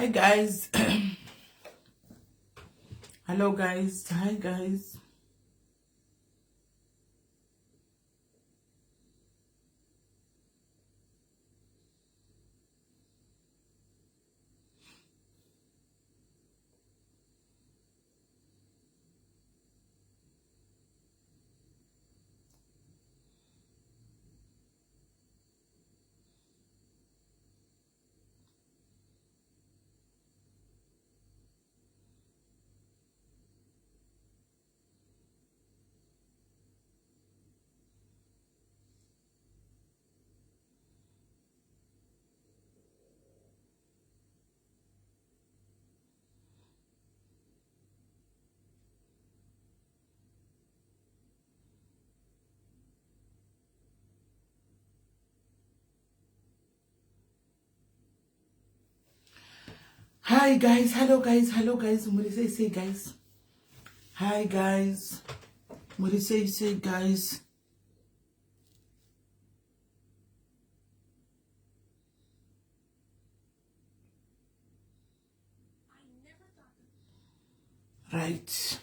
Hi guys. Hello guys. Hi guys. Hi guys, hello guys, hello guys. Muri sei sei guys. Hi guys. Muri sei sei guys. Right.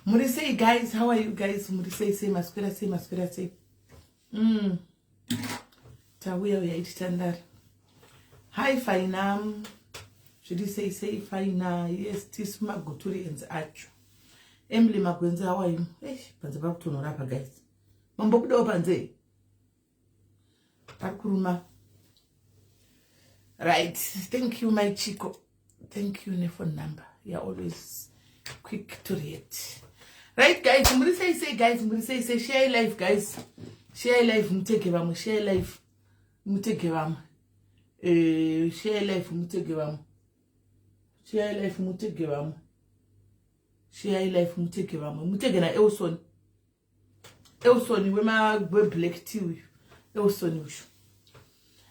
Muri sei guys, how are you guys? Muri sei sei maswera sei maswera sei. Tauya uya ichitandara. Hi Faina. Zviri sei sei Faina. Yes, tisu maguturi enzi acho. Emily Magwenzi, how are you? Eish, panze pakutonhora apa guys. Mambobudawo panze. Pakuruma. Right. Thank you my Chico. Thank you ne phone number. You're always quick to react. Right guys, muri sei sei guys, muri sei sei share live guys. Share live mutege vamwe, share live mutege vamwe. Share live mutege vamwe. Share live mutege vamwe. Share live mutege vamwe. Mutege na Elson. Elson wema we black tea uyu. Elson uyu.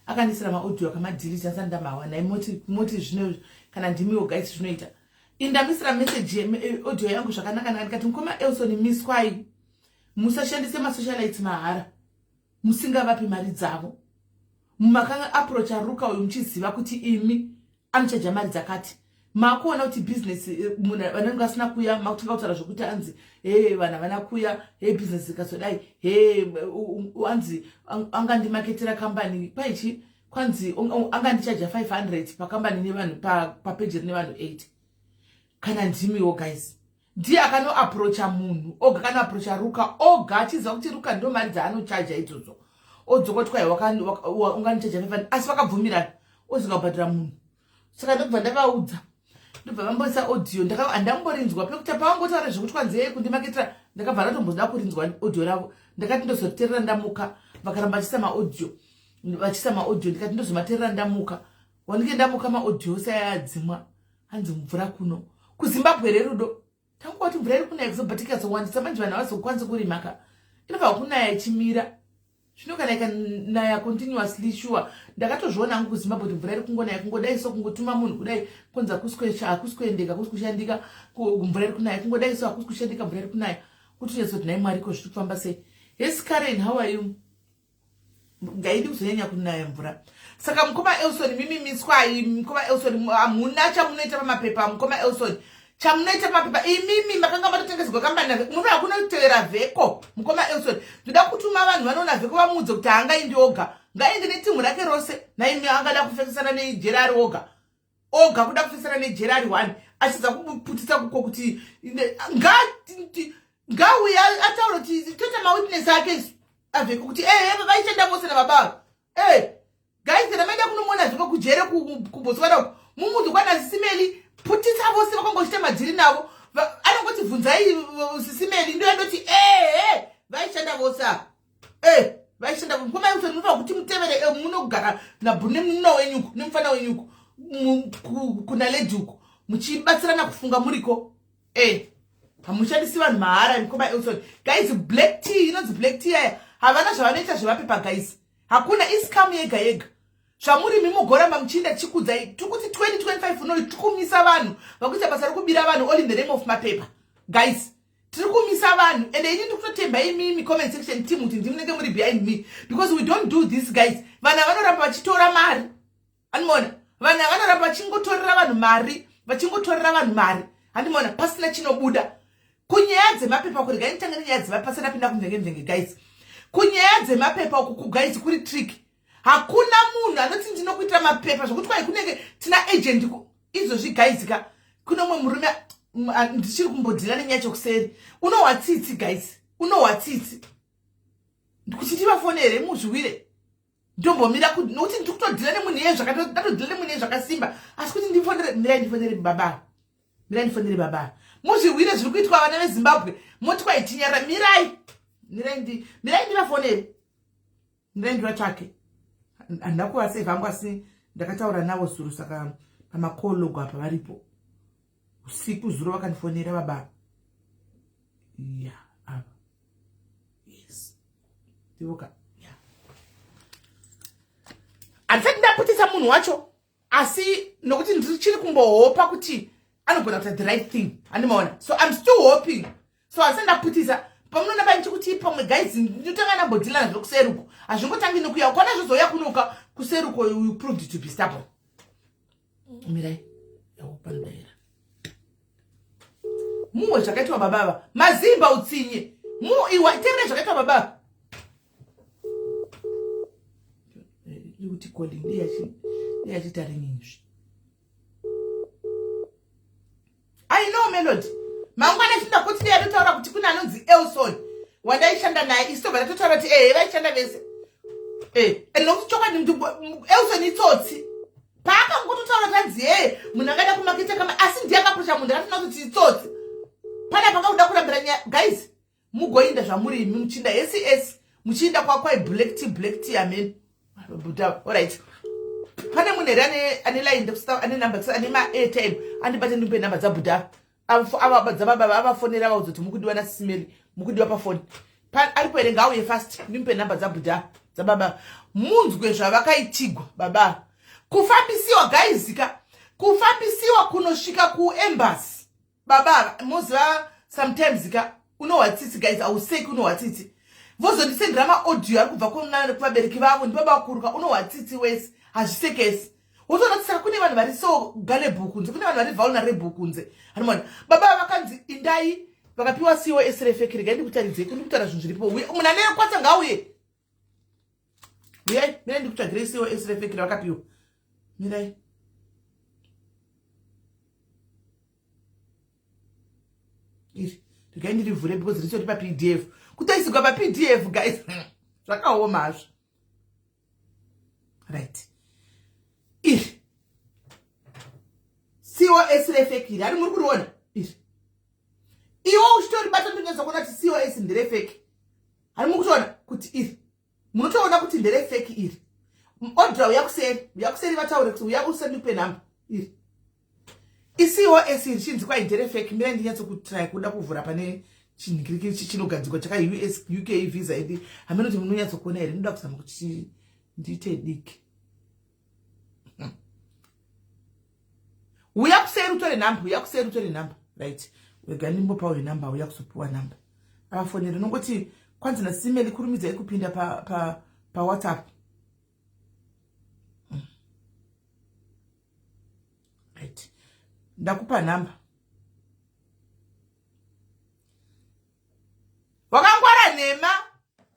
Akandisira maaudio akamadhilita asati ndamawana. Moti moti zvino kana ndimiwo guys zvinoita. Indamisira message audio yangu zvakanaka naka ndikati mukoma Elson miswai. Musashandise masocialites mahara. Musingavapi mari dzavo. Makanga approacha Ruka uyu muchiziva kuti imi anochaja mari dzakati. Makuona kuti business munhu vanenge vasina kuya makutanga kutaura zvokuti anzi he vanhu havana kuya he business ikazodai he anzi angandimaketera kambani paichi kwanzi angandichaja 500 pakambani nevanhu papeji rine vanhu 8. Kana ndimiwo guys, ndiye akanoaprocha munhu oga, akanoaprocha Ruka oga achiziva kuti Ruka ndo mari dzaanochaja idzodzo, odzoka kuti kwai ungandichaja 500, asi vakabvumirana ozinga kubhadhara munhu. Saka ndobva ndavaudza, ndobva vamboisa audio, handamborinzwa pekuti pavangotaura zvekuti kwanzi kundimaketera, ndakabva ndatomboda kurinzwa audio ravo. Ndakati ndozoteerera ndamuka. Vakaramba vachiisa maaudio, vachiisa maaudio, ndikati ndozomateerera ndamuka. Wanike ndamuka, maaudio ose ayadzimwa. Hanzi mvura kuno kuZimbabwe rerudo, tanguva kuti mvura iri kunaya kuzobva tikazowandisa manje, vanhu havazokwanisi kurimaka. Inobva kunaya ichimira zvino kana ikanaya continuously, sure ndakatozviona hangu kuZimbabwe kuti mvura iri kungonaya, kungodai so, kungotuma munhu kudai konzi hakusi kuendeka, hakusi kushandika, mvura iri kunaya, kungodai so, hakusi kushandika, mvura iri kunaya, kuti unyatsoti nhai Mwari, ko zviri kufamba sei? Yes Karen, how are you? Ngaidi kuzonyanya kunaya mvura. Saka mukoma Elson, mimi miswai. Mukoma Elson, hamuna chamunoita pamapepa. Mukoma Elson, chamunoita pamapepa, imimi makanga matotengeserwa kambani. Munofanira kunotevera Vheko. Mukoma Elson, ndoda kutuma vanhu vanoona Vheko, vamuudze kuti haangaindi oga, ngaende netimu rake rose. Naimi angada kufekesana nejeri ari oga oga, kuda kufesana nejeri ari one, achidza kuputisa kuko kuti ngauye ataura kuti toita mawitness ake aVheko kuti ehe, vaishanda vose nababa. E guys, kana maenda kunomuona Vheko kujere kuBotswana uko, mumudzi kwana Sisimeli, putisa vose vakangochita madhiri navo. Anongoti bvunzai Sisimeli, ndo yandoti ehe, vaishanda vose ava, e vaishanda. Mukoma Elson, munofanira kuti mutevere munogara nemununa wenyuko nemufana wenyuko kuna lady uko, muchibatsirana kufunga muriko. E hamushandisi vanhu mahara, mukoma Elson. Guys, black tea inonzi black tea aya havana zvavanoita zvevapepa guys, hakuna, iscam yega yega. Zvamurimi mugoramba muchiinda tichikudzai, tiri kuti 2025 unoi tiri kumisa vanhu vakuita basa rekubira vanhu all in the name of mapepa. Guys, tiri kumisa vanhu, ende ini ndiri kutotemba imimi comment section team kuti ndimunenge muri behind me, because we don't do this guys. Vanhu vanoramba vachitora mari. Andimaona vanhu vanoramba vachingotorera vanhu mari, vachingotorera vanhu mari, handimaona pasina chinobuda. Kunyaya dzemapepa uku, regai nditange nenyaya dzemapepa pasina pinda kumvenge mvenge guys. Kunyaya dzemapepa uku kuguys kuri trick. Hakuna munhu anoti ndinokuitira mapepa zvokuti kwai kunenge tina agent izvozvi guys ka. Kune umwe murume ndichiri kumbodhila nenyaya chokuseri, unohwa tsitsi guys, unohwa tsitsi kuti tivafonere muzviwire. Ndombomira nokuti ndiri kutodhila nemunhu iye, ndatodhila nemunhu iye zvakasimba, asi kuti ndifonere, mirai ndifonere baba, mirai ndifonere baba, muzvihwire zviri kuitwa vana veZimbabwe. Moti kwaitinyarira. Mirai, mirai, mirai ndivafonere, mirai ndivatsvake. Handina kuvasevha hangu, asi ndakataura navo zuro, saka pamacall log apa varipo. Usiku zuro vakandifonera baba. Ya, ava, yes, ndivoka. Handisati ndaputisa munhu wacho, asi nokuti ndichiri kumbohopa kuti anogona kuita the right thing, handimaona? So I'm still hoping, so handisati ndaputisa. Pamunoona painchi kuti pamwe guys, ndinotanga ndambodhila nazvo kuseruko. Hazvingotangi nekuya kwana zvozouya kunoka kuseruko. You proved to be stubborn. Mirai, yaupanodaira muwe zvakaitwa baba ava mazimba utsinye mu iwa terere zvakaitwa baba ava kuti calling ndiyachiita ringing izvi. I know Melody mangwana chinda kuti ndiyatotaura kuti kune anonzi Elson wandaishanda naye, isu tobva tatotaura kuti ehe, vaishanda vese. And nokuti chokwadi Elson itsotsi. Paakangototaura tanzi ee, munhu angada kumaketa kama, asi ndiye akaprosha munhu. Ndakatoona kuti itsotsi. Pana panga kuda kurambira nyaya guys, mugoinda zvamuri imi muchinda ss muchiinda kwakwai black tea, black tea, amen buda. Alright, pane munhu here ane line, ane number, ane maairtime, andibate ndimupe namba dzabhuda dzababa, avafonera avaudza kuti mukudiwa nasisimeli, mukudiwa pafoni? Aripo here? Ngauye fast, ndimupe namba dzabhuda dzababa, munzwe zvavakaitigwa baba. Kufambisiwa guys ka, kufambisiwa kunosvika kuembassy baba. Moziva sometimes ka unohwa tsitsi guys, auseki, unohwa tsitsi. Vozondisendera maaudio ari kubva kuvabereki vavo, ndibaba vakuru ka. Unohwa tsitsi wese, hazvisekesi. Wotoona kuti saka kune vanhu vari so gullible kunze, kune vanhu vari vulnerable kunze, hanomona. Baba vakanzi indai, vakapiwa COS refake. Regai ndikutaridzei, kundi kutaura zvinhu zviripo. Munhu ane kwatsa ngauye. Uyai, mirai ndikutsvagirei COS refake ravakapiwa. Mirai, iri regai ndirivhure because ritori paPDF, kutoisigwa paPDF guys, zvakaoma hazvo. Right, iri COS refake iri, hari muri kuriona iri. Iwo uchitoribata ndonyatsa kuona kuti COS nderefake. Hari muri kutoona kuti iri, munotoona kuti nderefake iri. Odra, uya kuseri, uya kuseri, vataure kuti uya usandikupe nhamba. Iri iCOS iri, chinzi kwai nderefake. Mirai ndinyatsokutry kuda kuvhura pane chinhikirikiri chinogadzikwa chaka US UK visa idi. Hamene kuti munonyatsokuona here? Ndinoda kuzama kuti ndiite diki. Uya kuseri utore nhamba, uya kuseri utore nhamba. Right, wega ndimbopa uyu nhamba, uya kuzopiwa nhamba, avafoneri. Unongoti kwanzi nasimeli, kurumidzai kupinda paWhatsApp pa, pa Right, ndakupa nhamba. Wakangwara nhema,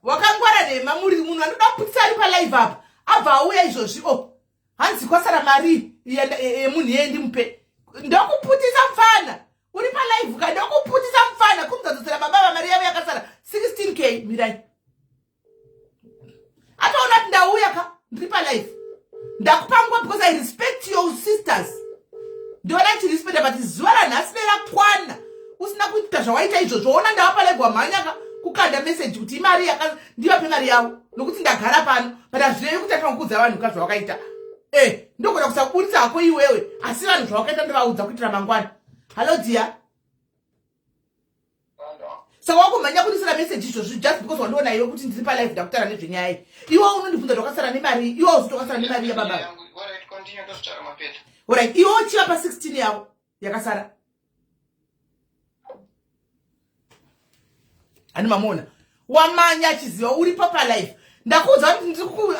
wakangwara nhema. Muri munhu anoda kuputisa ari palive apa, abva auya izvozvi o oh, hanzi kwasara mari yemunhu yeye ndimupe. Ndokuputisa mufana uri palive ka, ndokuputisa mufana. Kumuzadzotsera baba vamari yavo yakasara 16K. Mirai, ataona kuti ndauya ka, ndiri palive, ndakupangwa because I respect your sisters. Ndiona chirespecta, but zuva ranhasi nerakwana usina kuita zvawaita izvozvo. Ona, ndava palive, wamhanya ka kukanda meseji kuti imari ndivape mari yavo nokuti ndagara pano, but hazvirevi kuti afanira vanhu ka zvawakaita. E, ndogona kusaburitsa hako iwewe, asi vanhu zvawakaita ndovaudza kuitira mangwana. Hallo dear, saka wakumhanya kundisira meseji izvozvi just because wandiona iwe kuti ndiri palive, ndakutaura nezvenyaya iyi. Iwe unondibvunza ndakasara nemari, iwe uzi tokasara nemari yababa. Alright, iwe uchivapa 16 yavo yakasara. Hani mamuona wamanya achiziva uripo palive. Ndakuudza kuti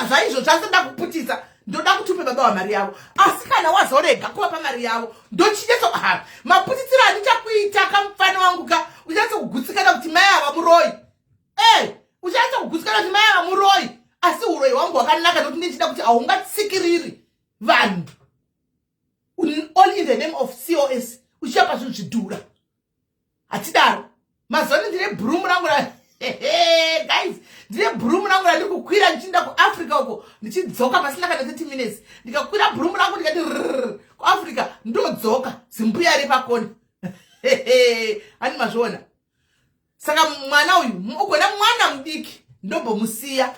zvaizvo zvase ndakuputisa. Ndoda kuti upe baba wamari yavo, asi kana wazorega kuvapa mari yavo, ndochinyatso ha maputitsiro andichakuita kamufana wangu ka. Uchanyatso kugutsikana kuti mai ava muroyi. E, uchanyatso kugutsikana kuti mai ava muroyi, asi uroyi hwangu hwakanaka, nokuti ndichida kuti haungatsikiriri vanhu all in the name of COS uchiapa zvinhu zvidhura. Hatidaro. Mazuva ano ndine bhurumu rangu ra, guys, ndine bhurumu rangu randiri kukwira ndichienda kuAfrica uko, ndichidzoka pasina kana 30 minutes. Ndikakwira bhurumu rangu ndikati rrr kuAfrica, ndodzoka zimbuya repakona. Hani mazviona? Saka mwana uyu, ugona mwana mudiki, ndombomusiya.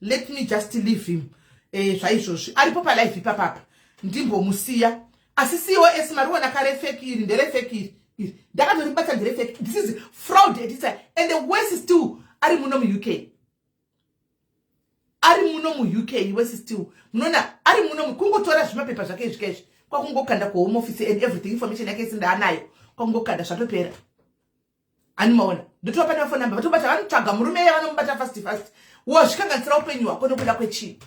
Let me just leave him. Zvaizvozvi aripo palive ipapapa, ndimbomusiya. Asi COS mariona kare fake iri, nderefake iri. Iri ndakatoribata, nderefake. This is fraud at its, and the worst still, ari muno muUK, ari muno muUK. Worse still, munoona ari muno, kungotora zvimapepa zvake izvi kaizvi, kwakungokanda kuHome Office and everything, information yake isi ndaanayo, kwakungokanda, zvatopera. Ani maona? Ndotova pane mafoni namba, vatobata, vanotsvaga murume iye, vanomubata fast fast. Wazvikanganisira upenyu hwako nekuda kwechii?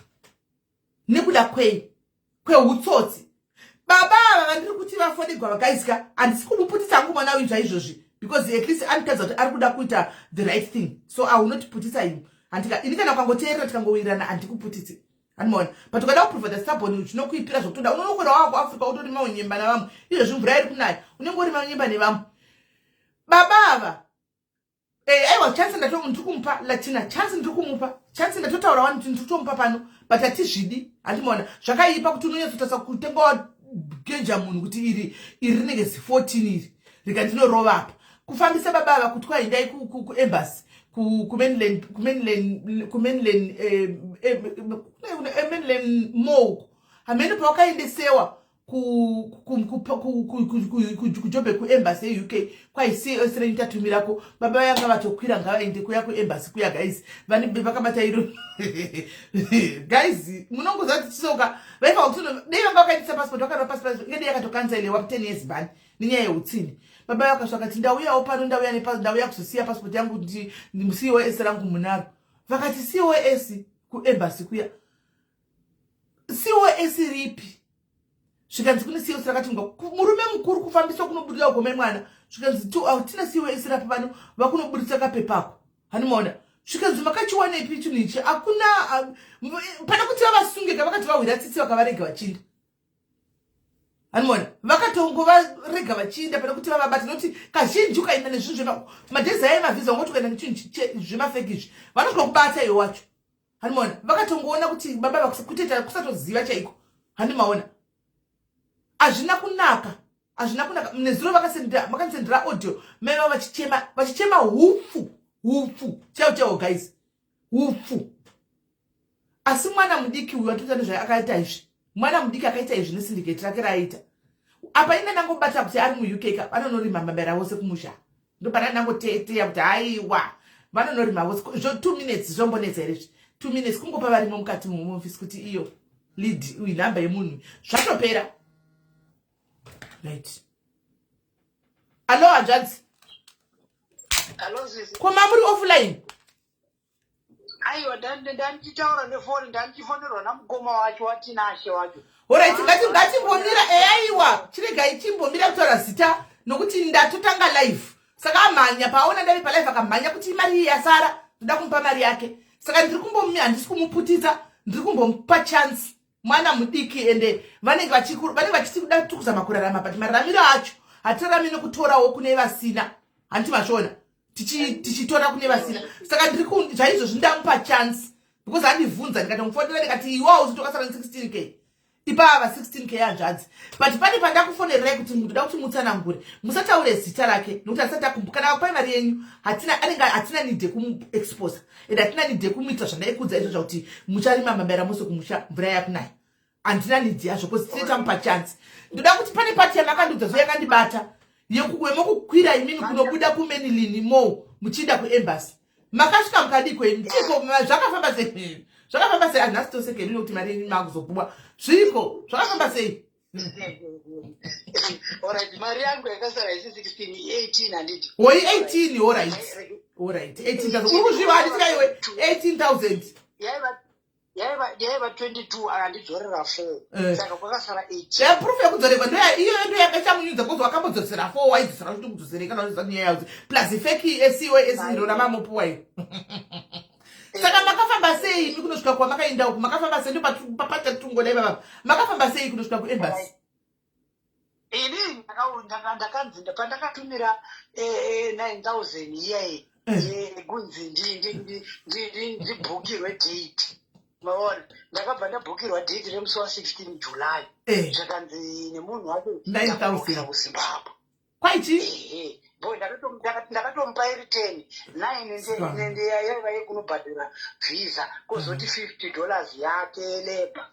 Nekuda kwei? Kweutsotsi. Baba ava vandiri kuti vafonegwa vakaisika, handisi kumuputisa hangu mwana uyu zvaizvozvi, because at least anotadza kuti ari kuda kuita the right thing, so I will not putisa him. Handika ini kana ukangoteerera, tikangowirirana, handikuputisi. Handimaona? But ukada kuprovida stubborn, zvinokuipira zvokutoda unonokwera wava kuAfrica, utorima unyemba navamwe. Izvezvi mvura iri kunaya, unenge urima unyemba nevamwe. Baba ava, aiwa, chance ndiri kumupa Latina, chance ndiri kumupa chance. Ndatotaura wani kuti ndiri kutomupa pano, but hatizvidi. Handimaona? Zvakaipa kuti unonyatsotarisa kutenga wagenja munhu kuti iri iri rinenge zi14 iri rikandinorova apa. Kufambisa baba ava kuti kwaendai kuembassy kuMainland Mall, hamene pawakaendesewa kuJoburg kuembassy yeUK, kwaisi renyu tatumirako. Baba vayanga vatokwira, ngavaende kuya kuembassy kuya. Guys, vane vakabata iro, guys, munongoziva kuti chisoka vaifa kuti dei vanga vakaendesa passport, vakarova passport ingade yakatokanzailewa 10 years ban nenyaya yeutsini. Baba vakasvaka kuti ndauyawo pano, ndauya, ndauya kuzosiya passport yangu kuti COS rangu munaro. Vakati COS kuembassy kuya, COS ripi? Zvikanzi kune COS rakatingwa murume mukuru kufambiswa kunobudira ugome mwana. Zvikanzi tina COS rapi pano? Vakunobudisa kapepako. Hanimaona? Zvikanzi makachiwanepi chinhu ichi? Hakuna pane kuti vavasungeka, vakati vahwira tsitsi, vakavarega vachinda. Hanimaona? Vakatongovarega vachiinda pane kuti vavabata, nokuti kazhinji ukaenda nezvinhu zvemadhezi aya emavhisa, ungoti ukaenda nechinhu zvemafake izvi, vanosvika kubata iwe wacho. Hanimaona? Vakatongoona kuti baba kutoita kusatoziva chaiko. Handimaona? Hazvina kunaka, hazvina kunaka. Nezuro vakandisendera audio, mai vavo vachichema, vachichema hupfu, hupfu chaiwo chaiwo, guys, hupfu. Asi mwana mudiki uyu atoita nezvaye akaita izvi, mwana mudiki akaita izvi nesyndicate rake raaita apa. Ine ndangobata kuti ari muUK ka, vanonorima mambera vose kumusha. Ndopana ndangoteeteya kuti haiwa, vanonorima vose zvo 2 minutes zvombonetsa here izvi? 2 minutes kungopa varimo mukati muofisi kuti iyo lead, uyu nhamba yemunhu, zvatopera. Right, allo, hanzvadzi. Hello, sisi. Koma muri offline? Aiwa, ndandichitaura nefoni, ndandichifonerwa namukoma wacho waTinashe wacho. Alright, ngatimbomira. Eyaiwa, chiregai chimbomira kutaura zita, nokuti ndatotanga live. Saka amhanya paona ndave palive, akamhanya kuti mari iyi yasara, ndoda kumupa mari yake. Saka ndiri kumbomumira, handisi kumuputisa, ndiri kumbomupa chance. Mwana mudiki, ende vanenge vachiti kuda tiri kuzama kurarama, but mararamiro acho hatirarami nekutorawo kune vasina. Handiti mazviona? Tichitora kune vasina. Saka ndiri zvaizvozvi ndamupa chance because andibvunza, ndikatomufonera, ndikati iwawo uzitokasara ne16 K ipava 16 K, hanzvadzi. But pane pandakufonererai kuti ndoda kuti mutsanangure, musataure zita rake, nokuti asati akumbu. Kana vakupai mari yenyu, hatina anenge, hatina need yekumuexposa and hatina need yekumuita zvandaikudza izvo zvakuti mucharima mambera mose kumusha mvura yakunaya. Handina need yazvo because tine tamupa chance. Ndoda kuti pane part yamakandiudza zo yakandibata yemekukwira imimi kunobuda kuMainland Mall muchiinda kuembassy. Makasvika mukadiko imi chiko? Zvakafamba sei? Zvakafamba sei? Hanhasi tosekeni nokuti mari yenyu makuzopuwa. Zviriko, zvakafamba sei? Alright, mari yangu yakasara isi 16, 18, handiti? Hoi, 18. Alright, 18,000. Uri kuzviva, handiti kaiwe? 18,000. Yaiva Yaiva 22, akandidzorera 4. Saka kwakasara 8. Ya, proof yekudzorerwa ndoya iyoyo, ndo yakachamunyudza kuzi wakambodzosera 4, waidzosera kuti kudzosere kana uchiziva nyaya yaudzi, plus fake COS iro ramamupuwa iyo. Saka makafamba sei imi kunosvika kwamakaenda uku? Makafamba sei? Ndopapachatungodai baba, makafamba sei kunosvika kuembassy? Ini ndakanzi pandakatumira 9000 iyayi kunzi ndibhukirwe date, maona, ndakabva ndabhukirwa date remusi wa16 July. Zvakanzi nemunhu wacho 9,000. ndakubhukira kuZimbabwe. Kwaichi? Ehe, bo ndakatomupa iri 10 9. Sika. Yaiva yekunobhadhara visa, kozoti $50 yake labour.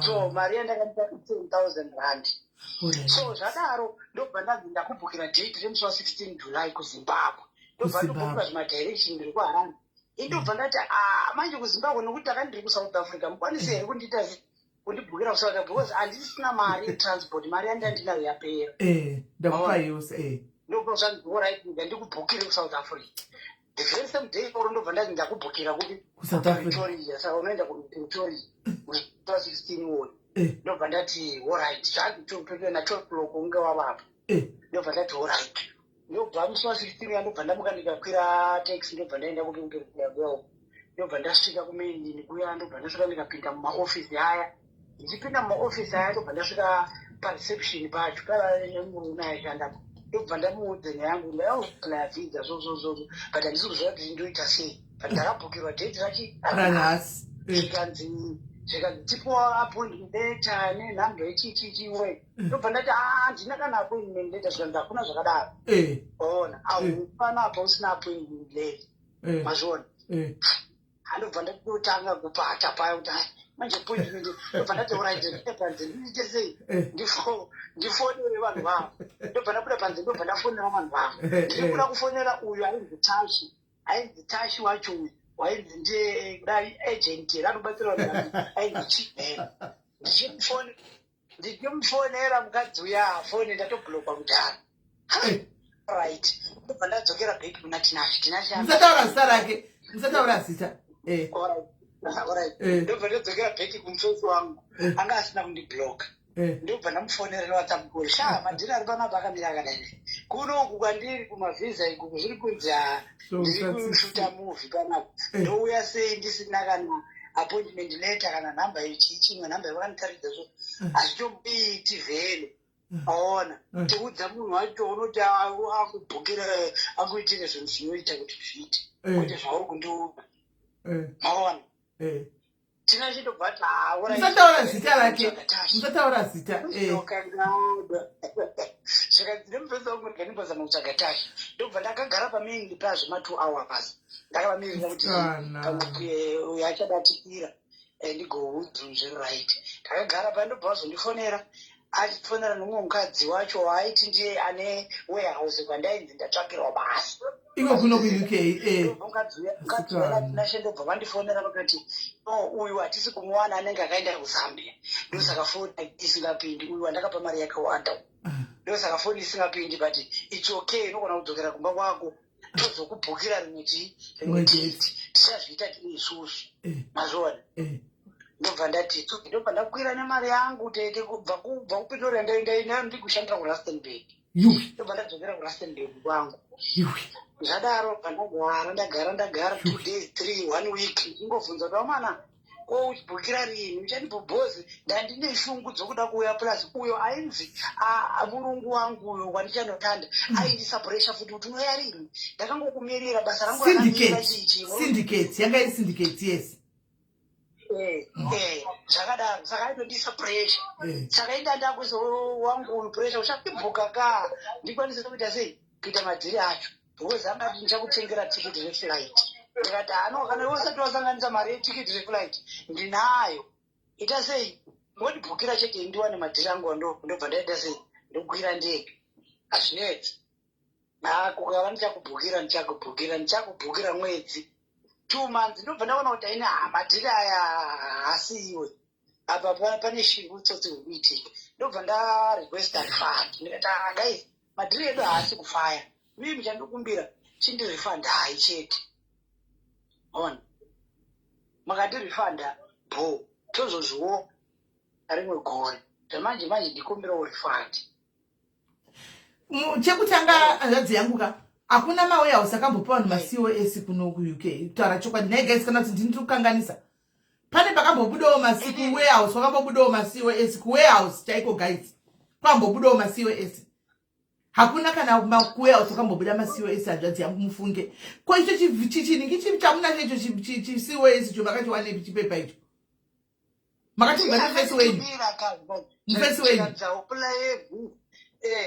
So mari yandakamupa R10 000. So zvadaro ndobva ndanzi ndakubhukira date remusi wa16 July kuZimbabwe. Ndobva KuZimbabwe. ndobhukira zvimadirection, ndiri kuHarare. Indobva ndati, "Ah, manje kuZimbabwe, nokuti ndakanga ndiri kuSouth Africa, mukwanisi here kundiita kundibhukira kuSouth Africa?" Because handisina mari yetransport, mari yandandinayo yapera. Ndakupa yose. Ndobva zvanzi, "Alright, ndikubhukire kuSouth Africa." The very same day oro ndobva ndati ndakubhukira kuti KuSouth Africa. Pretoria. Saka unoenda kuPretoria musi wa16 uwoyo. Ndobva ndati, "Alright." Zvanzi na 12 o'clock unge wavapo. Ndobva ndati, "Alright." Ndobva musi wa16 uya ndobva ndamuka, ndikakwira taxi, ndobva ndaenda kuPretoria kuya. Ndobva ndasvika kumain kuya, ndobva ndasvika, ndikapinda mumaofisi aya. Ndichipinda mumaofisi aya, ndobva ndasvika pareception pacho, paiva nemurume aishandapo. Ndobva ndamuudza nyaya yangu, ndaiapply visa, so so so, but handisi kuziva kuti ndoita sei, but ndakabhukirwa date rachi Ranhasi. Zvikanzi tipuwa appointment letter nenhamba yechichichiwe. Ndobva ndati, "Ah, handina kana appointment letter." Zvikanzi hakuna zvakadaro. Ona, aupana apa usina appointment letter. Mazviona? Andobva ndatotanga kupata paya kuti, "Ai, manje appointment." Ndobva ndati, "Alright, ndide panze, ndiite sei?" Ndifonere vanhu vavo. Ndobva ndabuda panze, ndobva ndafonera vanhu vavo. Ndiri kuda kufonera uyu ainzi Tashi, ainzi Tashi wacho uyu wainzi ndiye kudai agent ranobatsira vanhu, ainzi Chibhero. Ndichimufonera mukadzi uya, foni ndatoblockwa kudhara. Right, ndobva ndadzokera back kuna Tinashe. Tinashe Musataura zita rake, musataura zita. Alright. Ndobva ndadzokera back kumufesi wangu. Anga asina kundiblocka. Ndobva ndamufonera neWhatsApp call, "Sha, madhiri ari panapa akamira akadai. Kunoku kwandiri kumavhisa ikuku zviri kunzi, ah, So ndiri kushuta movie panapa. Ndouya sei ndisina kana appointment letter, kana nhamba yechichimwe nhamba yavakanditaridza? So hazvitomboiti vhele, aona." Tiudza munhu wacho unoti akubhukira, akuitire zvinhu zvinoita kuti zviite, kwete zvauri kundiudza. Maona? Tina chitobva ati, "Ah, alright." Musataura zita rake. Tashi. Musataura zita. Zvikanzi nemufesi wangu, "Ndikanimbozama kutsvaga Tashi." Ndobva ndakagara pamain pazvo ma2 hours, ndakavamirira kuti Kana. pamwe uyo achabatikira, ndigoudzwa zviri right. Ndakagara pa, ndobva vazondifonera, achifonera nomumwe mukadzi wacho waaiti ndiye ane warehouse kwandainzi ndatsvakirwa basa. Iko kuno kuUK. Ndobva mukadzi uya naTinashe ndobva vandifonera, vakati, "No, uyu hatisi kumuwana, anenge akaenda kuZambia, ndosaka foni isingapindi. Uyu wandakapa mari yakawanda, ndosaka foni isingapindi, but it's okay, unogona kudzokera kumba kwako, tozokubhukira rimwe chii, rimwe Rimwe date. date. Tichazviita tiri isusu." Mazviona? Ndobva ndati, ndobva ndakwira nemari yangu, tete, kubva kuPretoria ndikushandira kuRustenburg. Yuwi. Ndobva ndadzokera kuRustenburg kwangu. Yuwi. Zvadaro bva ndagara, ndagara, ndagara 2 days, 3, one week, ndingobvunza kuti, "Wamana, ko uchibhukira rini? Uchandibhobhozi?" Ndandine shungu dzokuda kuuya, plus uyo ainzi murungu wangu uyo wandichanotanda aindisa pressure futi kuti, "Unoya rini? Ndakangokumirira, basa rangu rakamira." Syndicate. Chichi. Syndicate yanga iri syndicate, yes. Zvakadaro, saka aitondisa pressure. Saka inda ndakuisa wangu uyu pressure, "Uchandibhuka ka, ndikwanise kuita sei, kuita madhiri acho?" Because angati, "Ndichakutengera tikiti reflight." Ndikati, "Ano, kana iwe usati wasanganisa mari yetikiti reflight, ndinayo, ita sei, ngondibhukira chete, ndiwane madhiri angu." Ndobva ndaita sei, ndokwira ndege, hazvinetsi. Kukava ndichakubhukira, ndichakubhukira, ndichakubhukira mwedzi, 2 months. Ndobva ndaona kuti aine madhiri aya haasiiwe apa, pane shiri, utsotsi huri kuitika. Ndobva ndarequesta refund, ndikati, "Ah, guys, madhiri edu haasi kufaya. Mii muchandikumbira, chindirefundai chete." Ona. Makandirifanda bo, tozozviwo rimwe gore. Zvamanje manje ndikumbirawo refund. Chekutanga, hanzvadzi yangu ka, hakuna mawarehouse akambopa vanhu maCOS kuno kuUK. Kutaura chokwadi, nhai guys, kana kuti ndini ndiri kukanganisa, pane pakambobudawo masi kuwarehouse, wakambobudawo maCOS kuwarehouse chaiko, guys? Kwambobudawo maCOS? Hakuna kana kuwarehouse wakambobuda maCOS, hanzvadzi yangu, mufunge. Ko icho chiningi chamunacho icho chiCOS icho, makachiwanepi chipepa icho? Makatibva nemufesi wenyu, mufesi wenyu.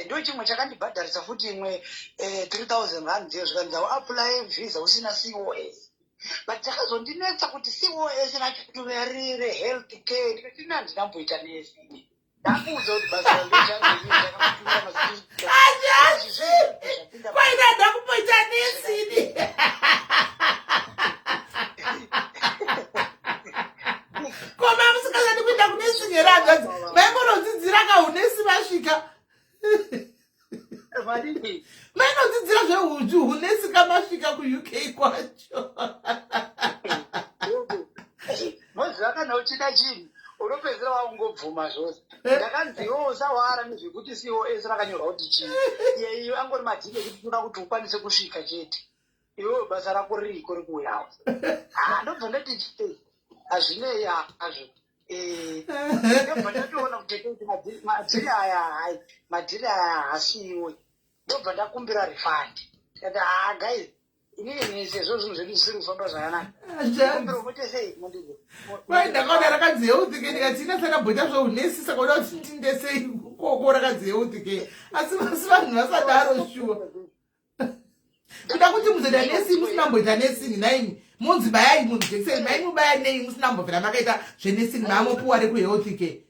Ndo chimwe chakandibhadharisa futi imwe R3000 iyo, zvikanzi auapply visa usina COS. But chakazondinetsa kuti COS racho rire health care. Ndikati ina handinamboita nesi ini, ndakuudza kuti basa. Kwaina ndakumboita nesini. Koma musikazati kuenda kunursing here, hanzvadzi? Maingorodzidzira kahunesi vasvika, mainodzidzira zvehunesi kamasvika kuUK kwacho. Moziva, kana uchida chinhu unopedzisira wakungobvuma zvose. Ndakanzi iwo usawara nezvekuti COS rakanyorwa kuti chii. Iye iyo angori madhiki ekuti toda kuti ukwanise kusvika chete. Iwewe basa rako ririko rikuuyawo. Ha, ndobva ndati chii, hazvinei hazvo. Ndobva ndatoona kuti madhiri aya, hai, madhiri aya haasiiwe. Ndobva ndakumbira refund. Ndikati, "Ha guys, inini sezvo zvinhu zvedu zvisiri kufamba zvakanaka, ndikumbira muite sei." Kwai ndakaona rakanzi health care, ndikati ina sakamboita zveunesi, saka uda kuti ndindesei koko rakanzi health care? Asi vanhu vasadaro shuwa, kuda kuti muzoita nesi musina mboita nursing. Naimi munzi bayai munhu jekiseni, maimubaya nei musina mbobvira makaita zvenursing? Maamopuwa rekuhealth care.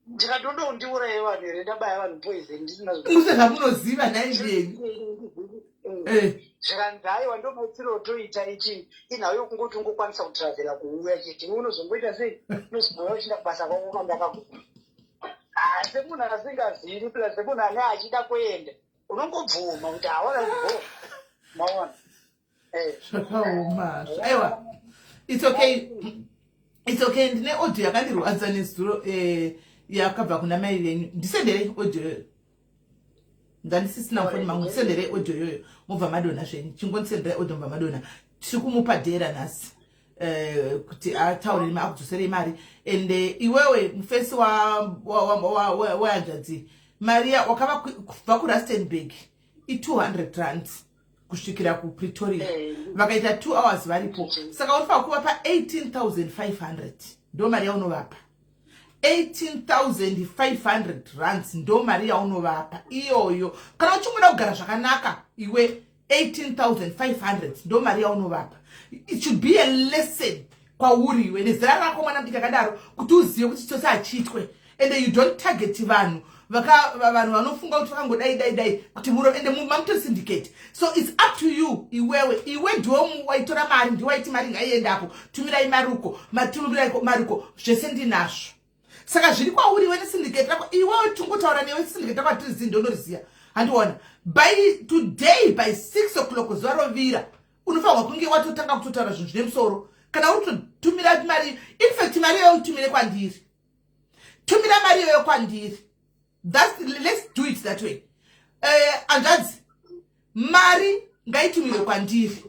Ndikatondo ndiuraye vanhu here, ndabaya vanhu poison ndisina? Muse zvamunoziva naimbienyu. Zvikanzi aiwa, ndo maitiro otoita ichi, inhau yokungoti ungokwanisa kutravhela kuuya chete. Iwe unozomboita sei? Unozomboya uchienda kubasa kwako kandakaguma. Semunhu asingazivi, plus semunhu ane achida kuenda, unongobvuma kuti hawana go, maona. Zvakaoma. Aiwa, it's okay, it's okay. Ndine audio yakandirwadza nezuro, yakabva kuna mai venyu. Ndisenderei audio iyoyo, ndandisisina mufoni mangu. Ndisenderei audio iyoyo, mobva madonha zvenyu. Chingondisenderai audio, mobva madonha. Tiri kumupa dhera nhasi kuti ataure akudzoserei mari. And iwewe mufesi wehanzvadzi Maria, wakava kubva kuRustenburg i200 rands kusvikira kuPretoria. Vakaita 2 hours varipo, saka unofanira kuvapa 18,500. Ndo mari yaunovapa, R18,500 ndo mari yaunovapa iyoyo. Kana uchingoda kugara zvakanaka iwe, 18,500 ndo mari yaunovapa. It should be a lesson kwauri iwe nezera rako, mwana mudiki akadaro, kuti uzive kuti chitsotsi hachiitwe. And you don't target vanhu, vanhu vanofunga kuti vakangodai dai dai kuti muro, ende mamutosyndicate. So it's up to you iwewe. Iwe ndiwe waitora mari, ndiwe waiti mari ngaiendapo, tumirai mari uko, matumirai mari uko, zvese ndinazvo. Saka zviri kwauri iwe nesyndicate rako iwewe. Tingotaura newe, syndicate rako hatirizivi, ndonoriziya, handiona. By today, by 6 o'clock zuva rovira, unofanirwa kunge watotanga kutotaura zvinhu zvine musoro. Kana uri kutotumira mari, in fact mari iyoyo utumire kwandiri, tumira mari iyoyo kwandiri. Let's do it that way. Hanzvadzi, mari ngaitumirwe kwandiri.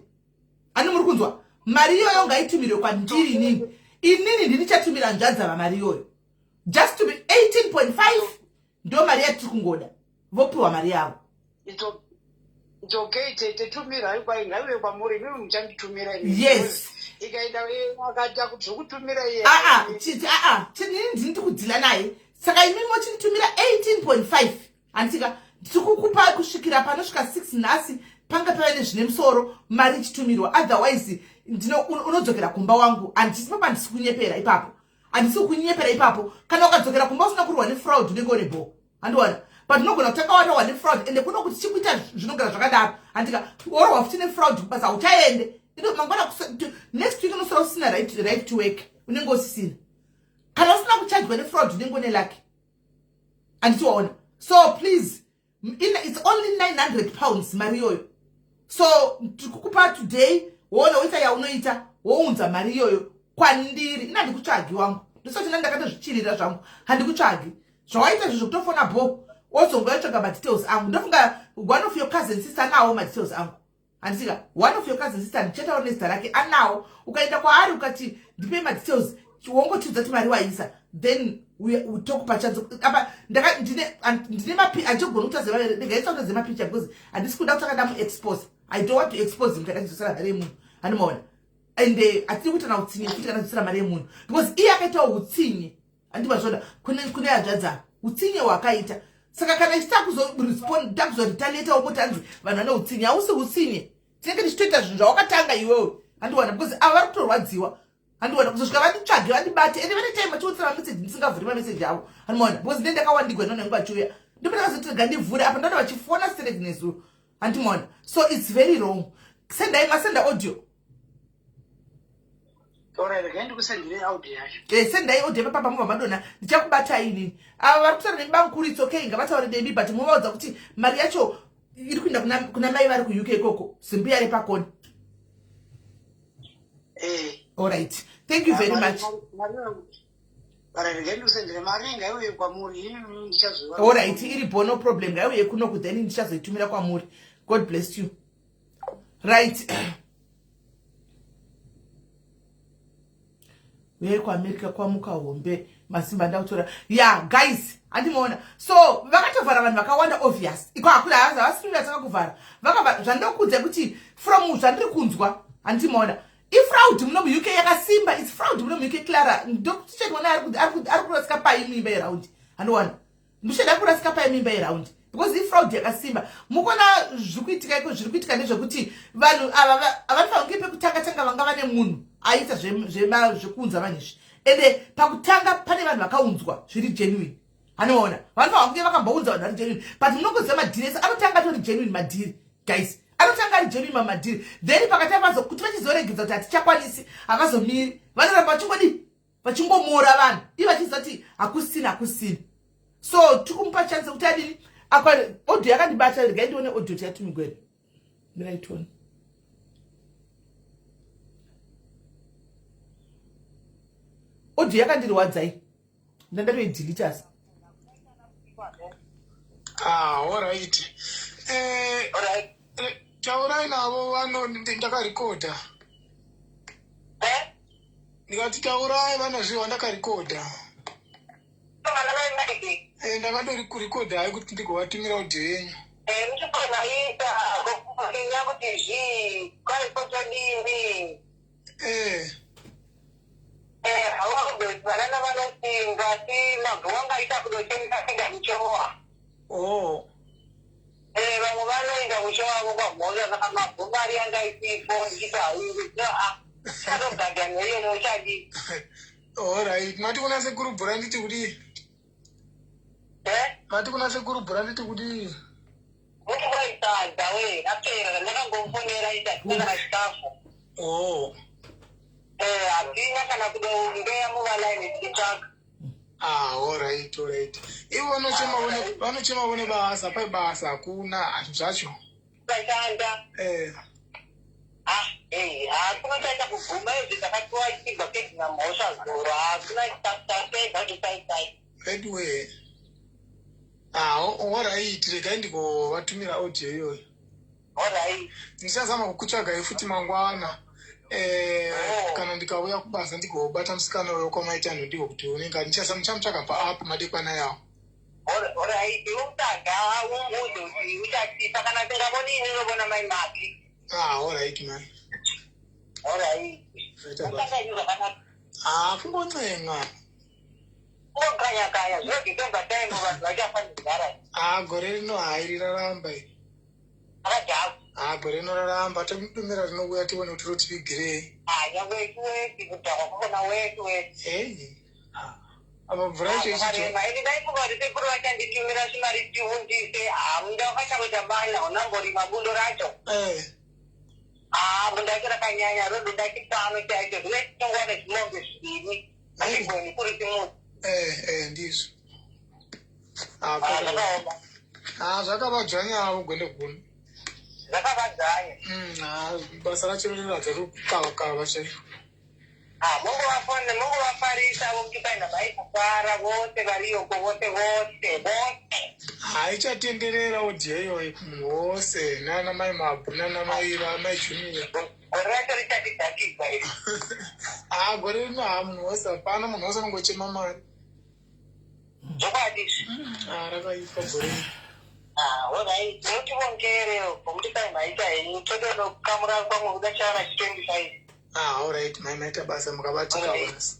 Ani muri kunzwa? Mari iyoyo ngaitumirwe kwandiri inini. Inini ndini chatumira hanzvadzi ava mari iyoyo. Just to be 18.5 ndo mari yatiri kungoda, vopiwa mari yavo. It's okay tete, tumirai kwai, ngaive kwamuri, imimi muchanditumira inini. Yes. Ikaenda akaita kuti zvokutumira iye. Aa, aa, inini ndini tikudeala naye, saka imimi mochinitumira 18.5, handitika? Ndiri kukupa kusvikira panosvika 6 nhasi, panga pave nezvine musoro, mari ichitumirwa. Otherwise unodzokera kumba wangu. Handisi papa, handisi kunyepera ipapo, handisi kunyepera ipapo. Kana ukadzokera kumba usina kurwa nefraud, unenge une bho, handiona? But unogona kutanga warohwa nefraud, ende kuno kuti chikuita zvinogara zvakadaro, handika? Worohwa futi nefraud kubasa, hauchaende. Mangwana, next week unosara usina right to work, unenge usisina. Kana usina kuchajwa nefraud, unenge une lucky, handiti waona? So please, it's only £900 mari iyoyo. So tiri kukupa today. Woona woita yaunoita, wounza mari iyoyo kwandiri. Ina handikutsvagi wangu, ndisati na ndakatozvichirira zvangu, handikutsvagi. Zvawaita izvo zvekutofona bho, wozongoyatsvaga madetails angu. Ndofunga one of your cousin sister anawo madetails angu, handisika? One of your cousin sister, ndichataura nezita rake, anawo. Ukaenda kwaari ukati ndipei madetails, wongotiudza kuti mari waisa, then we talk pachanzo. Apa ndine mapi, handigoni kutaura, ndingaisa kutaura mapicture because handisi kuda kuti ndamuexpose. I don't want to expose him kana achizosara mari yemunhu, handimaona? And hatiri kuita na utsinye futi kana achizosara mari yemunhu, because iye akaitawo utsinye, handimazvona? Kune hanzvadza utsinye hwakaita. Saka kana ichitakuzoresponda, takuzoretaliate, wongoti hanzi vanhu vane utsinye. Hausi utsinye, tinenge tichitoita zvinhu zvawakatanga iwewe, handiwana? Because ava vari kutorwadziwa, handiwana? Kuzosvika vanditsvage, vandibate, ende vane time vachiutsira mameseji, ndisingavhuri mameseji avo, handimaona? Because ndee ndakawandigwa nonenge vachiuya, ndopandakazoti rega ndivhure. Apa ndaona vachifona straight nezuro, handimaona? So it's very wrong. Sendai, masenda audio. Alright, regai ndikusendere audio yacho. Sendai audio papa mubva madona, ndichakubatai inini. Ava vari kutaura nemi bamukuru, it's okay, ngavataure nemi, but muvaudza kuti mari yacho iri kuenda kuna mai vari kuUK ikoko, zimbuya repakoni. Alright, thank you very much. Alright, regai ndikusendere mari, ngaiuye kwamuri, ini ndichazova. Alright, iripo, no problem, ngaiuye kunoku, then ndichazoitumira kwamuri. God bless you. Right, uyai kuAmerica, kwamuka hombe, masimba ndakutora ya. Guys, handimaona? So vakatovhara vanhu vakawanda, obvious. Iko hakuna, havasiri vatanga kuvhara, vakavhara. Zvandokudza kuti from zvandiri kunzwa, handimaona, ifraud muno muUK yakasimba. It's fraud muno muUK. Clara, ndokuchetiona ari kurasika pai mimba yeraundi, handiwana? Ndichada kurasika pai mimba yeraundi because ifraud yakasimba. Mukona zviri kuitika iko, zviri kuitika ndezvekuti vanhu ava havanofanira kunge pekutanga tanga vanga vane munhu aiita zvekuunza vanhu izvi. Ende pakutanga pane vanhu vakaunzwa zviri genuine, hanoona? Vanofanira kunge vakambounza vanhu vari genuine, but munongoziva madhiri ese anotanga atori genuine. Madhiri, guys, anotanga ari genuine, mamadhiri, then pakati avazo kuti vachizoregedza kuti hatichakwanisi, havazomiri, vanoramba vachingodi, vachingomora vanhu ivo vachiziva kuti hakusina, hakusina. So tikumupa chance kuti adini. Audio yakandibata, regai ndione audio tiyatumigwere, miraitoni. Audio yakandirwadzai, ndandatoidhilita asi. Ah, alright. Taurai navo vano, ndakarekodha. Ndikati taurai vanozviwa, ndakarekodha. Ndakatorikurekodha hai kuti ndigovatumira audio yenyu. Muchikonaita kuti zvii kwaikotodini? Vanana vanosinga si mabvu vangaita kudotenga kuchowa. Oh. Vamwe vanoenda kuchowavo kwamhosva, saka mabvu mari yanga isipo, ndichiti haingi chatoganja neiyeno uchadii? Alright, mati kuna sekuru bhura nditi kudii? Eh? Mati kuna sekuru bhura nditi kudii? Muti kwaisadza we rapera, ndakangomufonera iti hatina kana chikafu. Oh. Hatina kana kudombeya muvalaini tichitsvaka. Ah, alright. Ivo vanochema vone basa, pai basa hakuna zvinhu zvacho. Vashanda. Eh. Ah, hakuna chaita kuguma izvi, takatiwa ichibva kedzina mhosva zuro, hakuna chapedza kuti saisai. Anyway. Ah, alright, regai ndigovatumira audio iyoyo. Alright. Ndichazama kukutsvagai futi mangwana. Oh. Kana ndikauya kubasa ndigobata musikana uyo kwamaitano, ndiko kuti unenge ndichazama, ndichamutsvaga paapp madekwana yawo. Alright, umutaga umuudze kuti uchatipa kana singavoni ini unovona mai maki. Ah, alright man. Alright. Zvaita basa. Usanganyi zvakanaka. Ah, kungoncenga. Kungokanya-kanya zvino December time vanhu vachafa nenzara. Ah, gore rino hayi riraramba iri. Akadhakwa. Ah, gore rino raramba, tomudumira rinouya tione kuti rotivigirei. Ah, nyangwe wesi kudhakwa kukona wesi wesi. Ei. Ah, apa mvura yacho ichicho. Vakarema ini ndaifunga kuti sekuru vachanditumira chimari tiundise. Ah, munda wakachakota bana unamborima bundo racho. Ah, bundo racho rakanyanya, rododa chipano chaicho, zvinochitongwa nezvimombe zviviri, hazvigoni kuri chimuti. Eh, ndizvo. Ah, Ah, zvakaoma. Ah, zvakavadzvanya avo gwende guni. Zvakavadzanya. Basa racho rinoratidza rikukavakava chaiko. Ah, mongovafona, mongovafarisa vo kuti paina vai kufara vose variyoko, vose vose vose. Haichatenderera audio iyoyi kumunhu wose, nana mai Mabhu, nana mai vamai Junior. Gore racho richatidhakidza iri. Haa, gore rino, haa, munhu wose hapana, munhu wose anongochema mari. Zvokwadi izvi. Haa, rakaipa gore rino. Ah, alright, mutivongere pomuti pai maita henyu, todonokamura kwamwe kuda chawana chi 25. Ah, alright, mai, maita basa, mukabatika. Alright. Basa.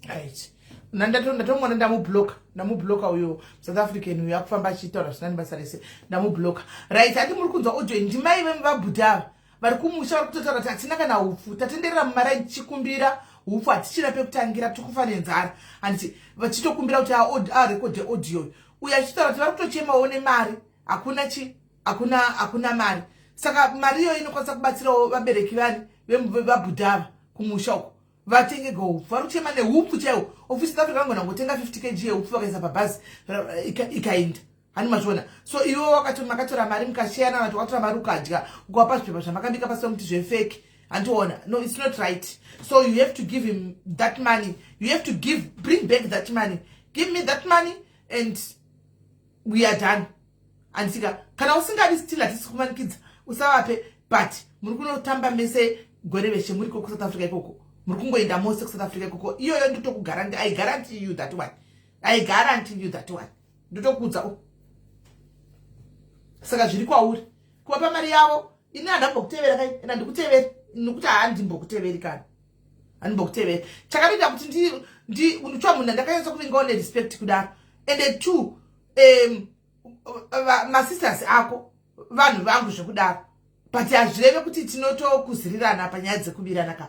Right, ndatomona ndamubloka, ndamubloka uyo South African uyo akufamba achitaura zvisina nebasa rese, ndamubloka. Right, hati muri kunzwa audio, ndimai vemubabhudha ava vari kumusha, vari kutotaura kuti hatina kana upfu, tatenderera mumaraini tichikumbira upfu, hatichina pekutangira, tiri kufa nenzara, handiti? Vachitokumbira kuti arekodhe audio uyo achitaura kuti vari kutochemawo nemari, hakuna chi hakuna, hakuna mari. Saka mari iyoyo inokwanisa kubatsirawo vabereki vani vabhudha ava kumusha uko, vatenge upfu. Vari kuchema neupfu chaiwo. Ofisi South Africa vangona ngotenga 50 kg yeupfu, vakaisa pabhazi, ikaenda, hani mazviona? So iwe makatora mari mukasheyana, vanhu wakatora mari ukadya, ukavapa zvipepa zvamakabika pasi pemuti zvefake, handiona? No, it's not right. So you have to give him that money. You have to give bring back that money. Give me that money and we are done, handisika? Kana usingadi, still hatisi kumanikidza, usavape, but muri kunotamba mese gore veshe muri kuSouth Africa ikoko, muri kungoenda mose kuSouth Africa ikoko. Iyoyo ndotokugaranti, I guarantee you that one, I guarantee you that one, ndotokudza. Oh. Saka zviri kwauri kuvapa mari yavo. Ini handambokutevera kai, ende handikuteveri, nokuti handimbokuteveri kana handimbokuteveri. Chakatoita kuti ndichwa munhu andakanyatsa kuvingawo nerespect kudaro, ende two, masisters ako vanhu vangu zvekudaro, but hazvireve kuti tinotokuzirirana panyaya dzekubirana ka.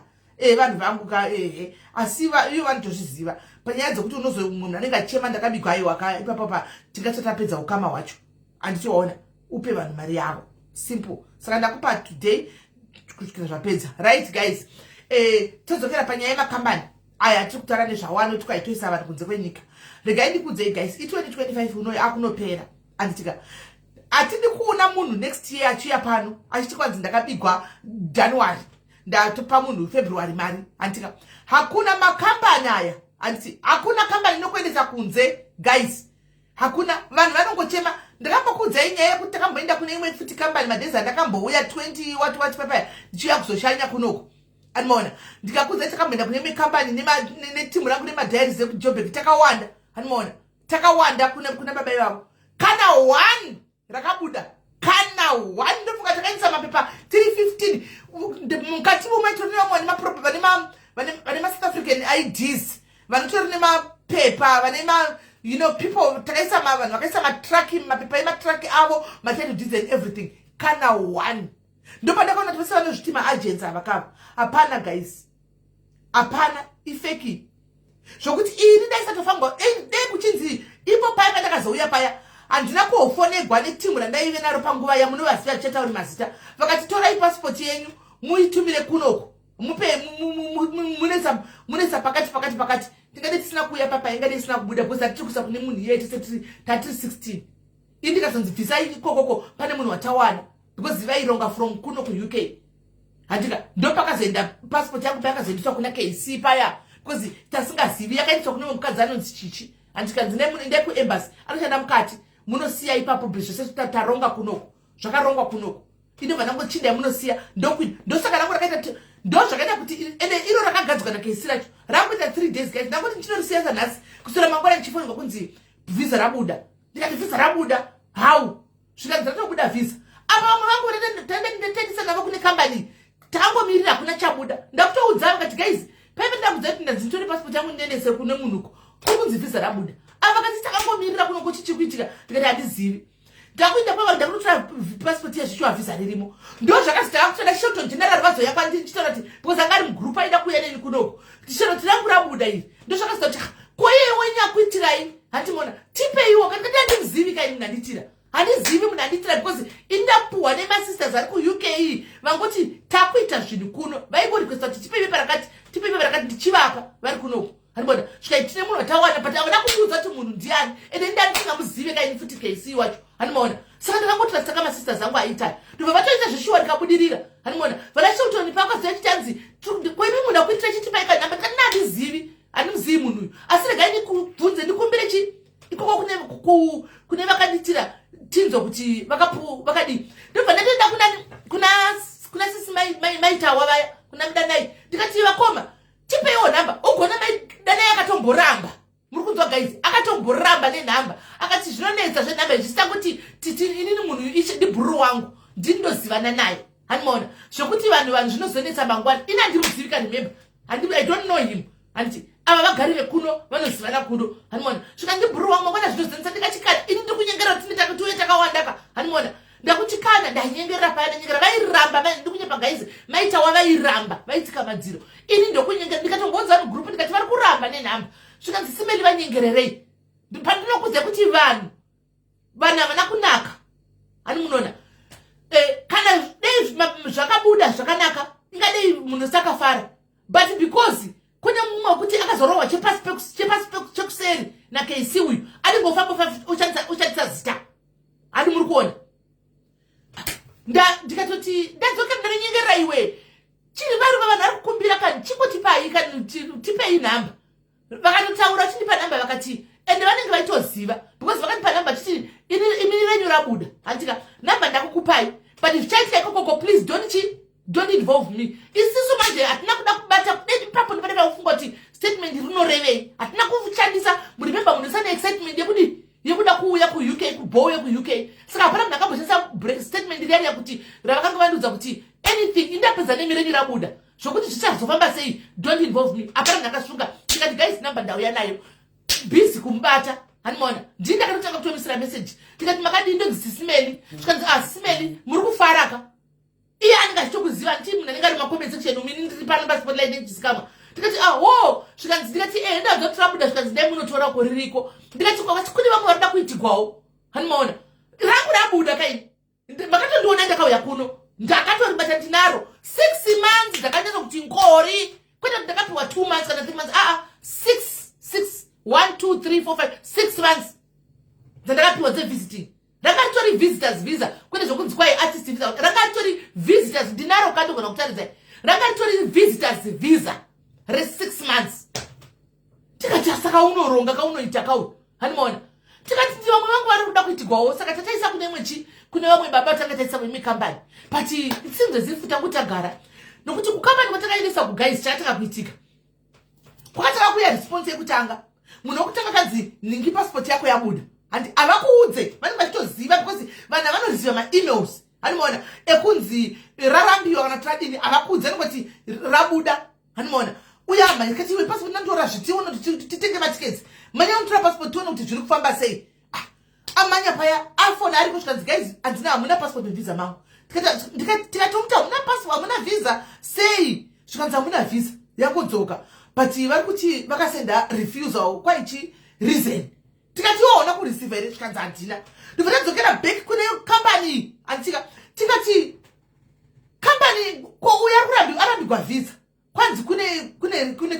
Vanhu vangu ka, ehe, asi ivo vanotozviziva panyaya dzekuti unozo munhu anenge achichema ndakabigwa, aiwa ka, ipapapa tingati tapedza ukama hwacho, handiti? Waona, upe vanhu mari yavo, simple. Saka ndakupa today kusvikira zvapedza. Right guys, todzokera panyaya yemakambani aya atiri kutaura nezvawo, anoti kwaitoisa vanhu kunze kwenyika. Regai ndikudzei guys, i2025 unoyo akunopera, handitika? Hatidi kuona munhu next year achiuya pano achiti kwanzi ndakabigwa January, ndatopa munhu February mari, handitika? Hakuna makambani aya, handiti? Hakuna kambani inokuendesa kunze guys, hakuna. Vanhu vanongochema. Ndakambokuudzai nyaya yekuti takamboenda kune imwe futi kambani madhezi andakambouya 20 wati wati papaya ndichiuya kuzoshanya kunoko, animaona? Ndikakuudzai takamboenda kune imwe kambani netimu rangu nemadiaries ekuJobek, takawanda, animaona? Takawanda kuna baba ivavo, kana one rakabuda, kana one. Ndofunga takaendesa mapepa tiri 15. Mukati momaitori nevamwe vane maSouth African IDs, vanotori nemapepa, vane ma people takaisa, vanhu vakaisa matraki, mapepa ematraki avo, matitle deeds and everything, kana one. Ndopandakaona kuti vese vanozviti maagents ava kava, hapana guys, hapana, ifake. Zvokuti ini ndaisatofangwa dei kuchinzi ipo paya pandakazouya paya handina kuhofonegwa netimu randaive naro panguva yamunovaziva, tichatauri mazita, vakati torai pasipoti yenyu muitumire kunoku, mupe munesa pakati pakati pakati, tingade tisina kuuya papa, ingade isina kubuda because hatiri kuisa kune munhu iyeye. Tese tatiri 16. Ini ndikazonzi bvisai ikokoko, pane munhu watawana, because vaironga from kuno kuUK, handika? Ndopakazoenda pasipoti yangu, payakazoendeswa kuna KC paya, because tasingazivi yakaendeswa kune mukadzi anonzi Chichi, handikanzi ndai kuembassy, anoshanda mukati, munosiya ipapo zvese taronga kunoko, zvakarongwa kunoko, inobva ndangochinda yamunosiya. Ndosaka rangu rakaita, ndo zvakaita kuti ende iro rakagadzwa naKC racho rangoita 3 days guys. Ndangoti ndichinorisiya sanhasi, kuswera mangwana ndichifonirwa kunzi vhisa rabuda. Ndikati vhisa rabuda how? Zvikanzi ratobuda vhisa. Apa vamwe vangu tendisa navo kune kambani, takangomirira, hakuna chabuda. Ndakutoudza vakati guys, paive ndakudza kuti ndanzi nditore pasipoti yangu ndiendese kune munhuko, kuri kunzi vhisa rabuda. Ava vakati takangomirira kunoko, chichi kuitika? Ndikati handizivi. Ndakuenda kwava, ndakunotora pasipoti yezvicho, vhisa ririmo. Ndo zvakazi takakutoda Shelton General vazoya kwandiri ndichitaura kuti because anga ari mugrupu aida kuuya neni kunoko, Shelton rangu rabuda iri. Ndo zvakaziva kuti koiye wenyakuitirai, handimona, tipeiwo. Kandikati handimuzivi kai munhu anditira, handizivi munhu anditira, because indapuhwa nemasisters ari kuUK, vangoti takuita zvinhu kuno, vaingorequesta kuti tipe pepa rakati, tipe pepa rakati, ndichivapa vari kunoko. Handibona svikai tine munhu watawana, but avana kundiudza kuti munhu ndiani, ende ndani tingamuzive kaini futi KC wacho. Handimaona? Saka ndakangotrasta kamasisters angu aitaya, ndobva vatoita zveshuwa, ndikabudirira. Handimaona? Vana Shilton pakaziva chitanzi koimi munhu akuitira chitipai kanhamba, ndikati nandizivi, handimuzivi munhu uyu, asi regai ndikubvunze, ndikumbire chi ikoko kune vakanditira, tinzwa kuti vakadii. Ndobva ndatoenda kuna sisi Maitawa vaya, kuna Mudanai, ndikati, "Vakoma, tipeiwo nhamba." Ugona Maidanai akatomboramba. Muri kunzwa, guys? Akatomboramba nenhamba, akati zvinonetsa zvenhamba, zvisita kuti inini munhu ndibhururu wangu, ndinondozivana naye. Handimaona zvekuti vanhu zvinozonetsa mangwana. Ini handimuzivi ka, remember, I don't know him. Handiti ava vagari vekuno vanozivana kuno? Handimaona? Svika ndibhururu wangu, mangwana zvinozonetsa. Ndikati kana ini ndiri kunyengera kuti tiuye takawandaka. Handimaona? Ndakuti kana ndanyengerera paya, ndanyengera, vairamba. Ndikunyepa, guys? Maitawa vairamba, vaitsika madziro. Ini ndokunyengera, ndikatomboudza mugroup, ndikati vari kuramba nenhamba. Zvikanzi, "Simeli, vanyengererei." Pandinokuudza kuti vanhu havana kunaka. Hani munoona, kana dei zvakabuda zvakanaka, ingadei munhu sakafara, but because kune mumwe wekuti akazorohwa chepasi chekuseri naKC uyu, anenge ofamba ushandisa zita. Hani muri kuona? Ndikatoti ndadzokera, ndanyengerera iwe, chiri varume, vanhu vari kukumbira kani, chingotipai kani, tipei nhamba. Vakatotaura chindipa nhamba, vakati ende vanenge vaitoziva because vakandipa nhamba chiti, "Imi renyu rabuda, handika nhamba ndakukupai, but zvichaitika ikokoko, please don't chi don't involve me." Isisu manje hatina kuda kubata ipapo, ndifanira kufunga kuti statement rinorevei. Hatina kushandisa. Remember, munhu isane excitement yekudi yekuda kuuya kuUK, kubhowe kuUK, saka hapana munhu akamboshandisa statement riyani yakuti ravakanga vandiudza kuti anything indapedza nemi, renyu rabuda, zvokuti zvichazofamba sei, don't involve me. Hapana munhu akasunga. Ndikati, "Guys, namba ndauya nayo." Busy kumubata. Handimaona? Ndii ndakatotanga kutomisira message, ndikati, "Makadii? Ndonzi Sisimeli." Zvikanzi, "Ah, Sisimeli, muri kufaraka." Iye anenge achitokuziva ndii, munhu anenge ari macomment section umini, ndiri pano paspotlight nechizikamwa. Ndikati, "Ah, wo." Zvikanzi, ndikati, "E, ndadza kuti rabuda." Zvikanzi, "Dai munotora ko ririko." Ndikati, "Kwakati kune vamwe varida kuitigwawo." Handimaona? Rangu rabuda kaini, makatondiona ndakauya kuno, ndakatoribata, ndinaro 6 months. Ndakanyatsa kuti ngori, kwete kuti ndakapiwa 2 months kana 3 months. Aa, six, six, one, two, three, four, five, 6 months dzandakapiwa dzevisiting. Ranga ritori visitors visa, kwete zvokunzi kwai artist visa. Ranga ritori visitors. Ndinaro kandogona kutaridzai. Ranga ritori visitors visa re6 months. Tikati, saka unoronga kaunoita kau. Handimaona? Tikati ndi vamwe vangu vari kuda kuitigwawo, saka tataisa kune imwe chi kune vamwe baba tanga taisa kuimwe kambani, but it seems as if tangu tagara nokuti kukambani kwatakaendesa kuguys, chakatanga kuitika, kwakatanga kuuya response yekutanga. Munhu wekutanga kanzi, "Ningi, passport yako yabuda." Handi havakuudze, vanenge vachitoziva because vanhu havanoziva maemails. Handimaona? Ekunzi rarambiwa kana kuti radini, havakuudze, anongoti rabuda. Handimaona? Uye amhanya kati, "Iwe, passport nanditora zvitione kuti titenge matiketsi. Manya unotora passport, tione kuti zviri kufamba sei." Ah, amanya paya, afona ari kusvika, "Guys, handina, hamuna passport visa mangu." Tikatomuti, "Hamuna passport, hamuna visa sei?" Zvikanzi, "Hamuna visa, yangodzoka, but vari kuti vakasenda refusal kwaichi reason." Tikati, "Iwo kureceiva here?" Zvikanzi, "Handina." Ndobva tadzokera back kune kambani, handitika? Tikati, "Kambani, ko uya arambigwa visa, kwanzi kune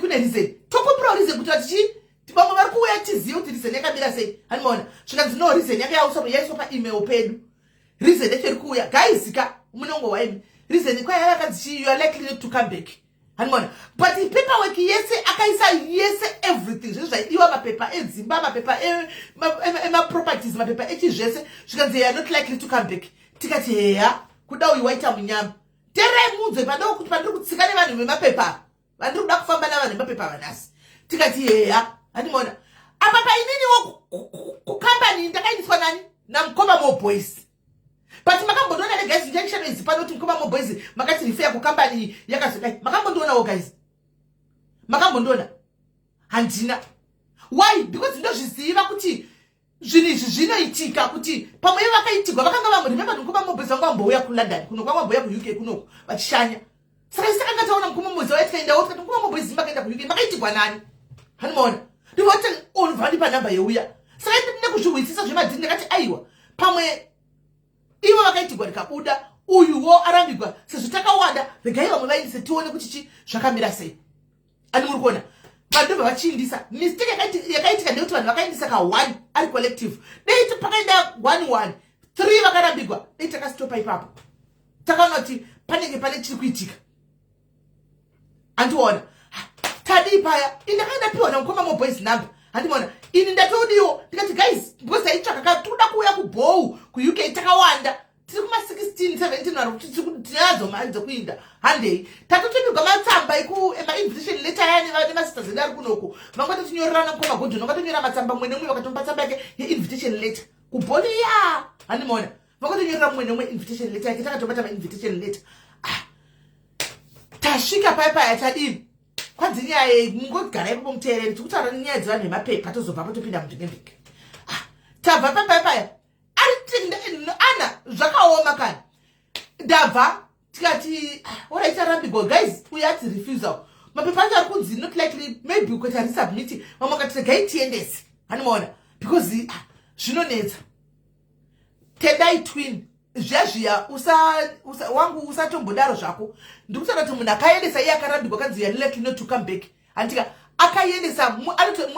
reason, tokumbirawo reason kuti vatichi vamwe vari kuuya tizive kuti reason yakamira sei." Handimaona? Zvikanzi, "No, reason yanga yaiswa paemail pedu, reason yacho iri kuuya." Guys ka, munongo waimi, reason kwaiva yakanzi chi, "You are likely not to come back." Handimaona? But paperwork yese akaisa yese, everything, zvese zvaidiwa, mapepa edzimba, mapepa emaproperties, mapepa echizvese. Zvikanzi, "You are not likely to come back." Tikati, "Heya, kuda uyu waita munyama." Terai munzwe pandiri kuti pandiri kutsika nevanhu vemapepa, vandiri kuda kufamba navanhu vemapepa vanhasi. Tikati, "Heya." Handimaona? Apa paininiwo kukambani ndakaindiswa nani? Namukoma Moboys. But makambondiona ne, guys? Ndichaishano pano kuti mukoma Moboys makati refer kukambani yakazodai. Makambondionawo, guys? Makambondiona? Handina. Why? Because ndozviziva kuti zvinhu izvi zvinoitika, kuti pamwe ivo vakaitigwa vakanga vamwe. Remember, mukoma Moboys vanga vambouya kuLondon kuno, kwanga vambouya kuUK kunoku vachishanya. Saka isi takanga taona mukoma Moboys vaya, tikaendawo, tikati, "Mukoma Moboys, makaenda kuUK, makaitigwa nani?" Handimaona? Ndivati vandipa nhamba yeuya. Saka nekuzvihwisisa zvemadhini, ndakati, "Aiwa, pamwe ivo vakaitigwa rikabuda, uyuwo arambigwa, sezvo takawanda, regai vamwe vaindise, tione kuti chi zvakamira sei." Ani muri kuona? Vanhu ndobva vachiindisa. Mistake yakaitika ndekuti vanhu vakaindisa ka one ari collective. Dei pakaenda one one, three vakarambigwa, dei takastopa ipapo, takaona kuti panenge pane chiri kuitika. Handiona tadii paya. Ini ndakaenda piwa namukoma moboys number, handimaona. Ini ndatodiwo, ndikati, "Guys," because taitsvaka ka, tikuda kuuya kubhou kuUK, takawanda, tiri kuma16 17 vanhu, tinadzo mari dzekuinda, handei. Tatotumigwa matsamba emainvitation letter aya nemasisters edu ari kunoku. Vangatotinyorerana, mukoma Godon vakatonyora matsamba, mumwe nemumwe vakatomupa tsamba yake yeinvitation letter kubholi ya, handimaona. Vakatonyorera mumwe nemumwe invitation letter yake, takatobata mainvitation letter. Ah, tasvika paya paya, tadini? Kwanzi nyaya, mungogara ipopo muteereri, tikutaura nenyaya dzevanhu vemapepa, tozobva topinda mundingembeke. Ah, tabva paya paya ari ana, zvakaoma kani. Ndabva tikati, "Alright, arambigwa guys, uyo ati refusal, mapepa acho ari kunzi not likely, maybe ukaita resubmit." Vamwe vakati, "Regai tiendese," hanimaona, because ah, zvinonetsa. Tendai Twin, zviya zviya wangu, usatombodaro zvako. Ndikutaura kuti munhu akaendesa, iye akarambigwa, kanzi, "You are likely not to come back," handika? Akaendesa,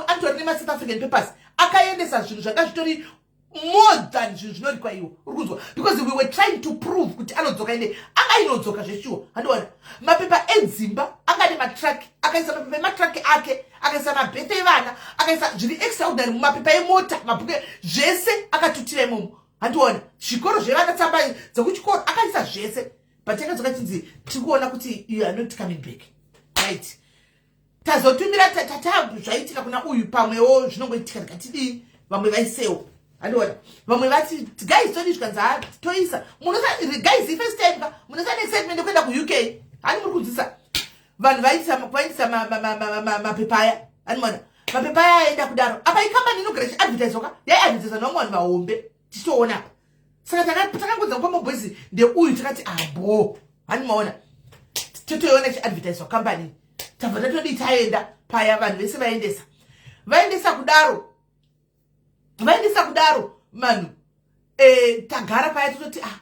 anotori nemaSouth African papers, akaendesa zvinhu zvanga zvitori more than zvinhu zvinorikwa iwo, uri kunzwa? Because we were trying to prove kuti anodzoka, ende anga inodzoka zveshuwa, handiona. Mapepa edzimba anga nematruck, akaisa mapepa ematruck ake, akaisa mabhete evana, akaisa zviri extraordinary mumapepa emota, mabhuku, zvese akatutira imomo, handiona. Zvikoro zvevana, tsamba dzekuchikoro, akaisa zvese. But yakadzoka chinzi, "Tiri kuona kuti you are not coming back." Right, tazotumira tata, zvaitika kuna uyu, pamwewo zvinongoitika. Ndikatidii? Vamwe vaisewo, handiona. Vamwe vati, "Guys, todii?" Zvikanzi, "Ha, toisa." Guys, first time ka, munosane excitement yekuenda kuUK, hani muri kunzwisa? Vanhu vaindisa mapepa aya, handimaona, mapepa aya aenda kudaro. Apa ikambani inogara ichiadvertiswa ka, yaiadvertiswa nevamwe vanhu vahombe, tichitoona apa. Saka takangodza mukoma boys ndeuyu, takati abo, handimaona, totoiona ichiadvertiswa kambani. Tabva tatodii? Taenda paya, vanhu vese vaendesa, vaendesa kudaro, vaendesa kudaro vanhu. Tagara paya, tototi, "Ah,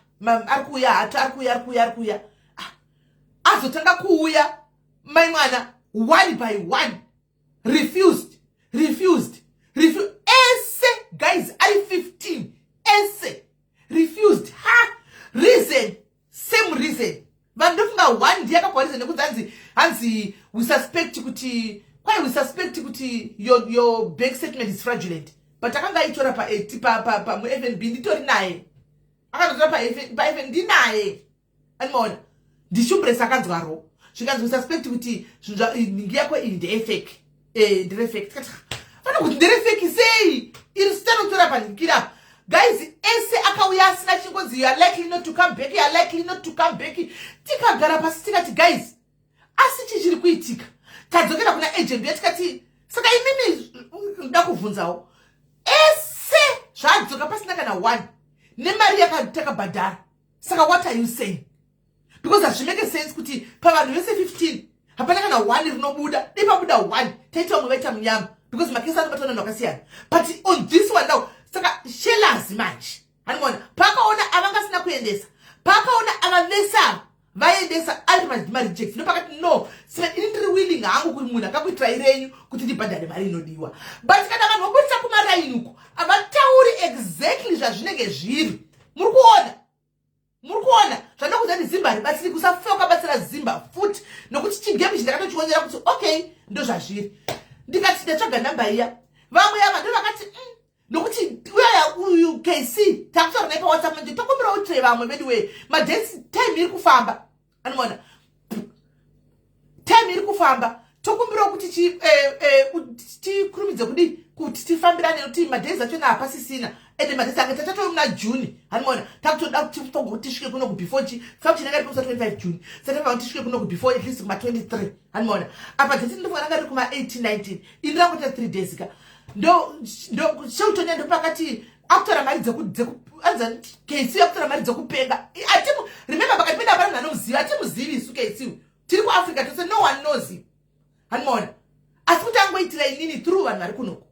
ari kuuya hato, ari kuuya, ari kuuya, ari kuuya." Ah, azotanga kuuya mai mwana, one by one, refused, refused, refused, ese guys, ari 15, ese refused. Ha, reason, same reason. Vanhu, ndofunga one ndiye akapuwa reason nekuti hanzi, "We suspect kuti," kwai, "we suspect kuti your bank statement is fraudulent." But akanga aitora pamuFNB, nditori naye, akatotora paFN, ndinaye, animaona, ndishumbresi akanzwaro. Zvikanzi, "We suspect kuti nhingi yako iyi ndeyefake, nderefake." Tikati, "Fana kuti nderefake sei? Iri sitanotora panhingiri apa." Guys, ese akauya asina chingonzi, "You are likely not to come back, you are likely not to come back." Tikagara pasi, tikati, "Guys, asi chii chiri kuitika?" Tadzokera kuna agent uya, tikati, "Saka imimi, nda kuvhunzawo, ese zvadzoka pasina kana one, nemari yakakabhadhara, saka what are you saying? Because hazvimake sense kuti pavanhu vese 15 hapana kana one rinobuda. Dei pabuda one, taita vamwe vaita munyama, because makesi anobatwa navanhu vakasiyana. But on this one now, saka shelazi manje, hanimona, paakaona avangasina kuendesa, paakaona ava vese ava vaendesa ari mareject, ndopakati, "No, saka ini ndiri willing hangu kuti munhu akakuitirai renyu kuti ndibhadhare mari inodiwa." But kana vanhu vobudisa kumaraini uko, havatauri exactly zvazvinenge zviri. Muri kuona? Muri kuona zvandokuza kuti Zimba haribatsiri? Kusafe wakabatsira Zimba futi, nokuti chigame ichi ndakatochionera kuti okay, ndo zvazviri. Ndikati ndatsvaga namba iya, vamwe ava ndo vakati, Nokuti uyaya uyu KC takutaura naye paWhatsApp manje, tokumbira utire vamwe vedu wee, madates, time iri kufamba, anoona, time iri kufamba, tokumbirawo kuti tikurumidze kudii kuti tifambirane, nekuti madays achona hapasisina, ende madays anga tatatori muna June, hanimona, takutoda kuti tisvike kunoku before chi function yanga iri kusa 25 June, saka tafana kuti tisvike kunoku before at least kuma 23, hanimona. Apa date ndinofanira ranga riri kuma 18 19, ini rangoita 3 days ka. Ndo Sheutonya ndopakati akutora mari anza KC akutora mari dzekupenga. Atimu remember, pakati pedu hapana munhu anomuziva, atimuzivi isu KC, tiri kuAfrica tose, no one knows him, hanimona, asi kuti angoitira inini through vanhu vari kunoko.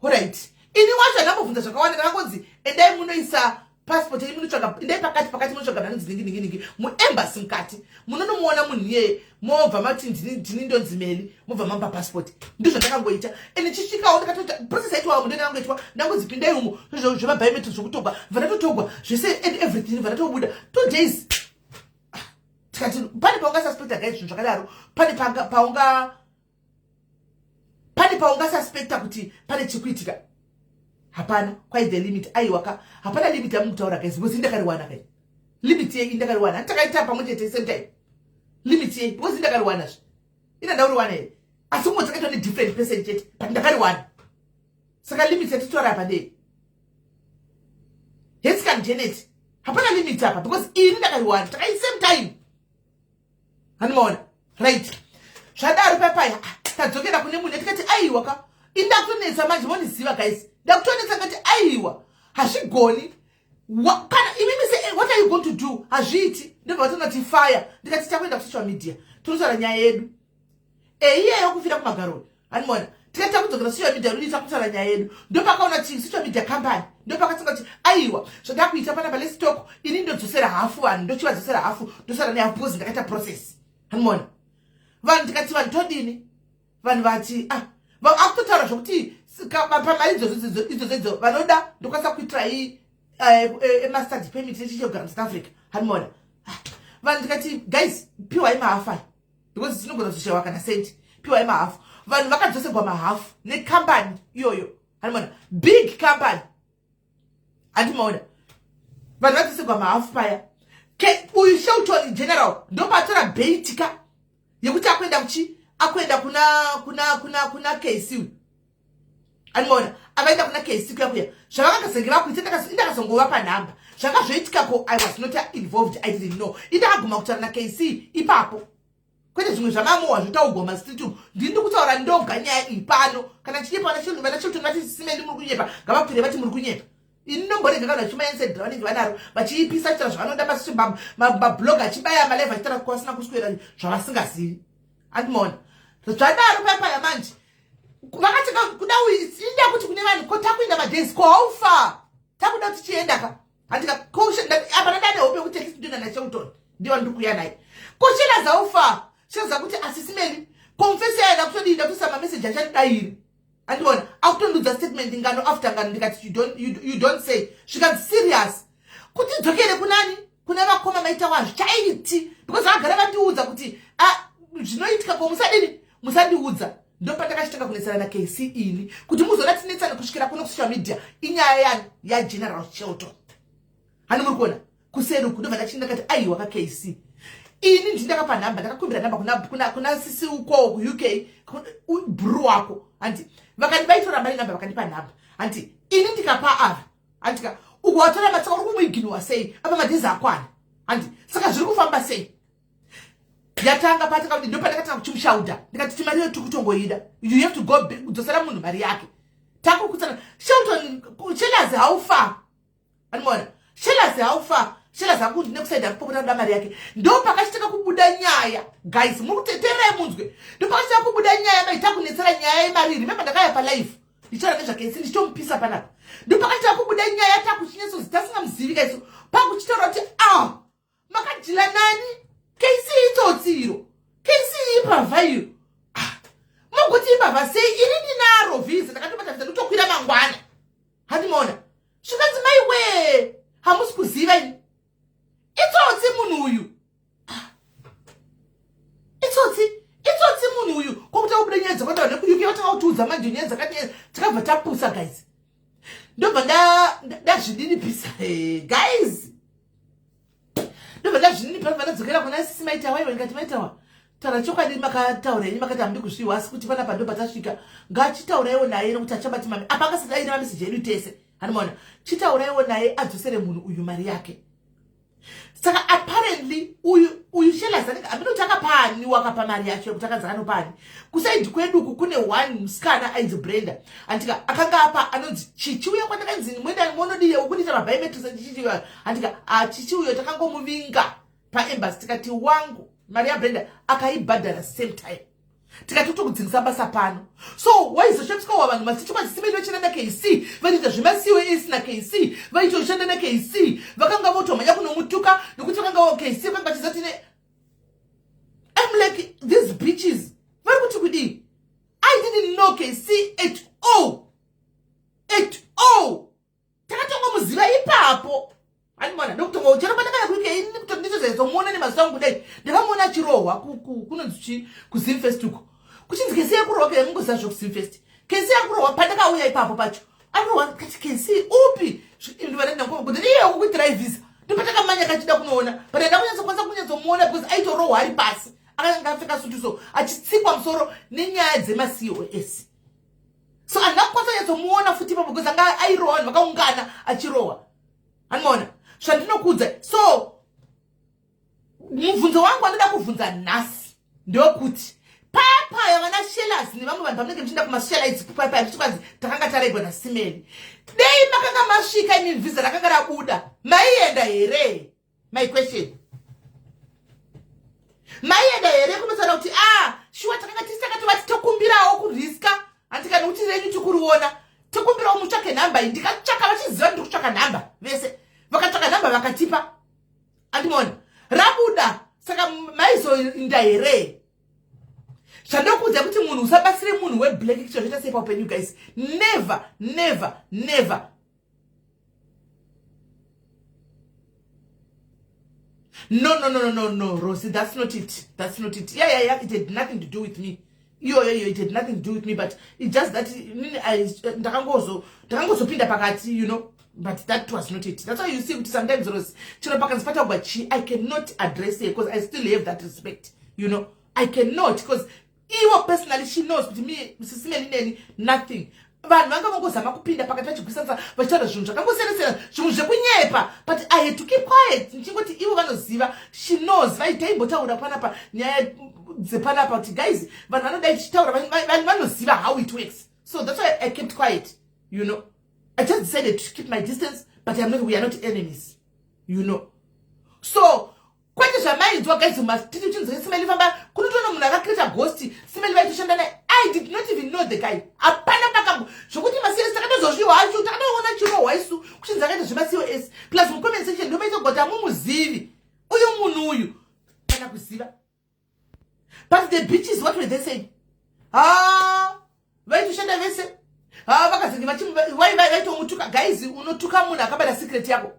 Alright, ini wacho handambobvunza zvakawanda, ndakangonzi, "Endai munoisa Passport yenyu munotsvaga, indai pakati pakati, munotsvaga vanonzi ningi ningi ningi muembassy mukati, munonomuona munhu iyeye, mobva mati, "Ndini ndonzi Meli," mobva mamupa passport. Ndizvo ndakangoita. And chisvikawo ndakatoita process yaitwa ndo ndakangoitwa, ndangozi pindai umo, zvemabiometric, zvokutogwa, bva ndatotogwa zvese and everything, bva ndatobuda 2 days. Tikati pane paungasuspecta, guys, zvinhu zvakadaro, pane paungasuspecta kuti pane chikuitika? Hapana. Kwai the limit, aiwa ka, hapana limit yamukutaura, guys, because indakariwana kai. Limit yei? Indakariwana, handitakaita pamwe chete same time. Limit yei? Because indakariwanazve, ina ndauriwana here? Asi kumwe takaitwa nedifferent person chete, but ndakariwana. Saka limit yatitaura apa ndei? Hetscan Janet, hapana limit apa because ini ndakariwana, takai same time, handimaona? Right, zvadaro papaya tadzokera kune munhu, tikati aiwa ka, indakutonetsa manje, moniziva guys, ndakutonetsa. Ngati aiwa, hazvigoni. Kana imimi se, what are you going to do? Hazviiti. Ndobva vatonati fire. Ndikati takuenda kusocial media, tonotaura nyaya yedu. Eiyeyo kufira kumagaroni, handimaona? Tikati takudzokera social media rudi, takutaura nyaya yedu. Ndopakaona ti social media company, ndopakatanga kuti aiwa, zvandakuita panapa, let's talk. Ini ndodzosera hafu vanhu, ndochivadzosera hafu, ndosara nehafu because ndakaita process, handimaona? Vanhu, tikati vanhu todini? Vanhu vati, ah, akutotaura zvokuti pamari idzodzo idzodzo idzo vanoda, ndokwanisa kuitirai emastudy permit nechichegara muSouth Africa, handimaona? Ah, vanhu tikati, guys, piwai mahafu aya because tinogona kuzoshayiwa kana senti. Piwai mahafu. Vanhu vakadzoserwa mahafu nekambani iyoyo, handimaona? Big company, handimaona? Vanhu vadzoserwa mahafu paya. Uyu Shelton General ndopatora baitika yekuti akuenda kuchi, akuenda kuna KC uyu, andimaona? Akaenda kuna KC kuya kuya, zvavakakazenge vakuita, indakazongovapa nhamba. Zvanga zvoitikako, I was not involved, I didn't know. Indakaguma kutaura naKC ipapo, kwete zvimwe zvamamohwa zvotaugwa mastreet umu. Ndini ndi kutaura ndoga nyaya iyi pano. Kana chinyepa, vana Shelton vati simendi muri kunyepa, ngavakwire vati muri kunyepa. Ini ndomborega kana vachimainsedra vanenge vanaro vachiipisa, chitaura zvavanoda, mablog achibaya malive, achitaura kwasina kuswera zvavasingazivi, andimaona? Zvadaro papaya manje vakati kuda inda kuti kune vanhu ko takuenda madays ko haufa takuda kuti chienda ka, handika? Apa ndandane hope yekuti at least ndoenda naShelton, ndiwa ndiri kuuya naye. Ko Shelas haufa? Shelas kuti asisimeli confess yaenda kutodii, ndakutoisa mameseji achandidairi, andiona? Akutondudza statement ngano after ngano. Ndikati you don't say. Zvikanzi serious kuti dzokere kunani, kuna vakoma maita wazvo chaiti, because vagara vandiudza kuti, ah, zvinoitika ko musadini, musandiudza. Ndopandakachitanga kunetsana naKC ini kuti muzoda tinetsana kusvikira kuno kusocial media. Inyaya yani yaGeneral Shelton, hani muri kuona kuseri uku? Ndobva ndachii, ndakati aiwa kaKC, ini ndindakapa nhamba, ndakakumbira nhamba kuna sisi uko kuUK, bhuru wako, handi? Vakandi vaitoramba nenhamba, vakandipa nhamba, handi? Ini ndikapa ava, handika? Uko watora matsaka, uri kumuignora sei? Apa madays akwana, handi? Saka zviri kufamba sei? Yatanga pataka kuti ndopandakatanga kuchimushauda, ndikati timari iyo tiri kutongoida, you have to go back, kudzosera munhu mari yake. Takukutsana Shelton, Shelas how far, andimaona? Shelas how far? Shelas akuti nekusaida kupopota kuda mari yake. Ndo pakachitanga kubuda nyaya, guys, muri kutetererai munzwe. Ndo pakachitanga kubuda nyaya maita kunetsera nyaya yemari. Remember ndakaya palive ndichitaura nezvaKC, ndichitomupisa panapa. Ndo pakachitanga kubuda nyaya, takuchinyatsozi tasingamuzivi kaiso, pakuchitaura kuti, ah, makadhila nani? KC itsotsi iro, KC imbavha iyo. Ah, mukuti imbavha sei? Iri ndinaro vhisa, ndakatobata vhisa, ndotokwira mangwana, handimaona? Zvikanzi maiwe, hamusi kuziva ini, itsotsi munhu uyu. Ah, itsotsi, itsotsi munhu uyu. Kwakuti akubuda nyaya dzakataura nekuUK, vatanga kutiudza manje nyaya dzakati, takabva tapusa, guys. Ndobva ndazvininipisa, guys, ndobva ndazvininipisa, ndobva ndadzokera kuna sisi Maitawa iwe. Ndikati, Maitawa, taura chokwadi, makataura henyu, makati hamudi kuzviwa, asi kuti panapa ndobva tasvika, ngachitauraiwo naye nekuti achabati mami apa angasati aine mameseji edu tese, handimaona? Chitauraiwo naye adzosere munhu uyu mari yake. Saka apparently uyu Shelas anenge hamene kuti akapani, wakapa mari yacho yekuti akanzi anopani. Kuside kwedu uku kune one musikana ainzi Brenda, andika? Akanga apa anonzi Chichi uya kwandakanzi mwenda monodiye ukundiita mabiometrics, Chichi, andika? Chichi uyo takangomuvinga paembassy, tikati wangu mari yaBrenda akaibhadhara same time. Tikati tokudzingisa basa pano. So waizoshamiswa wa vanhu masiti kwazisimeli vachishanda naKC, vanoita zvemaCOS naKC, vaitoshanda naKC, vakanga votomhanya kunomutuka nokuti vakanga KC vakanga vachiziva tine. I'm like, these bitches vari kuti kudii? I didn't know KC at all, at all. Takatongomuziva ipapo, andimona ndokutongo chero pandakaya kuUK ini kuti nditozomuona nemazuva angu kudai. Ndakamuona achirohwa kunonzi chi kuZimfest uko, kuchinzi KC yakurohwa. Ke mungoziva zvekuZimfest, KC yakurohwa. Pandakauya ipapo pacho arohwa, kati KC upi? Kuti iye kukuitirai visa. Ndopatakamanya kachida kunoona, but handina kunyatsokwanisa kunyatsomuona because aitorohwa ari pasi, akanga apfeka sutu, so achitsikwa musoro nenyaya dzemaCOS. So handina kukwanisa kunyatsomuona futi ipapo because anga airohwa, vanhu vakaungana achirohwa. Handimaona zvandinokuudza. So mubvunzo wangu wanoda kubvunza nhasi ndokuti paya vana Shelas nevamwe vanhu pamunenge muchienda kumasocialites, paya muchikwanzi takanga taregwa naSimeli, dei makanga masvika imi, vhisa rakanga rabuda, maienda here? My question, maienda here kunotaura kuti a ah, shuwa takanga tisi takatovati tokumbirawo kuriska, handika nokuti renyu tikuriona, tokumbirawo mutsvake nhamba iyi? Ndikatsvaka, vachiziva ndiri kutsvaka nhamba, vese vakatsvaka nhamba vakatipa. Andimaona rabuda, saka maizoinda here? Zvandokuudza kuti munhu usabatsire munhu weblack kicho zvoita sei paupenyu, guys? Never, never, never. No, no, no, no, no, no, Rosie, that's not it, that's not it. Yeah, it had nothing to do with me. Iyoyo iyo, it had nothing to do with me, but it just that ndakangozopinda pakati, but that was not it. That's why you see kuti sometimes, Rose, chero pakanzi pataugwa chi, I cannot address her because I still have that respect. I cannot, because iwo personally she knows kuti me sisimeni neni nothing. Vanhu vanga vangozama kupinda pakati vachigwisanisa, vachitaura zvinhu zvakangosiyana-siyana, zvinhu zvekunyepa, but I had to keep quiet ndichingoti ivo vanoziva. She knows vaitaimbotaura panapa nyaya dzepanapa kuti guys, vanhu vanodai tichitaura, vanhu vanoziva how it works. So that's why I kept quiet. I just decided to keep my distance, but I'm not, we are not enemies. So kwete zvamainzwa guys, matiti uchinzwa Simeli famba kunotoona munhu akacreata ghost, Simeli vaitoshanda naye. I did not even know the guy. Hapana pakambo zvokuti maCOS takatozozviwa hacho, takatoona chirohwa isu kuchinzi akaita zvemaCOS. Plus mucomment section ndomaita kuti hamumuzivi uyu munhu uyu kana kuziva. But the bitches, what were they saying? Ha, vaitoshanda vese, ha, vakazenge vaitomutuka. Guys, unotuka munhu akabata secret yako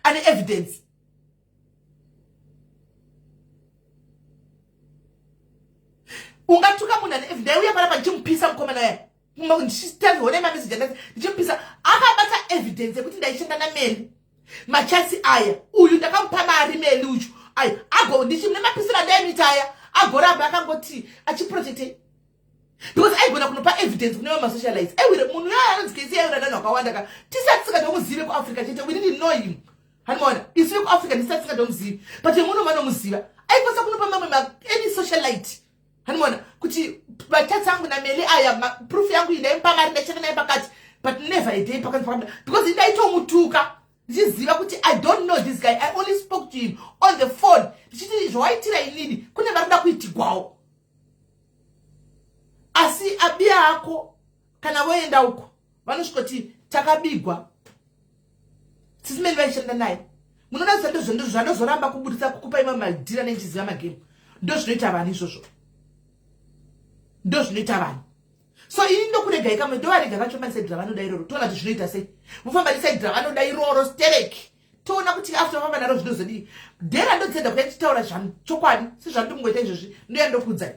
ane evidence. Ungatuka munhu ane evidence? Ndaiuya panapa ndichimupisa mukomana waya, ndichitaona mameseji andati ndichimupisa, akabata evidence yekuti ndaishanda naMeli. Machats aya, uyu ndakamupa mari Meli uchu aya ago nemapisiro andaimuita aya, agoramba akangoti achiprotecte because aigona kunopa evidence kune vamasocialites. Aiwire munhu yaya anonzi KC, aiwira nanhu akawanda ka tisati tisingatomuzive kuAfrica chete. We didn't know him, hanimaona isu vekuAfrica ndisati tisingatomuzivi, but yemuno vanomuziva. Aikwanisa kunopa mamwe any socialite, hanimaona kuti machats angu naMeli aya, proof yangu iyi, ndaimupa mari, ndaichata naye pakati, but never a day pakati pakati, because ndaitomutuka ndichiziva kuti I don't know this guy. I only spoke to him on the phone ndichiti zvawaitira inini kune vari kuda kuitigwawo, asi abiya ako kana voenda uko vanosvikoti takabigwa sisimeni vaishanda naye. Munoda zvandozoramba kubudisa kukupa ima madhira nenjiziva magemu. Ndo zvinoita vanhu izvozvo, ndo zvinoita vanhu. So ini ndokuregai kamwe, ndovarega vachifamba neside ravanoda iroro. Toona kuti zvinoita sei. Mufamba neside ravanoda iroro stereki, toona kuti after vafamba naro zvinozodii. Dhera ndodzenda kuya ndichitaura chokwadi sezvandikungoita izvozvi, ndoya ndokuudzai.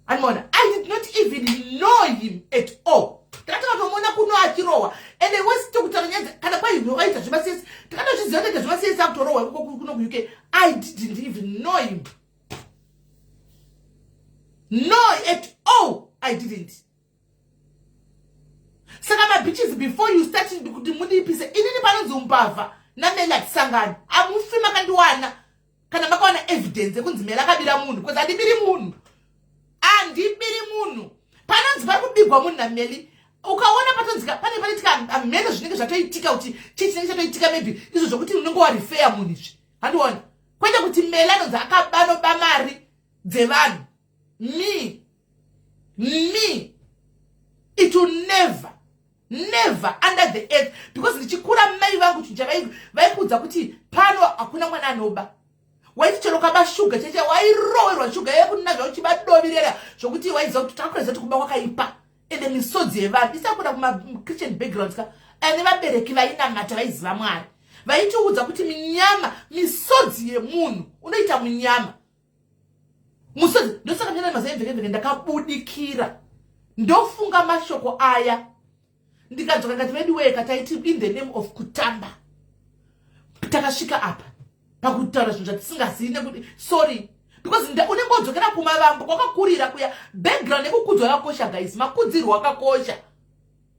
Animaona, I did not even know him at all. Takatomuona kuno achirohwa, ende wesitokutaura nyaya kana kwaivaita zvemaCOS, takatozviziva kuita zvemaCOS akutorohwa kuno kuUK. I didn't even know him, no, at all, I didn't. Saka mabitches, before you start kuti mundipise inini panonzi umbavha naMeli hatisangani, hamufi makandiwana kana makawana evidence yekunzi Meli akabira munhu, because handibiri munhu, handibiri munhu. Panonzi pari kubigwa munhu naMeli, ukaona patonzika pane panoitika hamene zvinenge zvatoitika, kuti chii chinenge chatoitika, maybe izvo zvokuti unenge warifeya munhu izvi, handiona. Kwete kuti Meli anonzi akabanoba mari dzevanhu. Me, me, it will never, never under the earth, because ndichikura mai vangu chinja vaikuudza kuti pano hakuna mwana anoba. Waiti chero kaba shuga cheche, wairowerwa shuga yekunazva uchivadovirera, zvokuti waiziva kuti takureza kuti kuba kwakaipa. Ende misodzi yevanhu isakuda kumachristian backgrounds ka, ane vabereki vainamata, vaiziva Mwari, vaitiudza kuti minyama, misodzi yemunhu unoita munyama, musodzi. Ndosaka ndina mazuva emvekemveke ndakabudikira, ndofunga mashoko aya, ndikadzoka ngati veduweka, taiti in the name of kutamba, takasvika apa pakutaura zvinhu zvatisingazivi nekuti sorry, because unenge wodzokera kumavambo kwakakurira kuya. Background yekukudzwa yakakosha, guys. Makudzirwo akakosha,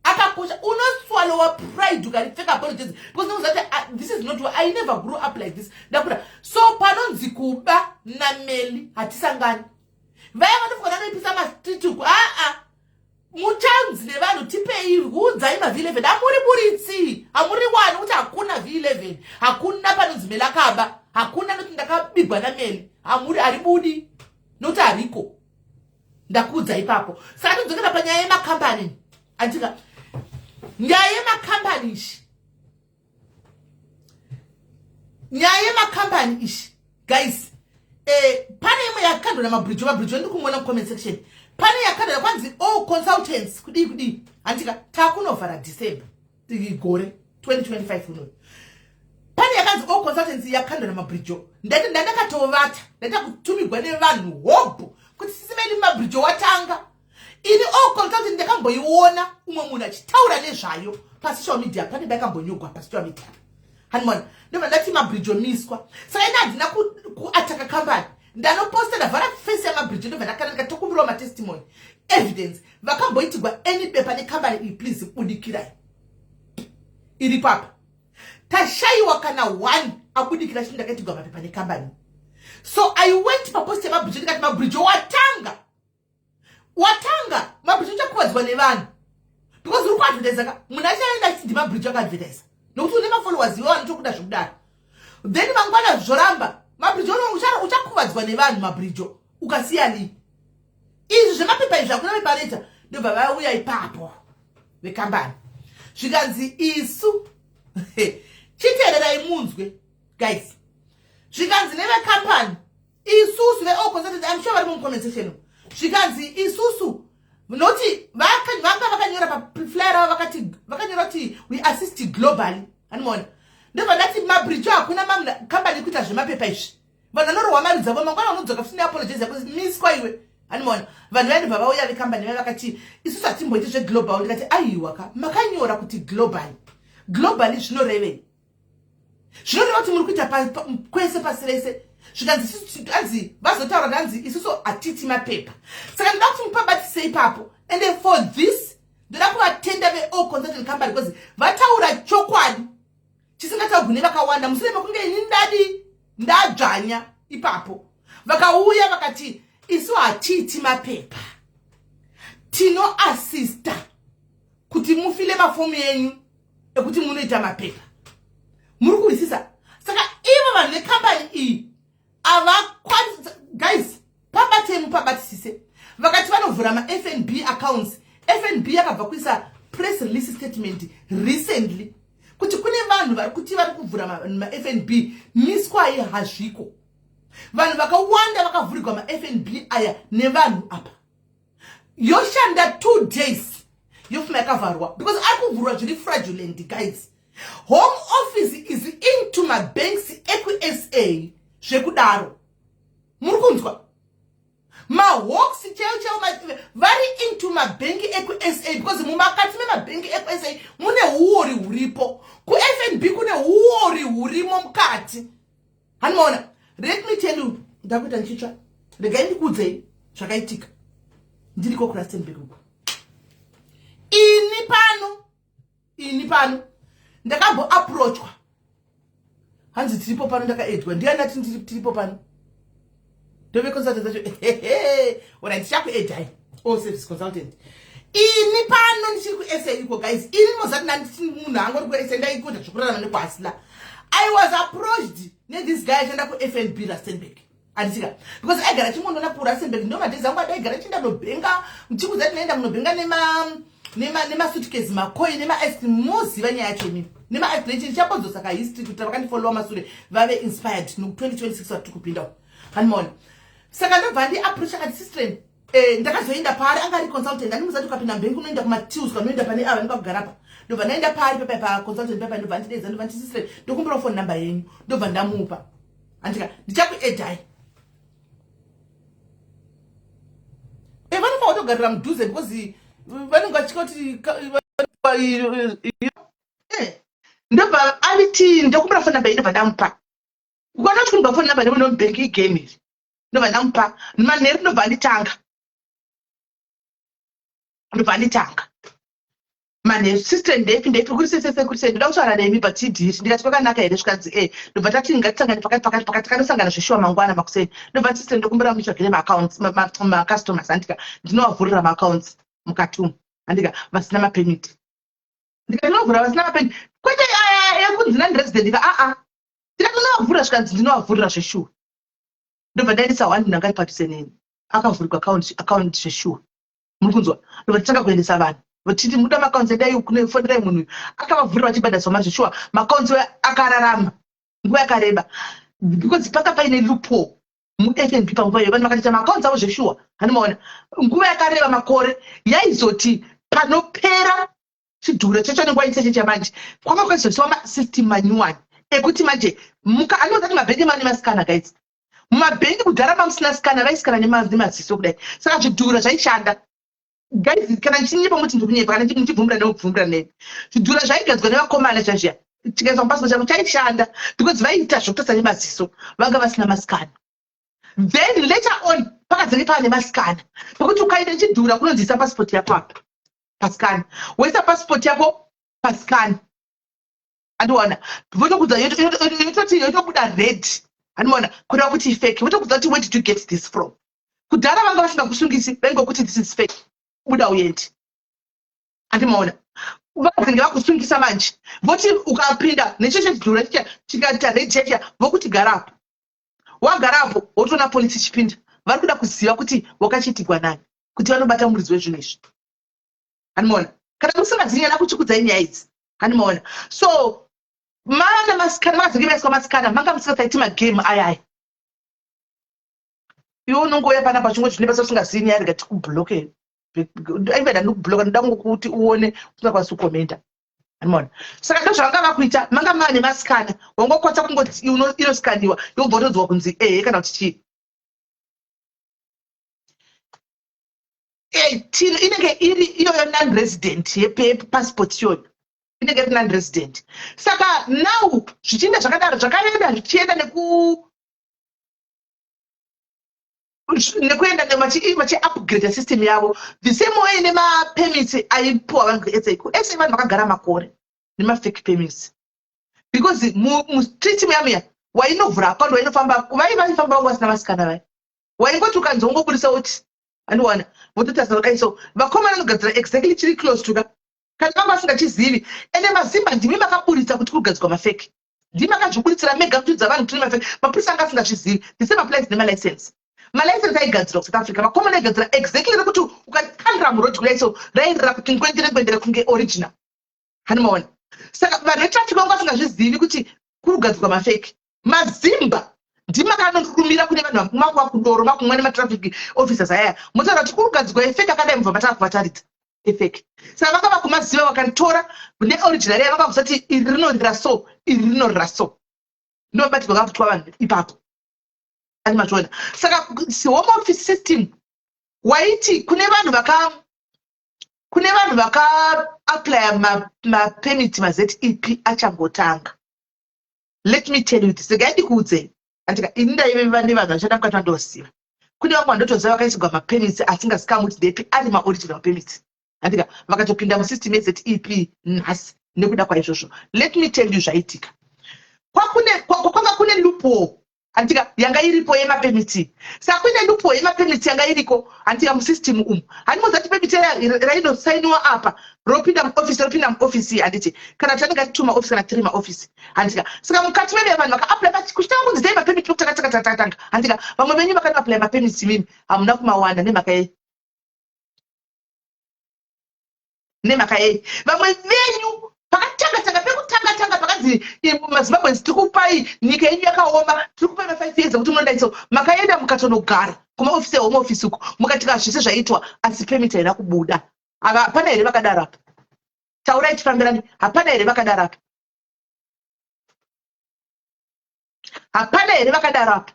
akakosha. Unoswallowa pride ukaripfeka apologies, because unozati, "Ah, this is not, I never grew up like this." Ndakura so panonzi kuba naMeli hatisangani. Vaya vanofunga vanoipisa mastreet uku, aa, muchanzi nevanhu, tipei, udzai maV11 amuri buritsi, hamuri wani kuti hakuna V11, hakuna panonzi Meli akaba, hakuna nokuti ndakabigwa naMeli. Hamuri, haribudi nokuti hariko. Ndakuudza ipapo. Saka todzokera panyaya yemakambani andika, nyaya yemakambani ishi, nyaya yemakambani ishi, guys. Pane imwe yakandwa naMabridge. Mabridge, ndiri kumuona mucomment section. Pane yakandwa kwanzi all consultants kudii kudii, handika? Takunovhara December gore 2025 unoyu. Pane yakanzi all consultants yakandwa naMabridge. Ndaiti ndandakatovata, ndaita kutumigwa nevanhu hobho kuti sisimeni, Mabridge watanga. Ini all consultant ndakamboiona umwe munhu achitaura nezvayo pasocial media. Pane ndakambonyogwa pasocial media, hanimona? Ndobva ndati Mabridge omiswa. Saka ini handina kuataka kambani. Ndanoposta, ndavhara face yaMabridge, ndobva ndakana ndikatokumbirawo matestimony evidence. Vakamboitigwa any bepa nekambani iyi, please budikirai. Iri papa tashayiwa kana one abudikira chiti ndakaitigwa mapepa nekambani. So I went papost yaMabridge ndikati, "Mabridge watanga, watanga. Mabridge, uchakuvadzwa nevanhu because uri kuadvertisa ka. Munhu achaenda achiti ndiMabridge akaadvertisa nokuti une mafollowers iwo anotokuda zvekudaro. Then mangwana zvoramba. Mabridge, uchakuvadzwa nevanhu. Mabridge, ukasiya lii izvi zvemapepa izvi, hakuna pepa reta." Ndobva vauya ipapo vekambani, zvikanzi isu, chiteererai munzwe, guys, zvikanzi nevekambani isusu veall consultant, I'm sure vari mumucomment section, zvikanzi isusu noti vanga vakanyora paflyer ravo, vakati vakanyora kuti we assist globally, animaona? Ndobva ndati, "Mabridge, hakuna kambani ikuita zvemapepa izvi. Vanhu vanorohwa mari dzavo, mangwana vanodzoka futi neapologize yako, miswa iwe." Animaona? Vanhu vaindobva vauya vekambani vaya, vakati isusu hatimboiti zveglobal. Ndikati, "Aiwa ka, makanyora kuti globally. Globally zvinorevei? Zvinoreva kuti muri kuita kwese pasi rese." Zvikanzi, anzi vazotaura kuti anzi isusu hatiti mapepa. Saka ndoda kuti mupabatise ipapo. And for this ndoda kuvatenda veall consultant company, because vataura chokwadi chisingataurwi nevakawanda. Mushure mekunge ini ndadi ndadzvanya ipapo, vakauya vakati isu hatiiti mapepa, tinoasista kuti mufile mafomu enyu ekuti munoita mapepa. Muri kuhwisisa? Saka ivo vanhu vekambani iyi havakwanisi. Guys, pabatei, mupabatisise. Vakati vanovhura maFNB accounts. FNB yakabva kuisa press release statement recently kuti kune vanhu vari kuti vari kuvhura maFNB, miswai, hazviko. Vanhu vakawanda vakavhurirwa maFNB aya nevanhu apa, yoshanda 2 days, yofuma yakavharwa because ari kuvhurwa zviri fraudulent. Guys, Home Office is into mabanks ekuSA zvekudaro. Muri kunzwa? Mahawks chaivo chaivo vari into mabhengi ekuSA, because mumakati memabhengi ekuSA mune uori huripo. KuFNB kune uori hurimo mukati, hanimaona? Let me tell you, ndakuita ndichitsva. Regai ndikuudzei zvakaitika ndiriko kuRustenburg uko. Ini pano, ini pano ndakamboapproachwa, hanzi tiripo pano. Ndakaedzwa, ndiani ati tiripo pano? Ndove consultant dzacho. Alright, tichakuedhai all service consultant. Ini pano ndichiri kuSA iko, guys. Ini ndinozati nanditi munhu angori kuSA, ndaikuita zvekurarama nekuhasila. I was approached nethis guy ashanda kuFNB Rustenburg. Andisika because aigara chingondoona kuRustenburg, ndo madhezi angu adaigara chienda kunobhenga muchikudza, tinoenda kunobhenga nemasuitcase, makoi nemaice cream. Moziva nyaya yacho imini nemaice cream. Ndichabonzosa kahistory kuitira vakandifollowa masure vave inspired no2026 vatiri kupinda hanimaona. Saka ndobva ndiapproach akati, "Sistren." Ndakazoenda paari, anga ari consultant. Andimuzati ukapinda mubhengi unoenda kumatills, kanoenda pane ava vanenge vakugara pa. Ndobva ndaenda paari pepa paconsultant pepa, ndobva ndidedza, ndobva nditi, "Sistren, ndokumbirawo phone number yenyu." Ndobva ndamupa. Andika ndichakuedhai. Vanofanira kutogarira mudhuze because vanenge vachika kuti ndobva anditi, "Ndokumbira phone number yenyu." Ndobva ndamupa. Ukaona kuti kumbira phone number nemunomubhengi igame iri. Ndobva ndamupa manheru, ndobva anditanga, ndobva anditanga manheru, "Sister, ndepi ndepi, kuri sesese, kuri sei, ndoda kutaura nemi patidhiri." Ndikati, "Kwakanaka here?" Zvikanzi, "E." Ndobva tati, "Ngatisangane pakati pakati pakati." Takanosangana zveshuwa mangwana makuseni. Ndobva, "Sister, ndokumbira mutsvagire maaccounts, macustomers, andika ndinovavhurira maaccounts mukati umu, andika vasina mapemiti." Ndikati, "Ndinovhura vasina mapemiti, kwete aya ekunzi non-resident." Ndika, "Aa." Ndikati, "Unovavhurira?" Zvikanzi, "Ndinovavhurira zveshuwa." Ndobva ndaendesa one munhu anga ari padhuze neni, akavhurirwa account zveshuwa. Muri kunzwa? Ndobva tatanga kuendesa vanhu vachiti, "Muda maaccounts, endai kunefonerai munhu uyu." Akavavhurira vachibhadhariswa mari zveshuwa. Maaccounts akararama nguva yakareba because panga paine loophole muFNB panguva iyo. Vanhu vakatoita maaccounts avo zveshuwa, hanimaona, nguva yakareba, makore. Yaizoti panopera chidhura chacho nenguva icheche chamanje, kwanga kwaizosiwa masystem manyuwani ekuti manje muka anozati mabhengi mane mascanner. Guys, mumabhengi kudhara mamusina scanner, vaisikana nemaziso kudai. Saka zvidhura zvaishanda. Guys, kana ndichinyepa muti ndikunyepa, kana ndichibvumira nekubvumira neni. Zvidhura zvaigadzwa nevakomana zvazviya, chikaiswa mupasipoti chako chaishanda because vaiita zvokutarisa nemaziso, vanga vasina mascanner. Then later on pakazenge paane mascanner, pekuti ukaenda chidhura kunonzi isa pasipoti yako apa pascanner, woisa pasipoti yako pascanner, andiona, votokudza yototi yotobuda red, andiona, kureva kuti fake. Votokudza kuti, "Where did you get this from?" Kudhara vanga vasingakusungisi, vaingokuti, "This is fake, buda uende." Andimaona, vazenge vakusungisa manje, voti ukapinda necheche chidhura chicha chikaita red chacha, vokuti garapo. Wagarapo, wotoona polisi ichipinda, vari kuda kuziva kuti wakachiitigwa nani, kuti vanobata muridzi wezvinhu izvi. Handimaona, kana musingazivi nyaya, kuchikudzai nyaya idzi, handimaona. So mana mascanner, makazenge maiswa mascanner, manga musingasaiti magame ayaya. Iwe unongouya panapa chingoti zvine basa, usingazivi nyaya, rega tikubloke. Aiva ndandikubloka, ndoda kungokuti uone usingakwanisi kukomenda, handimaona. Saka ndo zvavanga vakuita, manga maane mascanner, wangokwanisa kungoti inoskaniwa, yobva utodzwa kunzi ehe kana kuti chii. Tino inenge iri iyoyo non-resident yepassport, iyoyo inenge iri non-resident. Saka now zvichienda zvakadaro, zvakaenda zvichienda nekuenda vachiupgrade system yavo the same way nemapermits aipuwa vanhu kuSA. KuSA vanhu vakagara makore nemafake permits because mustreet muya muya wainovhura account, wainofamba, vai vaifamba vangu vasina mascanner, vai waingoti ukanzi wongobudisa uti, andiwana, vototarisa kudai. So vakomana vanogadzira exactly chiri close to ka kana vanga vasingachizivi. Ende mazimba, ndimi makaburitsa kuti kugadzirwa mafake, ndimi makazviburitsira mega kutiudza vanhu kuti mafake. Mapurisa anga asingazvizivi. The same applies nemalicense. Malicense aigadzirwa kuSouth Africa, vakomana aigadzira exactly rekuti ukakandira muroad kudai so, rairira kuti ngwendere ngwendere kunge original, hanimaona. Saka vanhu vetraffic vanga vasingazvizivi kuti kuri kugadzirwa mafake. Mazimba ndimi makanorumira kune vanhu makuva kudoro, makumwa nematraffic officers ayaya, motaura kuti kuri kugadzirwa efake akadai, mubva matava kuvataridza efake. Saka vanga vakumaziva, vakatora neoriginal yaya, vanga kusati iri rinorira so, iri rinorira so, ndobatirwa kakutwa vanhu ipapo, ani mazviona. Saka Home Office system waiti kune vanhu vakaapplya mapermit maZEP achangotanga. Let me tell you this, regai ndikuudzei. Andika ini ndaive nevanhu vachada mukati vandoziva, kune vamwe vandotoziva vakaisirwa mapermits asingazikamwi kuti ndepi ari maoriginal permits, andika vakatopinda musystem yeZEP nhasi nekuda kwaizvozvo. Let me tell you zvaitika. Kwanga kune loophole, handika, yanga iripo yemapermits. Saka kuine loophole yemapermits yanga iriko, handika, musystem umu. Handimozati permit rainosainiwa apa, ropinda muofisi, ropinda muofisi, handiti? Kana kuti anenge ari two maofisi kana three maofisi, handika? Saka mukati meve vanhu vakaapply kuchitanga kunzi dai mapermit nokuti. Pakatanga tanga, handika? Vamwe venyu vakanoapply mapermits, imimi hamuna kumawana. Nemhaka yei? Nemhaka yei? Vamwe venyu pakatanga tanga, pekutanga tanga, pakanzi maZimbabweans tiri kupai, nyika yenyu yakaoma, tiri kupai ma5 years ekuti munodaiso, makaenda mukatonogara kumaofisi eHome Office uku, mukatika zvese zvaitwa, asi permit haina kubuda. Hapana here vakadaro apa? Taurai tifambirani. Hapana here vakadaro apa? Hapana here vakadaro apa?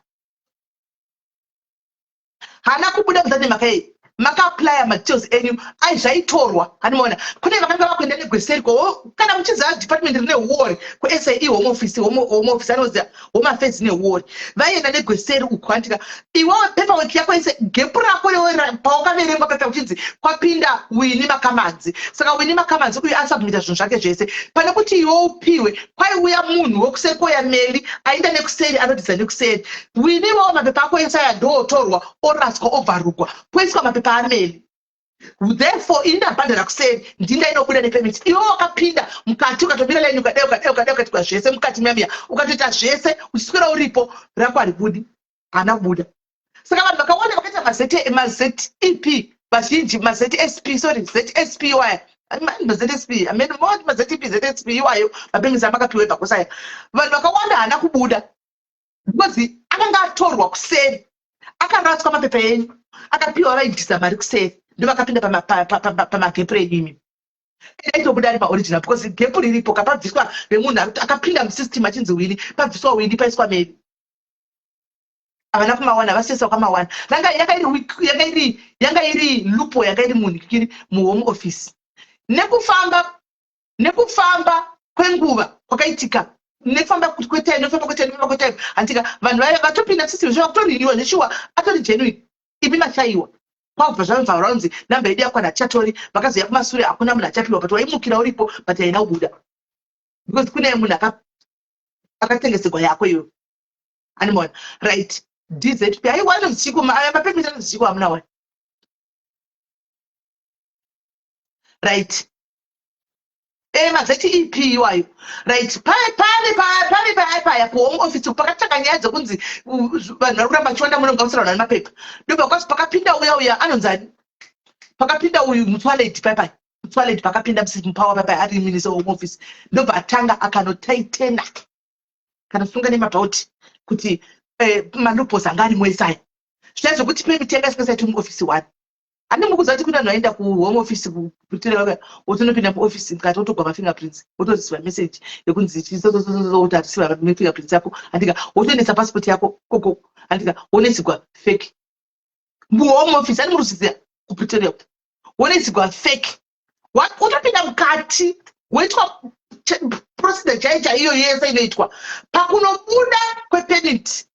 Haana kubuda muzati nemhaka yei? Makaapplya, madetails enyu ai zvaitorwa, handimaona. Kune vakanga vakuenda negweseri ko, kana muchiziva department rine huori kuSAE, Home Office, Home Office anoziva Home Affairs nehuori, vaienda negweseri uku, handika? Iwewe paperwork yako yese, gap rako rewe pawakaverengwa pepa kuchinzi kwapinda Wini Makamanzi, saka Wini Makamanzi uyu asubmita zvinhu zvake zvese, pane kuti iwe upiwe, kwaiuya munhu wekuseri koya Meli aenda nekuseri, anodhidza nekuseri. Wini, iwewo mapepa ako ese aya ndootorwa, oraswa, obvarugwa, poiswa mapepa aMeli. Therefore ini ndabhadhara kuseri, ndinda inobuda nepermit. Iwe wakapinda mukati, ukatomira laini, ukadai, ukadai, ukadai, ukaitirwa zvese mukati muyamiya, ukatoita zvese, uchiswera uripo, rako haribudi, haana kubuda. Saka vanhu vakawanda vakaita maZEP vazhinji, maZSP, sorry, ZSP iwaya, maZSP, maZEP, ZSP iwayo, mapermits amakapiwa ebhakosaya, vanhu vakawanda haana kubuda because akanga atorwa kuseri, akaraswa mapepa enyu, akapiwa vaibvisa mari kuseri, ndo vakapinda pamagap renyu imi. Aitobuda ari maoriginal because gap riripo kapabviswa remunhu akapinda musystem achinzi Wini, pabviswa Wini, paiswa Mary. Havana kumawana, vasese vakamawana. Yanga iri loophole, yanga iri munhikiri muHome Office. Nekufamba kwenguva kwakaitika, nekufamba kwetime, nekufamba kwetime, nekufamba kwetime, handika, vanhu vaya vatopinda system, zvakutoriniwa zveshuwa, atori genuine. Imi mashaiwa, kwabva zvabva raunzi namba yedu yakwana, hatichatori. Vakazoya kumasure, hakuna munhu achapiwa, but waimukira uripo, but haina kubuda because kune munhu akatengeserwa yako iwe animona. Right, DZP, aiwa, anonzi chiko aya mapermit? Anonzi chiko? Hamuna wani. Right, maZEP iwayo. Right, pane pane paya paya kuHome Office pakatanga nyaya dzekunzi vanhu vari kuramba vachiwanda muno, mukamusira vanhu vane mapepa, ndobva kwazi pakapinda uya uya anonzi ani, pakapinda uyu Motsoaledi pai pai, Motsoaledi pakapinda mupower pai pai, ari minister Home Office, ndobva atanga akanotaitena kana sunga nemabhauti kuti maloopholes anga arimo esaya, zviya zvokuti permit yanga isingasaiti muofisi one. Handi mukuziva kuti kune vanhu vaenda kuHome Office kuPretoria, wotonopinda muofisi mukati, wotogwa mafingerprints, wotoziva message yekunzi kuti hatisiva mafingerprints yako, handika? Wotoendesa passport yako koko, handika? Wonoisigwa fake muHome Office. Ani muri kuPretoria, wonoisigwa fake, wotopinda mukati, woitwa procedure chaiyo chaiyo yese inoitwa. Pakunobuda kwepermit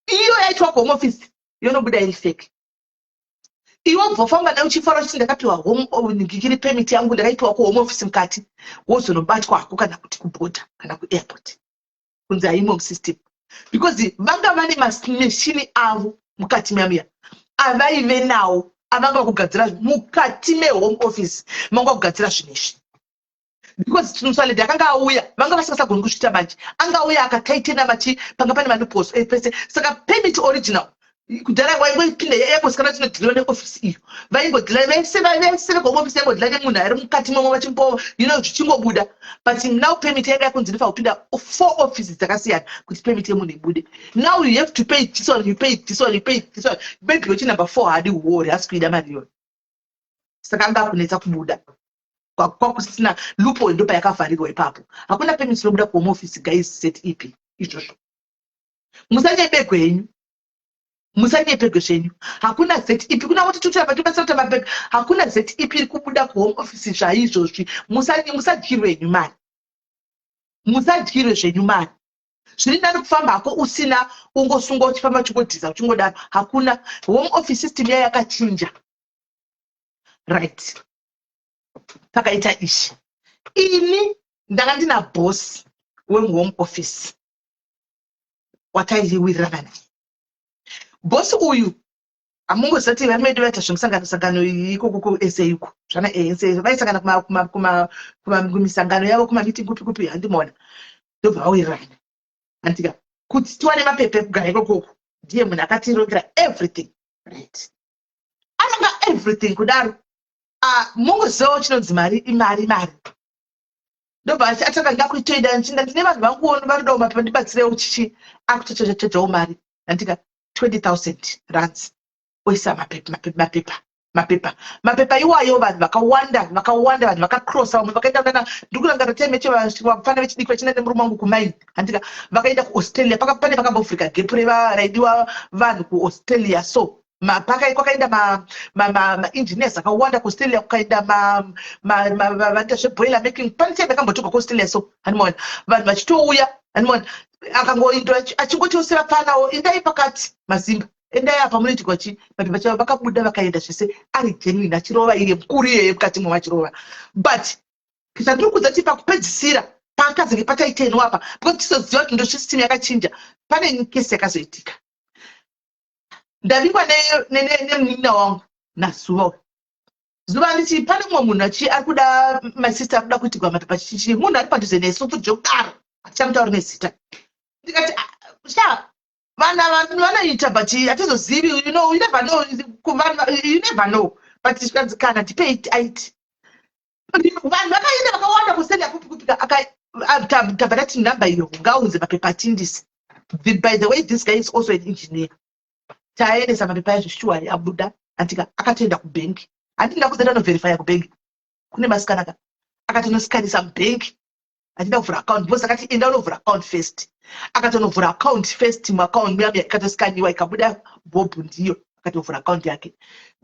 iyo yaitwa kuHome Office, yonobuda iri fake. Iwe ubva ufamba nayo uchifara uchiti ndakapiwa ngikiri permit yangu, ndakaipiwa kuHome Office mukati, wozonobatwa hako kana kuti kuborder kana kuairport, kunzi haimo musystem, because vanga vane mameshini avo mukati muyamiya avaive nawo, avanga vakugadzira mukati meHome Office, manga kugadzira zvinhu izvi, because Motsoaledi akanga auya, vanga vasingasagoni kuzviita. Manje anga auya akataitena machi panga pane maloopholes pese. Saka permit original kudhara waingoipinda, yaingozikanwa tinodealiwa neofisi iyo, vaingodeala vese vese vekuHome Office, vaingodeala nemunhu ari mukati momo, vachimbo zvichingobuda. But now permit yanga yakunzi inofanira kupinda four offices dzakasiyana kuti permit yemunhu ibude. Now you have to pay this one, you pay this one, you pay this one. Maybe wechi number four haadi huori, hasi kuida mari iyoyo, saka anga akunetsa kubuda. Kwakusina loophole, ndo payakavharirwa ipapo. Hakuna permit inobuda kuHome Office, guys. ZEP izvozvo musanyepegwe henyu, musanyepegwe zvenyu. Hakuna ZEP. Kuna kuti tutira patibatsira kuti mapepa, hakuna ZEP iri kubuda kuHome Office zvaizvozvi. Musadyirwe henyu mari, musadyirwe zvenyu mari. Zviri nani kufamba hako usina, ungosungwa uchifamba uchingodhiza uchingodaro. Hakuna. Home Office system yayo yakachinja. Right, pakaita izvi, ini ndanga ndina boss wemuHome Office wataiwirirana naye. Boss uyu, hamungozati varume vedu vaita zvemusangano sangano ikoko kuSA uko, zvana ANC, vaisangana kumisangano yavo, kumameeting kupi kupi, handimaona. Ndobva vawirirana, handika, kuti tiwane mapepa ekugara ikokoko. Ndiye munhu akatirongera everything, right? Aronga everything kudaro. Ah, mungozivawo chinonzi mari imari, mari. Ndobva atanga ndakuitoenda nchinda ndine vanhu vanguwo varidawo mapepa, ndibatsirewo chichi. Akutochajawo mari, andika, 20 000 rands, oisa mapepa, mapepa, mapepa, mapepa, mapepa iwayo. Vanhu vakawanda, vakawanda, vanhu vakacrossa, vamwe vakaenda kunana, ndiri kurangarira time yacho vafana vechidiki vachienda nemurume wangu kumaini, handika, vakaenda kuAustralia. Pane pakambovhurika gap reva raidiwa vanhu kuAustralia, so kwakaenda maengineers akawanda kuAustralia, kukaenda vanoita zveboiler making. Pane time yakambotorwa kuAustralia, so handimaona vanhu vachitouya, handimaona akangoindo achingoti sevapfanawo, endai pakati mazimba, endai apa munoitirwa chi mapepa chavo. Vakabuda, vakaenda zvese ari genuine, achirova iye mukuru iyeye mukati mo achirova. But chandiri kudza kuti pakupedzisira paakazenge pataitenwa apa, because tizoziva kuti ndo system yakachinja, pane kesi yakazoitika. Ndavingwa nemunin'ina wangu nazuva uyu. Zuva nditi pane mumwe munhu achi ari kuda, my sister ari kuda kuitirwa mapepa chichichi, munhu ari padhuze nesu futi zvekudaro, hatichamutauri nezita. Ndikati, "Ah, sha, vana vanhu vanoita, but hatizozivi, you never know, you never know." But zvikanzi, kana ndipei aiti vanhu vakaenda vakawanda kuseli kupi kupi, tabva tati nhamba iyo ngaunze mapepa atindise. By the way, this guy is also an engineer. Taendesa mapepa azvo, shuwa abuda, andika, akatoenda kubhengi. Handina kuzoenda noverifya kubhengi kune masikanaka, akatonoscanisa mubhengi achida kuvhura account, because akati enda unovhura account first. Akatonovhura account first, muaccount muya muya ikatoscaniwa, ikabuda Bob ndiyo, akatovhura account yake.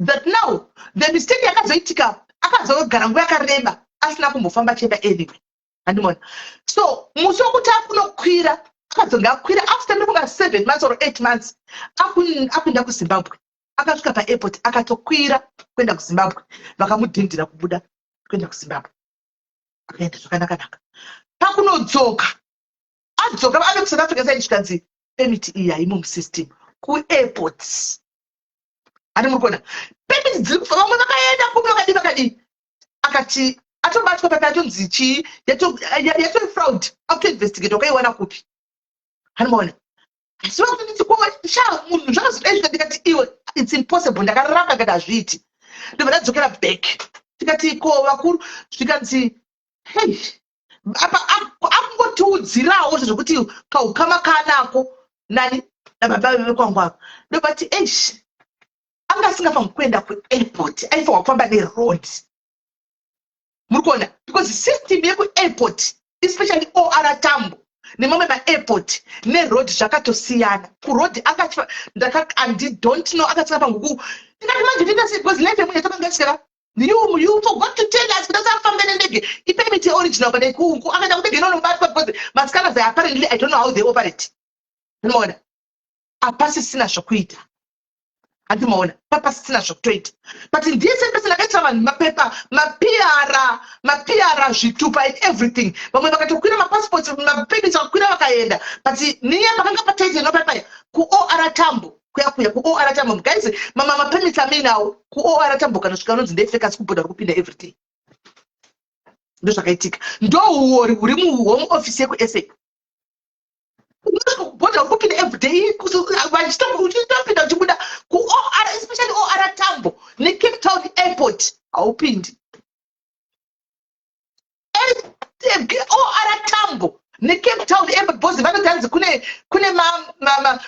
That now the mistake yakazoitika, akazogara nguva yakareba asina kumbofamba achienda anyway, handimona. So musi wekuti akunokwira, akazonge akwira after ndifunga 7 months or 8 months, akuenda kuZimbabwe. Akasvika paairport, akatokwira kuenda kuZimbabwe, vakamudhindira kubuda kuenda kuZimbabwe. Akaenda zvakanaka-naka. Pakunodzoka, adzoka ave kuSouth Africa side, zvikanzi permit iyi haimo musystem kuairport. Hani muri kuona permit dziri kufa, vamwe vakaenda kupi, vakadii, vakadii. Akati atobatwa papi, atonzi chii, yatori fraud, akutoinvestigate wakaiwana kupi, hani maona. Asi vakutonditi ko sha, munhu zvakazodai zvika. Ndikati, iwe, it's impossible. Ndakaramba, ndikati hazviiti. Ndobva ndadzokera back, tikati ko vakuru, zvikanzi hei, apa akungotiudzirawo zvekuti kaukama kaanako nani nababa vekwangu ava. Ndobva ti eish, anga asingafaniri kuenda kuairport, aifanirwa kufamba neroad. Muri kuona, because system yekuairport, especially OR Tambo nemamwe maairport, neroad zvakatosiyana. Kuroad andi don't know, akatsika panguku. Ndikati manje toita sei? Because life yemunhu yatokanganisika. You forgot to tell us kuti asafambe nendege, ipermit yeoriginal pane kungu akaenda kundege inonobatwa, because mascanners apparently, I don't know how they operate. Unoona apasisina zvokuita, handimaona papasisina zvokutoita. But ndiye same person akaitira vanhu mapepa, maPR, maPR, zvitupa and everything. Vamwe vakatokwira mapassports, mapermits, vakakwira vakaenda. But niye pakanga pataita inopapaya kuOR Tambo kuya kuya kuOR Tambo, guys, mama mapermits aminawo kuOR Tambo kanosvika unonzi ndefake, asi kubhodha uri kupinda everyday. Ndozvakaitika, ndo uori huri muHome Office yekuSA. Unosvika kubhodha uri kupinda everyday, uchitopinda uchibuda kuOR, especially OR Tambo neCape Town Airport haupindi. OR Tambo neCape Town Airport, because vanoti hanzi kune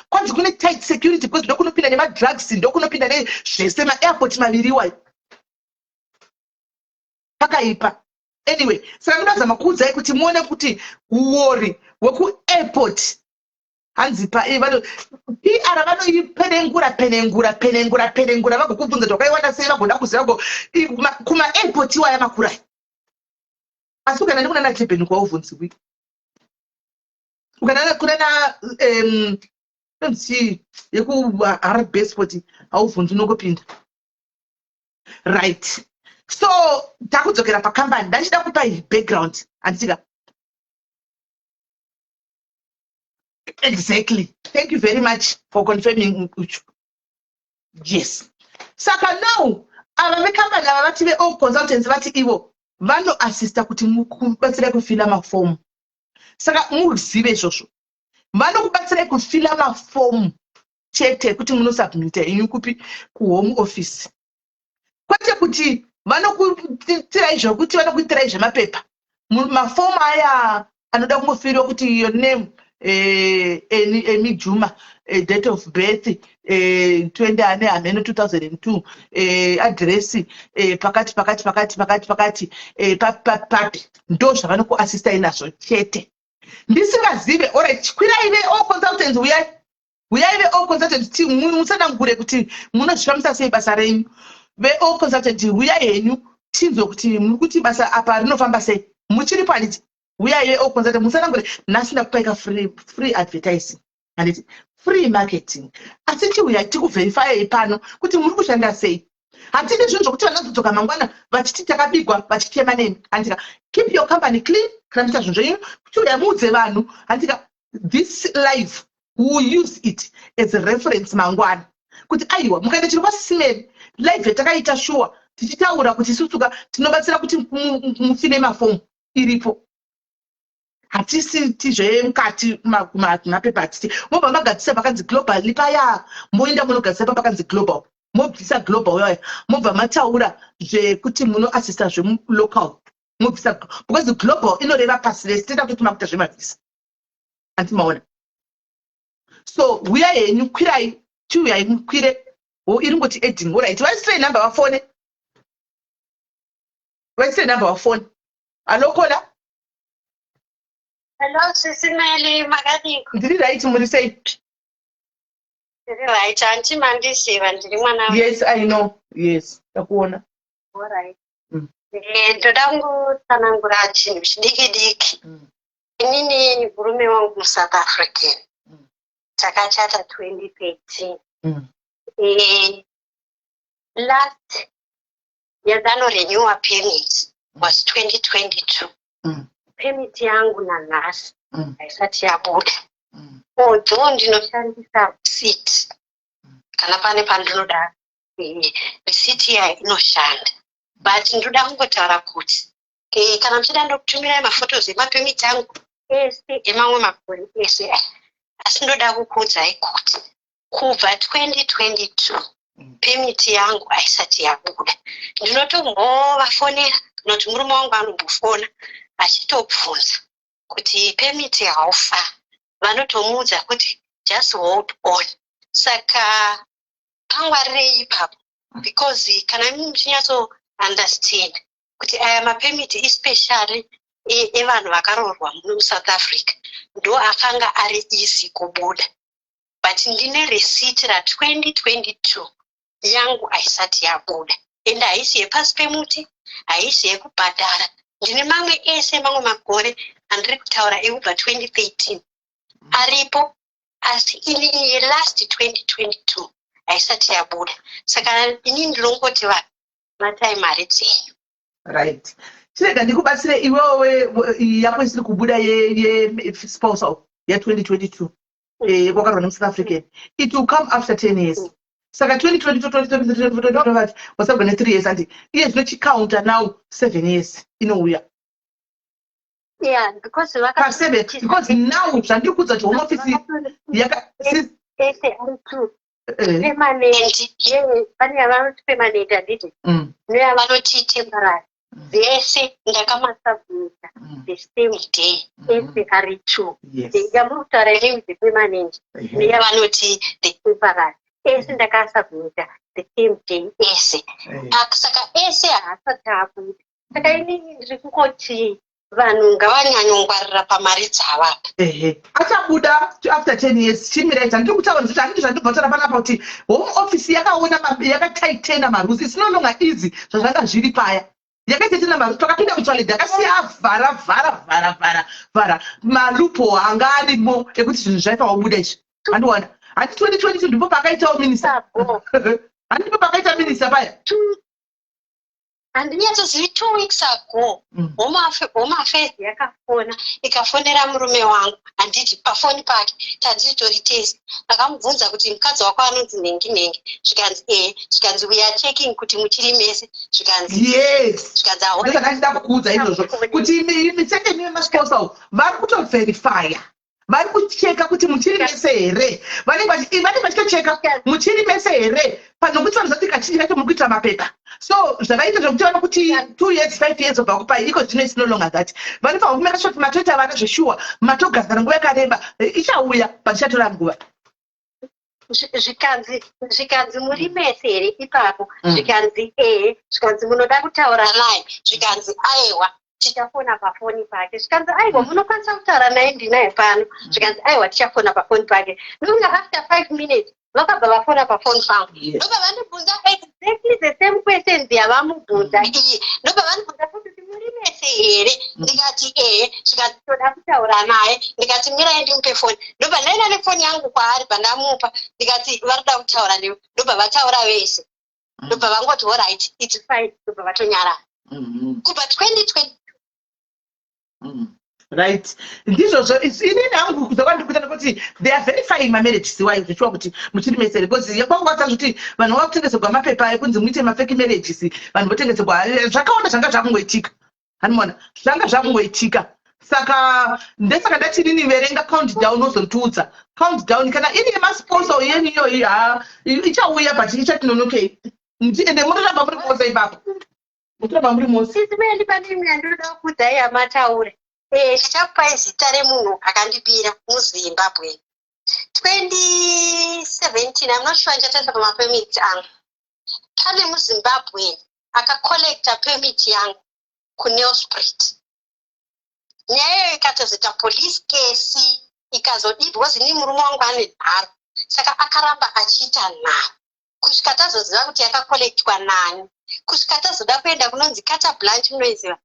kwanzi kune tight security, because ndokunopinda nemadrugs, ndokunopinda nezvese, maairport maviri iwayo pakaipa. Anyway, saka ndinozama kuudzai kuti muone kuti uori hwekuairport, hanzi PR vanoipenengura, penengura, penengura, penengura, vagokubvunza kuti wakaiwana sei, vagoda kuziva kumaairport iwaya makurai. Asi ukaenda nekuna naDurban kwaubvunziwi, ukaenda kuna na nonzi yekuHartbeespoort haubvunzi, unongopinda, right? So takudzokera pakambani. Ndachida kupa background, handitika? Exactly, thank you very much for confirming uchu. Yes, saka now ava vekambani ava vati veall consultants vati ivo vanoassista kuti mukubatsirai kufila mafomu. Saka muzive izvozvo, vanokubatsirai kufila mafomu. Chete kuti munosubmita henyu kupi? KuHome Office. Kwete kuti vanokuitirai zvokuti vanokuitirai zvemapepa, mafomu aya anoda kungofirwa kuti your name, Emi Juma, date of birth 20 ane hameno 2002, address pakati pakati pakati pakati pakati, papi papi papi. Ndo zvavanokuasistai nazvo chete. Ndisingazive. Alright, chikwirai veall consultants, uyai, uyai veall consultant, musanangure kuti munozvifambisa sei basa renyu. Veall consultant, uyai henyu tinzwe kuti muri kuti basa apa rinofamba sei. Muchiripo, handiti? Uyai veall consultant, musanangure. Nhasi ndakupaika free advertising, handiti? Free marketing. Asi chiuya tikuverifyei pano kuti muri kushanda sei. Hatidi zvinhu zvokuti vanozodzoka mangwana vachiti takabigwa, vachichema nemi, handika? Keep your company clean. Kana muita zvinhu zvenyu, chiuya muudze vanhu, handika? This live, will use it as a reference mangwana kuti aiwa, mukaenda chiri kwaSisimeri, live yatakaita shuwa tichitaura kuti isusuka tinobatsira kuti mufile mafomu iripo. Hatisi tizvemukati mapepa, hatiti. Mobva magadzisa pakanzi global paya, moenda munogadzisa pa pakanzi global, mobvisa global yaya, mobva mataura zvekuti munoasista zvemulocal. Mobvisa because global inoreva pasi rese. Toita kuti makuita zvemavhisa, andimaona? So huyai henyu, kwirai, chiuyai mukwire. Iri ngoti adding. Alright, vaisirei namba vafone, vaisirei namba vafone. Hello, caller. Hello, Sisi Meli, makadiko? Ndiri right, muri sei? Ndiri right, anti mandiziva, ndiri mwana. Yes, I know. Yes, takuona. Alright. Ndoda kungotsanangura chinhu chidiki diki. Inini murume wangu muSouth African. Takachata 2013. Last yandanorenewa permit was 2022. Permit yangu nanhasi haisati yabuda. Although ndinoshandisa receipt kana pane pandinoda, receipt iya inoshanda, but ndoda kungotaura kuti kana muchida ndokutumirai maphotos emapemiti angu ese emamwe makore ese aya. Asi ndoda kukuudzai kuti kubva 2022 pemiti yangu haisati yabuda. Ndinotombovafonera noti murume wangu anombofona achitobvunza kuti pemiti haufa, vanotomuudza kuti just hold on. Saka pangwarirei ipapo, because kana imi muchinyatso understand kuti aya mapemiti, especially evanhu vakaroorwa muno muSouth Africa, ndo akanga ari easy kubuda, but ndine receipt ra2022, yangu haisati yabuda, ende haisi yepasi pemuti, haisi yekubhadhara. Ndine mamwe ese mamwe makore andiri kutaura ekubva 2013 aripo, asi ini yelast 2022 haisati yabuda. Saka ini ndinongoti vanhu, batai mari dzenyu. Right, chirega ndikubatsire iwewe. Yako isiri kubuda yespousal ya2022, kwakarwa nemuSouth African, it will come after 10 years. Saka 2022 wasabva ne3 years, andi iye zvino chikaunta now 7 years inouya. Yeah, because Pa7, because now zvandiri kuudza kuti Home Office yaka ese ari two permanent, pane yavanoti permanent, handiti? Neyavanoti temporary. Dzese ndakamasubmita the same day, ese ari two. Yamuri kutaura inini, the permanent neyavanoti the temporary, ese ndakasubmita the same day ese. Saka ese haasati abuda. Saka inini ndiri kungoti vanhu ngavanyanyongwarira pamari dzavapa. Ehe, achabuda after 10 years. Chimirai, zvandiri kutaura ndizvo handiti zvandibva kutaura panapa kuti Home Office yakaona yakataitena marules. It's no longer easy zvazvanga zviri paya. Yakataitena marules, pakapinda mutsvaledi akasiya avhara vhara vhara vhara vhara maloophole anga arimo ekuti zvinhu zvaifa wabuda izvi. Handiwana handi 2022 ndipo pakaitawo minista, handipo pakaita minista paya. Handinyatsozivi, 2 weeks ago Home Affairs yakafona, ikafonera murume wangu, handiti? Pafoni pake tandiritori tese. Akamubvunza kuti mukadzi wako anonzi nhengi nhengi, zvikanzi ee, zvikanzi we are checking kuti muchiri mese, zvikanzi Yes. Zvikanzi Ndosaka ndichida kukuudza izvozvo kuti imi second yemaspousal vari kutoverifya. Vari kucheka kuti muchiri mese here. Vanenge vachitocheka muchiri mese here, panokuti vanozati kazhinji kacho muri kuita mapepa. So zvavaita zvekuti vanokuti 2 years, 5 years obva kupai, iko zvino is no longer that. Vanofanira kumeka sure kuti matoita vana zveshuwa, matogadzana nguva yakareba. Ichauya, but ichatora nguva. Zvikanzi muri mese here ipapo? Zvikanzi ehe. Zvikanzi munoda kutaura naye? Zvikanzi aiwa, tichafona pafoni pake. Zvikanzi aiwa, munokwanisa kutaura naye, ndinaye pano. Zvikanzi aiwa, tichafona pafoni pake. Ndokunga after 5 minutes vakabva vafona pafoni pangu. Ndobva vandibvunza exactly the same questions yavamubvunza iyi. Ndobva vandibvunza futi kuti muri mese here. Ndikati ehe. Zvikanzi toda kutaura naye. Ndikati mirai ndimupe foni. Ndobva ndaenda nefoni yangu kwaari, pandamupa ndikati vari kuda kutaura newe. Ndobva vataura vese. Ndobva vangoti alright, it's fine. Ndobva vatonyarara. Kubva 2020. Right, ndizvozvo. Inini hangu kuza kwandiri kuita nekuti they are verifying mamarriages iwayo zvichiwa kuti muchiri mese here, because kwakukwanisa kuti vanhu vakutengeserwa mapepa ekunzi muite mafake marriages. Vanhu votengeserwa zvakawanda zvanga zvakungoitika, hanimona, zvanga zvakungoitika. Saka ndesaka ndati inini verenga countdown, ozondiudza countdown kana iri yemaspousal yenyu iyoyi. Ha, ichauya, but ichatinonokei. Ende munoramba muri mose ipapo, mutoramba muri mose. Sisi Melly, pane imwe yandoda kukudzai yamataure. Ndichakupai zita remunhu akandibira muZimbabwe 2017. I'm not sure, ndichatarisa pamapermit angu. Pane muZimbabwe akacollecta permit yangu kuNelspruit. Nyaya iyoyo ikatozoita police case, ikazodii, because ini murume wangu ane nharo, saka akaramba achiita nharo kusvika tazoziva kuti yakacollectwa nani, kusvika tazoda kuenda kunonzi Carte Blanche, munoiziva?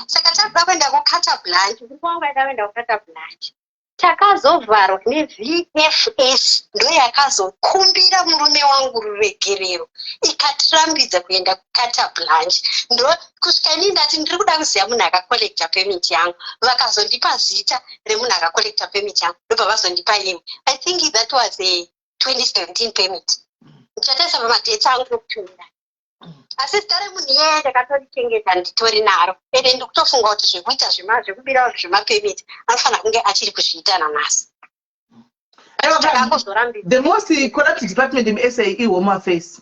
Saka takuda kuenda kuCarte Blanche, murume wangu aida kuenda kuCarte Blanche, takazovharwa neVFS. Ndo yakazokumbira murume wangu ruregerero, ikatirambidza kuenda kuCarte Blanche. Ndo kusvika inini ndati ndiri kuda kuziva munhu akacollecta permit yangu. Vakazondipa zita remunhu akacollecta permit yangu, ndobva vazondipa imwe. I think that was a 2017 permit. Ndichatarisa pamadates angu ekutumira, asi zita remunhu iyeye ndakatorichengeta, nditori naro. Ende ndikutofunga kuti zvekuita zvekubira vanhu zvemapermit anofanira kunge achiri kuzviita nanhasi. Takangozorambidza. The most corrupt department in SA i-Home Affairs.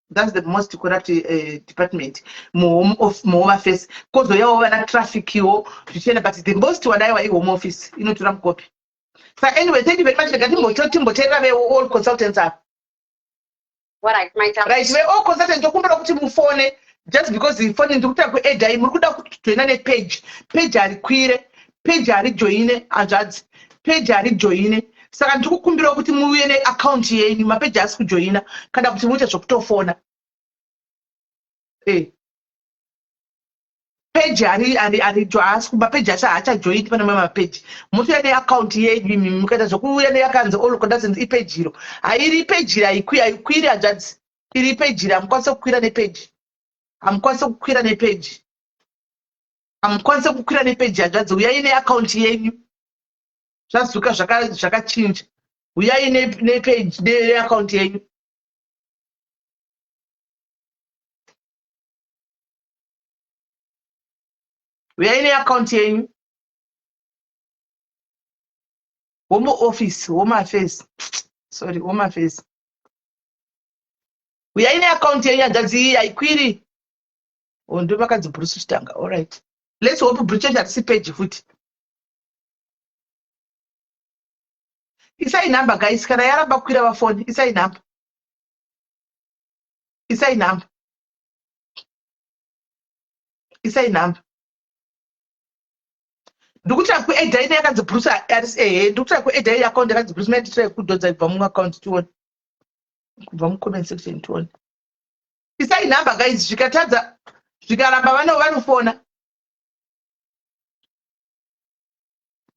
That's the most corrupt department muHome Affairs. Kozouyawo vana trafficiwo zvichienda, but the most wadaiwa i-Home Office, inotora mukopi. Sa anyway, thank you very much. Rega timboteerera ve-all consultants ava. Alright, maita. Right, ve-all consultants, tokumbira kuti mufone. Just because fone ndiri kuita kuedai, muri kuda kujoina nepage. Page harikwire, page harijoine, hanzvadzi, page harijoine. Saka ndiri kukumbirawo kuti muuye neaccount yenyu. Mapeji haasi kujoina, kana kuti muite zvekutofona. Page haasi, mapeji acho haachajoini. Pane mamwe mapeji motouya neaccount yenyu imi. Mukaita zvekuuya neyakanzi all consultants, ipeji iro hairi peji iri, haikwiri, hanzvadzi. Iri peji iri hamukwanisi kukwira nepeji, hamukwanisi kukwira nepeji, hamukwanisi kukwira nepeji, hanzvadzi. Uyai neaccount yenyu. Zvazuka zvakachinja. Uyai nepeji, neaccount yenyu. Uyai neaccount yenyu. Home Office, Home Affairs, sorry, Home Affairs. Uyai neaccount yenyu, hanzvadzi. Iyi haikwiri. O, ndo vakanzi Bruce Chitanga. Allright, let's hope Bruce chacho hatisi peji futi. Isai nhamba, guys. Kana yaramba kukwira vafoni, isai nhamba, isai nhamba, isai nhamba. Ndikuti kuedha ine yakanzi Bruce ehe, ndikuti kuedha iyi account yakanzi Bruce. Mai titrai kudhodza kubva muaccount tione, kubva mucomment section tione. Isai nhamba, guys. Zvikatadza, zvikaramba, vanofona.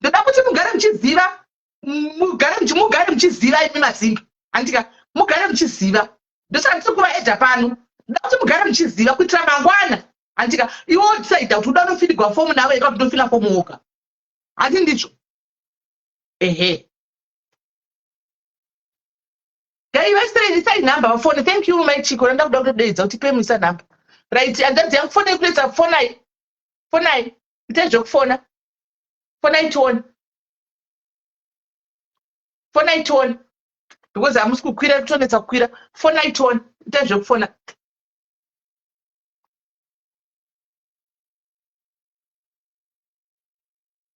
Ndoda kuti mugare muchiziva, mugare muchiziva imi mazimba, handika? Mugare muchiziva, ndosaka ndiri kuvaedha pano. Ndoda kuti mugare muchiziva kuitira mangwana, handika? Iwe wodecida kuti uda unofiligwa fomu navo eka kuti unofila fomu woga, handi ndizvo? Ehe, gai isai nhamba vafone. Thank you, mai Chiko. Randa kuda kutodeedza kuti pemuisa nhamba. Right, hanzvadzi yangu, fonai kunetsa. Fonai, fonai, itai zvekufona, fonai tione. Fonai tione, because hamusi kukwira, kutonetsa kukwira. Fonai tione, itai zvekufona.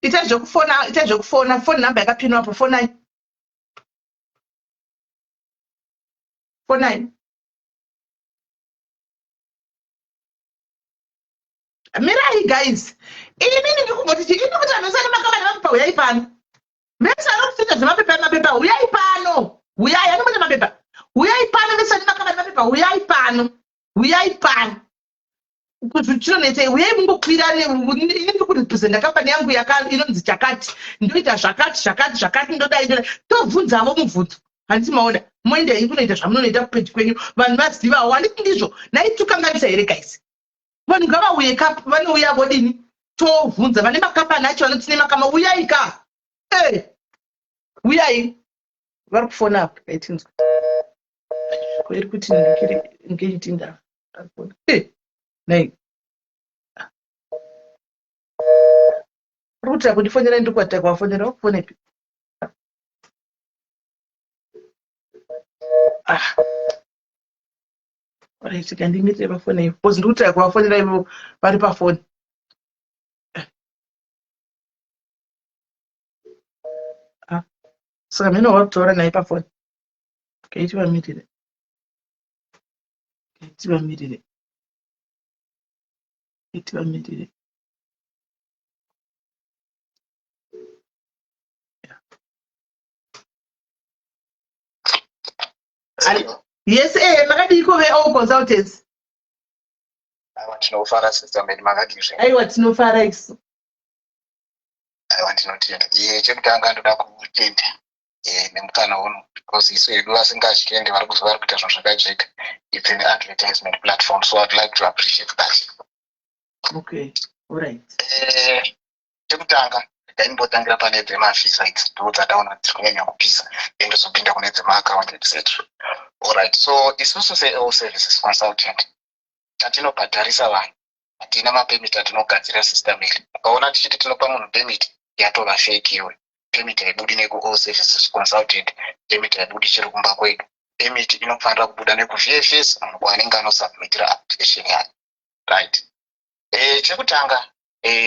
Itai zvekufona, itai zvekufona. Phone number yakapinwa apo, fonai, fonai. Mirai guys, inini ndiri kumboti chi, ini kuti vanhu vese vane makambani mapepa, huyai pano. Vese vari kuita zvemapepa, mapepa, huyai pano. Huyai, anomuita mapepa, huyai pano. Vese vane makambani mapepa, huyai pano, huyai pano. Chinonetsei? Uyai mungokwira. Ini ndiri kurepresenta kambani yangu inonzi chakati, ndoita zvakati, zvakati, zvakati, ndodai, ndodai. Tobvunzavo mubvunzo, handiti maona? Moenda henyu kunoita zvamunonoita kupeji kwenyu, vanhu vazivawo, handiti ndizvo? Naitukanganisa here guys? Vanhu ngavauye ka, vanouya vodini? Tovhunza vane makambani acho, vanoti tine makamba, uyai ka. E, uyai. Vari kufona apo, aitinzwa iri kuti ngeitinda e nai uri kutira kundifonera, ndiri kuvatira kuvafonera. Wakufonepi? Ah, right, kandimirire pafoni ivo, because ndiri kutira kuvafonera ivo vari pafoni. Ah, saka mheno vari kutaura naye pafoni. Kaiti vamirire, kaiti vamirire, kaiti vamirire. Yes, makadiko veall consultants? Aiwa, tinofara, Sister Mary, makadii zvenyu? Aiwa, tinofara isu. Aiwa, ndinotenda. Iye chekutanga ndoda kutenda nemukana uno, because isu hedu vasingatyi ende vari kuziva vari kuita zvinhu zvakajeka. It's an advertisement platform, so I'd like to appreciate that. Okay, alright. Chekutanga ndaimbotangira pane dzemavhisa idzi, ndo dzataona dziri kunyanya kupisa, then ndozopinda kune dzemaaccount, etc. Alright, so isusu seall services consultant tatinobhadharisa vanhu, hatina mapemit atinogadzira system iri. Ukaona tichiti tinopa munhu permit, yatova fake iwe. Permit haibudi nekuall services consultant, permit haibudi chiri kumba kwedu. Permit inofanira kubuda nekuVFS, munhu kwaanenge anosubmitira application yake, right? Chekutanga,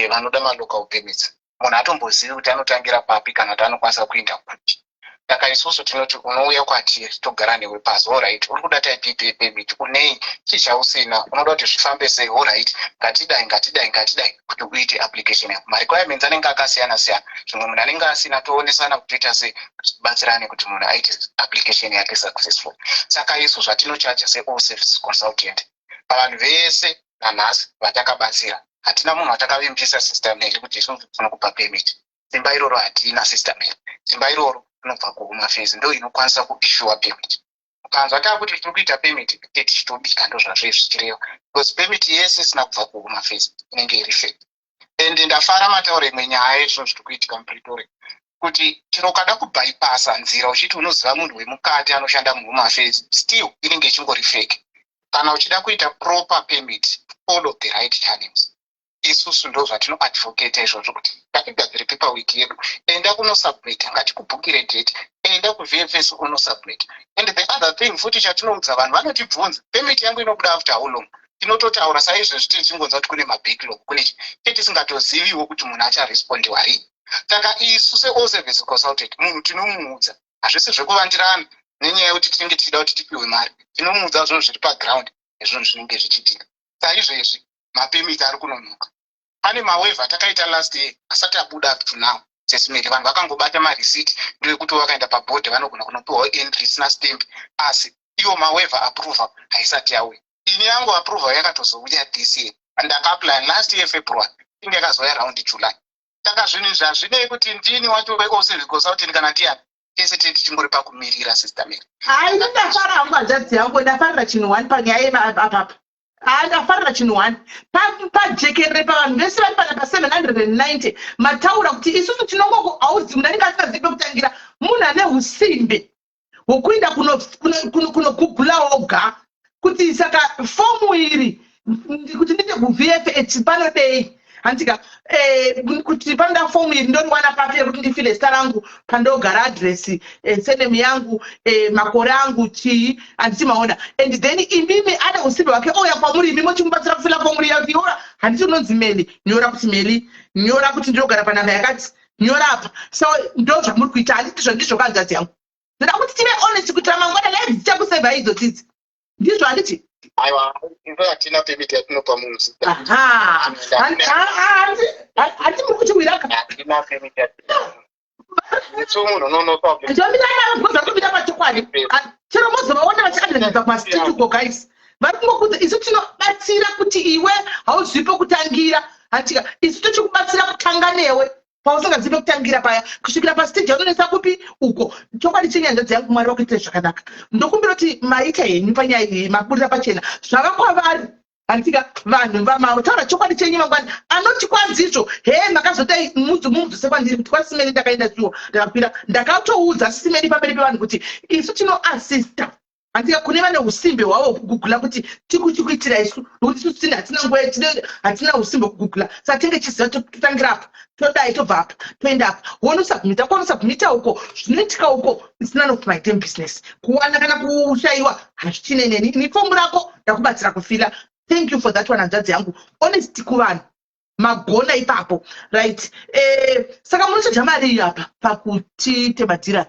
vanoda malocal permits, munhu atombozivi kuti anotangira papi kana kuti anokwanisa kuenda kupi. Saka isusu tinoti unouya kwatiri, togara newe pasi. Alright, uri kuda type ipi yepermit? Unei? Chii chausina? Unoda kuti zvifambe sei? Alright, ngatidai, ngatidai, ngatidai kuti uite application yako. Marequirements anenge akasiyana siyana, zvimwe munhu anenge asina, toonesana kuti toita sei kuti tibatsirane kuti munhu aite application yake successful. Saka isu zvatinochaja seall service consultant, pavanhu vese nanhasi vatakabatsira, hatina munhu watakavimbisa, Sister Mary, kuti isusu tinokupa permit. Simba iroro hatina, Sister Mary. Simba iroro rinobva kuHome Affairs, ndo inokwanisa kuissuwa permit. Ukanzwa taakuti tiri kuita permit, te tichitobika, ndo zvazvee zvichireva, because permit yese isina kubva kuHome Affairs inenge iri fake. And ndafara mataura imwe nyaya yezvinhu zviri kuitika muPretoria, kuti chero ukada kubypassa nzira uchiti unoziva munhu wemukati anoshanda muHome Affairs, still inenge ichingori fake. Kana uchida kuita proper permit, follow the right channels. Isusu ndo zvatinoadvocata izvozvo, kuti ngatigadzire paperwork yedu, enda kunosubmita, ngatikubhukire date, enda kuVFS unosubmita. And the other thing futi chatinoudza vanhu vanotibvunza, "Permit yangu inobuda after how long?" Tinototaura saizvezvi tichingonzwa kuti kune mabacklog, kune chi te tisingatoziviwo kuti munhu acharespondiwa rini. Saka isu seall service consultant, munhu tinomuudza, hazvisi zvekuvandirana nenyaya yekuti tinenge tichida kuti tipiwe mari. Tinomuudza zvinhu zviri paground nezvinhu zvinenge zvichiitika. Saizvezvi mapemiti ari kunonoka, pane mawaiver atakaita last year asati abuda up to now. Sesimeri vanhu vakangobata mareceipt, ndoyekuti vakaenda pabhodhi vanogona kunopiwawo entry isina stamp, asi iwo mawaiver approval haisati yauya. Ini yangu approval yakatozouya this year. Ndakaapply last year February, inge yakazouya round July. Saka zvinhu izvi hazvinei kuti ndini wacho weall service consultant kana ndiani, tese tee tichingori pakumirira, Sister Mary. Hai, ndafara hangu, hanzvadzi yangu. Ndafarira chinhu one panyaya apapa. Ha, ndafarira chinhu one pajekerere pavanhu vese vari pana pa790. Mataura kuti isusu tinongoku hauzi munhu anenge asingazivi pekutangira, munhu ane usimbe hwokuenda kunogugula oga kuti saka fomu iri kuti ndiite kuVFS panodei. Handika kuti panoda fomu iri, ndoriwana papi yekuti ndifile zita rangu, pandogara, address, surname yangu, makore angu, chii, handiti maona? And then imimi ane usimbe hwake, ouya kwamuri, imi mochimubatsira kufila fomu riya kuti iora, handiti unonzi Meli, nyora kuti Meli, nyora kuti ndinogara panhamba yakati, nyora apa. So ndo zvamuri kuita, handiti zvo? Ndizvo kanzadzi yangu? Ndoda kuti tive honest kuitira mangwana live dzichakusevha idzo tsitsi. Ndizvo, handiti? Aiwa, ivo hatina permit yatinopa munhu. Aha, handiti muri kuchiwiraka? Hatina permit yatinopa munhu unonopa. Ndomira kupinda pachokwadi. Chero mozovaona vachiadvertisa kumastreet uko, guys, vari kungokudza. Isu tinobatsira kuti iwe hauzivi pekutangira, handitika? Isu tochikubatsira kutanga newe pausingazivi pekutangira paya, kusvikira pastage yaunonetsa kupi uko. Chokwadi chenyanzadzi yangu, Mwari wakuitire zvakanaka. Ndokumbira kuti maita henyu panyaya iyi, maburira pachena zvava kwavari, handitika? Vanhu vamataura chokwadi chenyu, mangwani anoti kwanzizvo, he, makazodai, mumudzose kwandiri kuti kwasimeni ndakaenda shuwa, ndakakwira, ndakatoudza Simeni pamberi pevanhu kuti isu tinoasista, handika? Kune vane usimbe hwavo hwekugugula kuti tikuchikuitira isu, nokuti isusu tine hatina nguva, hatina usimbe hwekugugula. Saka tinge chiziva, totangira apa, todai, tobva apa, toenda apa, wonosubmita kwanosubmita uko, zvinoitika uko, it's none of my damn business. Kuwana kana kushayiwa hazvichine neni. Ini fomu rako ndakubatsira kufila. Thank you for that one, hanzvadzi yangu. Honesty kuvanhu, magona ipapo. Right, saka munochaja mari iyo apa pakuti temadhira?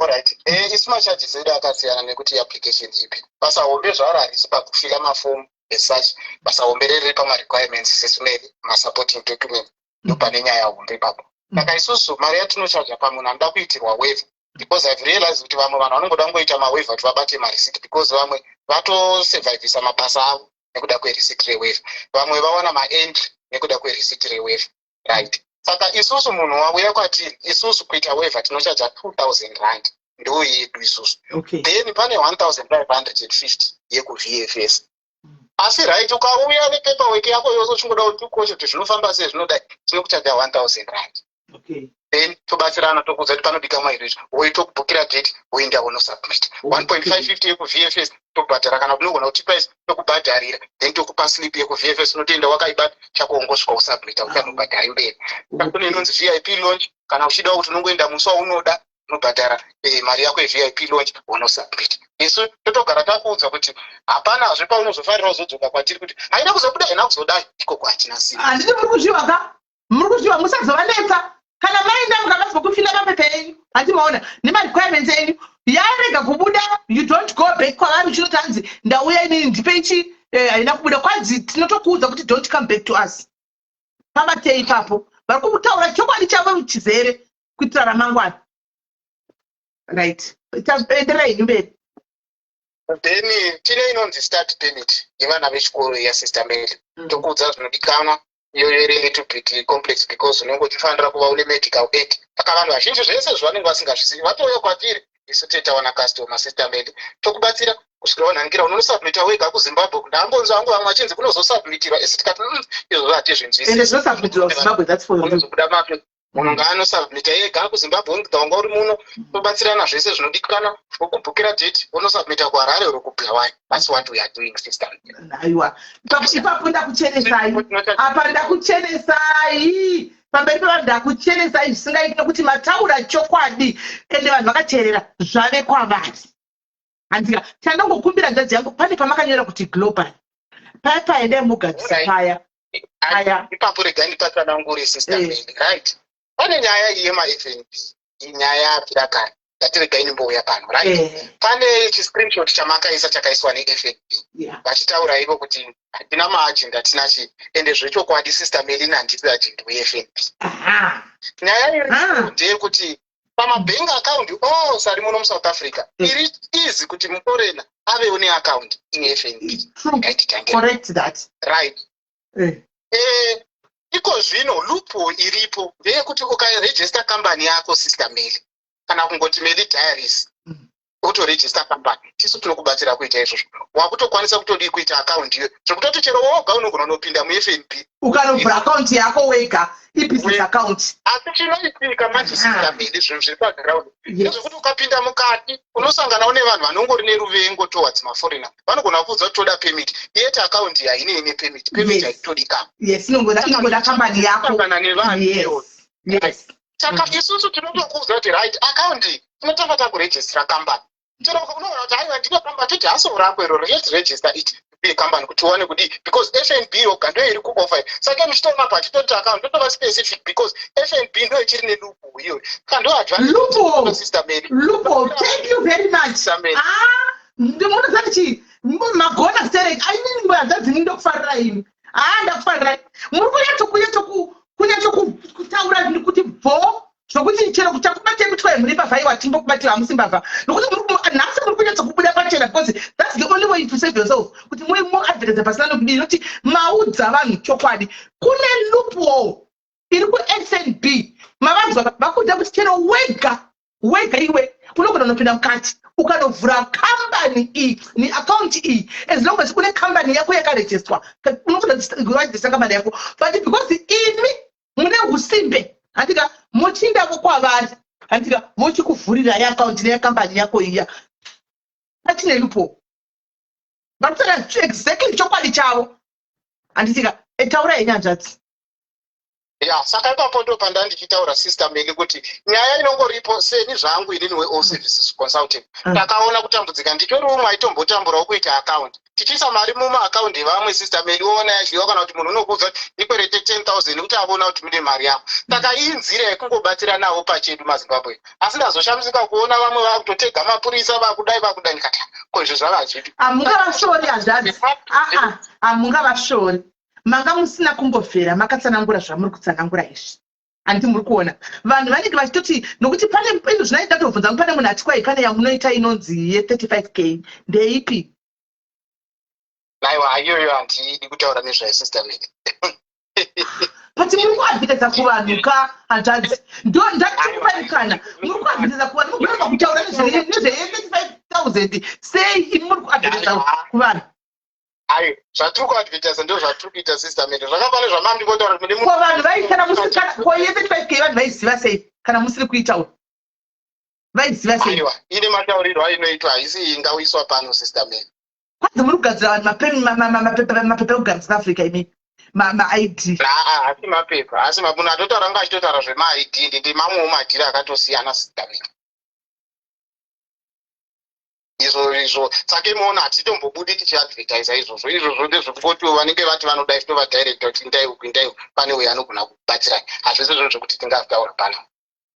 Alright, isu macharges edu akasiyana nekuti application ipi. Basa hombe zvaro harisi pakufila mafomu as such. Basa hombe riri pamarequirements sesumeri, masupporting document, ndopane nyaya hombe ipapo. Saka isusu mari yatinochaja pamunhu anoda kuitirwa waiver, because I've realized kuti vamwe vanhu vanongoda kungoita mawaiver kuti vabate mareceipt, because vamwe vatosurvivisa mabasa avo nekuda kwereceipt rewaiver, vamwe vawana maentry nekuda kwereceipt rewaiver, right? Saka isusu munhu wauya kwatiri isusu kuita waiver tinochaja R2000, ndo yedu isusu. Then pane 1550 yekuVFS. Asi right, ukauya nepaperwork yako yose uchingoda kuti ukoche kuti zvinofamba sei, zvinodai, tinokuchaja R1000. Then tobatsirana, tokuudza kuti panodikanwa izvo izvo, woitokubhukira date, woenda wonosubmit. 1.550 yekuVFS tobhadhara, kana unogona kutipa isi tokubhadharira, then tokupa slip yekuVFS, unotoenda wakaibata chako, wongosvika usubmita, uchanobhadhari mberi. Kune inonzi VIP lounge, kana uchidawo kuti unongoenda musi waunoda, unobhadhara mari yako yeVIP lounge, wonosubmit. Isu totogara takuudza kuti hapanazve paunozofarira uzodzoka kwatiri kuti haina kuzobuda, haina kuzodai. Ikoko hatina simba. Handiti muri kuzviwa ka? Muri kuzviwa, musazovanetsa. Kana maenda mukabatswa kufila mapepa enyu, handi maona, nemarequirements enyu, yarega kubuda, you don't go back kwavari uchinoti hanzi ndauya inini, ndipe ichi, haina kubuda. Kwanzi tinotokuudza kuti don't come back to us. Pabatei ipapo, vari kutaura chokwadi chavo chizere kuitira ramangwana. Right, enderai henyu mberi. Then tine inonzi study permit yevana vechikoro yasister Mary. Tokuudza zvinodikanwa. Iyoyo iri little bit complex because unenge uchifanira kuva une medical aid. Saka vanhu vazhinji zvese zvavanenge vasingazvizivi, vatouya kwatiri isu toitawana customer, sister Mary, tokubatsira kusvikira wanhanikira unonosubmita wega kuZimbabwe. Ndambonzwa hangu vamwe vachinzi kunozosubmitirwa, isi tikati izvozvo hatizvinzwisi. Ende zvinosubmitirwa kuZimbabwe, that's for you. Unozobuda mapi? Munhu ngaanosubmita ega kuZimbabwe, wanga uri muno, tobatsirana zvese zvinodikanwa, wokubhukira date, wonosubmita kuHarare or kuBulawayo. That's what we are doing, sister. Aiwa, ipapo ndakuchenesai apa, ndakuchenesai pamberi pevanhu, ndakuchenesai zvisingaiti, nekuti mataura chokwadi ende vanhu vakateerera, zvave kwavari, handika? Chandongokumbira, nzadzi yangu, pane pamakanyora kuti global paya, paendai mugadzisa paya aya. Ipapo regai ndipatsanangure, sister Mary. Right, pane nyaya iyi yemaFNB, nyaya yabvira kare, ndati regai ndimbouya pano. Right, pane chiscreenshot chamakaisa chakaiswa neFNB vachitaura ivo kuti hatina maagent, hatina chii. Ende zvechokwadi, sister Melina, handisi agent weFNB. Nyaya iri ndeyekuti pamabhengi account ose ari muno muSouth Africa, iri easy kuti muforeigner avewo neaccount iFNB. True. Correct that. Right. Iko zvino loophole iripo ndeyekuti ukaregister kambani yako, sister Mary, kana kungoti Mary Diaries, Utoregister company, tisu tinokubatsira kuita izvozvo. Wakutokwanisa kutodii, kuita account iyo, zvekutoti chero woga unogona unopinda muFNB. Ukanovhura account yako wega, ibusiness account. Asi chinoitika manje, Sister Melly, zvinhu zviri paground ndezvekuti ukapinda mukati unosanganawo nevanhu vanongori neruvengo towards maforeigner. Vanogona kuudza kuti toda permit, yet account hainei nepermit. Permit haitodikana. Yes, inongoda kambani yako. Sangana nevanhu iyoyo. Saka isusu tinotokuudza kuti right, account tinotanga takurejistera kambani. Chero unoona kuti aiwa, ndine kambani, toti haso rako iroro, let's register it be company kuti uwane kudii, because FNB yoga ndo iri kuoffer. Saka muchitoona pa titoti account totova specific because FNB ndo ichiri neloophole iyoyo. Saka ndo advantage. Loophole. Sister Mary. Loophole, thank you very much. Sister Mary. Ah, ndinoona chii, magona sterek. Ainini hanzvadzi, ndokufarira ini. Ah, ndakufarirai. Muri kunyatso kutaura kuti bvo, zvokuti chero kuchakubate mutwe muri mbavha, iwa timbokubatira, hamusi mbavha, nokuti nhasi muri kunyatso kubuda pachena, because that's the only way to save yourself, kuti muadvertise pasina nokudii, nokuti maudza vanhu chokwadi. Kune loophole iri kuFNB, mavanzwa vakuudza kuti chero wega wega iwe unogona kunopinda mukati ukanovhura kambani iyi neakaunti iyi. As long as une kambani yako yakarejistwa, unogona kurejista kambani yako. But because imi mune usimbe, handika, muchiindako kwavari, handika, vochikuvhurira yeakaunti neyakambani yako iya, pachine loophole. Varikutaura exactly chokwadi chavo, handitika? Taurai, nyanzvadzi. Ya, saka ipapo ndo panda ndichitaura, Sister Melly, kuti nyaya inongoripo, seni zvangu inini weAll Services Consulting, takaona kutambudzika. Nditori umwe aitombotamburawo kuita account, tichiisa mari mumaakaundi evamwe, Sister Melly, woona yadyiwa, kana kuti munhu unokuudza kuti ndikwerete 10 000 kuti avona kuti mune mari yako. Saka iyi nzira yekungobatsira navo pachedu maZimbabwe. Asi ndazoshamisika kuona vamwe vakutotega mapurisa, vakudai, vakudai. Ndikati, ko izvo zvava hazvipi? Hamungavashori, hanzvadzi. Aa, hamungavashori. Manga musina kumbobvera makatsanangura zvamuri kutsanangura izvi, handiti? Muri kuona vanhu vanenge vachitoti, nokuti pane izvo zvinaida kutobvunza. Pane munhu ati kwai pane yamunoita inonzi ye35 K, ndeipi? Aiwa, iyoyo handidi kutaura nezvayo, Sister Melly. But muri kuadvertisa kuvanhu ka, hanzvadzi. Ndo ndatokupai mukana. Muri kuadvertisa kuvanhu, mugoramba kutaura nezveye35 000 sei? Imi muri kuadvertisa kuvanhu. Ayo, zvatiri kuadvertisa ndo zvatiri kuita, Sister Melly. Zvakafanana zvamandingotaura kuti mune Ko vanhu vai kana musiri kana ko ye35 K, vanhu vaiziva sei kana musiri kuitaura? Vaiziva sei? Aiwa, ine mataurirwo ainoitwa, haisi ingauyiswa pano, Sister Melly. Kwanzi muri kugadzira vanhu mapepa ekugara South Africa, imi, maID. Aa, hasi mapepa, asi munhu atotaura anga achitotaura zvemaID, ndimamwewo madhiri akatosiyana, Sister Melly, izvo izvo. Saka imuona hatitombobudi tichiadvertisa izvozvo. Izvozvo ndezvekungoti vanenge vati vanoda, ichitovadirecta kuti indai uku, indai uku, pane uyo anogona kubatsirai. Hazvisi zvinhu zvekuti tingataura pano.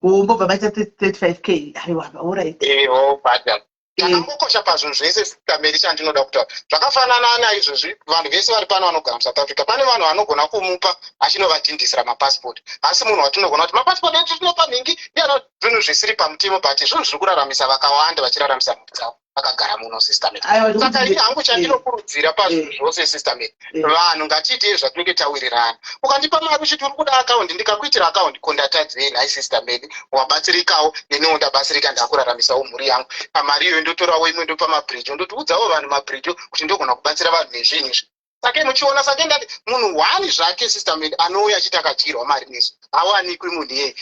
Mbobva maita 35 K, aiwa, alright. Eho, bhadha chakangokosha pazvinhu zvese, Sister Melly, chandinoda kutaura, zvakafanana naizvozvi, vanhu vese vari pano vanogara muSouth Africa, pane vanhu vanogona kumupa achinovadhindisira mapasipoti, asi munhu watinogona kuti mapasipoti edu tinopa nhingi ndiana, zvinhu zvisiri pamutemo, but zvinhu zviri kuraramisa vakawanda, vachiraramisa mhuri dzavo vakagara muno, Sister Melly. Saka ini hangu chandinokurudzira pazvinhu zvose, Sister Melly, vanhu ngatiitei zvatinenge tawirirana. Ukandipa mari uchiti uri kuda akaundi, ndikakuitira akaundi, ko ndatadzei nhai, Sister Melly? Wabatsirikawo, neniwo ndabatsirika, ndakuraramisawo mhuri yangu pamari iyoyo. Ndotorawo imwe, ndopa mabhirijo, ndotiudzawo vanhu mabhirijo kuti ndogona kubatsira vanhu nezvinhu izvi. Saka muchiona, saka ndati munhu one zvake, Sister Melly, anouya achiti akadyirwa mari nesu, hawanikwi munhu iyeye.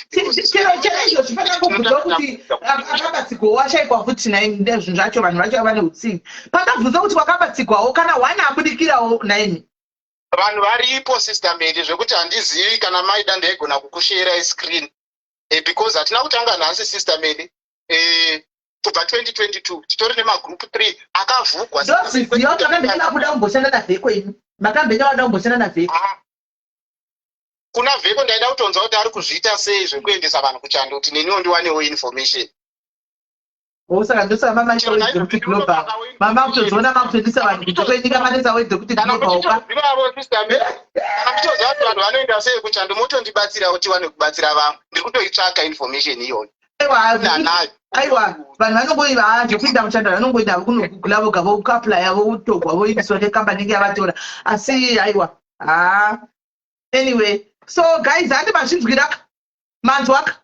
Chero izvo zvifanira kubvunzwa kuti akabatsigwawo, ashaikwa futi naimi. Ndezvinhu zvacho, vanhu vacho vane utsinye. Pandabvunza kuti wakabatsigwawo, kana one abudikirawo naimi? Vanhu varipo, Sister Melly, zvekuti handizivi kana maida ndaigona kukusherai screen, because hatina kutanga nhasi, Sister Melly. Kubva 2022 titori nemagroup 3 akavhugwa. Ndozviziva kuti makambenge makuda kumboshanda naVheko. Imi makambenge vada kumboshanda naVheko. Ah. Kuna Vheko ndaida kutonzwa kuti ari kuzviita sei zvekuendesa vanhu kuchando, kuti neniwo ndiwanewo information. O, saka ndosaka mamaita wedzekuti global, mama kutozoona makutoendesa vanhu kunze kwenyika, manoisa wedzekuti Kana global ka. muchitozivavo, Sister Melly, kana muchitoziva kuti vanhu vanoenda sei kuchando, motondibatsirawo tiwane kubatsira vamwe. Ndiri kutoitsvaka information iyoyo. Aiwa. Nanayo. Aiwa, vanhu vanongoiva zvekuenda kuchando, vanongoenda kunogugula voga, vokuaplya, votogwa, voindiswa nekambani inenge yavatora. Asi aiwa, ha, anyway, so guys, handi mazvinzwiraka, manzwaka,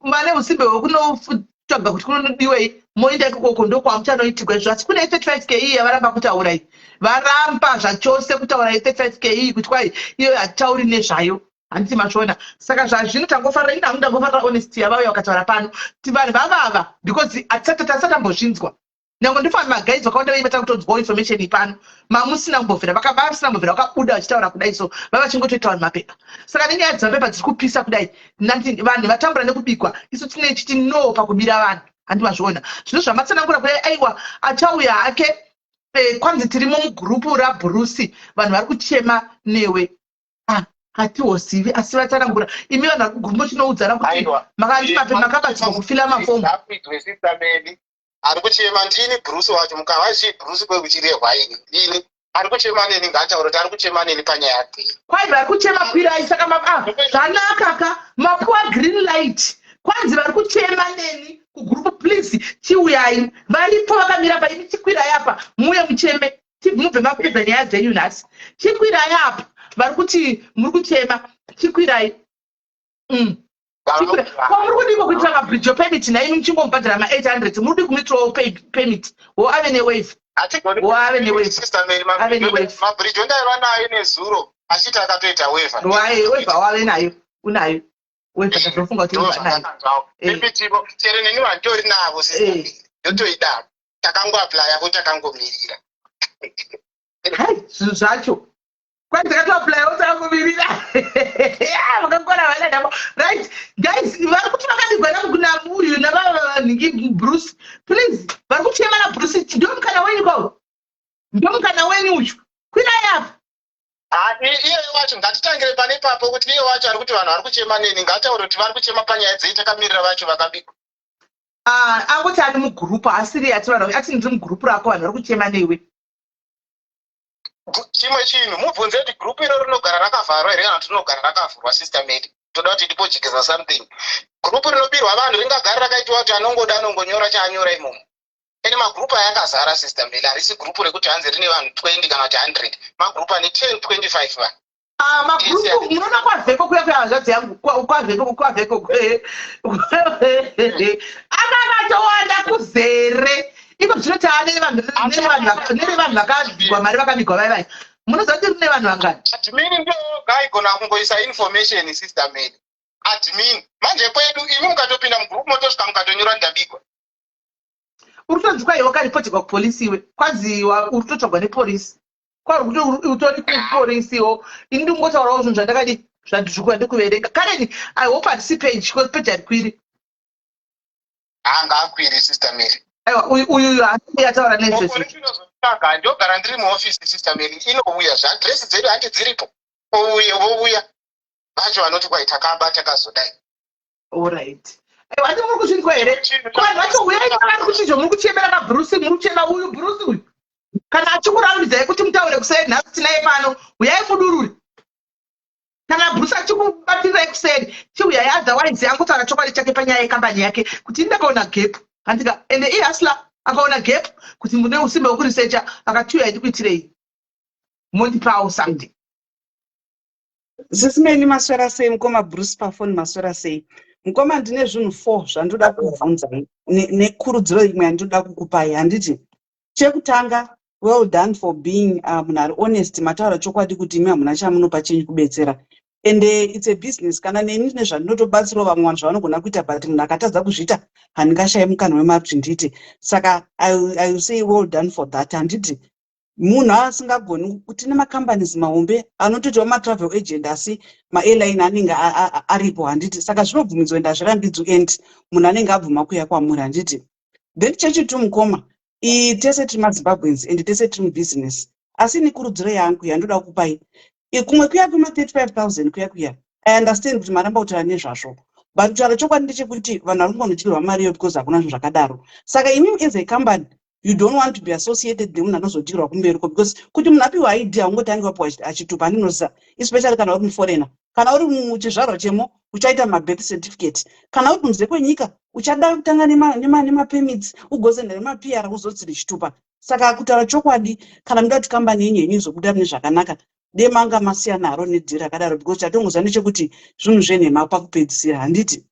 vane usimbe hwekuno. Tsvaga kuti kunonodiwei, moenda ikokoko, ndokwamuchanoitigwa izvo. Asi kune 35 K yavaramba kutaura iyi, varamba zvachose kutaura i35 K iyi, kuti kwai iyo hatitauri nezvayo, handiti mazviona? Saka zvazvino tangofarira, ini hangu ndangofarira honesty yavauya vakataura pano kuti vanhu vavava, because hatisati tasatambozvinzwa. Nyange ndofana maguys vakawanda veimba takutonzwawo information ipano mamusina kumbobvira, vasina kumbobvira vakabuda vachitaura kudai. So vava vachingotoita vanhu mapepa. Saka nenyaya dzemapepa dziri kupisa kudai, nandi vanhu vatambura nekubikwa, isu tine chiti no pakubira vanhu, handi mazviona? Zvino zvamatsanangura kudai, aiwa, achauya hake. Kwanzi tirimo mugurupu raBruce, vanhu vari kuchema newe. Ah, hatihozivi, asi vatsanangura. Imi vanhu vari kugurupu chinoudzana kuti Aiwa. makandi mape makabatsirwa kufila mafomu. Ngakuidzwe, Sister Meli. Ari kuchema ndini Bruce wacho. Mukava chii Bruce kwekuchirehwa ini ini ari kuchema neni, ngaataure kuti ari kuchema neni panyaya dzei. Kwai vari kuchema, kwirai. Saka zvanaka ka, mapuwa green light. Kwanzi vari kuchema neni kugurupu, please chiuyai. Varipo vakamira pa, imi chikwirai apa muuye mucheme, mubve mapedza nyaya dzenyu nhasi. Chikwirai apa, vari kuti muri kuchema, chikwirai. Ko muri kudiko kuitira mabridge permit naimi muchingomubhadhara ma800? Muri kudi kumuitirawo permit wo ave newaiver, wo ave newaiver. Sister Mary, Ave newaiver. Mabridge ndaiva nayo nezuro, achiti akatoita waiver. Waiver wave nayo, unayo waiver, ndatofunga kuti waiver nayo. Permitivo chero neni vanditori navo, Sister Mary, ndotoida. Takangoapplyavo, takangomirira. Hai, zvinhu zvacho, kwai takatoapplywo, takangomirira. Vakakwana vanadamo. Right guys, vari kuti vakabigwa namuyu navavanhingi Bruce, please, vari kuchema naBruce, ndo mukana wenyu kwavo, ndo mukana wenyu uyu, kwirai apa. Ah, iye wacho ngatitangire pane ipapo, kuti iye wacho ari kuti vanhu vari kuchema neni, ngataure kuti vari kuchema panyaya dzei, takamirira vacho vakabikwa. Ah, angoti ari mugurupu, asiri ati vanhu, ati ndiri mugurupu rako, vanhu vari kuchema newe. Chimwe chinhu, mubvunze kuti gurupu iro rinogara rakavharwa here kana kuti rinogara rakavhurwa. Sister Mary, toda kuti tipojekesa something. Gurupu rinobirwa vanhu ringagara rakaitiwa kuti anongoda anongonyora chaanyora imomo? Ende magurupu aya akazara, Sister Mary. Harisi gurupu rekuti hanzi rine vanhu 20 kana kuti 100. Magurupu ane 10, 25 vanhu. Ah, magurupu munoona kwavheko kuya kuya, hanzvadzi yangu, kwavheko, kwavheko akakatowanda kuzere iko. Zvino taane nevanhu vakabigwa mari, vakabigwa vai vai, munoziva kuti rine vanhu vangani? Admin ndio gaigona kungoisa information, Sister Mary, admin. Manje kwedu imi mukatopinda mugurupu, motosvika mukatonyora ndabigwa. Uri kutonzi kwai wakaripotirwa kupolisi iwe, kwanzi uri kutotsvagwa nepolisi, kwari kuti utori kupolisiwo. Ini ndingotaurawo zvinhu zvandakadi zvandizvikuva ndikuverenga. Karen, I hope hatisi page, because page harikwiri. Anga akwiri, Sister Mary. Aiwa, uyu uyu haasi ataura nezvezvo. Inozotsvaga, ndogara ndiri muofisi, Sister Mary, inouya zvaadhiresi dzedu handi dziripo, ouye, vouya vacho vanoti kwai takaba, takazodai. Alright, aiwa, ati muri kuzvinzwa here? Vanhu vacho, uyai vari kuchinzwa. Muri kuchemera naBruce, muri kuchema uyu Bruce uyu. Kana achikurambidzai kuti mutaure kuseri, nhasi tinaye pano, uyai mudurure. Kana Bruce achikubatirirai kuseri, chiuyai. Otherwise angotaura chokwadi chake panyaya yekambani yake, kuti indakaona gap, handika? Ende ihustler, akaona gap kuti mune usimbe hwekurisecha, akati uyai ndikuitirei, mondipawo something. Sisi Meli, maswera sei? Mukoma Bruce pafoni, maswera sei? Mukoma, ndine zvinhu four zvandoda kubvunza nekurudziro imwe yandinoda kukupai, handiti? Chekutanga, well done for being munhu ari honest. Mataura chokwadi kuti imi hamuna chamunopa chenyu kubetsera, ende it's a business. Kana neni ndine zvandinotobatsirawo vamwe vanhu zvavanogona kuita, but munhu akatadza kuzviita, handingashayi mukana wemari kuti ndiite. Saka I will say well done for that, handiti? Munhu asingagoni, tine macompanies mahombe anotoitawo matravel agent, asi maairline anenge aripo, handiti? Saka zvinobvumidzwa ende hazvirambidzwi, and munhu anenge abvuma kuuya kwamuri, handiti? Then chechitu, mukoma, tese tiri maZimbabweans and tese tiri mubusiness, asi nekurudziro yangu yandoda kupai, kumwe kuya kwema35 000 kuya kuya, I understand kuti maramba kutaura nezvazvo, but kutaura chokwadi ndechekuti vanhu vari kungonodyirwa mari iyo, because hakuna zvinhu zvakadaro. Saka imimi as a company, you don't want to be associated nemunhu anozodyirwa kumberiko, because kuti munhu apiwa ID, haungotangi wapiwa achitupa, andinoziva, especially kana uri muforeigner. Kana uri muchizvarwa chemo, uchaita mabirth certificate. Kana uri kunze kwenyika, uchada kutanga nemapermits, ugozenda nemaPR, uzotsiri chitupa. Saka kutaura chokwadi, kana muda kuti kambani yenyu yenyu izobuda mune zvakanaka, demanga masiyana haro nedhiri rakadaro, because chatongoziva ndechekuti zvinhu zvenhema pakupedzisira, handiti?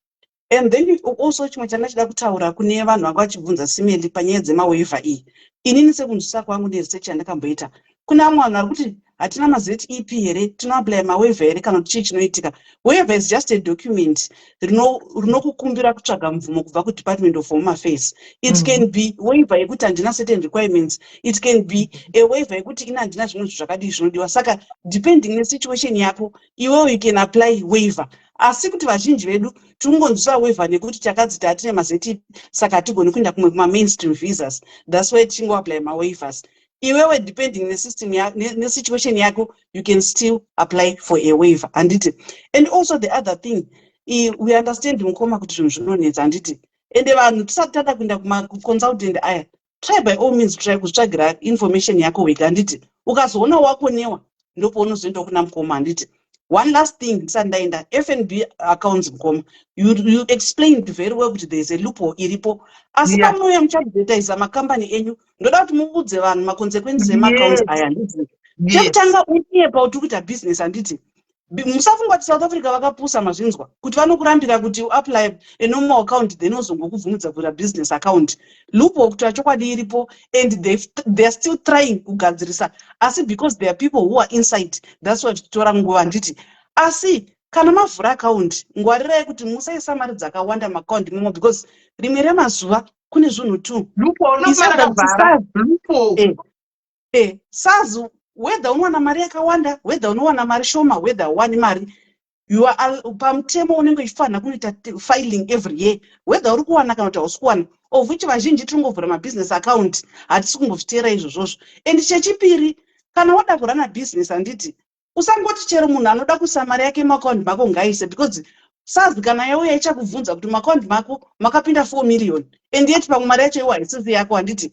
And then also chimwe chandachida kutaura kune vanhu vanga vachibvunza simeli panyaya dzemawaiver iyi, inini sekunzwisa kwangu neresearch yandakamboita, kune vamwe vanhu vari kuti hatina maZEP here, tinoapply mawaiver here, kana kuti chii chinoitika? Waiver is just a document rinokukumbira kutsvaga mvumo kubva kuDepartment of Home Affairs. It can be waiver yekuti handina certain requirements. It can be a waiver yekuti ina handina zvimwe zvinhu zvakadii zvinodiwa. Saka depending nesituation yako iwewo, you can apply waiver. Asi kuti vazhinji vedu tikungonzwisa waiver nekuti takadzi tatine maZEP, saka hatigoni kuenda kumwe kumamainstream visas. That's why tichingoapply mawaivers. Iwewe, depending nesystem nesituation yako, you can still apply for a waiver, handiti? And also the other thing, we understand, mukoma, kuti zvinhu zvinonetsa, handiti? Ende vanhu tisati tada kuenda kumaconsultant aya, try by all means, try kuzvitsvagira information yako wega, handiti? Ukazoona wakonewa, ndopaunozoenda kuna mukoma, handiti? One last thing ndisati ndaenda, FNB accounts, mukoma, you explained very well kuti there is a loophole iripo, asi pamunouya muchiadvertisa makambani enyu, ndoda kuti muudze vanhu maconsequences emaaccounts aya, handiti? Chekutanga, unyepa kuti uri kuita business, handiti? Musafunga kuti South Africa vakapusa, mazvinzwa, kuti vanokurambira kuti uapply a normal account, then ozongokubvumidza kuita business account. Loophole, kuti chokwadi, iripo, and they are still trying kugadzirisa, asi because there are people who are inside, that's why tichitora nguva, handiti? Asi kana mavhura account, ngwarirai kuti musaisa mari dzakawanda muaccount imomo, because rimwe remazuva kune zvinhu two. Loophole unofanira kuvhara loophole. SARS, whether unowana mari yakawanda, whether unowana mari shoma, whether uwani mari, you are pamutemo unenge uchifanira kunoita filing every year, whether uri kuwana kana kuti hausi kuwana, of which vazhinji tiri kungovhura mabusiness account, hatisi kumbozviteera izvozvozvo. And chechipiri, kana wada kurana business, handiti, usangoti chero munhu anoda kuisa mari yake muaccount mako ngaise, because SARS kana yauya ichakubvunza kuti muaccount mako makapinda 4 million, and yet pamwe mari yacho iwo haisisi yako, handiti?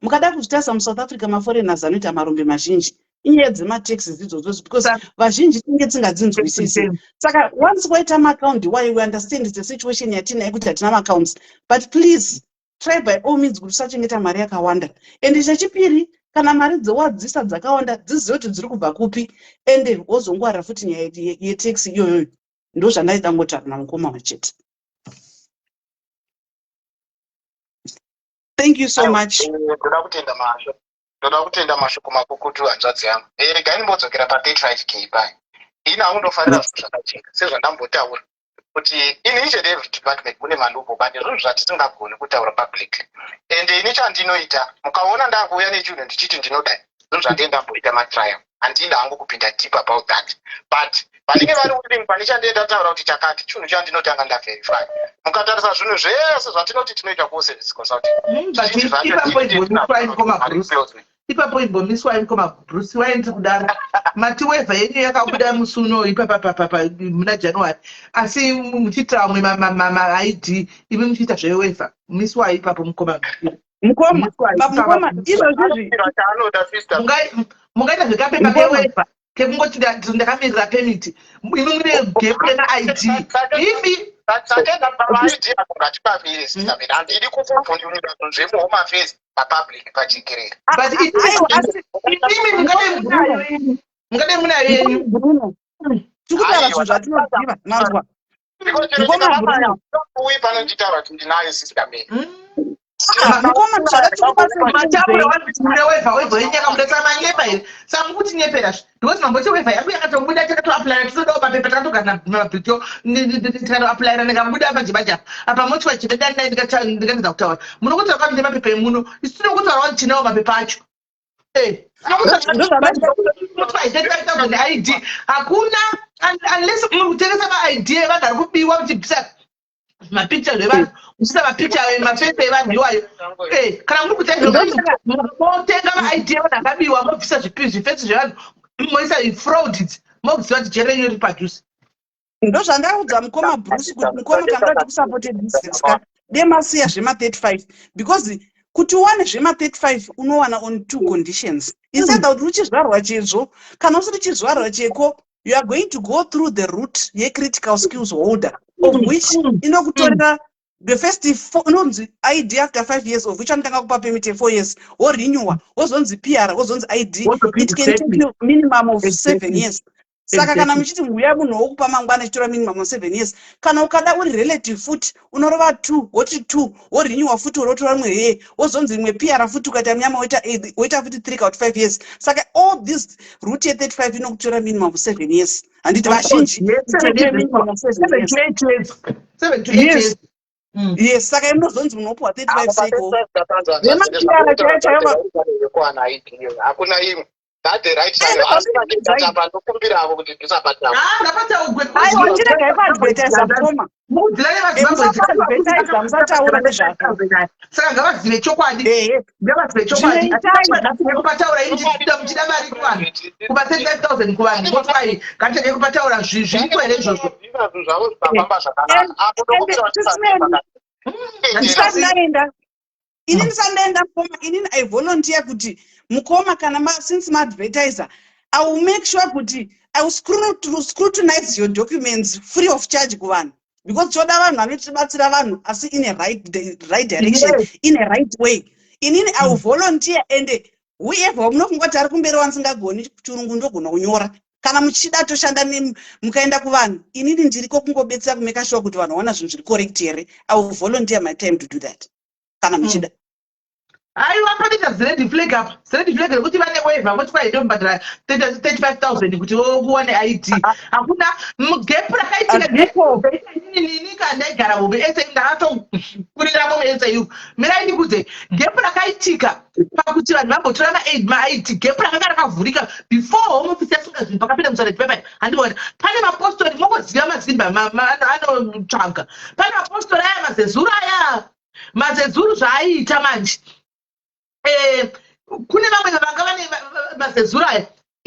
Mukada kuzvitarisa, muSouth Africa maforeigners anoita marombe mazhinji, inyaya dzemataxes idzodzo, because vazhinji tinge tisingadzinzwisisi. Saka once waita maaccounts, why, we understand the situation yatinayo kuti hatina maaccounts, but please try by all means kuti usachengeta mari yakawanda. And chechipiri, kana mari dzowadzisa dzakawanda, dzizive kuti dziri kubva kupi, and wozongwarira futi nyaya yetax iyoyoyo. Ndo zvandaida ngotaura namukoma wachete. Thank you so much. Ndoda kutenda mashoko makukutu, hanzvadzi yangu. Regai ndimbodzokera pa35K pai. Ini hangu ndofarira zvinhu zvakajeka, sezvandambotaura kuti in each and every department mune maloophole, but zvinhu zvatisingagoni kutaura publicly. And ini chandinoita, mukaona ndakuuya nechinhu ndichiti ndinodai, zvinhu zvandee ndamboita matrial, handida hangu kupinda deep about that, but vanenge vari willing pane chandee ndataura kuti chakati, chinhu chandinotanga ndaverify. Mukatarisa zvinhu zvese zvatinoti tinoita kuservice consulting, But zvizhinji zvacho ipapo tinenge imbomiswai, mukoma Bruce. close. Ipapo imbomiswai, mukoma Bruce. Waindi kudaro mati waiver yenyu yakabuda musi uno ipapapapapa muna January, asi muchiita vamwe maID, imi muchiita zvewaiver. Miswai ipapo, mukoma. Mukoma. Miswai. Mukoma, izvozvizvi Chaanoda, sister. Mungaita zvekapepa Mukoma. kewaiver kekungoti ndakamirira permit, imi mune gap remaID imi. Satenda pamaID apo, ngatipamire, sister mina. Handidi kukubvundunira zvinhu zvemuHome Affairs papublic pajekerere. But Aiwa, asi imi mungadai munayo, imi mungadai munayo yenyu. Bruno, tikutaura Aiwa. zvinhu zvatinoziva, manzwa? Because chero Mukoma ndikavabaya, Bruno. uyi pano ndichitaura kuti ndinayo, sister mina. Ah, mukoma, zvakatikupa. Mataura wati mune waiver, waiver yenyu yakabuda, saka manyepa here? Saka mukutinyepera zve, because mamboti waiver yangu yakatobuda, takatoapplyira, tinodawo mapepa, takatogara mabhito, tikatoapplyira, ndikabuda manje manje apa. Apa moti wachidadai, ndikatadza kutaura, muno kutaura kwati ndemapepa emuno, isu tinokutaura wati tinawo mapepa acho. ID hakuna unless muri kutengesa maID evanhu ari kubiwa, muchibvisa mapicture zvevanhu, muchiisa mapicture, mafesi evanhu iwayo. Kana muri kutenga, motenga maID evanhu akabiwa, mobvisa zvifesi zvevanhu, moisa fraud idzi, moziva kuti jere renyu riri padhuze. Ndozvandaudza mukoma Bruce kuti, mukoma, kana kuti kusapote business ka, demasiya zvema35, because kuti uwane zvema35 unowana on two conditions: instead kuti uchizvarwa chezvo, kana usiri chizvarwa cheko, you are going to go through the route yecritical skills holder, of which inokutorera the first four, inonzi ID after 5 years, of which anotanga kupa permit ye 4 years, worenewa, wozonzi PR, wozonzi ID. It can take you minimum of 7 years. Saka kana muchiti uya munhu wokupa mangwana achitora minimum of 7 years, kana ukada uri relative futi unorova two, woti two, worenewa futi, urotora rimwe he, wozonzi rimwe PR futi. Ukaita munyama woita futi 3 kana kuti 5 years. Saka all this route ye35 inokutora minimum of 7 years, handiti? Vazhinji minimum of 7 years. 7 to 8 years. Yes, saka inozonzi munhu wopiwa 35 seiko vemaPR chaiyo chaiyo. Yekuwana ID hakuna imwe. That the right time, asi apa ndokumbiravo kuti ndisabatawo. Aiwa, chiregai kuadvertisa, mukoma. Musaadvertisa, musataura nezvako. Saka ngavazive chokwadi, ngavazive chokwadi. Kupataura ini muchida mari kuvanhu, kupa 35 000 kuvanhu, motwai ngatiregei kupataura. Zviriko here izvozvo? Zvinhu zvavo zvikafamba zvakanaka apo, ndokumbira. Ndisati ndaenda ini, ndisati ndaenda, mukoma, inini I volunteer kuti mukoma, kana since maadvertiser, I will make sure kuti I will scrutinize your documents free of charge kuvanhu, because toda vanhu vanotibatsira vanhu, asi in a right direction, in a right way. Inini I will volunteer, and whoever munofunga kuti ari kumberi wandisingagoni chirungu, ndogona kunyora. Kana muchida toshanda, mukaenda kuvanhu, inini ndiriko kungobetsera kumake sure kuti vanhu vaona zvinhu zviri correct here. I will volunteer my time to do that kana muchida. Aiwa, panoita red flag apa, red flag rekuti vane waiver, voti kwai ndomubhadhara 35 000 kuti uwane ID. Hakuna gap rakaitika. Inini kana ndaigara home SA, ndakatokurira muSA. Mirai ndikudze gap rakaitika pakuti vanhu vambotora maID. Gap rakanga rakavhurika before Home Office yasunga zvinhu, pakapinda musaret pepai, handiona pane mapostori. Mongoziva mazimba anotsvaga. Pane mapostori aya, mazezuru aya, mazezuru zvaaiita manje, kune vamwe vanga vane mazezuru aya.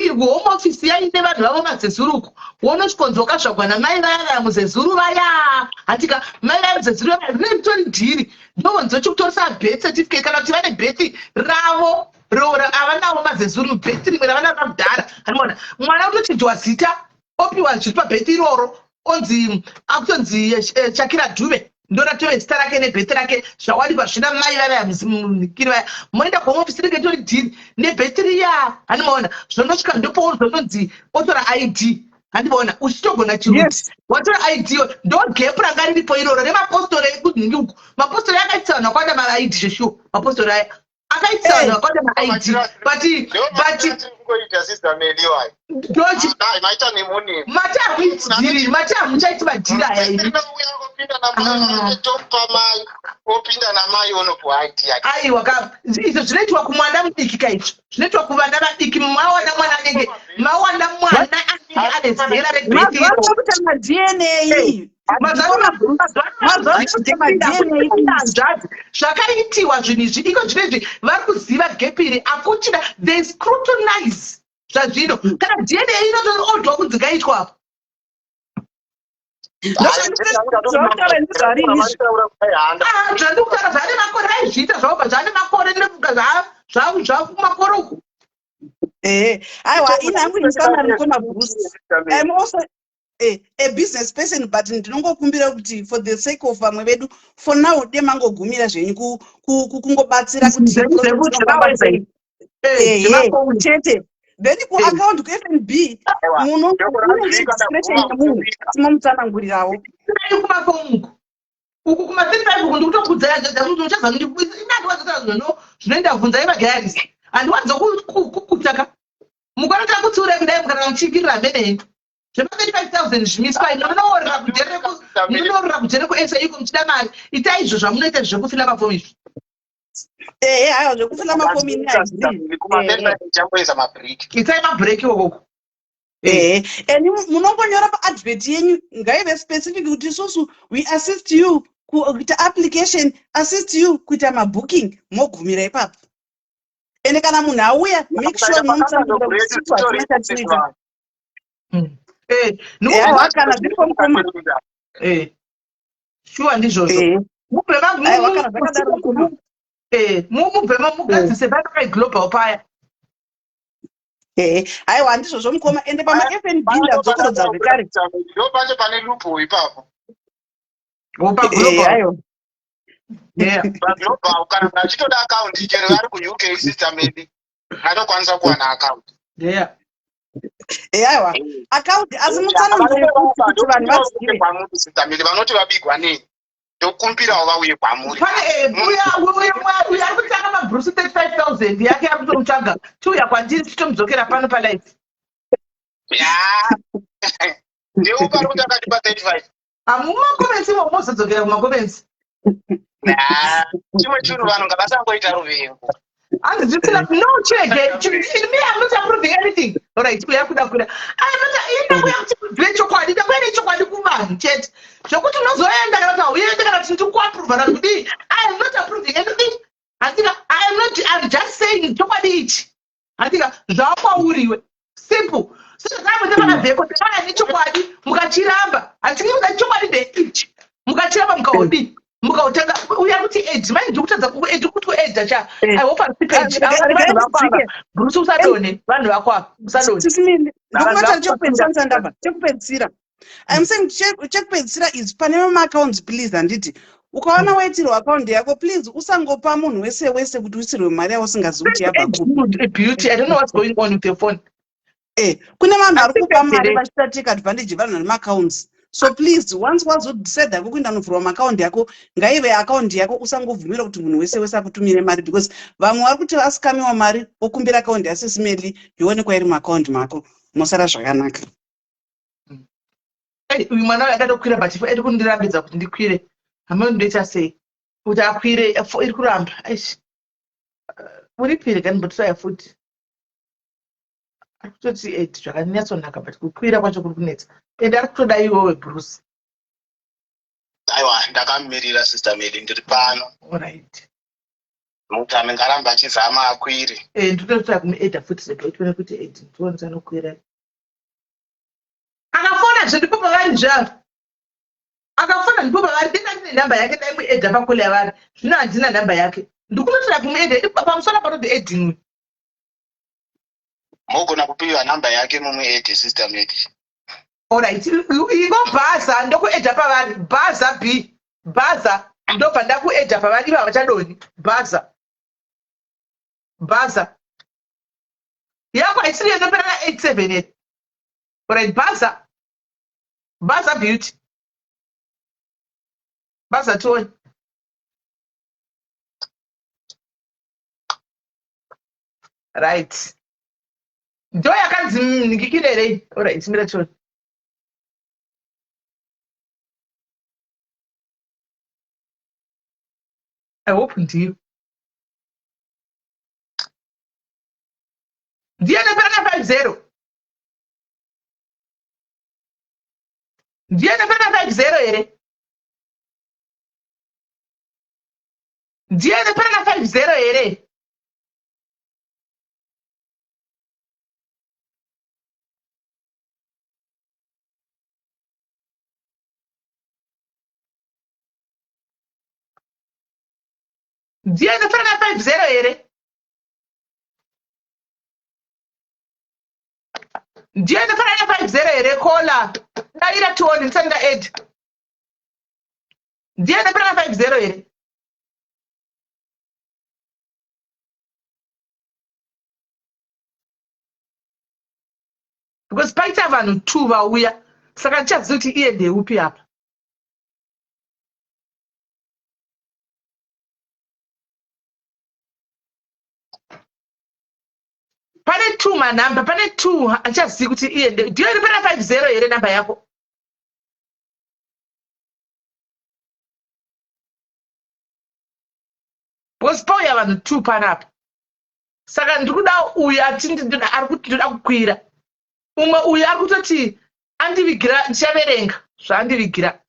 Home Office yaine vanhu vavo mazezuru uku, wonosvikonzi wakazvagwa namai vaya vaya muzezuru vaya, handika? Mai vaya muzezuru vaya, rine ritori dhiri, ndovonzi chikutoresa birth certificate, kana kuti vane birth ravo avanawo mazezuru, birth rimwe ravana rakudhara, handiona? Mwana unochinjwa zita, opiwa zviri pabirth iroro, onzi akutonzi Shakira Dhuve, ndoratove zita rake nebirth rake, zvawanikwa zvina mai vaya munikiri vaya. Moenda kuHome Office, ringe tori dhiri nebirth riya, handimaona? Zvonosvika ndopouzononzi otora ID, handimaona? Uchitogona chiruti watora ID. Ndo gap ranga riripo iroro remapostori ekunhingi uku. Mapostori akaitisa vanhu vakawanda maID zveshuwa. Mapostori aya akaitisa vanhu vakawanda maID, but mati hamuiti dhiri, mati hamuchaiti madhiri aya imi. Opinda namai, onopiwa ID yake. Aiwa ka, izvo zvinoitwa kumwana mudiki kaizvo, zvinoitwa kuvana vadiki. Mawana mwana anenge, mawana mwana anenge ane zera rebirth. Mazuva maDNA. Hanzvadzi, zvakaitiwa zvinhu izvi iko zvinezvi, vari kuziva gap iri akuchida. They scrutinize zvazvino. Kana DNA inotoodwa kunzi ngaitwa apo. Zvandiri kutaura zvane makore aizviita zvavo, zvane makore, ndinofunga zvakumakore uku. Ehe, aiwa, ini hangu insamari, mukoma Bruce, I'm also a business person, but ndinongokumbira kuti for the sake of vamwe vedu, for now de mangogumira zvenyu kungobatsira kuti process inofamba sei. Chete. Then kuaccount kuFNB munenge discretion yemunhu, tinomutsanangurirawo. Kumafomu uku kuma 35 uku, ndikutokudzai uchaza inandiwadzotaura zvino zvinoenda. Bvunzai vagayarisi, handiwanzo kukutaka mukanota kutsiurai kudai, mukarara muchiikirira mene zvema 35 000 zvimiswai. Munoorera kujere kuSA iko muchida mari. Itai izvo zvamunoita zvekufila mafomu izvi. Ehe, aiwa, zvekufila mafomu ini hazvii. Itai mabhireki okoko. Ehe, and munongonyora paadvert yenyu, ngaive specific kuti isusu we assist you kuita application, assist you kuita mabooking, mogumira ipapo. Ende kana munhu auya, make sure munomutsanangurira kuti isusu hatina chatinoita. Aiwa, kana zviripo, mukoma. Shuwa, ndizvozvo. Aiwa, kana zvakadaro, mukoma. Mubve mugadzise paipakai global paya. Ehe, aiwa, handizvozvo, mukoma. Ende pamaFNB ndadzokorodza zvekare. Ndo pacho pane loophole ipapo. Aiwa. Paglobal, kana munhu achitoda account, chero vari kuUK, system edi anokwanisa kuwana account. Aiwa, account, asi mutsanangure kuti vanhu vazive. Kwamuri, Sister Melly, vanoti vabigwa nei, ndokumbirawo vauye kwamuri. Pane uya ari kutanga maBruce, 35 000 yake ari kutomutsvaga. Chiuya kwandiri, titomudzokera pano palive. Ya, ndeupi ari kuti akatipa 35? Hamumacomments imo, mozodzokera kumacomments. Chimwe chinhu, vanhu ngavasangoita ruvengo. Hanzi no, chirege me, I'm not approving anything. Alright, uya kuda kuda, indakuya kuti kuzive chokwadi, ndakuya nechokwadi kuvanhu chete, zvokuti unozoenda kana kuti hauende, kana kuti ndikuapprova kana kudii, I am not approving anything. Handika, I am not, I'm just saying chokwadi ichi. Handika, zvakwauriwe, simple. Sezvakamboita pakabheko, takauya nechokwadi, mukachiramba. Handikuudza chokwadi ndeichi, mukachiramba, mukaodii, mukautanga uya kuti add mai, ndiri kutadza kuadd, kuti kuadda cha. I hope asi page vanhu vako ava, Bruce, usadone vanhu vako ava, usadone. Ndokubatira chekupedzisira, ndabva chekupedzisira. I'm saying chekupedzisira is pane mamaaccounts, please, handiti ukaona waitirwa account yako, please usangopa munhu wese wese kuti uisirwe mari yausingazivi kuti yabva kupi. Beauty, I don't know what's going on with your phone. Kune vanhu vari kupa mari vachita take advantage, vanhu vane maaccounts. So please, once wazodecida yako kuenda novhurwa maakaundi yako, ngaive akaundi yako, usangobvumira kuti munhu wese wese akutumire mari, because vamwe vari kuti vascamiwa mari, okumbira akaundi yaSisi Melly, yoonekwa iri muakaundi mako, mosara zvakanaka. Uyu mwana uyu akatokwira, but iri kundirambidza kuti ndikwire. Hameno ndoita sei kuti akwire, iri kuramba. Aish, uripire kani, mbotiraya futi. Ari kutoti add zvakanyatsonaka, but kukwira kwacho kuri kunetsa, ende ari kutoda iwewe, Bruce. Aiwa, ndakamumirira, Sister Melly, ndiri pano. Alright. Mutami ngaramba achizama akwire. Ndinototsvaka kumuadda futi, rega tione kuti add, tione kuti anokwira. Akafona zve, ndipo pavari zvavo. Akafona, ndipo pavari. Denda ndine nhamba yake, ndaimuadda pacall yavari. Zvino handina nhamba yake, ndikutotsvaka kumuadda pamusoro panoti adding. Mogona kupiwa nhamba yake mumuadde, Sister Melly. Alright, ingo bhaza, ndokuadda pavari. Bhaza b bhaza, ndobva ndakuadda pavari ivo, havachadoni. Bhaza, bhaza yako haisiri inopera na87 here? Alright, bhaza, bhaza, Beauty, bhaza, tione. Right, ndo yakanzi ndikikirerei. Alright, mira tione. I hope ndiyo, ndiyo inopera na50, ndiyo inopera na50 here? Ndiyo inopera na50 here? Ndiyo inopera na50 here? Ndiyo inopera na50 here? Caller, daira tione ndisati ndaadda. Ndiyo inopera na50 here? Because paita vanhu two vauya, saka ndichaziva kuti iye ndeupi apa. Pane two manhamba, pane two, handichazivi kuti iye ndiyo inopera 50 here namba yako. Because pauya vanhu two panapa, saka ndiri kuda uyu ati ari kuti ndoda kukwira. Umwe uyu ari kutoti andivigira, ndichaverenga zvaandivigira.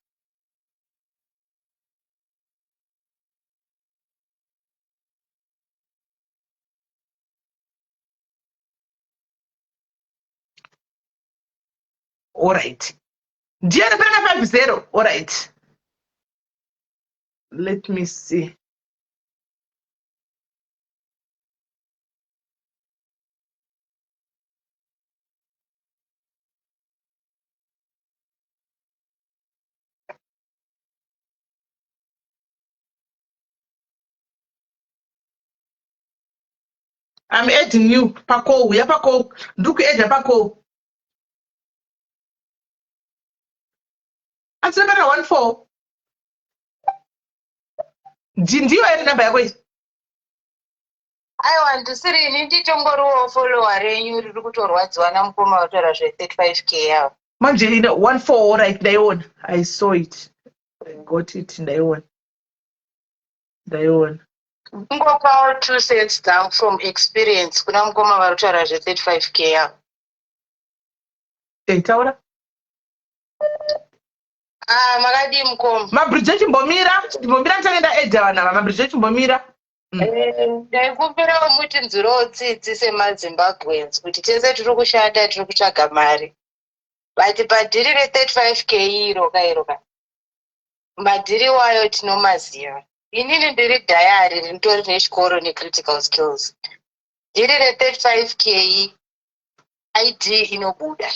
Alright, ndiye anopera na50. Alright, let me see. I'm adding you pacall, uya pacall, ndiri kuadda pacall. Andinoperera 14. Ndiyo here namba yako iyi? Aiwa, ndisiri ini, nditongoriwo follower renyu riri kutorwadziwa namukoma kutaura zve35K avo. Manje ine 14, right, ndaiona. I saw it, I got it, ndaiona, ndaiona. Kungopawo 2 cents dzangu from experience kuna mukoma vari kutaura zve35K avo. Eh, taura. Ah, makadii mukoma? Mabridge, chimbomira, chimbomira, ndichange ndaedha vanhu ava. Mabridge, chimbomira. Ndaikumbirawo mutinzwirewo tsitsi semaZimbabweans kuti tese tiri kushanda, tiri kutsvaga mari, but padhiri re35K iro ka, iro ka, madhiri wayo tinomaziva. Inini ndiri dhayari rinotori nechikoro necritical skills. Dhiri re35K, ID inobuda,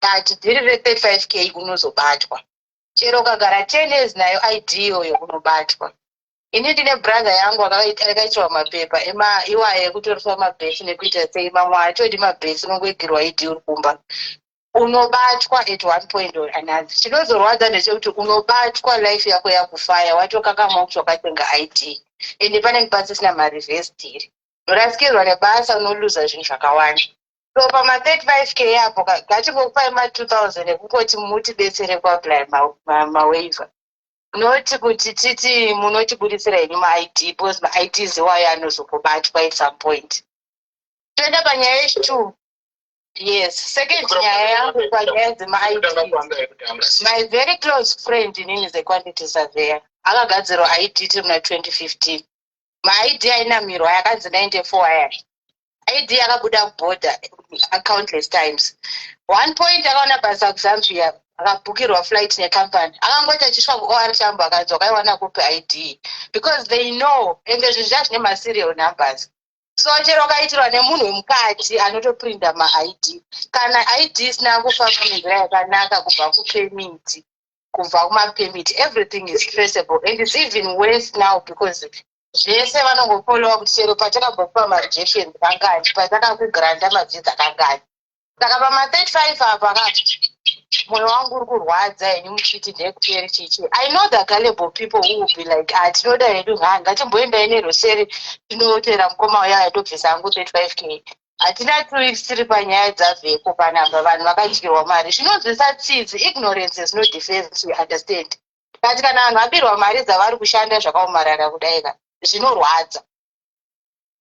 but dhiri re35K unozobatwa chero ukagara 10 years nayo ID iyoyo, unobatwa. Ini ndine brother yangu akaitirwa mapepa iwaya ekutoreswa mabhesi nekuita sei, mamwe atodi mabhesi, unongoigirwa ID uri kumba, unobatwa at one point or another. Chinozorwadza ndechekuti unobatwa life yako yakufaya, watokakamwa kuti wakatenga ID, ende panenge pasisina mareverse deal, unorasikirwa nebasa, unoluza zvinhu zvakawanda. So pama35K apo, ngatingokupai ma2000 ekungoti mutibetsere kuapply mawaiver, noti kuti titi munotibuditsira henyu maID, because maIDs iwayo anozokubatwa at some point. Toenda panyaya yechitu. Yes, second nyaya yangu panyaya dzemaID, my very close friend inini is a quantity surveyor, akagadzirwa ID tiri muna 2015. MaID ainamirwa yakanzi 94 aya, ID yakabuda kuborder countless times. One point akaona basa kuZambia, akabhukirwa flight necompany, akangoti achisvika kuOR Tambo akanzi, "Wakaiwana kupi ID?" Because they know, ende zvinhu zviya zvine maserial numbers, so chero ukaitirwa nemunhu wemukati anotoprinda maID. Kana ID isina kufamba nenzira yakanaka kubva kupermit, kubva kumapermit, everything is traceable, and it's even worse now because zvese vanongofollowa kuti chero patakambokuppa marejections kangani, patakakugranta mavhiza kangani. Saka pama35 apa ka, mwoyo wangu uri kurwadza henyu muchiti ndekuperi chichi. I know the gullible people who will be like, "Ah, tinoda hedu, ha, ngatimboendai neroseri, tinotera mukoma uya, yatobvisa hangu 35K." Hatina 2 weeks tiri panyaya dzavheko panapa, vanhu vakadyirwa mari zvinonzwisa tsitsi. Ignorance is no defense, we understand, but kana vanhu vabirwa mari dzavari kushanda zvakaomarara kudai ka, zvinorwadza.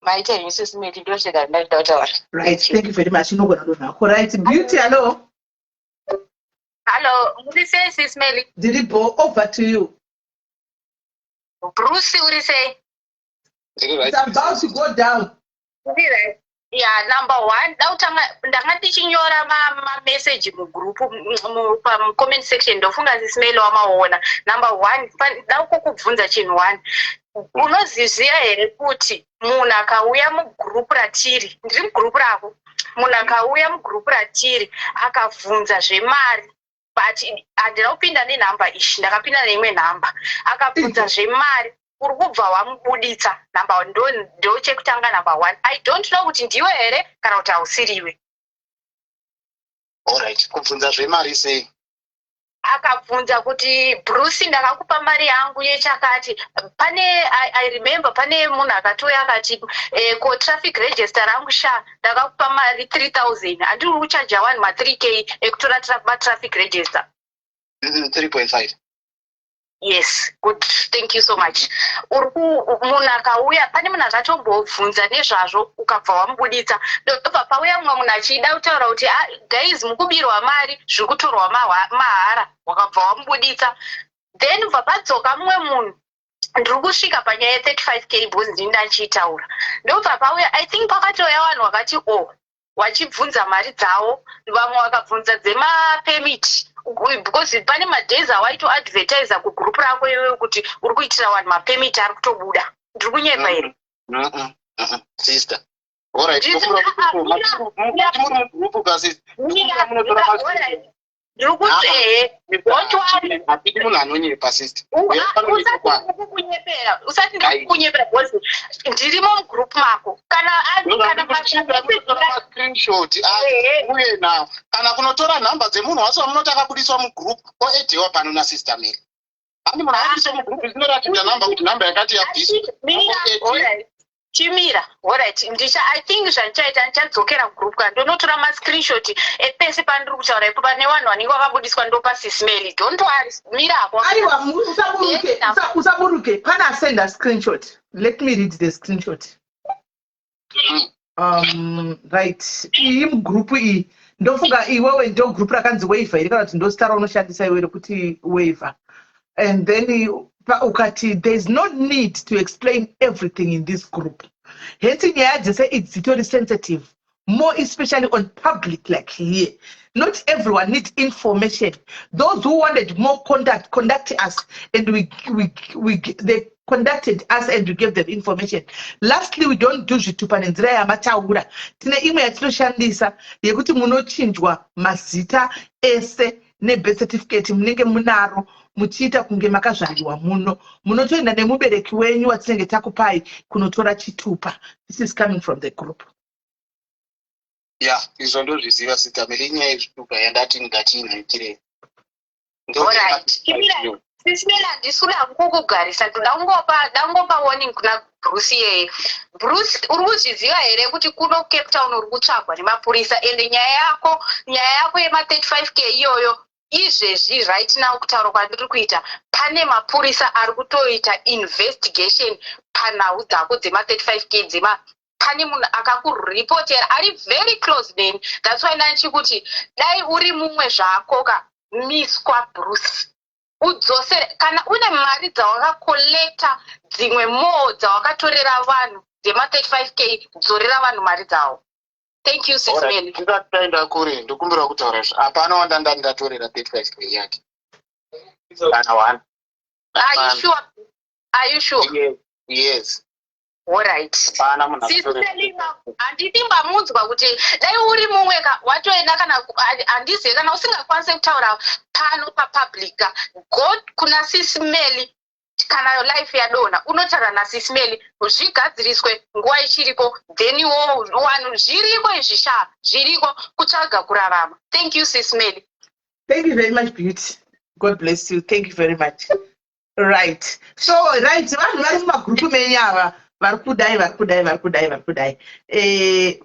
Maita henyu sisimeti, ndosvika ndandida kutaura. Right, thank you very much. Inogona ndonhako. Right, Beauty, hello. Hallo, muri sei, Sismeli? Ndiripo, over to you. Bruce, uri sei? It's about to go down. Ya, number one, dautanga ndanga ndichinyora mameseji mugroup, pacomment section, ndofunga Sismeli wamaona. Number one, da kukubvunza chinhu one. Unoziziva here kuti munhu akauya mugroup ratiri, ndiri mugroup rako, munhu akauya mugroup ratiri akabvunza zvemari, but handina kupinda nenhamba ishi, ndakapinda neimwe nhamba, akabvunza zvemari, uri kubva wamubuditsa? Namba ndo chekutanga, number one, I don't know kuti ndiwe here kana kuti hausiriwe. Alright, kubvunza zvemari sei? Akabvunza kuti, "Bruce, ndakakupa mari yangu yechakati." Pane I remember pane munhu akatouya akati, "Ko traffic register rangu sha, ndakakupa mari 3000." Handiri kuchaja vanhu ma3K ekutora matraffic register? 3.5. Yes, good, thank you so much. Uri munhu akauya, pane munhu akatombobvunza nezvazvo, ukabva wamubuditsa. Ndobva pauya mumwe munhu achida kutaura kuti, "Ah, guys, mukubirwa mari, zviri kutorwa mahara," wakabva wamubuditsa. Then bva padzoka mumwe munhu, ndiri kusvika panyaya ye35K because ndini ndachiitaura. Ndobva pauya, I think pakatouya vanhu vakati o oh, vachibvunza mari dzavo, vamwe vakabvunza dzemapermit, because pane madays awaitoadvertisa kugroup rako iwewe kuti uri kuitira vanhu mapermit ari kutobuda. Ndiri kunyepa here? Sister, alright, muri mugroup kasi? Ndiri kuti ehe, don't worry. Hatidi munhu anonyepa, sister. Usati ndiri kukunyepera, usati ndiri kukunyepera because ndirimo mugroup mako. Kana kana screenshot uye nawo kana kunotora nhamba dzemunhu wacho wamunoti akabudiswa mugroup oedhewa pano nasister Mary. Handi munhu abudiswa mugroup zvinoratidza nhamba kuti nhamba yakati yabviswa. Chimira, alright, ndicha I think zvandichaita ndichadzokera kugroup ka ndonotora mascreenshot epese pandiri kutaura ipo pane vanhu vanenge vakabudiswa ndopa Sis Meli. Don't worry, mira hako. Aiwa, usaburuke, usaburuke. Pana asenda screenshot. Let me read the screenshot. Right, iyi mugroup iyi ndofunga iwewe ndo group rakanzi waiver iri kana kuti ndozita raunoshandisa iwe rekuti waiver. And then ukati there is no need to explain everything in this group, hence nyaya dzese idzi dzitori sensitive, more especially on public like here. Not everyone needs information. Those who wanted more contact, contact us and we they contacted us and we gave them information. Lastly, we don't do zvitupa nenzira yamataura. Tine imwe yatinoshandisa yekuti munochinjwa mazita ese nebirth certificate munenge munaro muchiita kunge makazvariwa muno. Munotoenda nemubereki wenyu watinenge takupai kunotora chitupa. This is coming from the group. Ya, izvo ndozviziva, Sister Mary. Inyaya yezvitupa yandati ngatinhikirei. Alright. Sis Meli, handisi kuda kukugarisa, ndoda kungopa dangopa warning kuna Bruce iyeye. Bruce, uri kuzviziva here kuti kuno Cape Town uri kutsvagwa nemapurisa? Ende nyaya yako yema35K iyoyo, izvezvi right now kutaura kwandiri kuita pane mapurisa ari kutoita investigation panhau dzako dzema35K dzema. Pane munhu akakuripotera ari very close neni. That's why ndandichikuti dai uri mumwe zvako ka, miswa Bruce, udzosere kana une mari dzawakakolekta, dzimwe more dzawakatorera vanhu dzema35K, dzorera vanhu mari dzavo. Thank you, Sis Meli. Tisati taenda kure, ndokumbira kutaura izvo. Hapana wandandati ndatorera 35K yake, kana one. Are you sure? Are you sure? Yes. Alright. Hapana munhu akatorera. Sis Melina, handidi mbamunzwa kuti dai uri mumwe ka watoenda kana handizive kana usingakwanisi kutaura pano papublic ka, go kuna Sis Meli. Kana life yadonha unotaura naSis Meli, zvigadziriswe nguva ichiripo. Then wo vanhu zviriko izvi sha, zviriko kutsvaga kurarama. Thank you, Sis Meli. Thank you very much, Beauty. God bless you. Thank you very much. Right, so right, vanhu vari mumagrupu menyu ava vari kudai, vari kudai, vari kudai, vari kudai.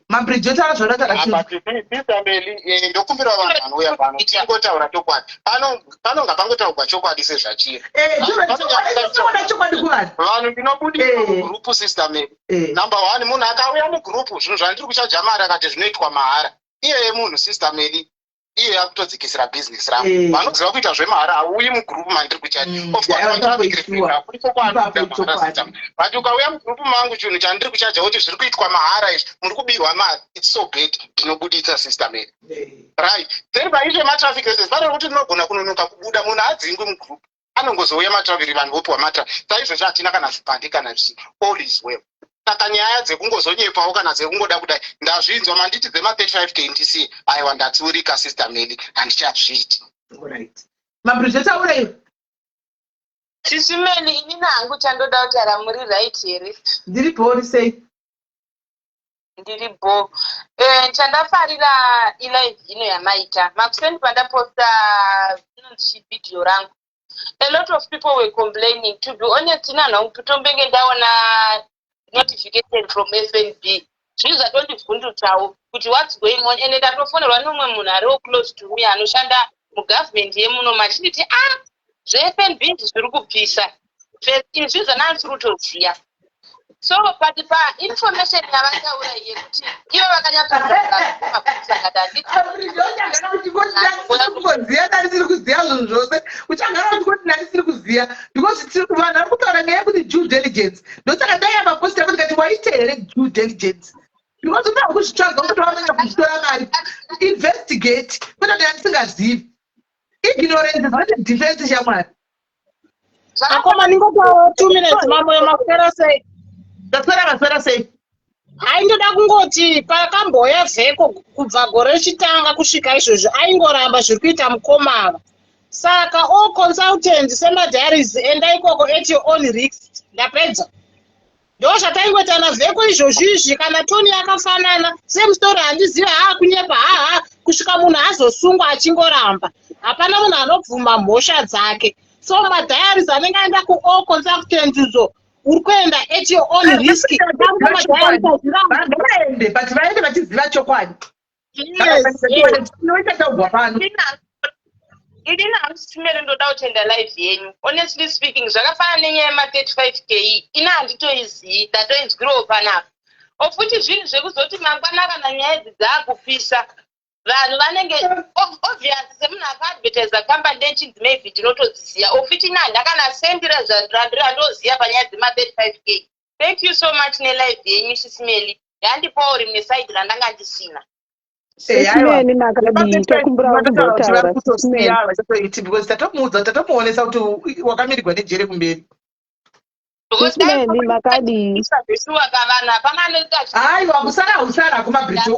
Mabridge otaura zvaunotaura. Sister Meli, ndokumbira vanhu vanouya pano tingotaura chokwadi pano. Pano ngapangotaurwa chokwadi sezvachiri. Tinoona chokwadi kuvanhu. Vanhu ndinobudisa mugrupu, Sister Meli. Number one, munhu akauya mugrupu zvinhu zvandiri kuchaja mari akati zvinoitwa mahara, iyeye munhu, Sister Meli, iye akutodzikisira bhizinesi rangu. Vanoziva kuita zvemahara hauyi mugrupu mandiri kuchaja. Of course, kuliko kwaanoita mahara, Sister, but ukauya mugrupu mangu chinhu chandiri kuchaja kuti zviri kuitwa mahara izvi, muri kubirwa mari, it's so bad. Ndinobuditsa, Sister Meli. Right, then paisve matraffic cases pane kuti ndinogona kunonoka kubuda. Munhu adzingwi mugrupu, anongozouya matraffic, vanhu vopiwa matraffic. Saizvozvo hatina kana zvipande kana zvii, all is well. Saka nyaya dzekungozonyepawo kana dzekungoda kudai, ndazvinzwa manditi dzema35 K ndisiye. Aiwa, ndatsiurika, Sister Meli, handichazviiti. Right, Mabridge, taura iwe. Sis Meli, inini hangu chandoda kutaura, muri right here? Ndiri bhori, sei? Ndiri bo. Chandafarira ilive ino yamaita makuseni pandaposta inonzi vhidhiyo rangu, a lot of people were complaining. To be honest, inanhu kutombenge ndaona notification from FNB, zvinhu zvatondivhundutsawo kuti what's going on. Ende ndatofonerwa nemumwe munhu ariwo close to me anoshanda mugovernment yemuno, machinditi, "Ah, zveFNB izvi zviri kupisa." Izvi zvanandisiri kutoziva. So but painformation yavataura yekuti ivo vakanyatsokuziva, ndandisiri kuziva zvinhu zvose. Uchagara uchingoti ndandisiri kuziva because vanhu vari kutaura nyaya yekuti due diligence. Ndosaka ndaiya maposta kuti kati waite here due diligence, because unoda kuzvitsvaga usati wamanya kuzvitora mari. Investigate kwete kuti handisingazivi. Ignorance is not a defense, shamwari. Akoma, ningotaura 2 minutes. Mamoyo, maswera sei? Ndaswera, maswera sei? Haindoda kungoti pakambouya vheko kubva gore richitanga kusvika izvozvi, aingoramba zviri kuita mukoma ava. Saka all consultants semadiaries, enda ikoko at your own risk. Ndapedza. Ndo zvataingoitana vheko izvozvi izvi. Kana tone yakafanana, same story. Handizivi, haa, kunyepa, haha, kusvika munhu azosungwa achingoramba. Hapana munhu anobvuma mhosva dzake. So madiaries anenge aenda kuall consultants zo, uri kuenda at your own risk. Vaende, but vaende vachiziva chokwadi. Inoita taugwa pano. Inini hamusitimere, ndoda kutenda live yenyu. Honestly speaking, zvakafanana nenyaya yema35 K, ina handitoizii, ndatoinzwirawo panapa. Ofuti zvinhu zvekuzoti mangwana kana nyaya idzi dzaakupisa, vanhu vanenge obvious semunhu akaadvertisa company nechinzi maybe ndinotodziziva. Ofuti ina handakana sendira randoziva panyaya dzema35 K. Thank you so much nelive yenyu, Sis Melly. Yandipawo rimwe side randanga ndisina. Sis Melly, makadii? Tokumbirawo kumbotaura, Sis Melly. Vachatoiti because tatomuudza, tatomuonesa kuti wakamirirwa nejere kumberi. Sis Melly, makadii? Zveshuwa ka, vanhu hapana anoita. Aiwa, kusara usara kumabridge.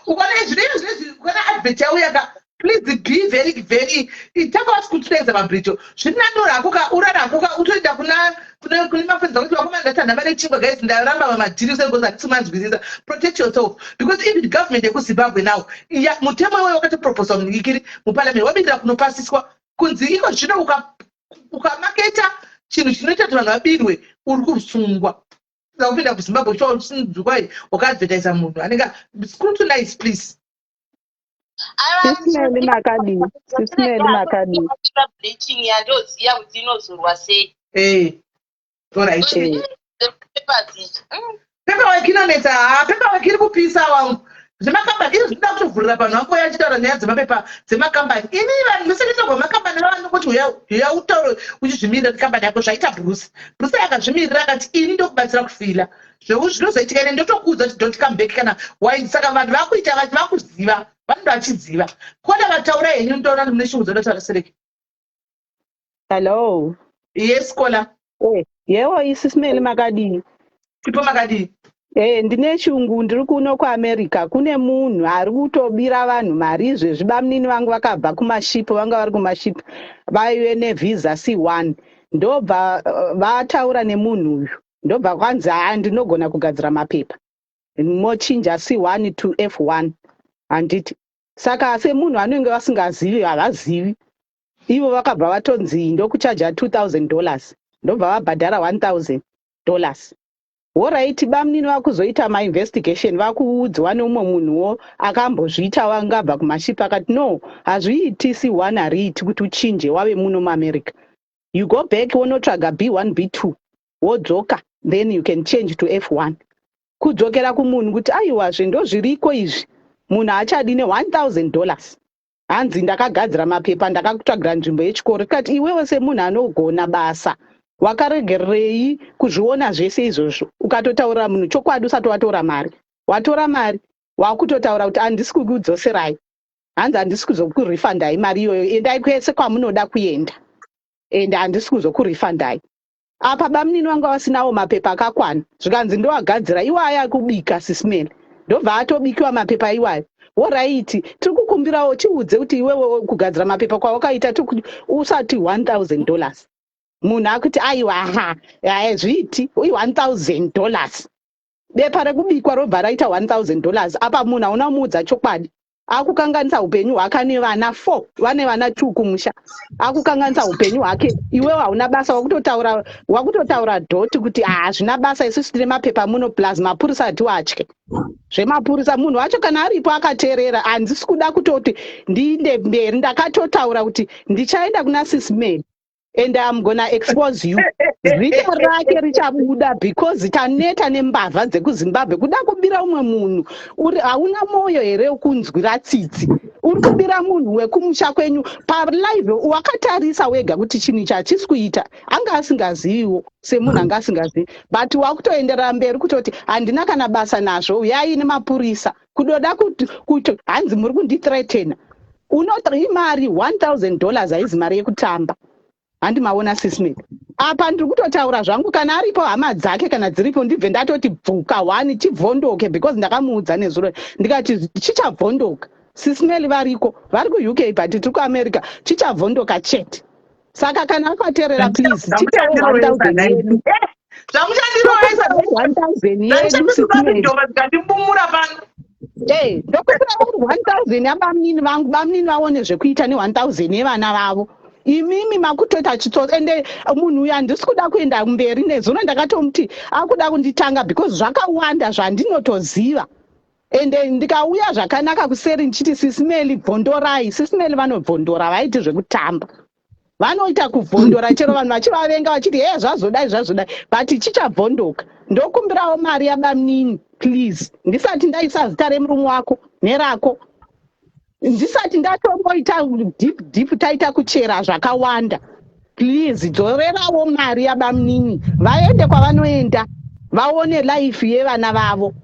Ukada izvi zvinezvi, ukada advert yauya ka, please be very very tanga wati kutsveza mabridge. Zviri nani urakuka, urarakuka, utoenda kuna kune mafriends akuti, "Vakomana, ndatanda mari yechingwa, guys, ndaramba madhiri because handisi manzwisisa." Protect yourself, because even government yekuZimbabwe now, mutemo iwoyo wakatoproposwa muikiri muparliament, wamirira kunopasiswa kunzi iko zvino ukamaketa chinhu chinoita kuti vanhu vabirwe, uri kusungwa. Kupinda kuZimbabwe uchinzwai wakaadvertisa munhu anenge scrutinize, please. Sis Melly, makadii? Sis Melly, makadii? Bleaching yandoziva kuti inozorwa sei. Alright. Papers ichi. Paperwork inonetsa. Ha, paperwork iri kupisa wangu. Zvemakambani izvi zvinoda kutovhurira vanhu vangu yachitaura nyaya dzemapepa dzemakambani. Ini vanhu vesekretary wemakambani vavanongoti uya utaure uchizvimirira kambani yako. Zvaita Bruce. Bruce akazvimirira, akati, "Ini ndokubatsira kufila zveu zvinozoitika, ine ndotokuudza kuti don't come back kana wai." Saka vanhu vakuita vakuziva, vanenge vachiziva kona. Vataura henyu, ndoona mune shungu dzodotaura sereki. Hello. Yes, caller. Yebo, Sis Melly, makadii? Ipo, makadii? Ndine shungu, ndiri kuno kuAmerica. Kune munhu ari kutobira vanhu mari izvezvi. Bamunini vangu vakabva kumashipu, vanga vari kumashipu, vaive nevhisa C1. Ndobva vataura nemunhu uyu, ndobva kwanzi, "Haa, ndinogona kugadzira mapepa, mochinja C1 to F1," handiti? Saka semunhu anenge vasingazivi, havazivi ivo, vakabva vatonzi ndokuchaja $2000, ndobva vabhadhara $1000. Alright, bamunini vakuzoita mainvestigation, vakuudzwa neumwe munhuwo akambozviita, wangabva kumashipi, akati, "No, hazviiti, C1 hariiti kuti uchinje wave muno muAmerica. You go back, wonotsvaga B1 B2, wodzoka, then you can change to F1." Kudzokera kumunhu kuti, "Aiwazve, ndozviriko izvi," munhu haachadi ne$1000. Hanzi, "Ndakagadzira mapepa, ndakakutsvagira nzvimbo yechikoro." Tikati, "Iwewe semunhu anogona basa, wakaregererei kuzviona zvese izvozvo, ukatotaurira munhu chokwadi usati watora mari? Watora mari, wakutotaura kuti handisi kukudzoserai." Hanzi, "Handisi kuzokurifandai mari iyoyo. Endai kwese kwamunoda kuenda, ende handisi kuzokurifandai." Apa bamunini vanga vasinawo mapepa akakwana, zvikanzi, "Ndoagadzira iwaya kubika." Sis Melly, ndobva atobikiwa mapepa iwayo. Alright, tiri kukumbirawo tiudze kuti iwewe kugadzira mapepa kwawakaita usati $1000, munhu akuti, "Aiwa, ha, hazviiti, i$1000." Bepa rekubikwa robva raita $1000. Apa munhu hauna kumuudza chokwadi, akukanganisa upenyu hwake. Ane vana 4, vane vana 2 kumusha, akukanganisa upenyu hwake. Iwewo hauna basa, wakutotaura dhoti kuti hazvina basa, isusu tine mapepa muno, plus mapurisa hatiwatye. Zvemapurisa, munhu wacho kana aripo akateerera, handisi kuda kutoti ndiinde mberi. Ndakatotaura kuti ndichaenda kuna Sis Melly and I'm gonna expose you. Zita rake richabuda because taneta nembavha dzekuZimbabwe kuda kubira umwe munhu. Uri hauna mwoyo here wekunzwira tsitsi? Uri kubira munhu wekumusha kwenyu palive, wakatarisa wega kuti chinhu ichi hachisi kuita. Anga asingaziviwo, semunhu anga asingazivi, but wakutoenderera mberi kutoti handina kana basa nazvo, uyai nemapurisa. Kudoda kuti hanzi muri kundithreatena. Unoti imari $1000 haizi mari yekutamba, handi maona, Sis Melly? Apa ndiri kutotaura zvangu, kana aripo hama dzake, kana dziripo, ndibve ndatoti bvuka one chibvondoke, because ndakamuudza nezuro ndikati chichabvondoka. Sis Melly variko, vari kuUK, but tiri kuAmerica. Chichabvondoka chete. Saka kana akateerera, please tipewo 1000 yedu. Zvamuchandirovesa. 1000 yedu, Sis Melly. Ndoma dzikandimbumura pano. Ei, ndokumbira uri 1000 yabamunini vangu, bamunini vaone zvekuita ne1000 yevana vavo. Imimi makutoita chitsotsi. Ende munhu uyu handisi kuda kuenda mberi. Nezuro ndakatomuti akuda kunditanga, because zvakawanda zvandinotoziva. Ende ndikauya zvakanaka kuseri ndichiti, "Sis Melly, bvondorai." Sis Melly vanobvondora, vaiti zvekutamba, vanoita kubvondora chero vanhu vachivavenga vachiti, "He, zvazodai, zvazodai," but chichabvondoka. Ndokumbirawo mari yabamunini, please, ndisati ndaisa zita remurume wako nerako, ndisati ndatomboita deep deep, taita kuchera zvakawanda. Please dzorerawo mari yabamunini, vaende kwavanoenda, vaone life yevana vavo,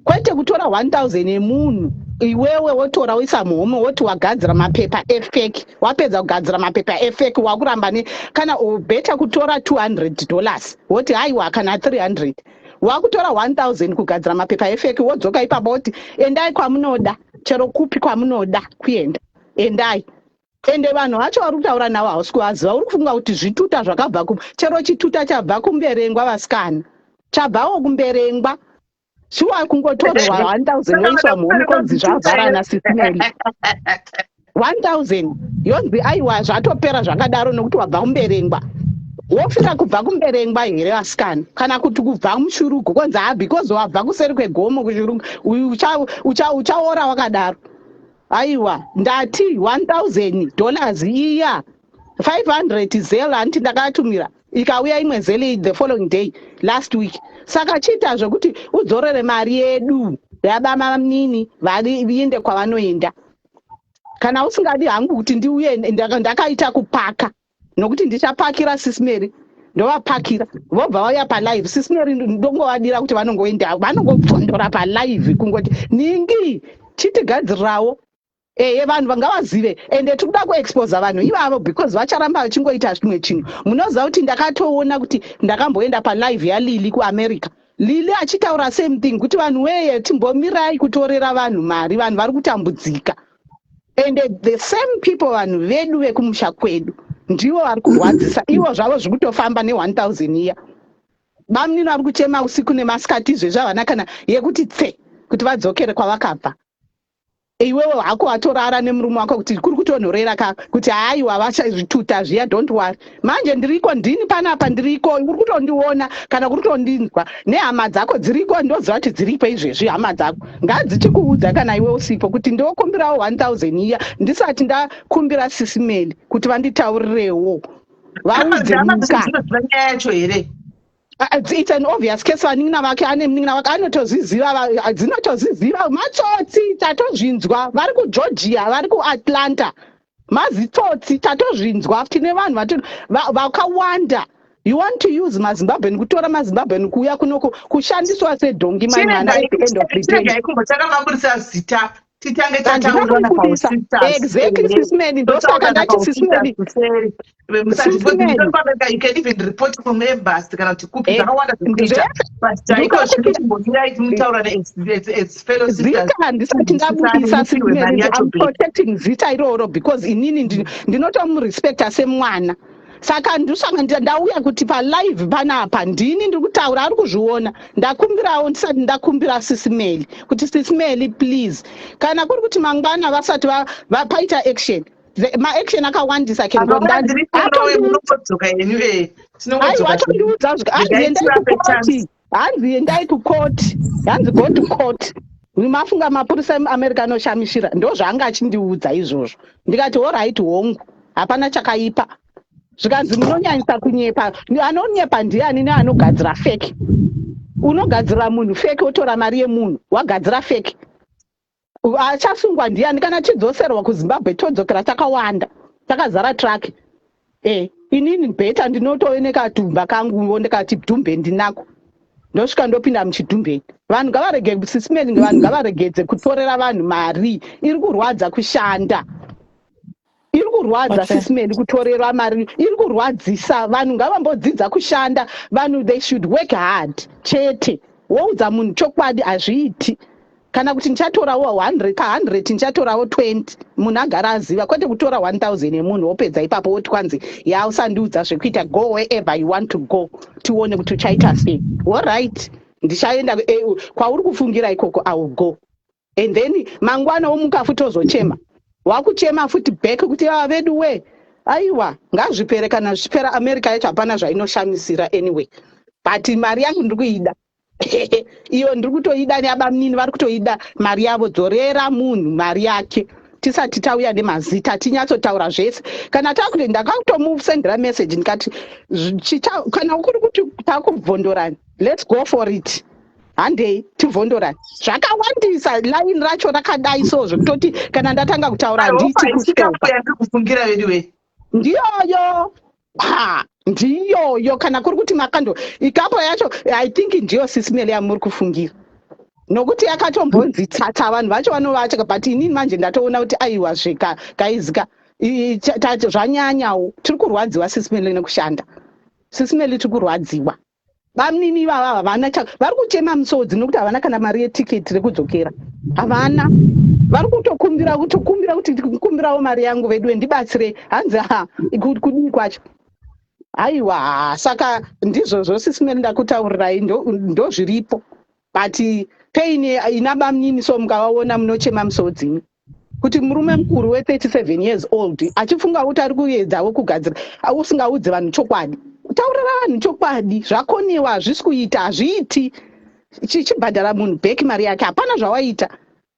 kwete kutora 1000 yemunhu. Iwewe wotora woisa muhomwe, woti wagadzira mapepa efake. Wapedza kugadzira mapepa efake, wakuramba ne kana better kutora $200, woti haiwa, kana 300. Wakutora 1000 kugadzira mapepa efake, wodzoka ipapo woti endai kwamunoda, chero kupi kwamunoda kuenda, endai. Ende vanhu vacho vari kutaura navo hausi kuvaziva. Uri kufunga kuti zvituta zvakabva ku chero chituta chabva kuMberengwa, vasikana, chabvawo kuMberengwa. Shuwa, kungotorwa 1000 woiswa muhomwe, konzi zvavharana. Sis Melly, 1000 yonzi aiwa, zvatopera zvakadaro nokuti wabva kuMberengwa. Wofira kubva kuMberengwa here, vasikana? Kana kuti kubva muShurugwi, konzi ha, because wabva kuseri kwegomo kuShurugwi, uyu uchaora wakadaro. Aiwa, ndati $1000 iya, 500 Zelle, handiti ndakatumira, ikauya imwe Zelle the following day last week. Saka chiita zvekuti udzorere mari yedu yabamunini, vaende kwavanoenda. Kana usingadi hangu kuti ndiuye, ndakaita kupaka nokuti ndichapakira Sis Melly, ndovapakira, vobva vauya palive. Sis Melly, ndongovadira kuti vanongoenda, vanongobvondora palive, kungoti ningi chitigadzirirawo. Eye, vanhu vangavazive. Ende tiri kuda kuexposa vanhu ivavo, because vacharamba vachingoita chimwe chinhu. Munoziva kuti ndakatoona kuti ndakamboenda palive yaLily kuAmerica, Lily achitaura same thing, kuti vanhu weye, timbomirai kutorera vanhu mari, vanhu vari kutambudzika. And the same people, vanhu vedu vekumusha kwedu, ndivo vari kurwadzisa. Ivo zvavo zviri kutofamba ne1000 iya. Bamunini vari kuchema usiku nemasikati. Izvezvi havana kana yekuti tse kuti vadzokere kwavakabva. Iwewe hako watorara nemurume wako kuti kuri kutonhorera ka, kuti haiwa, vachazvituta zviya, don't worry. Manje ndiriko, ndini panapa, ndiriko, uri kutondiona kana kuri kutondinzwa, nehama dzako dziriko. Ndoziva kuti dziripo izvezvi. Hama dzako ngadzichikuudza kana iwe usipo kuti ndokumbirawo 1000 iya, ndisati ndakumbira Sis Melly kuti vanditaurirewo, vaudze muka. Nyaya yacho here? It's an obvious case. Vanin'ina vake, ane munin'ina wake anotozviziva, dzinotozviziva. Matsotsi, tatozvinzwa. Vari kuGeorgia, vari kuAtlanta, mazitsotsi, tatozvinzwa. Tine vanhu vakawanda. You want to use maZimbabwean, kutora maZimbabwean kuuya kunoko kushandiswa sedhongi. Mai mwana, at the end of the day Chiregai kumbotanga mabudisa zita, titange. Handina. Exactly, Sis Melly, ndosaka ndati, Sis Melly. You can even report from embassy kana kuti kupi, zvakawanda zvekuita, but taiko zvinochimbomirai mutaura as fellow sisters. Zita handisati ndabudisa, Sis Melly. I'm protecting zita iroro because inini ndinotomurespecta semwana. Saka ndosaka ndauya kuti palive panapa ndini ndiri kutaura, ari kuzviona. Ndakumbirawo ndisati ndakumbira Sis Melly kuti, Sis Melly, please, kana kuri kuti mangwana vasati vapaita action, maaction akawandisa. Munongodzoka henyu. Aiwa, atondiudza, hanzi endai kukoti, hanzi endai kukoti, hanzi go to court. Mafunga mapurisa emuAmerica anoshamishira? Ndo zvaanga achindiudza izvozvo. Ndikati alright, hongu, hapana chakaipa. Zvikanzi munonyanyisa kunyepa. Anonyepa ndiani neanogadzira fake? Unogadzira munhu fake, wotora mari yemunhu, wagadzira fake, achasungwa ndiani? Kana chidzoserwa kuZimbabwe, todzokera takawanda, takazara truck. Inini better ndinotooneka tumba kangu, ndikati dhumbe ndinako, ndosvika ndopinda muchidhumbeni. Vanhu ngavarege, Sis Melly, vanhu ngavaregedze kutorera vanhu mari. Iri kurwadza kushanda, iri kurwadza. Kurwadza. What's that? Sis Melly, kutorerwa mari iri kurwadzisa. Vanhu ngavambodzidza kushanda. Vanhu, they should work hard chete. Woudza munhu chokwadi, hazviiti. Kana kuti ndichatorawo 100 ka100, ndichatorawo 20, munhu agara aziva, kwete kutora 1000 yemunhu, wopedza ipapo woti kwanzi, "Ya, usandiudza zvekuita, go wherever you want to go, tione kuti uchaita sei." Alright, ndichaenda kwauri kufungira ikoko, I will go. And then mangwana womuka futi, ozochema, wakuchema futi back kuti, "Ava vedu we." Aiwa, ngazvipere. Kana zvichipera, America yacho hapana zvainoshamisira anyway, but mari yangu ndiri kuida iyo, ndiri kutoida, neabamunini vari kutoida mari yavo. Dzorera munhu mari yake tisati tauya nemazita, tinyatsotaura zvese. Kana takuti ndakatomusendera message ndikati, "Kana kuri kuti takubvondorani, let's go for it, handei tivhondorani." Zvakawandisa, line racho rakadai so zvekutoti kana ndatanga kutaura handiti kustopa. Yandiri kufungira vedu we. Ndiyoyo, ha, ndiyoyo. Kana kuri kuti makando ikapo yacho, I think ndiyo, Sis Melly, yamuri kufungira, nokuti yakatombonzi tsatsa, vanhu vacho vanovatya. But inini manje ndatoona kuti aiwa, zvika gaizika zvanyanyawo. Tiri kurwadziwa, Sis Melly, nekushanda. Sis Melly, tiri kurwadziwa. Bamunini ivava havana vari kuchema musodzi nokuti havana kana mari yetiketi rekudzokera, havana. Vari kutokumbira, kutokumbira kuti, "Kumbirawo mari yangu vedu, ndibatsire." Hanzi, "Ha, kudii kwacho?" Aiwa, saka ndizvozvo, Sis Melly, ndakutaurirai, ndo zviripo. But pain ina bamunini so, mukavaona munochema musodzini, kuti murume mukuru we37 years old achifunga kuti ari kuedzawo kugadzira, usingaudzi vanhu chokwadi. Taurira vanhu chokwadi, zvakoniwa, hazvisi kuita, hazviiti. Chibhadhara munhu back mari yake, hapana zvawaita.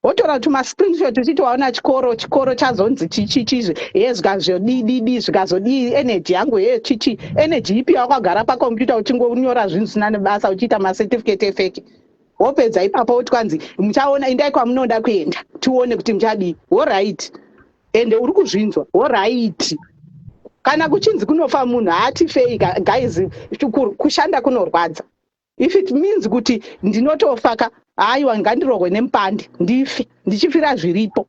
Wotora tumascreenshot uchiti waona chikoro, chikoro chazonzi chichichizvi, ye zvikazodididi, zvikazodii, energy yangu ye chichi. Energy ipi? Wakagara pakombiyuta uchingonyora zvinhu zvisina nebasa, uchiita macertificate efake. Wopedza ipapo woti kwanzi, "Muchaona, indai kwamunoda kuenda, tione kuti muchadii." Alright, ende uri kuzvinzwa. Alright, kana kuchinzi kunofa munhu, haatifei guys. Kushanda kunorwadza. If it means kuti ndinotofa ka, haiwa, ngandirohwe nemupande ndife, ndichifira zviripo,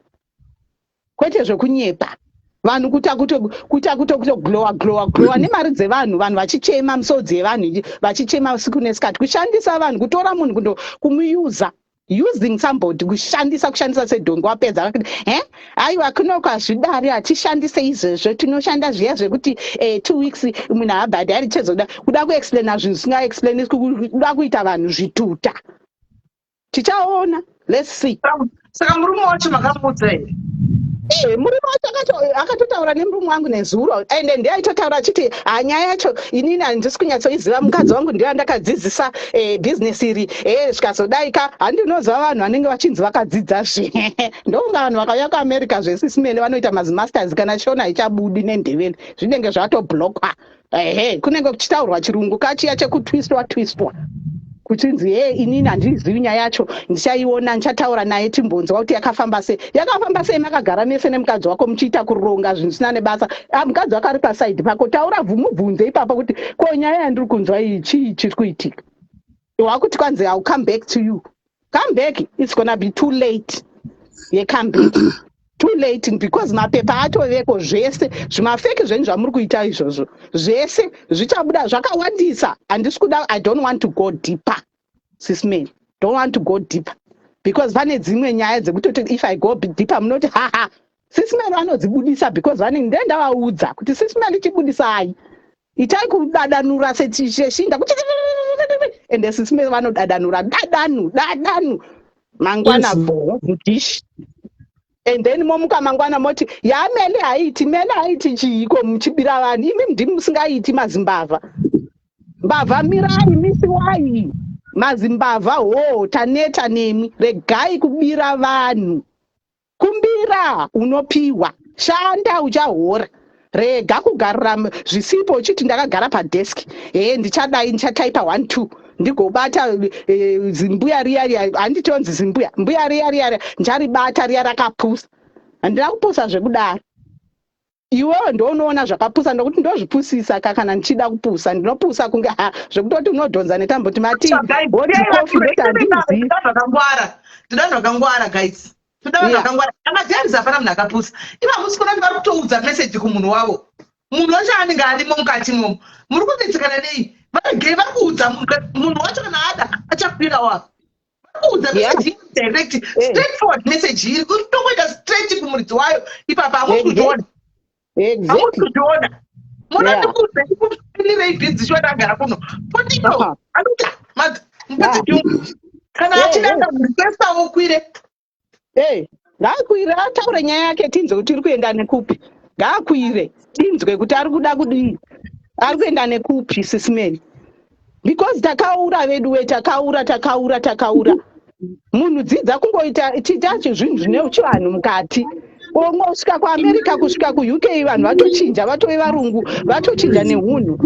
kwete zvekunyepa vanhu, kuita kutoglowa glowa glowa nemari dzevanhu, vanhu vachichema misodzi yevanhu, vachichema usiku nesikati. Kushandisa vanhu, kutora munhu kundo kumuyuza, using somebody, kushandisa, kushandisa sedhongi. Wapedza kuti he, aiwa, kunoko hazvidari, hatishandise izvezvo, tinoshanda zviya zvekuti 2 weeks munhu haabhadhari. Chezoda kuda kuexplaina zvinhu zvisingaexplaini, kuda kuita vanhu zvituta. Tichaona, let's see. Saka murume wacho makamuudza here? Murume wacho akatotaura nemurume wangu nezuro, ende ndiye aitotaura achiti, "Hanyaya yacho inini handisi kunyatsoiziva, mukadzi wangu ndiye andakadzidzisa bhizinesi iri." Zvikazodai ka, handinoziva vanhu vanenge vachinzi vakadzidza zve. Ndokunga vanhu vakauya kuAmerica zve, Sis Melly, vanoita mazimasters, kana Shona ichabudi nendevele zvinenge zvatoblockwa. Ehe, kunenge kuchitaurwa chirungu kachiya chekutwistwa twistwa, kuchinzi, "He, inini handizivi nyaya yacho, ndichaiona, ndichataura naye, timbonzwa kuti yakafamba sei." Yakafamba sei? Makagara mese nemukadzi wako muchiita kuronga zvinhu zvisina nebasa. Ah, mukadzi wako ari pasaidi pako, taura, mubvunze ipapo kuti, "Ko nyaya yandiri kunzwa iyi, chii chiri kuitika?" Wakuti kwanzi, "I will come back to you." Come back, it's gonna be too late. Yecome back too late, because mapepa atoveko, zvese zvimafeki zvenyu zvamuri kuita izvozvo zvese zvichabuda zvakawandisa. Handisi kuda, I don't want to go deeper, Sis Melly, don't want to go deeper, because pane dzimwe nyaya dzekutoti if I go deeper, munoti, "Haha, Sis Melly vanodzibudisa," because vanenge ndendavaudza kuti, "Sis Melly, chibudisai, itai kudadanura seshinda." Ende Sis Melly vanodadanura, dadanu dadanu, mangwana bho mudishi, and then momuka mangwana moti, "Yamele haiti, mele haiti." Chiiko muchibira vanhu imi? Ndimi musingaiti, mazimbavha, mbavha, mirai, misiwai mazimbavha. Ho, taneta nemi, regai kubira vanhu. Kumbira unopiwa, shanda uchahora. Rega kugarira zvisipo uchiti, "Ndakagara padeski, he, ndichadai, ndichataipa 1 2, ndigobata zimbuya riya riya." Handitonzi zimbuya, mbuya riya riya riya, ndicharibata riya rakapusa. Handina kupusa zvekudaro. Iwewe ndounoona zvakapusa, nokuti ndozvipusisa ka. Kana ndichida kupusa, ndinopusa kunge ha, zvekutoti unodhonza netamboti mati hot coffee, ndoti handizivi. Zvakangwara, tinoda zvakangwara, guys. Toda vanhu vakangwara. Amadiaries hapana munhu akapusa. Ivo hamusi kuona kuti vari kutoudza message kumunhu wavo. Munhu wacho anenge arimo mukati imomo. Muri kunetsekana nei? Varegei vari kuudza munhu munhu wacho kana ada achakwira wavo. Vari kuudza message iri direct, straightforward message iri kutongoita straight kumuridzi wayo ipapa hamusi kuzviona. Hamusi kuzviona. Munoda ndikuudze ndikupinirei bhinzi shuwa ndagara kuno. Potito anoita mukadzi kana achida requesta ukwire. Hey, ngaakwire ataure nyaya yake tinzwe kuti iri kuenda nekupi. Ngaakwire tinzwe kuti ari kuda kudii. Ari kuenda nekupi sisimeni. Because takaura vedu we takaura takaura takaura. Munhu dzidza kungoita chiita zvinhu zvine chivanhu mukati. Ungosvika kuAmerica kusvika kuUK vanhu vatochinja vatove varungu vatochinja nehunhu.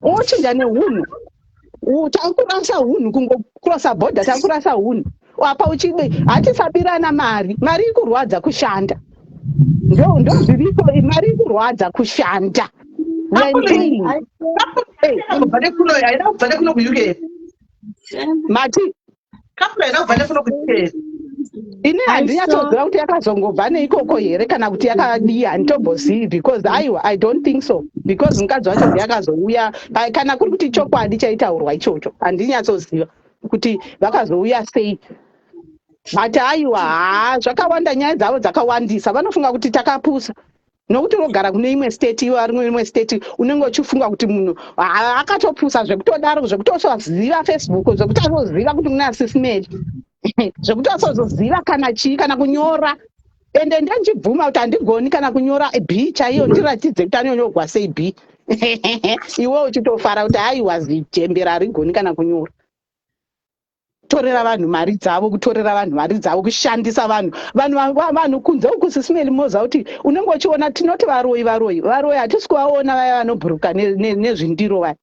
Wochinja nehunhu. Takurasa hunhu kungocrossa border takurasa hunhu. Apa uchibe hatisabirana mari. Mari ikurwadza kushanda. Ndo ndo zviriko mari ikurwadza kushanda. We are in pain. Kubva nekuno haina kubva nekuno kuUK. Mati Couple haina kubva nekuno kuUK. Ini handinyatsoziva kuti yakazongobva neikoko here kana kuti yakadii handitombozivi because aiwa I don't think so because mukadzi wacho ndiye akazouya kana kuri kuti chokwadi chaitaurwa ichocho handinyatsoziva kuti vakazouya sei but aiwa haa zvakawanda nyaya dzavo dzakawandisa vanofunga kuti takapusa nokuti unogara kune imwe state iwe ari imwe state unenge uchifunga kuti munhu akatopusa zvekutodaro zvekutosaziva facebook zvekutasoziva kuti mune asisimeli zvekutasozoziva kana chii kana kunyora ende ndandichibvuma kuti handigoni kana kunyora b chaiyo ndiratidze kuti anonyorwa sei b iwe uchitofara kuti aiwa zijembera harigoni kana kunyora kutorera vanhu mari dzavo kutorera vanhu mari dzavo kushandisa vanhu vanhu vanhu kunze uku sisimeli moza kuti unenge uchiona tinoti varoyi varoyi varoyi hatisi kuvaona vaya vanobhuruka nezvindiro vaya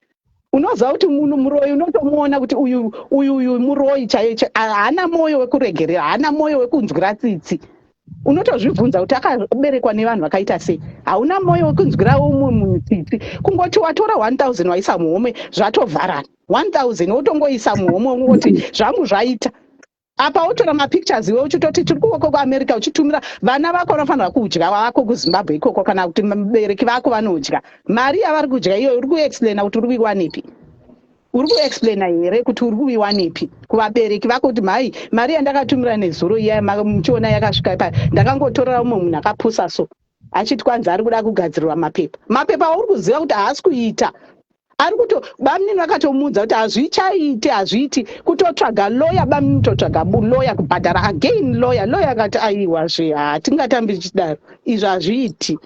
unoziva kuti munhu muroyi unotomuona kuti uyu uyu uyu muroyi chaiyo haana mwoyo wekuregerera haana mwoyo wekunzwira tsitsi unotozvibvunza kuti akaberekwa nevanhu vakaita sei hauna mwoyo wekunzwira umwe munhu tsitsi kungoti watora 1000 waisa muhomwe zvatovharana 1000 wotongoisa muhomwe wongoti zvangu zvaita apa wotora mapictures iwe uchitoti tiri kuoko kuamerica uchitumira vana vako vanofanira kudya vako kuzimbabwe ikoko kana kuti vabereki vako vanodya mari yavari kudya iyoyo uri kuexplaina kuti uri kuiwanepi uri kuexplaina here kuti uri kuiwanepi kuvabereki vako kuti mhai mari yandakatumira nezuro iya muchiona yakasvika ipa ndakangotorera umwe munhu akapusa so achiti kwanzi ari kuda kugadzirirwa mapepa mapepa auri kuziva kuti haasi kuita ari kuto bamnini vakatomuudza kuti hazvichaiti hazviiti kutotsvaga loya bamnini totsvaga loya kubhadhara again loya loya akati aiwa zve hatingatambi tichidaro izvi hazviiti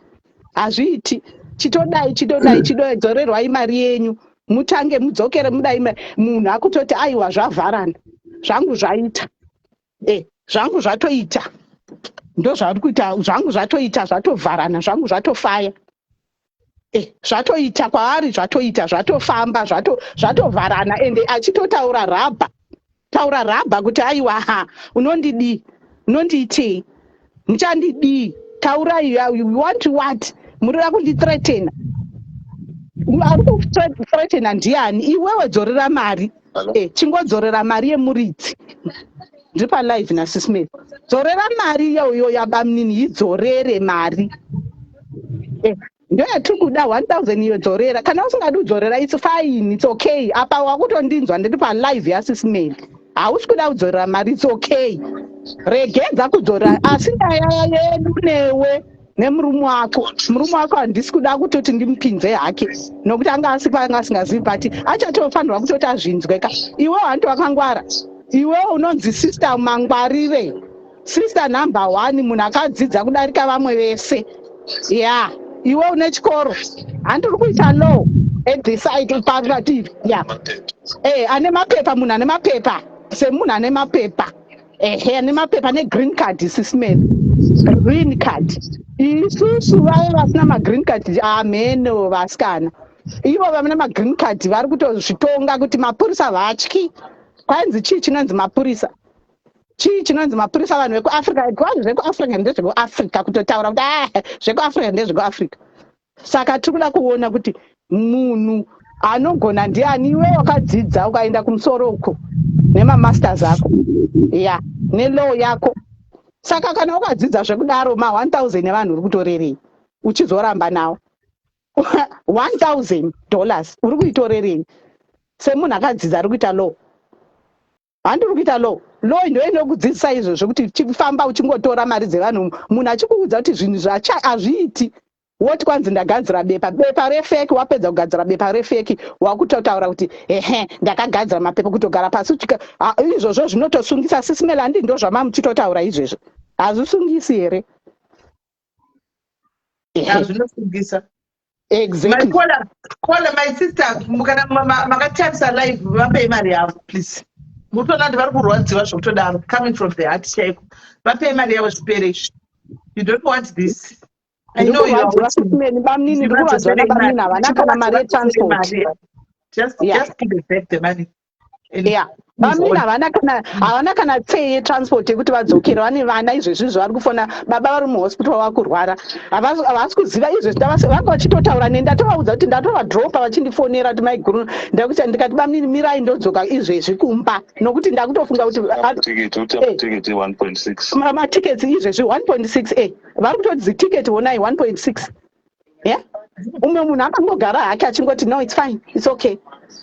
hazviiti chitodai chitodai chidoi dzorerwai mari yenyu mutange mudzokere mudai munhu akutoti aiwa zvavharana zvangu zvaita e zvangu zvatoita ndozvauri kuita zvangu zvatoita zvatovharana zvangu zvatofaya e zvatoita kwaari zvatoita zvatofamba zvatovharana ende achitotaura rabha taura rabha kuti aiwa ha unondidii unondiitei muchandidii taurai you want what murira kundithreatena ari kuthreatena ndiani iwewe dzorera mari e chingodzorera mari yemuridzi ndiri palive nasismary dzorera mari iyoyo yabamnini idzorere mari e ndoyatiri kuda 1000 iyo dzorera kana usingadi kudzorera its fine its okay apa wakutondinzwa ndiri palive yasismary hausi kuda kudzorera mari its okay regedza kudzorera asi nyaya yedu newe nemurume wako murume wako handisi kuda kutoti ndimupinze hake nokuti anga asipo anga asingazivi but achatofanirwa kutoti azvinzwe ka iwewo hanti wakangwara iwewo unonzi sister mangwarire sister number one munhu akadzidza kudarika vamwe vese ya yeah. iwe une chikoro hanti uri kuita law at the side pakati ya eh ane mapepa munhu ane mapepa semunhu ane mapepa ehe ane mapepa negreen card sisman green card isusu vave vasina magreen card amheno vasikana ivo vane magreen card vari kutozvitonga kuti mapurisa vatyi kwainzi chii chinonzi mapurisa chii chinonzi mapurisa vanhu vekuafrica kwanzi zvekuafrica ndezvekuafrica kutotaura kuti ah zvekuafrica ndezvekuafrica saka tiri kuda kuona kuti munhu anogona ndiani iwe wakadzidza ukaenda kumusoro uko nemamasters ako ya nelaw yako. Saka kana ukadzidza zvekudaro, ma1000 evanhu uri kutorerei uchizoramba nawo? $1000 uri kuitorerei semunhu akadzidza ari kuita law? Handi uri kuita law? Law ndo inokudzidzisa izvozvo, kuti chifamba uchingotora mari dzevanhu. Munhu achikuudza kuti zvinhu zvacha hazviiti, woti kwanzi ndagadzira bepa refake. Wapedza kugadzira bepa refake, wakutotaura kuti ehe, ndakagadzira mapepa. Kutogara pasi uchika izvozvo zvinotosungisa, Sis Melly. Handi ndo zvamamuchitotaura izvezvo? Hazvisungisi here? Zvinosungisa. Exactly. My caller, caller, my sister, kana makatarisa live, vapei mari yavo please. Mutoona kuti vari kurwadziwa zvokutodaro, coming from the heart chaiko. Vapei mari yavo, zvipere izvi. You don't want this. I know you are Ndikurwadziwa, Sis Melly. Bamnini, ndikurwadziwa nabamnini, havana kana mari yetransport. Just, just give back the money. Yeah, bamnini havana kana tsee yetransport yekuti vadzokere. Vane vana izvezvi zvavari kufona, baba vari muhospital, vakurwara, havasi kuziva izvezvi. Vanga vachitotaura neni, ndatovaudza kuti ndatovadropa, vachindifonera kuti maiguru ndakuti, ndikati bamnini mirai, ndodzoka izvezvi kumba nokuti ndakutofunga kuti Tiketi, uti 1.6. Matickets izvezvi 1.6 a vari kutoti ticket honai 1.6. Yeah, umwe munhu akangogara hake achingoti no, it's fine, it's okay.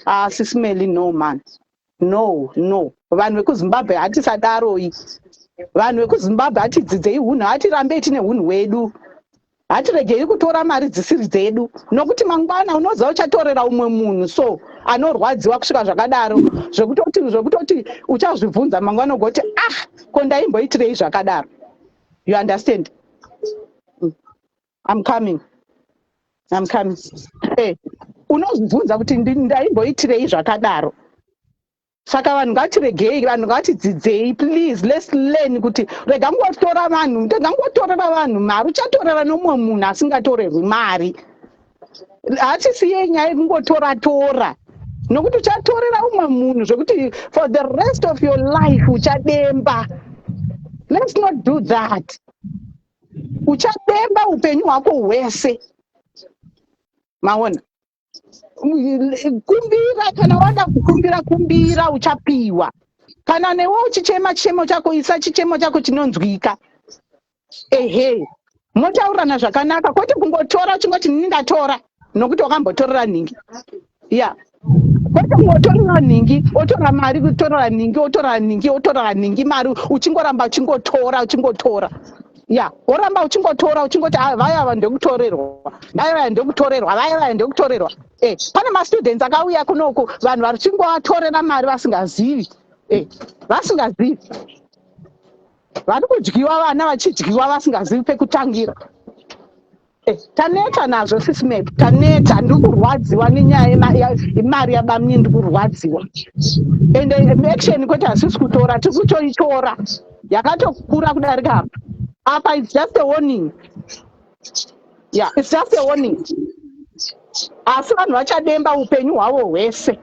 Ah, Sis Melly, no man, no, no. Vanhu vekuZimbabwe hatisadaroi. Vanhu vekuZimbabwe hatidzidzei unhu, hatirambei tine unhu hwedu, hatiregei kutora mari dzisiri dzedu, nokuti mangwana unoziva uchatorera umwe munhu so anorwadziwa kusvika zvakadaro, zvekutoti uchazvibvunza mangwana ugoti, "Ah, ko ndaimboitirei zvakadaro?" You understand? I'm coming, I'm coming. Unozvibvunza kuti ndaimboitirei zvakadaro. Saka vanhu ngatiregei, vanhu ngatidzidzei, please. Let's learn kuti rega ngotora vanhu, rega ngotorera vanhu mari. Uchatorera nomumwe munhu asingatorerwi mari. Hatisiyei nyaya yekungotora tora, nokuti uchatorera umwe munhu zvekuti for the rest of your life uchademba. Let's not do that. Uchademba upenyu hwako hwese. Maona, kumbira kana wada kukumbira, kumbira uchapiwa. Kana newe uchichema chichemo chako, isa chichemo chako chinonzwika. Ehe, motaurirana zvakanaka, kwete kungotora uchingoti nini ndatora nokuti wakambotorera nhingi ya. Kwete kungotorera nhingi, otora mari, kutorera nhingi, otorera nhingi, otorera nhingi mari, uchingoramba uchingotora, uchingotora ya, woramba uchingotora, uchingoti, "Ah, vaya va ndekutorerwa, vaya vaya ndekutorerwa, vaya vaya ndekutorerwa." Pane mastudents akauya kunoku, vanhu vari chingovatorera mari vasingazivi, vasingazivi vari kudyiwa, vana vachidyiwa vasingazivi pekutangira. Taneta nazvo, Sis Melly, taneta. Ndiri kurwadziwa nenyaya yemari yabamnini, ndiri kurwadziwa. Ende action kwete hasisi kutora, tiri kutoitora yakatokura kudarika apa. Apa it's just a warning. Yeah, it's just a warning, asi vanhu vachademba upenyu hwavo hwese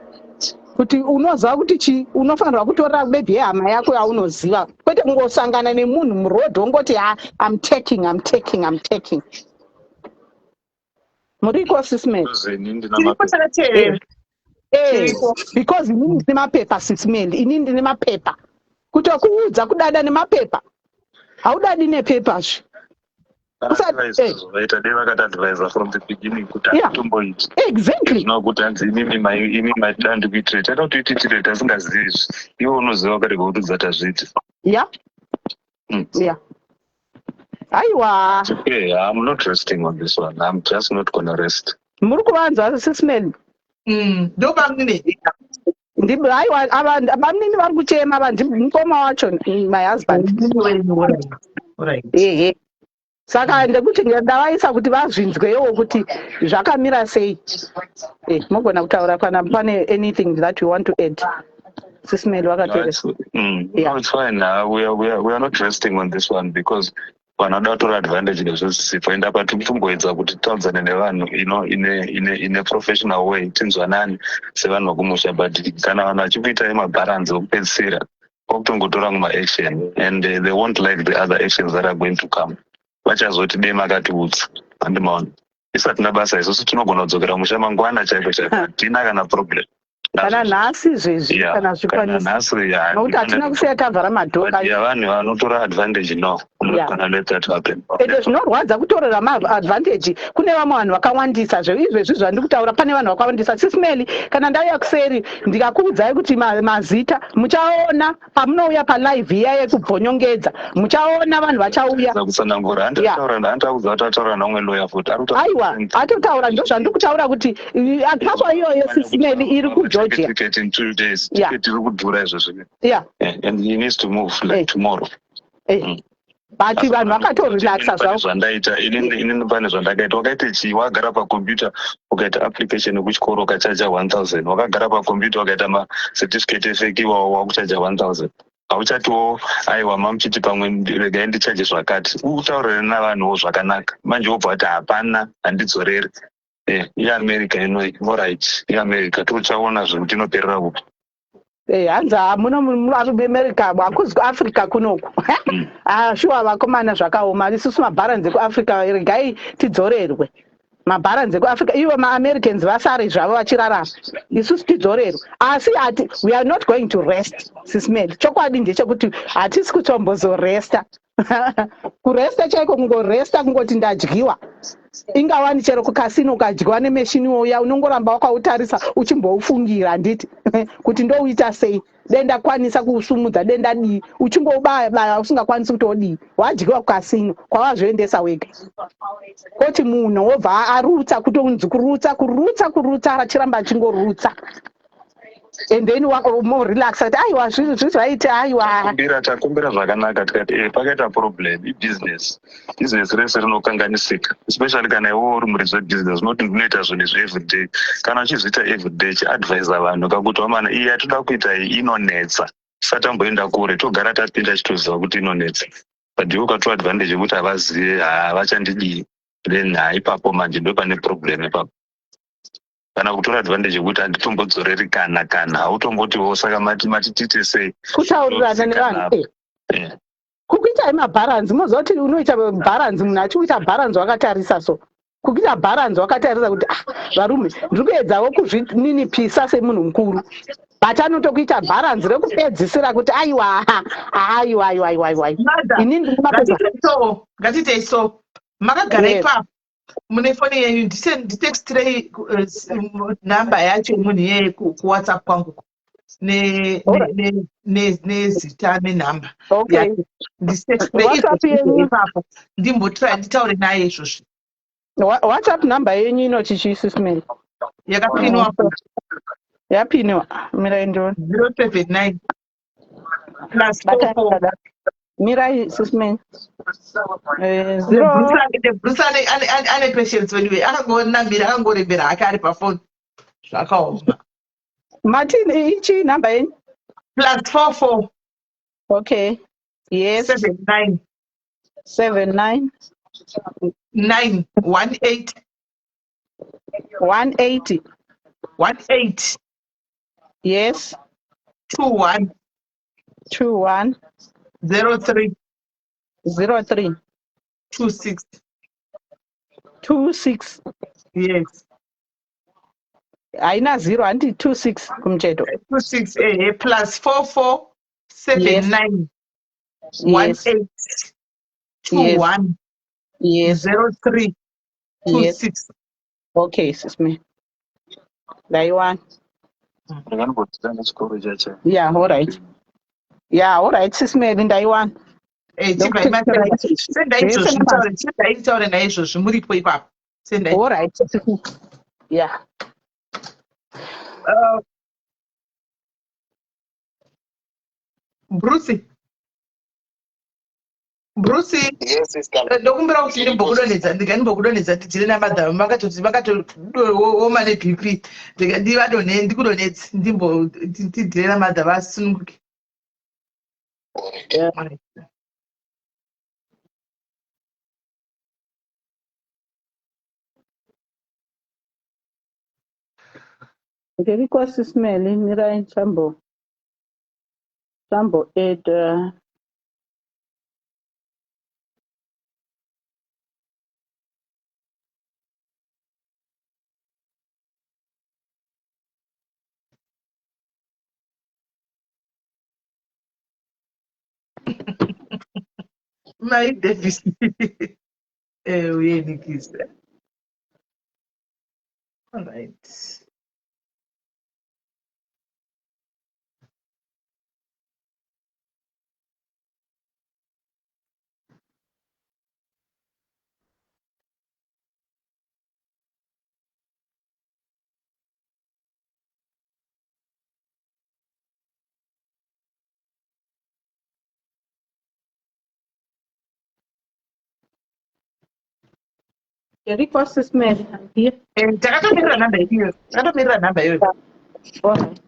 kuti unoziva kuti chi unofanirwa kutorera maybe yehama yako yaunoziva, kwete kungosangana nemunhu muroad wongoti, "Ha, I'm taking, I'm taking, I'm taking." Muriko, Sis Melly? Zeni ndina Tiripo. mapepa. Takateerera. Tiripo. Because inini ndine mapepa, Sis Melly, inini ndine mapepa. Kutokuudza kudada nemapepa, haudadi nepepazve. Vaita dei vakatiadvisa from the beginning kuti hatomboiti. Zvino kuti hanzi imimi imi maida ndikuitire, taida kuti uititire tasingazivi izvi. Iwe unoziva, ukarega kutiudza tazviiti. Ya. Ya, aiwa. Okay, I'm not resting on this one. I'm just not gonna rest. Muri kuvanzwa, Sis Melly? Ndo bamnini. Aiwa, ava bamnini vari kuchema, ava mukoma wacho, my husband. Ehe, saka ndekuti ndavaisa kuti vazvinzwewo kuti zvakamira sei. Mogona kutaura kana pane anything that you want to add, Sis Melly. No, Vakateresa. No, it's fine. We are not resting on this one because vanhu vanoda kutora advantage nezvezvisipo. Ende apa tiri kutomboedza kuti titaudzane nevanhu in a professional way, tinzwanani sevanhu vokumusha. But kana vanhu vachikuitai mabharanzi okupedzisira kwakutongotora mumaaction, and they won't like the other actions that are going to come. Vachazoti dei makatiudza. Handimaona, isatina basa isusu, tinogona kudzokera musha mangwana chaiko chaiko, hatina kana problem. Kana nhasi izvezvi Yeah, kana kana zvikwanisa nhasi, yeah, nokuti hatina kusiya tavhara madhoo. But yeah, vanhu vanotora advantage, no, I'm not gonna let that happen. Ende zvinorwadza kutorera maadvantage. Kune vamwe vanhu vakawandisa izvezvi zvandiri kutaura, pane vanhu vakawandisa. Sis Melly, kana ndauya kuseri ndikakuudzai kuti mazita, muchaona pamunouya palive iya yekubvonyongedza, muchaona vanhu vachauya. Kutsanangura handitaura, handitaudza kuti ataura naumwe lawyer futi ari kutaura. Aiwa, atotaura. Ndo zvandiri kutaura kuti akapa iyoyo, Sis Melly, iri kuGeorgia. Ticket in 2 days. Ticket iri kudhura izvozvo. Yeah, and he needs to move like tomorrow. But vanhu vakatorelaxa Pane zvavo. zvandaita inini, pane zvandakaita. Wakaita chii? Wagara pakombiyuta ukaita application yekuchikoro, ukachaja 1000. Wakagara pakombiyuta ukaita macertificate efake iwawo, wakuchaja 1000. Hauchatiwo aiwa, mamuchiti pamwe regai ndichaje zvakati, utaurire navanhuwo zvakanaka. Manje wobva wati hapana, handidzoreri. IAmerica inoi. Alright, iAmerica, tiuchaona zvekuti inoperera kupi. Hanzi hamuno muAmerica, hakuzi kuAfrica kunoku. Ah, shuwa vakomana, zvakaoma. Isusu mabharanzi ekuAfrica, regai tidzorerwe. Mabharanzi ekuAfrica, ivo maAmericans vasare zvavo vachirarama, isusu tidzorerwe. Asi ati we are not going to rest, Sis Melly. Chokwadi ndechekuti hatisi kutombozoresta. Kuresta chaiko, kungoresta, kungoti ndadyiwa, ingawani chero kucasino ukadyiwa nemeshini uya, unongoramba wakautarisa uchimboufungira, handiti, kuti ndouita sei, dendakwanisa kuusumudza, denda dii, uchingoubaya baya usingakwanisi kuti odii. Wadyiwa kucasino kwawazvoendesa wega, koti munhu wobva arutsa, kutonzi kurutsa, kurutsa, kurutsa, achiramba achingorutsa, and then morelaxa kuti aiwa, zvaite, aiwa. Kumbira, takumbira zvakanaka, tikati pakaita problem, ibusiness. Business rese rinokanganisika, especially kana iwewe uri muridzi webusiness, unoti ndinoita zvinhu izvi everyday. Kana uchizviita everyday, chiadvisa vanhu kakuti wamana, iyi yatoda kuita iyi inonetsa, tisati tamboenda kure, togara tapinda chitoziva kuti inonetsa. But iwe ukatora advantage yekuti havazive, havachandidii, then haipapo manje ndo pane problem ipapo. Kana kutora advantage yekuti handitombodzoreri, kana hautombotiwo, saka mati tiite sei? Kutaurirana nevanhu. Kukuitai mabharanzi, moziva kuti unoita bharanzi, munhu achiuita bharanzi wakatarisa. So kukuita bharanzi wakatarisa kuti ah, varume, ndiri kuedzawo kuzvininipisa semunhu mukuru, but anotokuita bharanzi rekupedzisira kuti aiwa, aiwa, aiwa, aiwa, aiwa, ini ndiri mapepa. So ngatitei, so makagara ipapo mune foni yenyu, nditextirei nhamba yacho yemunhu iyeye kuWhatsApp kwangu nezita nenhamba. Okay. WhatsApp yenyu? Ipapo ndimbotry nditaure naye izvozvi. WhatsApp number yenyu inoti chii, Sis Melly? Yakapinwa. Yapinwa, mirai ndione. 079 plus 44. Mirai, Sis Melly. Zero Bruce ane patience anyway, akangonambira, akangorembera hake ari pafoni, zvakaoma. Mati ichi nhamba yenyu? Plus 44. Okay, yes. 79. 79. 9 18. 180. 18. Yes. 21. 21. 03. 03. 26. 26. Yes. Haina zero, handi? 26 kumucheto. 26, ehe, plus 44 79 18 21 03 26. Okay, Sis Melly, ndaiwana. Ndakanombotanga chikoro chacho. Yeah, alright. Yeah, alright, Sis Melly, ndaiwana. Sendai izvozvi, sendai nditaure naye izvozvi muripo ipapo, sendai. Alright, yeah. Bruce, Bruce. Yes, sister. Ndokumbira kuti ndimbokudonhedza, ndikanimbokudonhedza tidzire namadhamu, vakatoti vakatooma neBP, ndivadonhe, ndikudonhedze, ndimbo tidzire namadha vasununguke. Alright. Ndiriko, Sis Melly, mirai chambo add. Mai Davis. Eh, uye Nikisi. All right. Eriko Sis Mary, I'm here. Eh, takatomirira nhamba iyoyo. Takatomirira nhamba iyoyo. All right.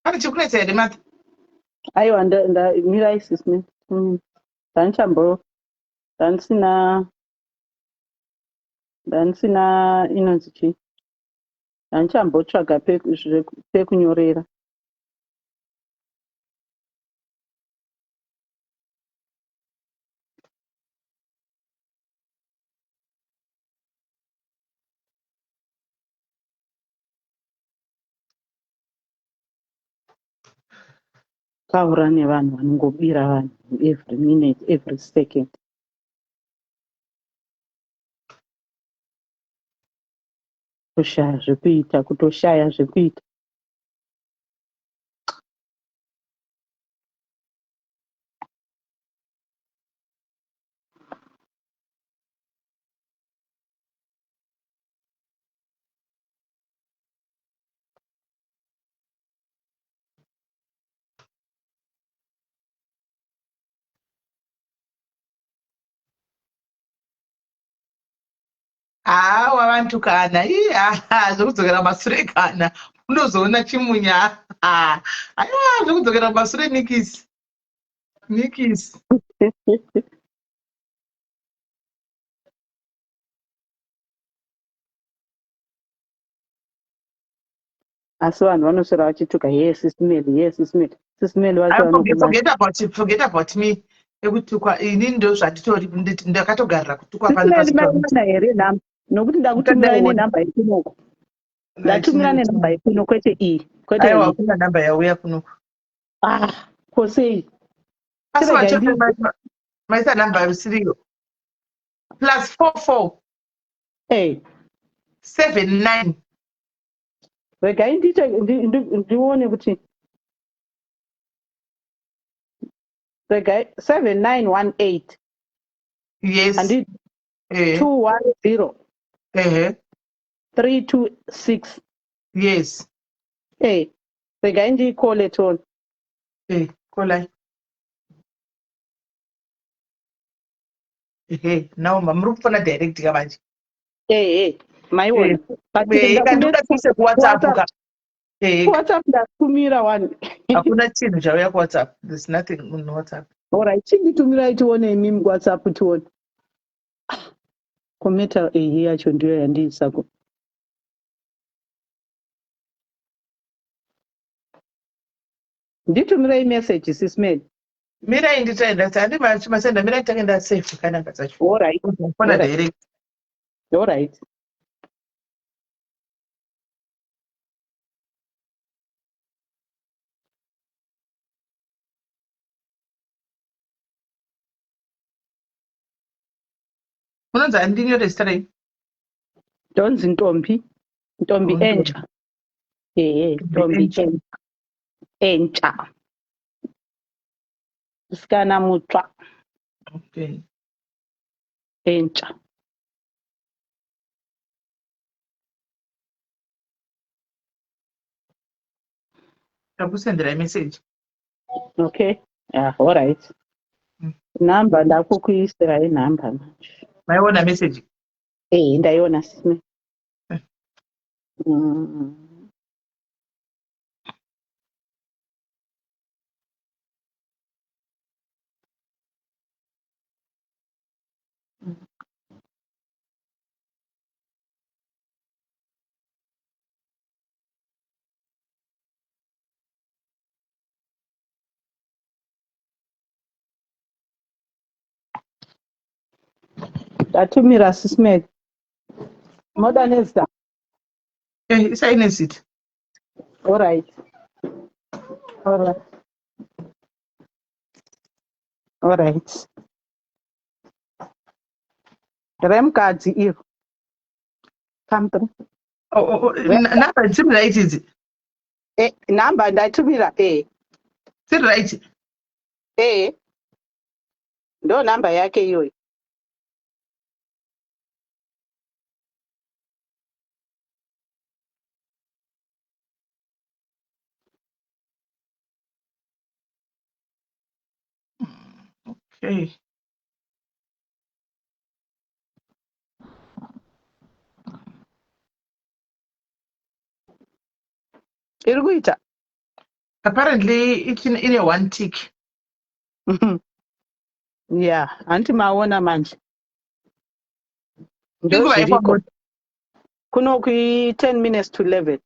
Pane chikunetsa here Martha? Aiwa, mirai sis me. Ndanichambo ndandisina ndandisina inonzi chii? Ndandichambotsvaga pekunyorera. Taura nevanhu vanongobira vanhu every minute, every second. Kushaya zvekuita, kutoshaya zvekuita. Haa wavantu kana ii zvekudzokera masure kana unozoona chimunya. Aiwa zvekudzokera masure nikisi nikisi. Asi vanhu vanoswera vachituka he Sis Melly, he Sis Melly, Sis Melly vacho forget about it, forget about me ekutukwa ini ndo zvanditori ndakatogarira kutukwa pano pasi here nhamba nokuti ndakutumirai nenhamba yekunoko ndatumira nenhamba yekuno kwete iyi kwete aiwa hakuna nhamba yauya kunoku ah ko sei asi maisa nhamba isiriyo plus 44 eh 79 regai ndiite ndione kuti regai 7918 yes and 210 ehe 326 yes eh regai ndiikole tione eh kolai ehe now muri kufona direct ka manje ehe maiona kandoda kuise kuwhatsapp ka kuwhatsapp ndatumira wani hakuna chinhu chauya kuwhatsapp there's nothing on whatsapp orit chinditumirai tione imimi kuwhatsapp tione kometa iyi yacho ndiyo yandiisako nditumirei message sis Mary mirai nditaenda handi masenda mirai tange ndasave kanamba dzacho orit fona direct orit Munonzi handinyore zita rei? Ndonzi Ntombi. Ntombi Oh, Ntombi. entsha. Ehe, Ntombi Entsha. Entsha. Musikana mutsva. Okay. Entsha. Takusenderai message. Okay. Yeah, all right. Number ndakukuisirai number manje. Maiona message? Eh, ndaiona sime. Ndatumira sismed. Moda nezita. Eh, isai nezita. All right. All right. All right. Remukadzi iro. Come through. Oh, oh, number dziri right idzi? Eh, number ndatumira eh. Dziri right? Eh. Ndo namba yake iyoyo. Okay. Iri kuita? Apparently ine one tick. Yeah, hanti maona manje. Inguva Ndozviriko. yekwamuri. Kuno kui 10 minutes to 11.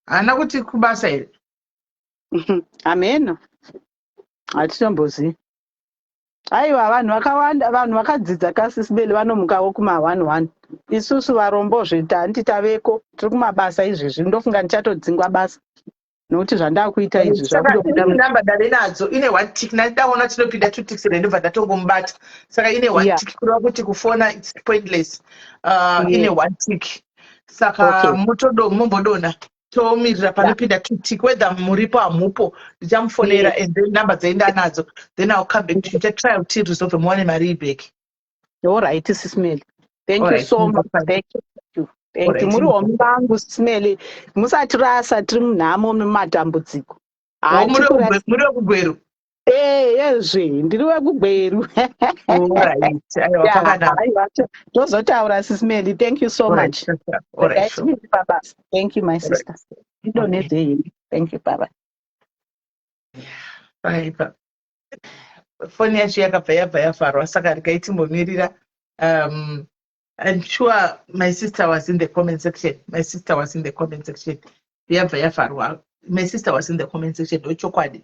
Haana kuti kubasa here? Hameno. Hatitombozivi. Aiwa, vanhu vakawanda, vanhu vakadzidza kasisibeli vanomukawo kuma 1 1. Isusu varombo zveta hanti taveko tiri kumabasa izvezvi, ndofunga ndichatodzingwa basa nokuti zvandakuita izvi Saka zvakutobuda. Ine namba ndave nadzo, ine one tick. Ndaona tinopinda two ticks here, ndobva ndatongomubata. Saka ine one tick, kureva kuti kufona it's pointless. Ine one tick. Saka motodo mombodona tomirira panopinda two tick, whether muripo hamupo, ndichamufonera and then number dzaenda nadzo, then I'll come back to you. Try kuti resolve muwane mari back. All right, Sismeli. Thank you Alright, so much. Thank you. Thank you. Muri homi vangu Sismeli, musatirasa tiri munhamo mumatambudziko. Oh, muri wekuGweru? Eh, yezve, ndiri wekuGweru. Alright. Aiwa, Yeah, pakanaka. aiwa, tozotaura Sismeli. Thank you so Alright, much. sister. Alright, Regai sure. tiende pabasa. Thank you, my sister. Ndidonhedzei. Thank you, bye. Paipa. Foni yacho yakabva yabva yavharwa, saka regai timbomirira. I'm sure my sister was in the comment section. My sister was in the comment section. Yabva yavharwa. My sister was in the comment section. Ndochokwadi.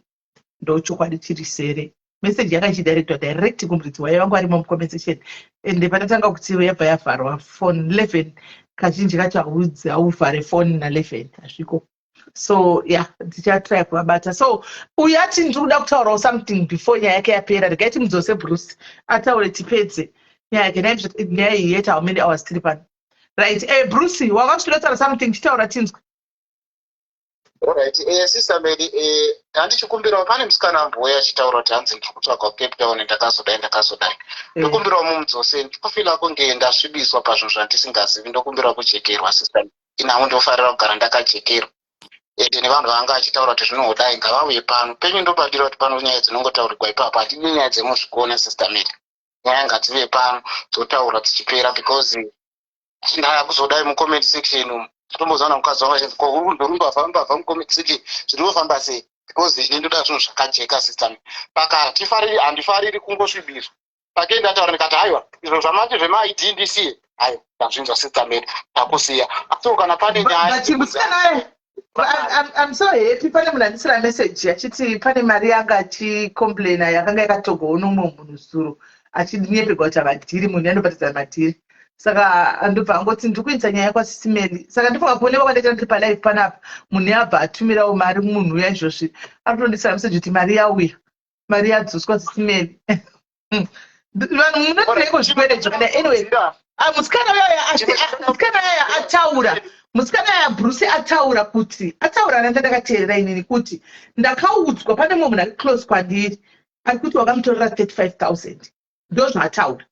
Ndochokwadi chiri sere. Message yakachidirectwa direct kumuridzi wayo, vangu varimo mucomment section. Ende patatanga kuti yabva yavharwa phone 11, kazhinji kacho haudzi hauvhare phone na11, hazviko. So yeah, ndichatry kuvabata. So uyu ati ndiri kuda kutaurawo something before nyaya yake yapera. Regai timudzose Bruce ataure, tipedze nyaya yake. Nyaya iyi yeta how many hours tiri pano? Right, Bruce, wakasvira kutaura something, chitaura tinzwe. Alright, Sister Mary, handichikumbirawo, pane musikana ambouya achitaura kuti hanzi ndiri kutsvaga Cape Town, ndakazodai ndakazodai. Ndokumbirawo mumudzose, ndikufila kunge ndasvibiswa pazvinhu zvandisingazivi. Ndokumbirawo kujekerwa, Sister. Inhamu ndofarira kugara ndakajekerwa. Ende nevanhu vanga achitaura kuti zvinodai ngavauye pano. Penyu ndopadira kuti pano nyaya dzinongotaurirwa ipapo, hatidi nyaya dzemuzvikona, Sister Mary. Nyaya ngadzive pano dzotaura dzichipera, because ndakuzodai mucomment section umu tombozana mukadzi wangu achinzi ko uri mbavha mbavha mucomment section, zvinofamba sei? Because ini ndoda zvinhu zvakajeka, sister. Paka hatifariri, handifariri kungosvibiswa. Pake ndataura ndikati haiwa, izvo zvamati zvemaID ndisiye, aiwa, ndazvinzwa, Sister Mary, takusiya. Asiwo kana pane nyaya But musikana, I'm so happy, pane munhu andisira message achiti pane mari yanga achicomplaina yakanga yakatogwawo nomumwe munhu zuro, achinyepegwa kuti havadhiri, munhu anobhatidza madhiri. Saka andobva angoti ndiri kuendesa nyaya kwasisimeli. Saka ndifunga kuonekwa kwandaita ndiri palive panapa, munhu yabva atumirawo mari munhu uya izvozvi ari kutondisira message kuti mari yauya, mari yadzoswa, sisimeli. Vanhu munotireiko zvikwereti zvakadai? Anyway, ah, musikana uyaya musikana uyaya ataura, musikana uyaya Bruce ataura kuti, ataura nanda ndakateerera inini kuti ndakaudzwa pane mumwe munhu ari close kwandiri ari kuti wakamutorera 35 000. Ndo zvaataura.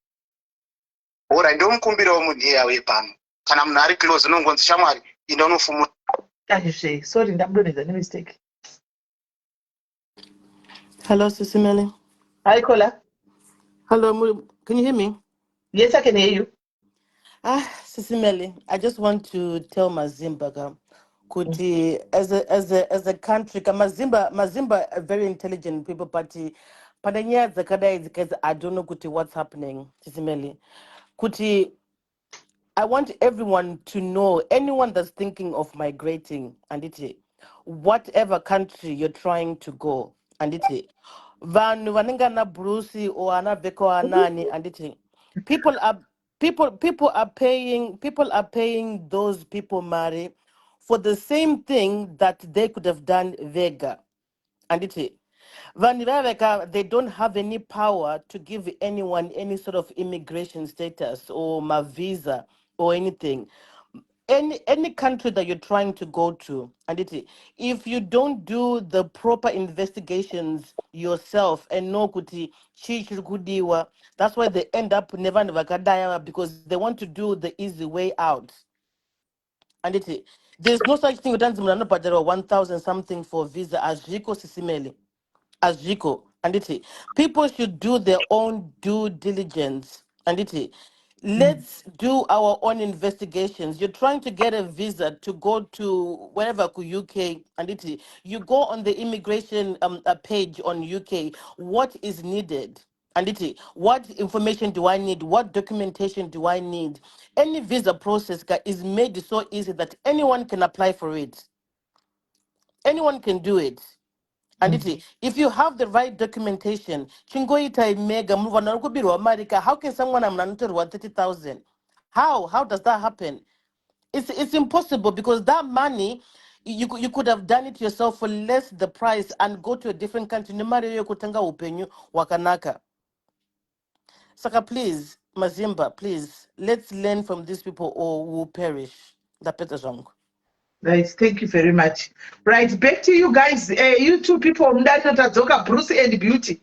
Ora, ndomukumbirawo munhu iye auye pano. Kana munhu ari close, unongonzi, "Shamwari, inda unofumura." Aizve, sorry, ndamudonhedza nemistake. Hello, Sisi Melly. Hi, caller. Hello, can you hear me? Yes, I can hear you. Ah, Sisi Melly, I just want to tell Mazimba ka, kuti as a country, ka Mazimba are very intelligent people, but pane nyaya dzakadai dzikazi, I don't know kuti what's happening, Sisi Melly. Kuti I want everyone to know, anyone that's thinking of migrating, anditi, whatever country you're trying to go, anditi, vanhu vanenge ana Bruce or ana Veko anani, anditi, people are paying those people mari for the same thing that they could have done vega, anditi. Vanhu vaveka, they don't have any power to give anyone any sort of immigration status or ma visa or anything. Any country that you're trying to go to, anditi, if you don't do the proper investigations yourself and know kuti chii chiri kudiwa, that's why they end up nevanhu vakadai ava, because they want to do the easy way out, anditi. There's no such thing kuti anzi munhu anobhadharwa 1000 something for visa. Hazviko, Sisi Melly, hazviko, anditi. People should do their own due diligence, anditi. Let's do our own investigations. You're trying to get a visa to go to wherever, ku UK, anditi. You go on the immigration page on UK, what is needed, anditi, what information do I need, what documentation do I need? Any visa process is made so easy that anyone can apply for it, anyone can do it, anditi. If you have the right documentation, chingoitai mega. Vanhu vari kubirwa mari ka. How can someone, munhu anotorwa 30 000? How does that happen? It's impossible, because that money, you could have done it yourself for less the price and go to a different country nemari iyoyo kutanga upenyu hwakanaka. Saka please, Mazimba, please, let's learn from these people or we'll perish. Ndapedza zvangu. Right, thank you very much. Right, back to you guys. You two people, Mudari Tadzoka, Bruce and Beauty.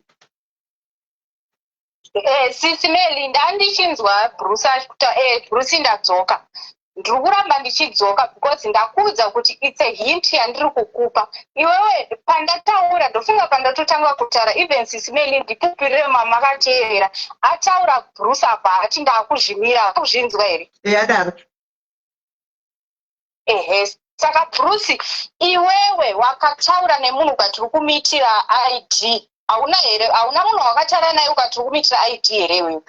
Sisi Melly, ndandichinzwa Bruce achikuta. Bruce, ndadzoka. Ndiri kuramba ndichidzoka because ndakuudza kuti it's a hint yandiri kukupa iwewe. Pandataura, ndofunga pandatotanga kutaura, even Sisi Melly ndipupirire mamakateerera ataura Bruce apa ati ndaakuzvimira. Kuzvinzwa here? Adaro. Ehe, saka Bruce, iwewe wakataura nemunhu ukati uri kumuitira ID, hauna here? Hauna munhu wakataura naye ukati uri kumuitira ID here iwewe?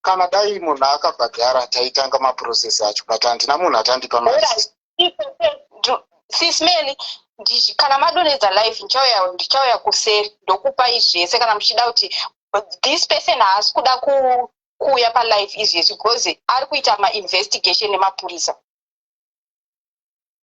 Kana dai munhu akabhadhara, taitanga maprocess acho, but handina munhu atandipa mari. Sisi Melly, kana madonedza live, ndichauya kuseri ndokupai zvese kana muchida kuti this person haasi kuda kuuya palive izvezvi because ari kuita mainvestigation nemapurisa.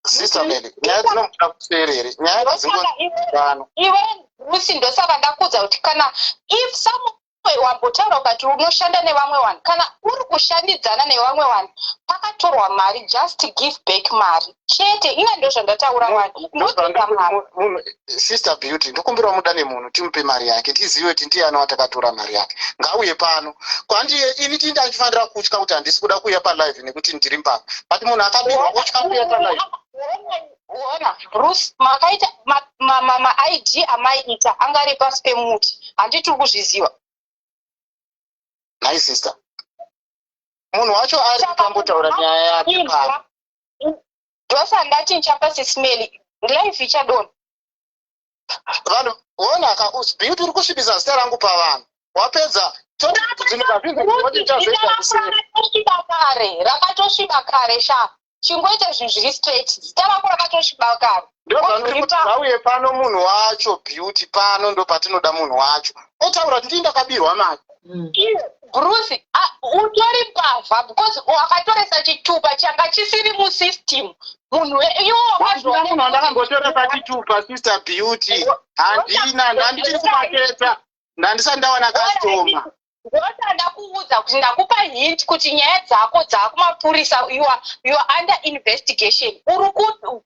Sister Melly, nyaya dzinomuda kuseri here? Nyaya dzingoano. Iwe Bruce, ndosaka ndakudza kuti kana if someone wambotaura ukati unoshanda nevamwe vanhu, kana uri kushandidzana nevamwe vanhu, pakatorwa mari, just give back mari chete. Ina ndo zvandataura vanhu, ndodzoka mari. Sister Beauty, ndokumbira mudane munhu timupe mari yake, tizive kuti ndiani watakatora mari yake. Ngauye pano kwandiye. Ini tindi achifanira kutya kuti handisi kuda kuuya palive nekuti ndiri mbavha, but munhu akabirwa otya kuuya palive. Ona Bruce, makaita maID amaiita anga ari pasi pemuti, handiti? Uri kuzviziva. Nhai sister, munhu wacho ari kutambotaura nyaya yake pano. Ndosandati ndichapa Sisi Melly live ichadonha. Vanhu onaka, Beauty, uri kusvibisa zita rangu pavanhu. Wapedza Rakatosviba kare, rakatosviba kare sha. Chingoita zvinhu zviri straight, zita rako rakatosviba kare. Ndozvandiri kuti ngauye pano munhu wacho. Beauty, pano ndo patinoda munhu wacho otaura kuti ndii ndakabirwa mari. Bruce, utori mbavha because wakatoresa chitupa changa chisiri musystem. Munhu iwo. Handina munhu andakambotoresa chitupa, Sister Beauty, handina. Ndandichiri kumaketa. Ndandisati ndawana customer. Ndosaka ndakuudza kuti ndakupa hint kuti nyaya dzako dzakumapurisa, you are under investigation. Uri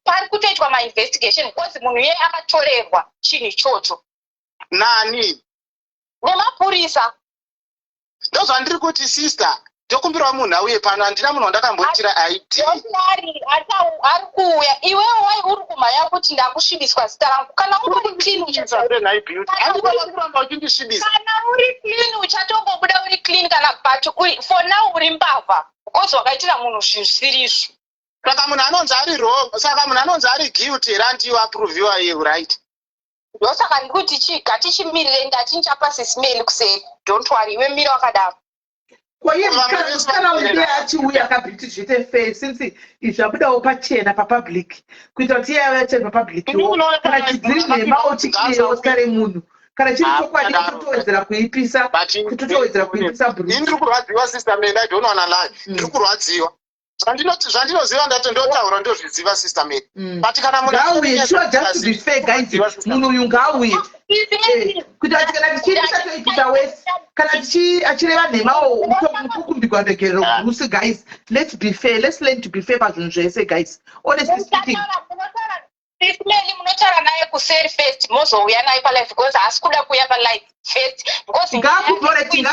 pari kutoitwa mainvestigation because munhu iyeye akatorerwa chinhu ichocho. Nani? Nemapurisa. Ndozvandiri kuti, sister, tokumbirawo munhu auye pano. Handina munhu wandakamboitira ID. Ari ari kuuya. Iwewe wai uri kumhanya kuti ndakusvibiswa zita rangu. Kana uri clean, kuramba uchindisvibisa. Kana uri clean, uchatongobuda uri clean kana, but for now uri mbavha because wakaitira munhu zvinhu zvisirizvo. Saka munhu anonzi ari wrong, saka munhu anonzi ari guilty here? Andiwo aproviwa iye right? Ndosaka ndikuti chiga tichimirire. Ndati ndichapa Sis Melly kuseri. Don't worry, iwe mira wakadaro. Kwaiye musikana uyu achiuya akabhiti zviite fair, since izvi zvabudawo pachena papublic, kuita kuti iye ave achena papublic. Kana chidziri nhema, ochikiriyewo zita remunhu. Kana chiri chokwadi, kutotowedzera kuipisa, kutotowedzera kuipisa. Ini ndiri kurwadziwa, sister Melly. I don't wanna lie, ndiri kurwadziwa. Zvandinoziva ndato ndotaura, ndozviziva, sister Melly, but kana munhu ngauye, sure, just to be fair, guys, munhu uyu ngauye, kuita kuti kana tichiipisa, toipisa wese. Kana tichi achireva nhemawo, mukukumbirwa regerero gurusi. Guys, let's be fair. Let's learn to be fair pazvinhu zvese, guys, honestly speaking. Sis Melly, munotaura naye kuseri first, mozouya naye palive, because haasi kuda kuuya palive first because Ngaakuporeti,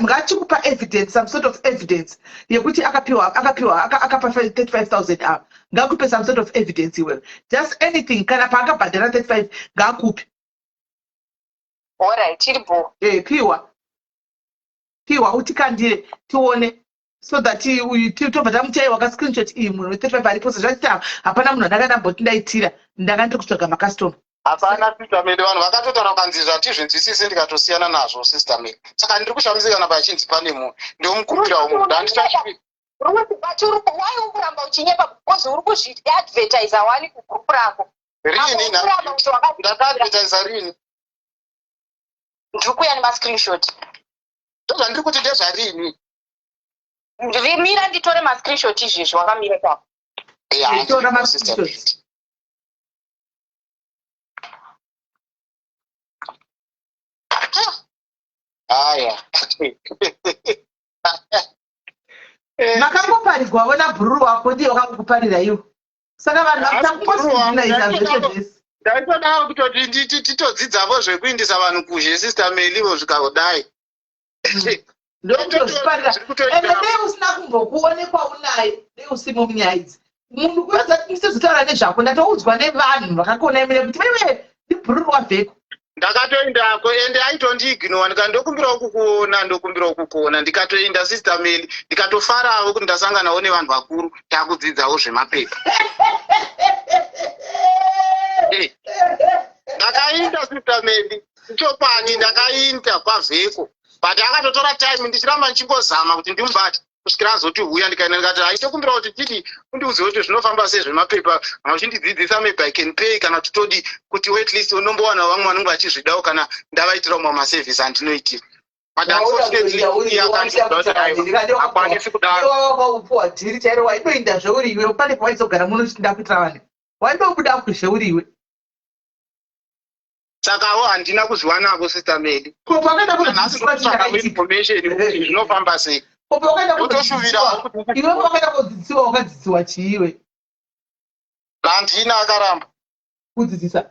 ngachikupa evidence, some sort of evidence yekuti akapiwa akapa 35 000 ava. Ngakupe some sort of evidence iwewe, just anything. Kana paakabhadhara 35, ngaakupe. Alright, tiri bo. Piwa, piwa, utikandire tione, so that uyu tobva tamuchaiwa kascreenshot iyi. Munhu we35 aripo, sezvo hapana munhu andakandamboti ndaitira, ndanga ndiri kutsvaga macustomer. Hapana, sister Melly. Vanhu vakatotaura kukanzi zvatizvinzwisisi, ndikatosiyana nazvo, sister Melly. Saka ndiri kushamisika kana pachinzi pane munhu. Ndomukumbirawo munhu handichasviki. But why uri kuramba uchinyepa? Because uri kuzviadvertisa wani kugroup rako. Rini? Ndakaadvertisa rini? Ndiri kuuya nemascreenshot. Ndozvandiri kuti, ndezvarini? Ndimira nditore mascreenshot izvezvi, wakamira ipapo. Tora mascreenshot. Aya. Makangoparigwavo nabhururu wako, ndiye wakangokuparira iwo. Saka vanhu vakutangosinaiza zvese zvese. Ndaitodawo kutoti titodzidzavo zvekuindisa vanhu kuzhe, sister Mellyvo, zvikadai. Ndokutozviparira. Ende dei usina kumbokuonekwa unaye, dei usimo munyaya idzi. Munhu kuyoza ndisezotaura nezvako, ndatoudzwa nevanhu vakakona imene kuti wewe ndibhururu wavheko. Ndakatoendako, ende aitondiignora. Ndikati ndokumbirawo kukuona, ndokumbirawo kukuona. Ndikatoenda, sister Melly, ndikatofarawo kuti ndasanganawo nevanhu vakuru, takudzidzawo zvemapepa. Ndakainda, sister Melly, chokwadi, ndakainda kwavheko, but akatotora time ndichiramba ndichingozama kuti ndimubate kusvikira azoti huya. Ndikaenda, ndikati haitokumbira kuti tidi undiudze kuti zvinofamba sei zvemapepa, kana uchindidzidzisa, maybe I can pay, kana kuti todi kuti at least unombowana vamwe vanenge vachizvidawo, kana ndavaitirawo mamwe maservice andinoitira. But unfortunately iye akandiudza kuti aiwa, hakwanisi kudaro. Wakaupuwa dhiri chairo, waidoinda zveuri iwe. Pane pawaizogara muno uchinda kuitira vanhu, waidobuda kuzveuri iwe. Sakawo handina kuzviwanako, sister Melly. Ko pakaenda Nhasi kutsvaka information kuti zvinofamba sei. Ko pakaenda Totoshuvirawo. Kunodzidzisiwa iwe, pakaenda kodzidzisiwa, wakadzidzisiwa chiiwe? Handina, akaramba. Kudzidzisa.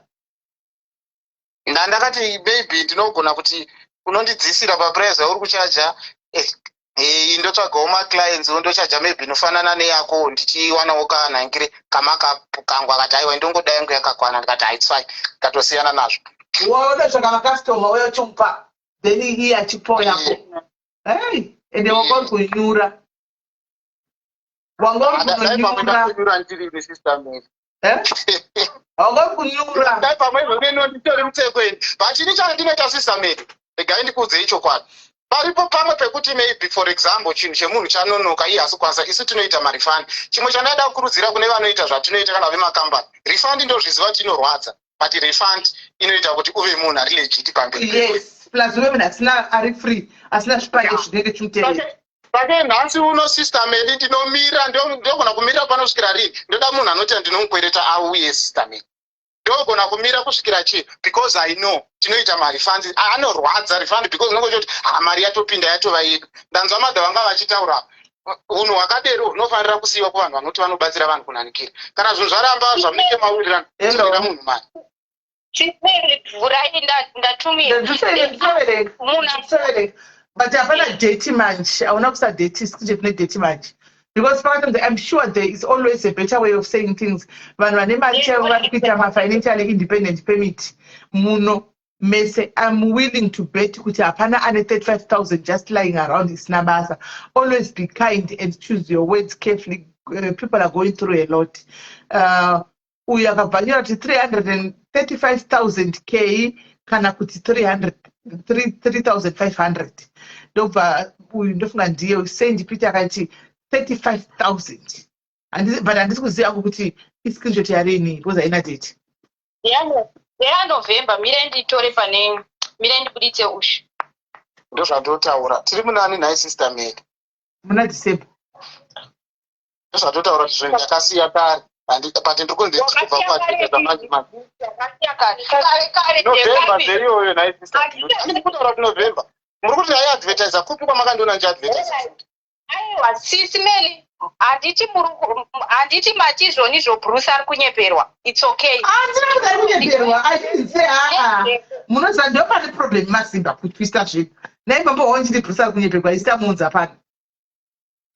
Ndandakati maybe ndinogona kuti unondidzisira paprice yauri kuchaja, ndotsvagawo maclients, ndochaja maybe inofanana neyako, ndichiwanawo kanhangire kamakapu kangu. Akati aiwa, ndongoda yangu yakakwana. Ndikati hai, it's fine, ndikatosiyana nazvo. Waunotsvaka macustomer, uya uchimupa, then iye achipawo yako. Hey, ende wanga uri kunyura, wanga uri Dai pamwe kunonyura. ndakunyura ndirini, sister Melly? Eh? Wanga uri kunyura. Dai pamwe izvoneno nditori mutsekweni, but ini chandinoita, sister Melly, regai ndikuudzei chokwadi. Paripo pamwe pekuti maybe, for example, chinhu chemunhu chanonoka, iye asi kwanisa, isu tinoita marefund. Chimwe chandaida kukurudzira kune vanoita zvatinoita, kana vemakambani, refund ndozviziva kuti inorwadza, but refund inoita kuti uve munhu ari legit pamberi. Yes, plus uve munhu asina, ari free, asina zvipande zvinenge chimuterera. Sake nhasi uno, sister Melly, ndinomira, ndogona kumirira panosvikira rini. Ndoda munhu anoti ndinomukwereta auye, sister Melly. Ndogona kumira kusvikira chii, because I know tinoita marefunds anorwadza, refund, because unonge uchiti, ha, mari yatopinda, yatova yedu. Ndanzwa madha vanga vachitaura, unhu hwakadero hunofanira kusiyiwa kuvanhu vanoti vanobatsira vanhu kunanikira. Kana zvinhu zvaramba zvamunenge mawirirana, dzorera munhu mari. Vhurai, ndatumira. Nditoverenga, but hapana date manje. Hauna kusa date, screenshot nedate manje, because pakatonzi, I'm sure there is always a better way of saying things. Vanhu vane mari chaivo vari kuita mafinancially independent permit muno mese, I'm willing to bet kuti hapana ane 35 000 just lying around isina basa. Always be kind and choose your words carefully. People are going through a lot. Uyu akabva nyora kuti 335 000 k kana kuti 300 3500. Ndobva uyu, ndofunga ndiye Saint Peter, akati 35 000, but handisi kuziva kuti iscreenshot yarini because haina date. YaNovember. Mire nditore pane, mire ndibuditse ushu. Ndozvandotaura, tiri munani nhai, Sister Mary? Muna December. Ndozvandotaura kuti zvinhu ndakasiya kare, but ndiri kunzi kubva kuadvertisa manje manje. November zveiyoyo nhai, Sister? Handisi kutaura kuti November. Muri kuti aiadvertisa kupi kwamakandiona ndichiadvertisa? Aiwa, Sisi Meli, handiti handiti mati zvonizvo Bruce ari kunyeperwa? It's okay. Handina kuti ari kunyeperwa. Aididn't aa, munoziva ndo pane problem masimba kutwista zvinhu. Nai mambo wanchiti Bruce ari kunyeperwa, isi tamuunza pano.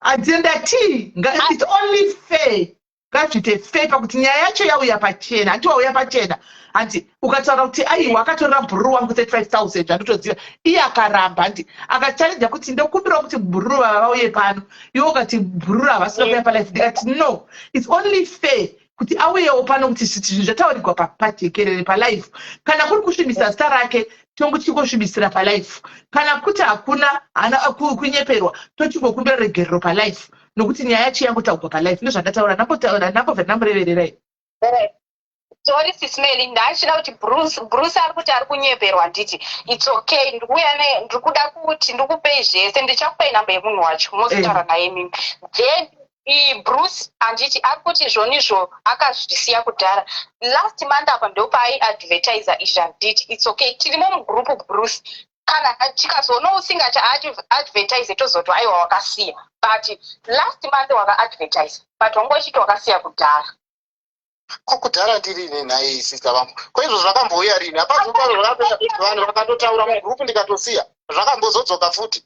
Handindati it's only fair, ngazviite fair pakuti nyaya yacho yauya pachena. Handi wauya pachena, handi ukataura kuti aiwa, akatorera bhururu wangu 35 000, zvandotoziva, iye akaramba, handi akachallenja kuti ndokumbirawo kuti bhururu vava vauye pano, iwe ukati bhururu havasina kuuya palive, ndikati no, it's only fair kuti auyewo pano kuti zvinhu zvataurigwa pajekerere palive. Kana kuri kusvibisa zita rake, tongochingosvibisira palive. Kana kuti hakuna, hana kunyeperwa, tochingokumbira regerero palive, nokuti nyaya yacho yangotaurwa palive. Ndozvandataura, ndambotaura, ndambobva ndamborevererai. Sorry, Sismeli, ndachida kuti Bruce ari kuti ari kunyeperwa. Handiti it's okay, ndikuuya ne ndiri kuda kuti ndikupei zvese, ndichakupei namba yemunhu wacho, mozotaura naye mimi. Then Bruce, handiti ari kuti zvonizvo akazvisiya kudhara? Last month apa ndopaaiadvertisa izvi. Handiti it's okay, tirimo mugroup, Bruce. Kana tikazoona usingacha advertise, tozoti aiwa, wakasiya, but last month wakaadvertise, but wanga uchiti wakasiya kudhara. Ko kudhara ndirini nhai, sister vangu? Ko izvo zvakambouya rini? Hapazoparo zvakapera, vanhu vakatotaura mugroup, ndikatosiya, zvakambozodzoka futi.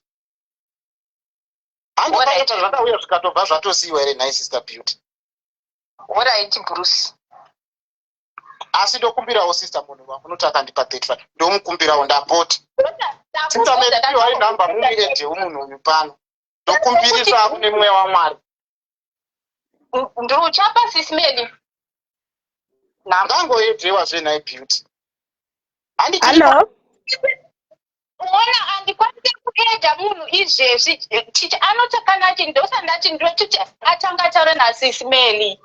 Handopakata zvakauya zvikatobva zvatosiyiwa here nhai, Sister Beauty? Alright, Bruce. Asi ndokumbirawo, sister, munhu wamunoti akandipa 35, ndomukumbirawo, ndapota. Sister Mary, piwai namba mumuedhewo munhu uyu pano. Ndokumbirisa kune mweya waMwari. Ndiuchapa Sismeli. Ngangoedhewa zvenhai, Beauty. Hallo. Ona, handikwanisi kuedha munhu izvezvi. Anoti kana achi ndosandati ndotiti atanga ataura naSismeli,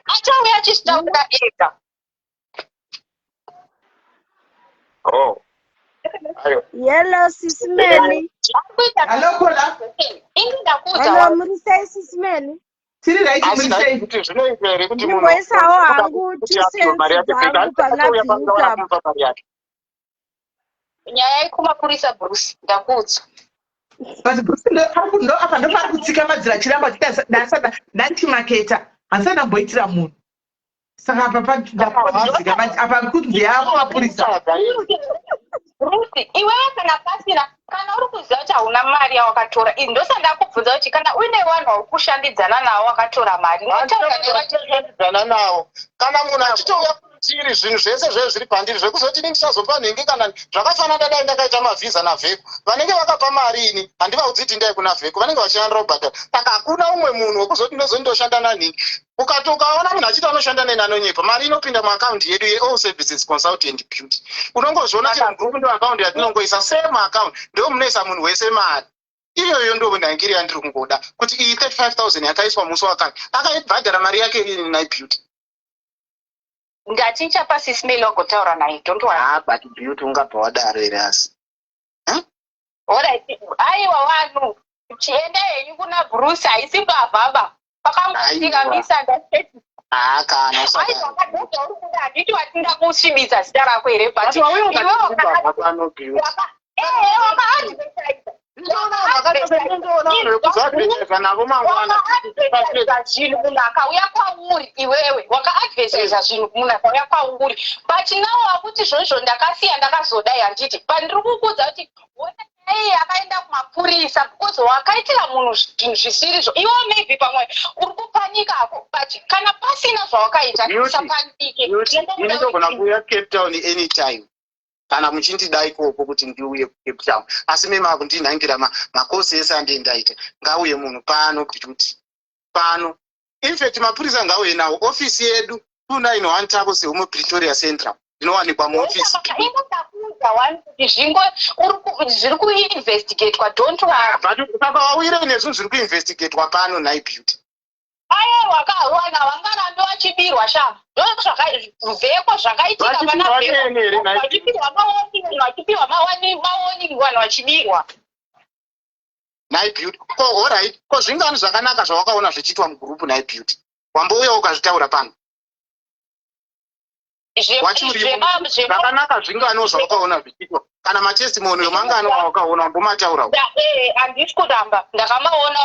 achauya achizvitaura ega. Oh, ayo. Hello, Sismeli. Hello, Kola. Ini ndakuudza. Hello, muri sei, Sismeli? Tiri right. Asi Muri nhai sei? kuti zvinoita here kuti munhu Ndimboisawo hangu kuti two apiwe mari cents yake dzangu back, pana akauya pano Beauty apa. kumupa mari yake? Nyaya yekumapurisa, Bruce, ndakuudza. But Bruce ndo apa ndopari kutsika madziro achiramba achiti ndandichimaketa, handisati ndamboitira munhu. Saka apa ndakudzika manje, apa kunzi yakumapurisa. Bruce, iwewe kana pasina, kana uri kuziva kuti hauna mari yawakatora, ndosanda kubvunza kuti kana uine vanhu vauri kushandidzana navo wakatora mari, unotaura Nevanhu navo, kana munhu achitouya kutiri, zvinhu zvese zve zviri pandiri, zvekuzoti ini ndichazopa nhingi, kana zvakafanana, dai ndakaita mavhisa naVheko, vanenge vakapa mari, ini handivaudzi kuti ndai kuna Vheko, vanenge vachishandira kubhadhara. Saka hakuna umwe munhu wekuzoti ndozoti ndoshanda nanhingi. Ukati ukaona munhu achiti anoshanda neni, anonyepa. Mari inopinda muakaundi yedu yeAll Services Consultant Beauty, unongozviona chero mugroup, ndo akaundi yatinongoisa, same account ndo munoisa munhu wese mari iyoyo. Ndo nhangiri yandiri kungoda kuti iyi 35 000 yakaiswa musi wakati, akaibhadhara mari yake ini nai, Beauty? Ndati ndichapa Sismail wagotaura naye, don't worry. Ah, but Beauty, ungabva wadaro here asi? Alright, aiwa, vanhu chienda henyu kuna Bruce, haisi mbavhaba. Pakangoitika Aiwa. misunderstanding. Haa kana Aiwa, usadaro. wakadhodha uri kuda handiti watinda kusvibisa zita rako here but But wauya iwe ukatibva pano Beauty. ehe wakaadvertisa Ndinoona vanhu ndinoona vanhu vekuzoadvertisa navo mangwana. wakaadvertisa zvinhu munhu akauya kwauri iwewe wakaadvertisa zvinhu munhu akauya kwauri but now wakuti zvozvo ndakasiya ndakazodai handiti pandiri kukuudza kuti wona nyaya iyi yakaenda kumapurisa because wakaitira munhu zvinhu zvisirizvo iwe maybe pamwe uri kupanika hako but kana pasina zvawakaita Beauty, usapanike Beauty, ini Ndinongokuda ndogona kuti kuuya Cape Town anytime kana muchindida ikoko kuti ndiuye kuCape Town asi meme akundinhangira makosi ese andii ndaita ngauye munhu pano Beauty pano infact mapurisa ngauye nawo ofisi yedu 291 Thabo Sehume Pretoria Central ndinowanikwa muofisi ingotakuudza wani kuti zvingo zviri kuinvestigatwa don't worry but saka wauyirei nezvinhu zviri kuinvestigatwa pano nhai Beauty Ayewa ka wana vangarambe vachibirwa sha ndozvakavheko zvakaitika vana Vachibirwa neni here nhai Beauty? vachipihwa mawarning vanhu vachipiwa mawarning vanhu vachibirwa Nhai Beauty ko horait ko zvingani zvakanaka zvawakaona zvichiitwa mugurupu nhai Beauty wambouya ukazvitaura pano Wachi uri zvakanaka zvinganiwo zvawakaona zvichiitwa kana matestimony mangani wawakaona wambomataura eh, handisi kuramba ndakamaona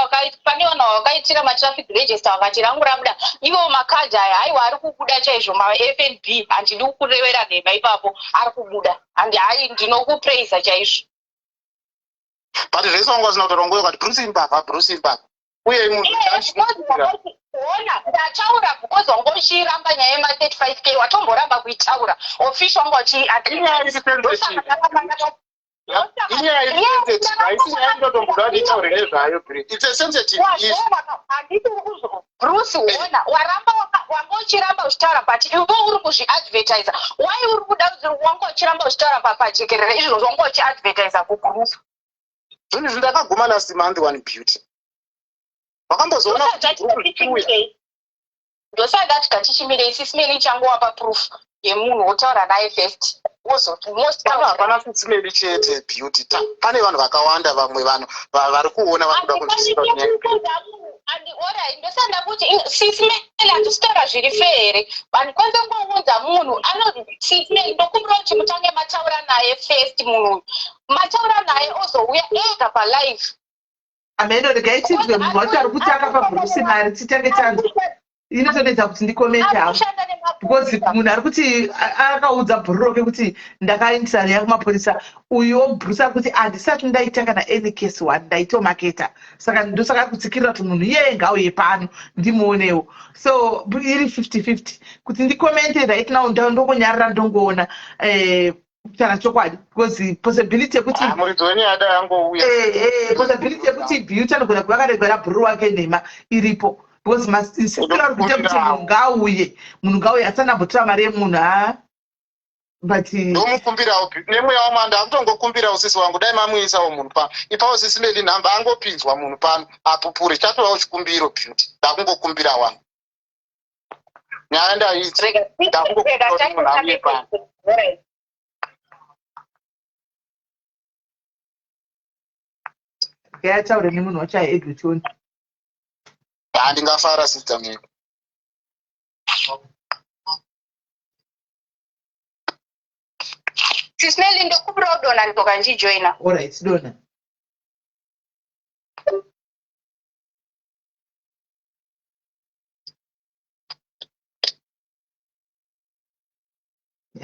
pane vanhu vawakaitira matraffic register vakati rangu rabuda ivo makadhi aya haiwa ari kubuda chaizvo mafnb handidi kukurevera nhema ipapo ari kubuda handi hai ndinokupraisa chaizvo but zvese wanga usina kutaura nguva ukati bruce imbavha bruce imbavha uye munhu ona ndataura because wanga uchiramba nyaya yema 35 k watomboramba kuitaura official wanga inyaya iri sensitive inyaya iri sensitive haisi nyaya inotomboda kuti itaure nezvayo it's a sensitive issue handiti uri kuzwa bruce wona waramba wanga uchiramba uchitaura but iwe uri kuzviadvertisa why uri kuda wanga uchiramba uchitaura pajekerere izvozvo wanga uchiadvertisa kugroup zvinhu izvi ndakaguma last month one beauty wakambozoona ndosaka tikachichimirei sisimeni changowapa proof yemunhu wotaura naye first wozoti hapana sisimeni chete beauty ta pane vanhu vakawanda vamwe vanhu vari kuona vari kuda kunzwisisa orit ndosanda kuti sisimeni handisitaura zviri fair here vanhu kwanza ngounza munhu ano sisimeni ndokumbira kuti mutange mataura naye first munhu uyu mataura naye ozouya ega palive Hameno regai tinzwe munhu wacho ari kutanga pabhurusi mari titange tanzwa inotonetsa kuti ndikomente hangu because munhu ari kuti akaudza bhuru roke kuti ndakaindisa nyaya kumapurisa uyuwo bruce ari kuti handisati ndaita kana any case one ndaitomaketa saka ndosaka ari kutsikirira kuti munhu iyeye ngauye pano ndimuonewo so iri 50 50 kuti ndikomente right now ndongonyarara ndongoona eh, kutaura chokwadi because possibility yekuti ah, muridzi wenyaya dai angouya eh, eh, possibility yekuti beauty anogona kuva akaregera bhururu wake nhema iripo because masisikira ari kuita kuti munhu ngaauye munhu ngauye asana ambotora mari yemunhu ha but ndomukumbirawo nemweya wamwanda akutongokumbirawo sisi wangu dai mamuisawo munhu pano ipawo sisi meli nhamba angopinzwa munhu pano apupure chatovawo chikumbiro beauty ndakungokumbira wangu nyaya ndaidzi ndakungokumbira kuti munhu auye pano Ngayataure nemunhu wacho aedwe tione. Handingafara sister mimi. Sis Melly ndokumbira kudonha ndidzoka ndichijoina. Alright, dona.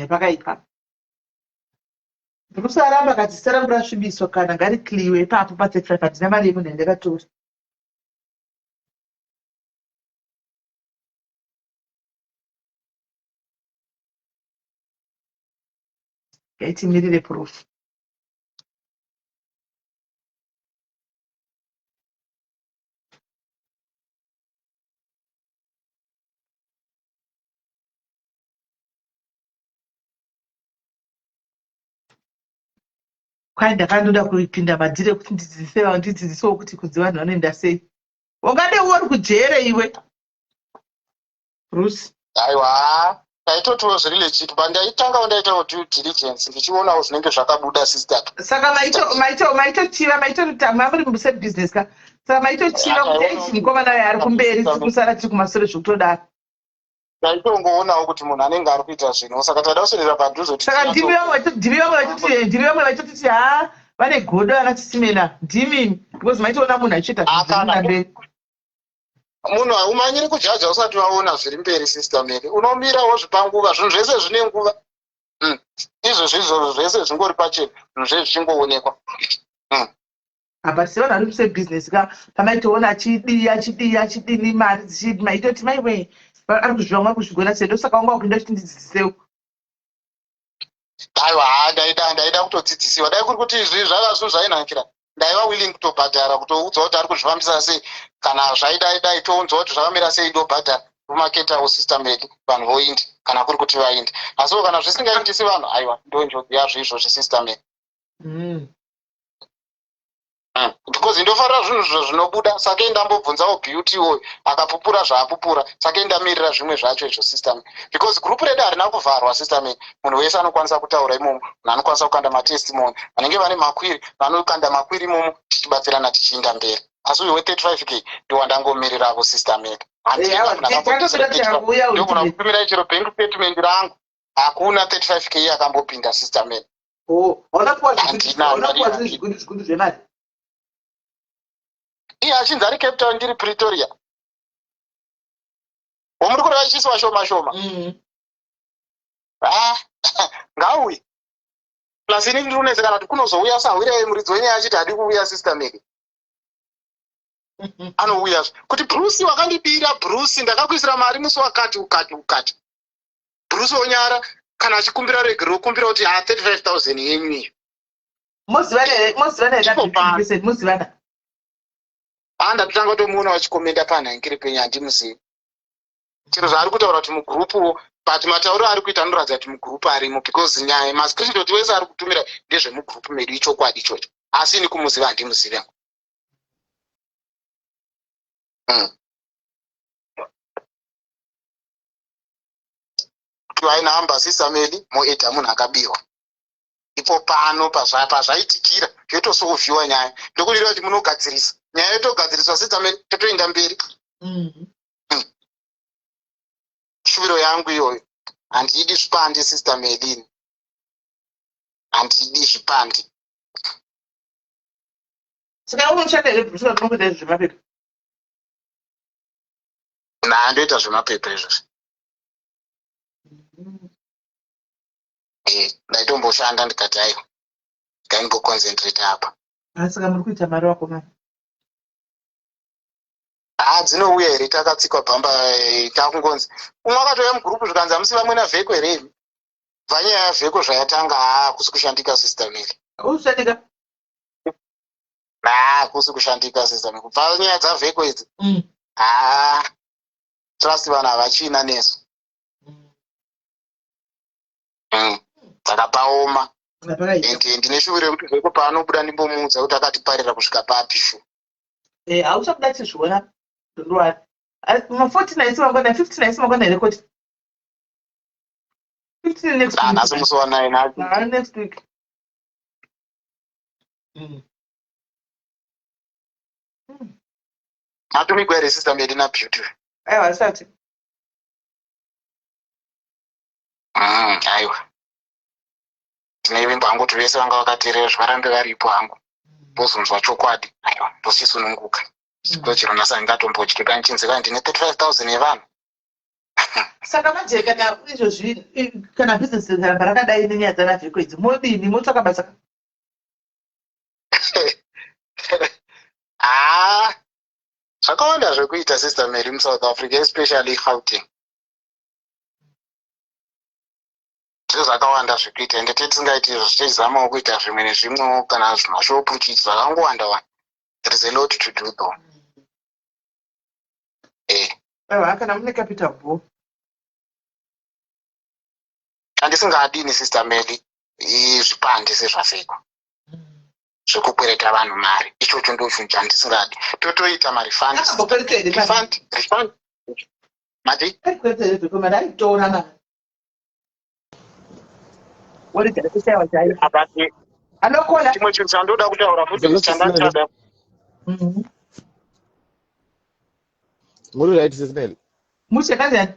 Pakaipa. Bruce aramba akati zita rangu rasvibiswa kana ngarikliwe ipapo pa 35 handina mari yemunhu yandakatora. Ngaitimirire proof. Kwai ndakandoda kupinda madhiri ekuti ndidzidzise vanhu ndidzidzisewo kuti kunzi vanhu vanoenda sei. Ungade uri kujere iwe. Bruce. Aiwa ndaitotiwo zviri legit but ndaitangawo ndaitawo due diligence ndichionawo zvinenge zvakabuda sister. Saka maito maito maitochiva maitoita mamuri musame business ka. Saka maitochiva kuti eish mukomana uyo ari kumberi tiri kusara tiri kumasure zvekutodaro. Taitongoonawo kuti munhu anenge ari kuita zvinhu, saka taida kuswedera padhuze kuti Saka ndimi vamwe ndimi vamwe vachiti, ndimi vamwe vachititi ha, vane godo ana Chisimena. Ndimi, because maitoona munhu achiita Akana. zvinhu. Munhu haumanyiri kujaja usati waona zviri mberi, sister Mary. Unomira wozvipa nguva. Zvinhu zvese zvine nguva. Izvozvo izvozvo zvese zvingori pachena, zvinhu zvese zvichingoonekwa. Apa sevanhu vari kusebhizinesi ka, pamaitoona achidii, achidii, achidini, mari dzichidi, maitoti maiwe, ari kuzviva, kuzvigona sei? Ndosaka wanga wakuenda uchiti ndidzidzisewo. Aiwa, ha, ndaida kutodzidzisiwa. Dai kuri kuti izvi zvava zvinhu zvainakira, ndaiva willing kutobhadhara, kutoudzwa kuti ari kuzvifambisa sei. Kana zvaidai dai tounzwa kuti zvakamira sei, ndobhadhara, tomaketawo, sister Mary, vanhu voindi kana kuri kuti vainde. Asiwo kana zvisingaitisi vanhu, aiwa, ndonjodzi yazvo izvozvi, sister Mary. Because ndofarira zvinhu zvinobuda. Saka ndambobvunzawo Beauty oyo akapupura zvaapupura, saka ndamirira zvimwe zvacho izvo, sister Mary, because group redu harina kuvharwa, sister Mary. Munhu wese anokwanisa kutaura imomo, munhu anokwanisa kukanda matestimony, vanenge vane maquery vanokanda maquery imomo, tichibatsirana tichiinda mberi. Asi uyu we35 K ndowandangomiriravo, sister Mary. Tatotoda Ndogona kutumirai chero bank statement rangu, hakuna 35 K akambopinda, sister Mary. Hauna kuwa Handina, hauna kuwa handina. zvinhu zvigundu zvemari. Iye achinzi ari Cape Town, ndiri Pretoria. Womuri kureva ichiiswa shoma shoma. Ah, ngauye. Plus ini ndiri kunetsekana kuti kunozouya sahwirei muridzi wenyaya achiti hadi kuuya, sister Mary. Anouya kuti, "Bruce wakandibira, Bruce, ndakakuisira mari musi wakati ukati ukati." Bruce onyara kana achikumbira regero, okumbira kuti ha, 35 000 yenyu iyo. Mozivana here? Mozivana here? Ndipo pano. Mozivana? Ha, ndatotanga kutomuona vachikomenda panhangiri penyu, handimuzivi. Chero zvaari kutaura kuti mugurupuwo, but matauriro ari kuita anoratidza kuti mugurupu arimo, because nyaya mascreenshot wese ari kutumira ndezvemugurupu medu, ichokwadi ichocho. Asi ini kumuziva handimuzivi hangu. Piwai namba, sister Mary, moedha munhu akabirwa ipo pano pazvaitikira, yotosolviwa nyaya. Ndokudira kuti munogadzirisa nyaya, yotogadziriswa, sister Mary, totoenda mberi. Shuviro yangu iyoyo. Handidi zvipandi, sister Melin, handidi zvipandi. Saka unoshanda here, Bruce, kana unokuita zvemapepa? Ndandoita zvemapepa izvozvi. Ndaitomboshanda, ndikati aiwa, ngaimboconcentrate apa. Saka muri kuita mari, vakomana. Ha, dzinouya here? Takatsikwa bhamba, takungonzi umwe akatouya mugurupu, zvikanzi, "Hamusi vamwe navheko here imi?" Bva nyaya yavheko zvayatanga, haa, kusi kushandika, sister Mary. Ushandika. Ha, kusi kushandika, sister Mary, kubva nyaya dzavheko idzi. Haa, trust vanhu havachina nesu. Saka paoma. Zvakaita. And ndine shuviro yekuti vheko paanobuda ndimbomuudza kuti akatiparira kusvika papi shu. Hauchabuda chizviona, don't worry. Ma14 haisi mangwana, 15 haisi mangwana here? Koti 15 next Ah, week. nhasi musi wa9. Ah, next week. Matumigwa here, sister Mary naBeauty? Aiwa, asati. Aiwa, tinevimbo hangu kuti vese vanga vakateerera zvivarambe varipo hangu, vozonzwa chokwadi. Aiwa, ndosisununguka chero nhasi handingatombodyi kanchinzi ka ndine 35 000 yevanhu. Saka manje kana izvozvi, kana bhizinesi ramba rakadai nenyaya dzanavheko idzi, modini? Motsvaka basa? Haa, zvakawanda zvekuita, sister Mary, muSouth Africa, especially Gauteng. Tiri zvakawanda zvekuita, ende tisingaiti izvo, tichizamawo kuita zvimwe nezvimwewo, kana zvimashopu chii, zvakangowanda wanda. There is a lot to do though. Aiwa, kana mune capital bo. Handisingadini, sister Mary, zvipande sezvafeko zvekukwereta vanhu mari, ichocho ndo chinhu chandisingadi. Totoita marefund. Akambokwereta here mari? Refund, refund, mati. Aikwereta here vheko mari? Aitora mari worigara kushaiwa chaiyo anokola. Chimwe chinhu chandoda kutaura futi, Hello, chandachada. Muri right, Sis Mel? Mushe, kanjani?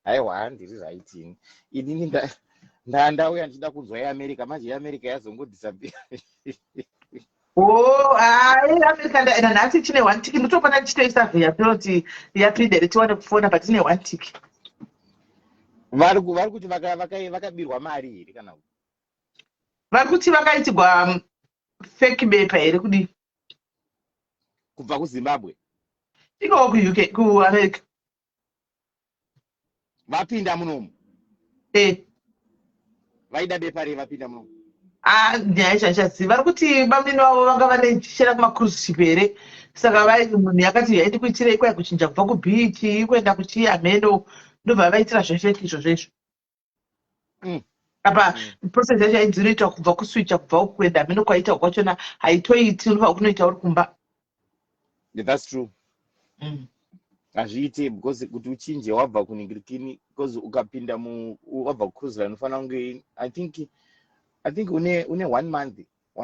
Aiwa, ndiri right ini. Inini ndauya ndichida kunzwa yeAmerica, manje yeAmerica yazongodisappear. Oh, hayi, America nanhasi chine one tick. Ndotopana ndichitoisa yapinoti yapinda here tiwane kufona, but ine one tick. Vari kuti vakabirwa mari here kana kuti? Vari kuti vakaitigwa fake bepa here kudii? Kubva kuZimbabwe? Ikowo kuUK, kuAmerica. Vapinda munomu? Eh. Vaida bepa rei vapinda munomu? Ah, nyaya yacho handichazivi. Vari kuti bamnini vavo vanga vane chishera kumacruise ship here, saka vai munhu yakati yaiti kuitirei kwai kuchinja kubva kubeach kuenda kuchii, hameno, ndobva vaitira zvefake izvozvo izvo. Apa process yacho yainzi inoitwa kubva kuswitcha kubva uku kuenda hameno kwaita kwachona haitoiti, unobva kunoita uri kumba. Yeah, that's true. Hazviite because kuti uchinje wabva kuningirikini, because ukapinda mu wabva kucruise line unofanira kunge I think une one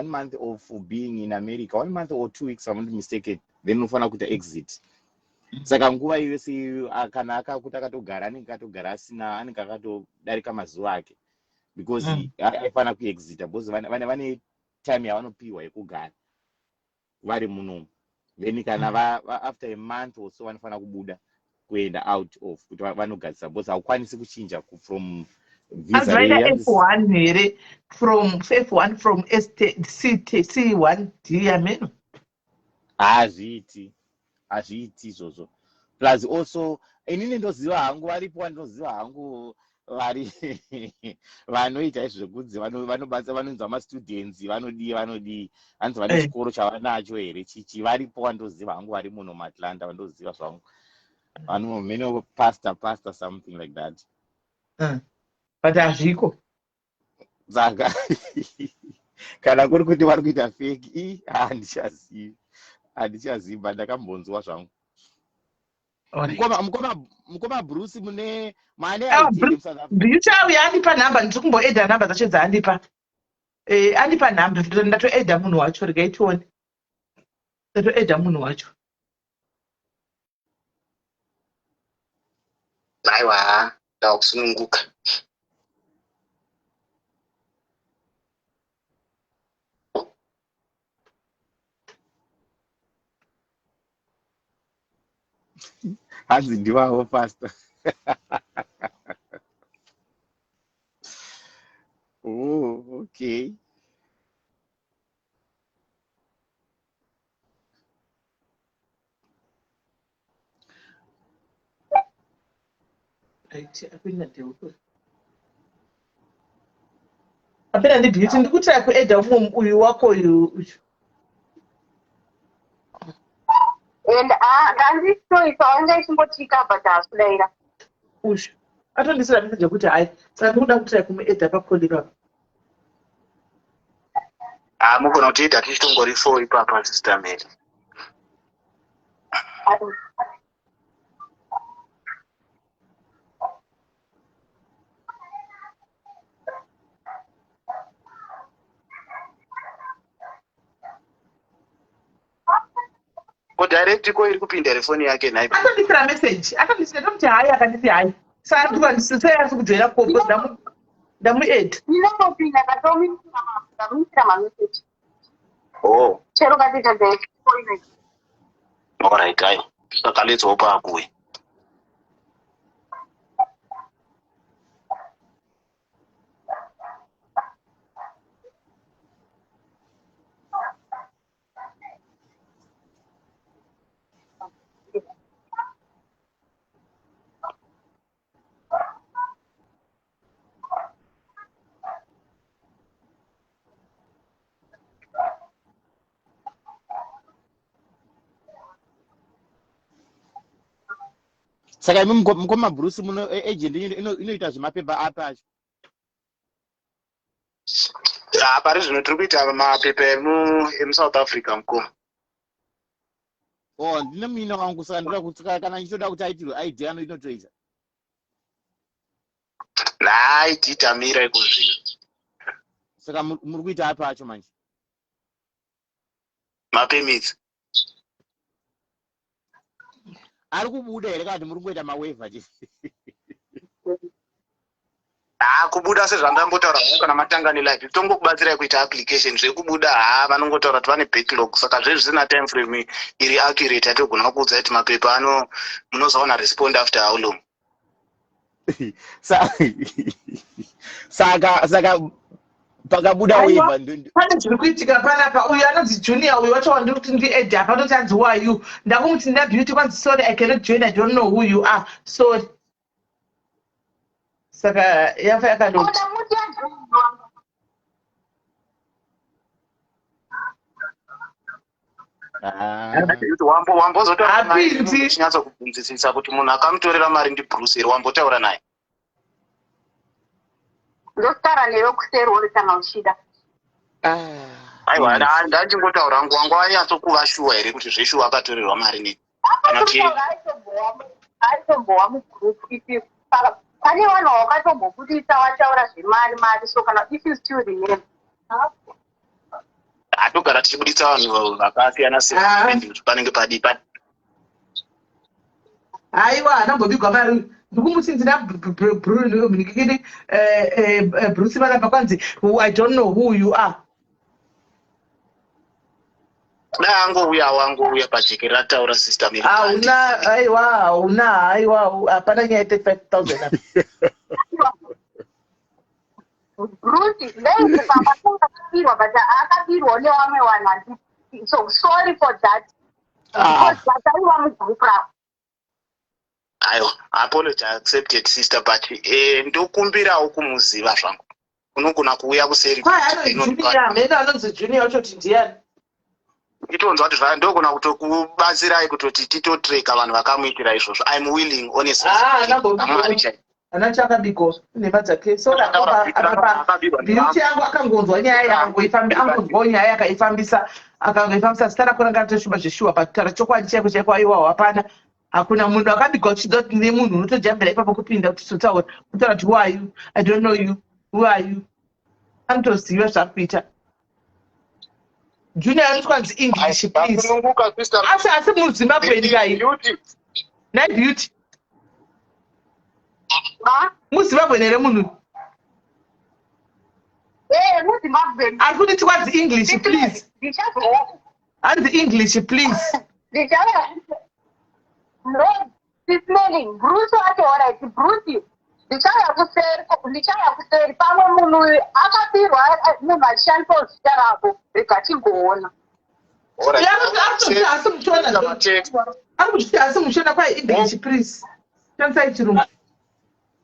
month of being in America, one month or 2 weeks, I'm not mistaken, then unofanira kuita exit. Saka nguva iyo yose iyoyo, kana akakuti akatogara, anenge akatogara asina, anenge akatodarika mazuva ake because aifanira kuexita because vane time yavanopiwa yekugara vari munomu. Then kana after a month or so vanofanira kubuda kuenda out of kuti vanogadzisa because haukwanisi kuchinja from visa. Hanzi vaida F1 here, from F1, from ST, CT, C1 D, hameno. Hazviiti, hazviiti izvozvo. Plus also inini ndoziva hangu varipo vandinoziva hangu vari vanoita izvo zvekunzi vanobatsa, vanonzi mastudents, vanodii vanodii, hanzi vane chikoro chavanacho here chichi. Varipo vandoziva hangu vari muno muAtlanta, vandoziva zvangu vanomene pastor something like that. But hazviko. Saka kana kuri kuti vari kuita fake i, handichazivi, handichazivi, but ndakambonzwa zvangu. Mukoma Bruce, mune mane Ah, ID muSouth Africa? Beauty auya andipa nhamba, ndiri kumboedha nhamba dzacho dzaandipa. Andipa nhamba, ndatoedha munhu wacho, regai tione. Ndatoedha munhu wacho. Aiwa, ndakusununguka. Hanzi ndivavo pastor. Oh, okay. Right, apinda ndeuko. Apinda ndiBeauty, ndikuti kuedha umwe uyu wako uyu uyu. And ah, ndanditoisa wanga ichimbotika but haasi kudaira. Uyu. Atondisira message yekuti hai, saka ndikuda kuti kumuedha pacall ipapo. Ah, mugona kutiita tichitongori four ipapa, Sister Mary. Ko direct ko iri kupinda here foni yake nhai? Atondisira message, atondisira, ndomuti hai, akanditi hai. Saka ndikandisira ari kujoina call because ndamuedha. Inongopinda, ndatomuisira mameseji. Oh. Chero katoita direct call. Alright, ai saka let's hope akuwe. Saka imi mukoma Bruce, muno agent inoita zvemapepa api acho? Ah, pari zvino tiri kuita mapepa emuSouth Africa, mukoma. Oh, ndine muina wangu, saka ndoda kuti kana ndichitoda kuti aitirwe ID ano inotoita. Nhai, titamira iko zvino. Saka muri kuita api acho manje? Mapermits. Ari kubuda here kana kuti muri kungoita mawaiver chete? Haa, kubuda sezvandambotaura hangu, kana matanga nelive, tongokubatsirai kuita application. Zvekubuda, haa, vanongotaura kuti vane backlog, saka zvezvisina time frame iri accurate atogona kuudza kuti mapepa ano munozoona respond after how long. Saka pakabuda Aiwa, waiver pane zviri kuitika panapa. Uyu anonzi Junior uyu wacho wandiri kuti ndiadde apa, anoti anzi, "Who are you?" Ndakumuti ndaBeauty, kwanzi, "Sorry, I cannot join, I don't know who you are, sorry." Saka yafa yakadoti. Oda muti. Ah. Wambozotaura naye? Hapinzi. Uchinyatsa kubvunzisisa kuti munhu akamutorera mari ndiBruce here? Wambotaura naye? Ndotaura newe kuseri uri kana uchida. Aiwa, ndachingotaura hangu, wanga wanyatsokuva shuwa here kuti zveshuwa akatorerwa mari nei? Kana kuti Aitombowa mugroup. If pane vanhu vawakatombobudisa wataura zvemari mari, so kana if you still remember. Hatogara tichibuditsa vanhu vakasiyana siyana kuti panenge padii. Aiwa, haanambobigwa mari. Ndikumuti ndina Mnikini Bruce vanapa, kwanzi, "I don't know who you are." Dai angouyawo, angouya pajekerere ataura system iri. Hauna, aiwa, hauna, aiwa, hapana nyaya ye35 000 apa. Bruce dai akabirwa, but akabirwawo nevamwe vanhu handiti? So sorry for that, because vataiwa mugroup ravo. Aiwa, apology accepted, sister, but ndokumbirawo kumuziva zvangu. Unogona kuuya kuseri. Kwai anonzi Junior, mheno anonzi Junior uchoti ndiani? Itonzwa kuti ndogona kutokubatsirai kutoti titotreka vanhu vakamuitira izvozvo. I'm willing, honestly. Ah, Amwari chaivo. Hana chakabigwa, nhema dzake. Sorry. Beauty yangu akangonzwa nyaya, akangonzwawo nyaya, akaifambisa, akangoifambisa. Zita rako ranga ratoshuba zveshuwa, but taura chokwadi chaiko chaiko. Aiwawo, hapana, hakuna munhu akabigwa. Uchidza kuti ndine munhu, unotojambira ipapo kupinda kuti totaura, kutaura kuti, "Who are you? I don't know you. Who are you?" Anotoziva zvaari kuita. Junior anoti kwanzi, "English, please." Asununguka, sister. Asi muZimbabwe ndikai? Beauty. Nai Beauty, muZimbabwe here munhu? Ee, muZimbabwe. Ari kuti kwanzi, "English, please." Hanzi, "English, please." Ndichava no sismelling Bruce wacho. Alright, Bruce, ndichauya kuseri, ndichauya kuseri. Pamwe munhu uyu akabirwa, munhu achishandisawo zita rako. Rega tingoona. Ari asi muchiona, ari kuzviti asi muchiona kwai, "English, please, shandisai chirungu."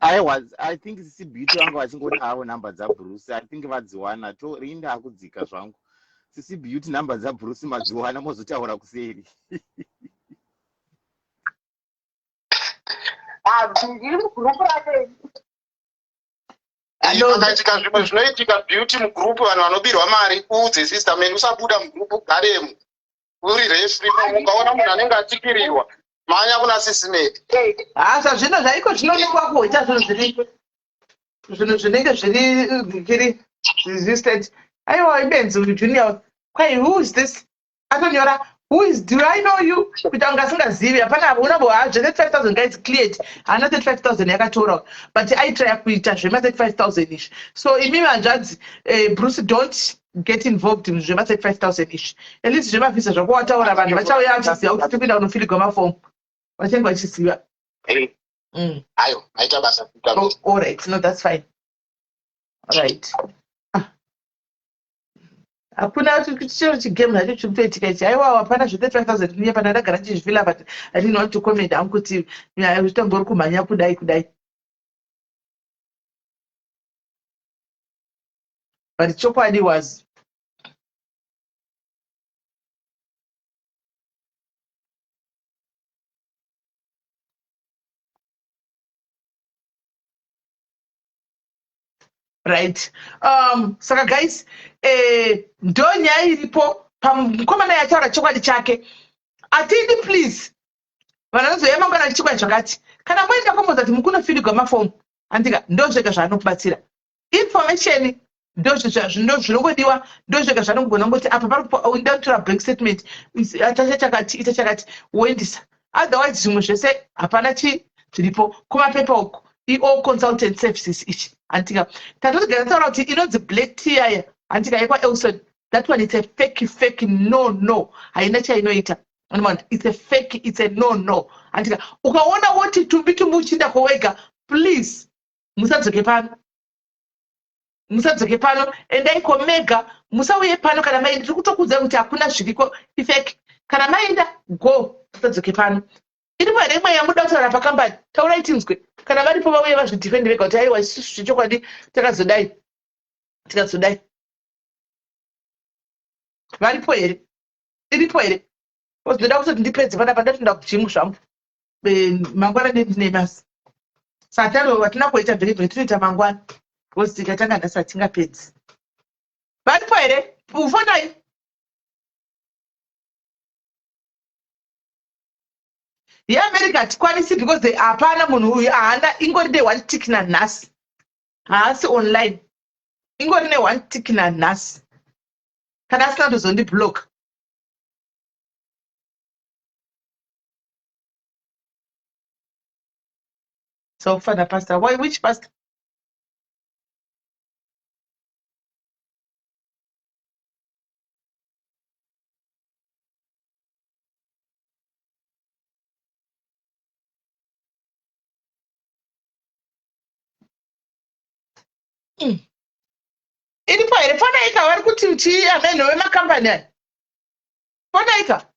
Aiwa, I think sisi Beauty vanga vachingoda havo nhamba dzaBruce. I think vadziwana. Torinda akudzika zvangu. Sisi Beauty, nhamba dzaBruce madziwana, mozotaura kuseri. Ndiri mugroup rake. Pakaitika zvimwe zvinoitika, Beauty, mugroup vanhu vanobirwa mari, uudze sister man, usabuda mugroup, ugaremo uri refri. Ukaona munhu anenge achikirirwa, mhanya kuna sisimeni. Ha, zvazvino zvaiko zvinonekwa kuita zvinhu zviri, zvinhu zvinenge zviri kiri resistant. Aiwa, ibenzi uyu Junior. Kwai, "Who is this?" Atonyora, "Who is, do I know you?" Kuita kunge asingazivi. Hapana, unabo zve 35 000 guys, cleared. Haana 35 000 yakatora, but aitraya kuita zvema 35 000 izvi. So imi hanzvadzi, Bruce, don't get involved muzvema 35 000 izvi. At least zvemavhisa zvako wataura, vanhu vachauya vachiziva kuti tikuenda kunofiligwa mafomu, vachange vachiziva. Ayo, maita basa. Oh, all right, no, that's fine. Right, hakuna chiro chigame zvacho chiri kutoitika ichi. Aiwa, hapana zve 35 000 kunya pana. Ndagara ndichizvifila, but I didn't want to comment hangu kuti zvitongori kumhanya kudai kudai, but chokwadi was right. Saka guys, ndo nyaya iripo pamukomana yataura chokwadi chake. Atidi, please, vanhu vanozoya mangwana chikwadi zvakati. Kana moenda komoza kuti mukunofiligwa mafomu, andika ndo zvega zvaanokubatsira. Information ndo zvinongodiwa, ndo zvega zvanogona kungoti apa pari bank statement, tacha chakati, ita chakati, woendisa. Otherwise zvimwe zvese hapana chi zviripo kumapepa uku. Iall consultant services ichi handitika tatotigara taura kuti inonzi black tea aya handitika yekwaelson that one it's a fake fake no no haina chainoita anomaona it's a fake it's a no no handitika ukaona woti tumbi tumbi uchinda kowega please musadzoke pano musadzoke pano endai komega musauye pano kana maenda tiri kutokuudzai kuti hakuna zviriko ifake kana maenda go musadzoke pano iripo here imwe yamuda kutaura pakambani taurai tinzwe kana varipo vauye vazvidefende vega kuti aiwa isusu zvechokwadi takazodai tikazodai varipo here iripo here ozoda kutoti ndipedze panapa ndatoenda kujimu zvangu eh, mangwana ndine basa sataro vatina kuita bhiribhiri tinoita mangwana because tikatanga nhasi hatingapedzi varipo here ufonai yeamerica hatikwanisi because hapana munhu uyu haana ingori ne one tick nanhasi haasi online ingori ne one tick nanhasi kana asina kutozondiblock so kufana pastor why which pastor mm. iripo here fonaika vari kuti chii amene wemakambani aya fonaika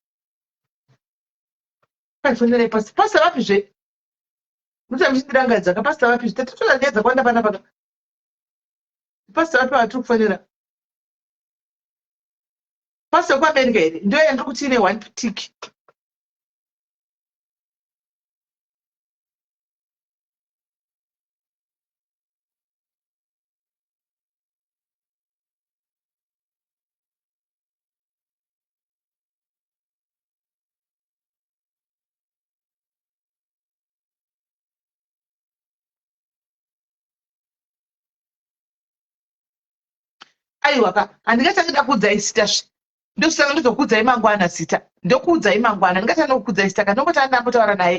paifonerai pasi pasi vapi zve mucha muchindirangaridza ka pasi vapi zve tatotora nyaya dzakawanda panapa ka pasi vapi vatiri kufonera pasi wekuamerica here ndiyo yandiri kuti ine one tick aiwa ka handingatanga ndakuudzai zita zve ndosanga ndozokuudzai mangwana zita ndokuudzai mangwana ndingatanga ndokuudzai zita ka ndongotanga ndambotaura naye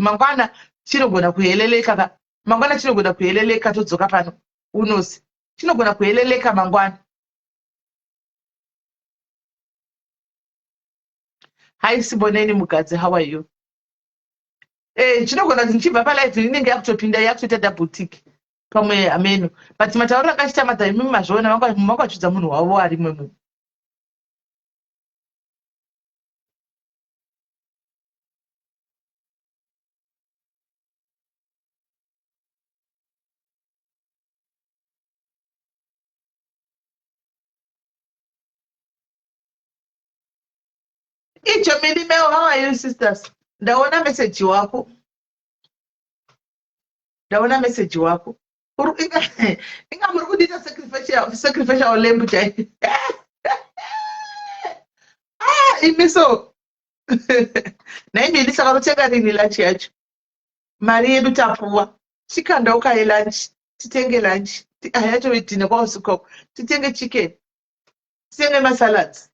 mangwana chinogona kuheleleka ka mangwana chinogona kuheleleka todzoka pano unozi chinogona kuheleleka mangwana hi siboneni mugadzi how are you eh chinogona kuti ndichibva palive inenge yakutopinda yakutoita double tick pamwe ameno but matauriro anga achiita madha imimi mazviona vanga vachidza munhu wavo ari mwemu icho milimeo how are you sisters ndaona message wako ndaona message wako inga muri kudiita sacrificial lamb chai ah, imi so nhai mili saka rotenga rini lunch yacho mari yedu tapuwa chikanda ukaye lunch titenge lunch yacho idhine kwausiko titenge chicken titenge masalads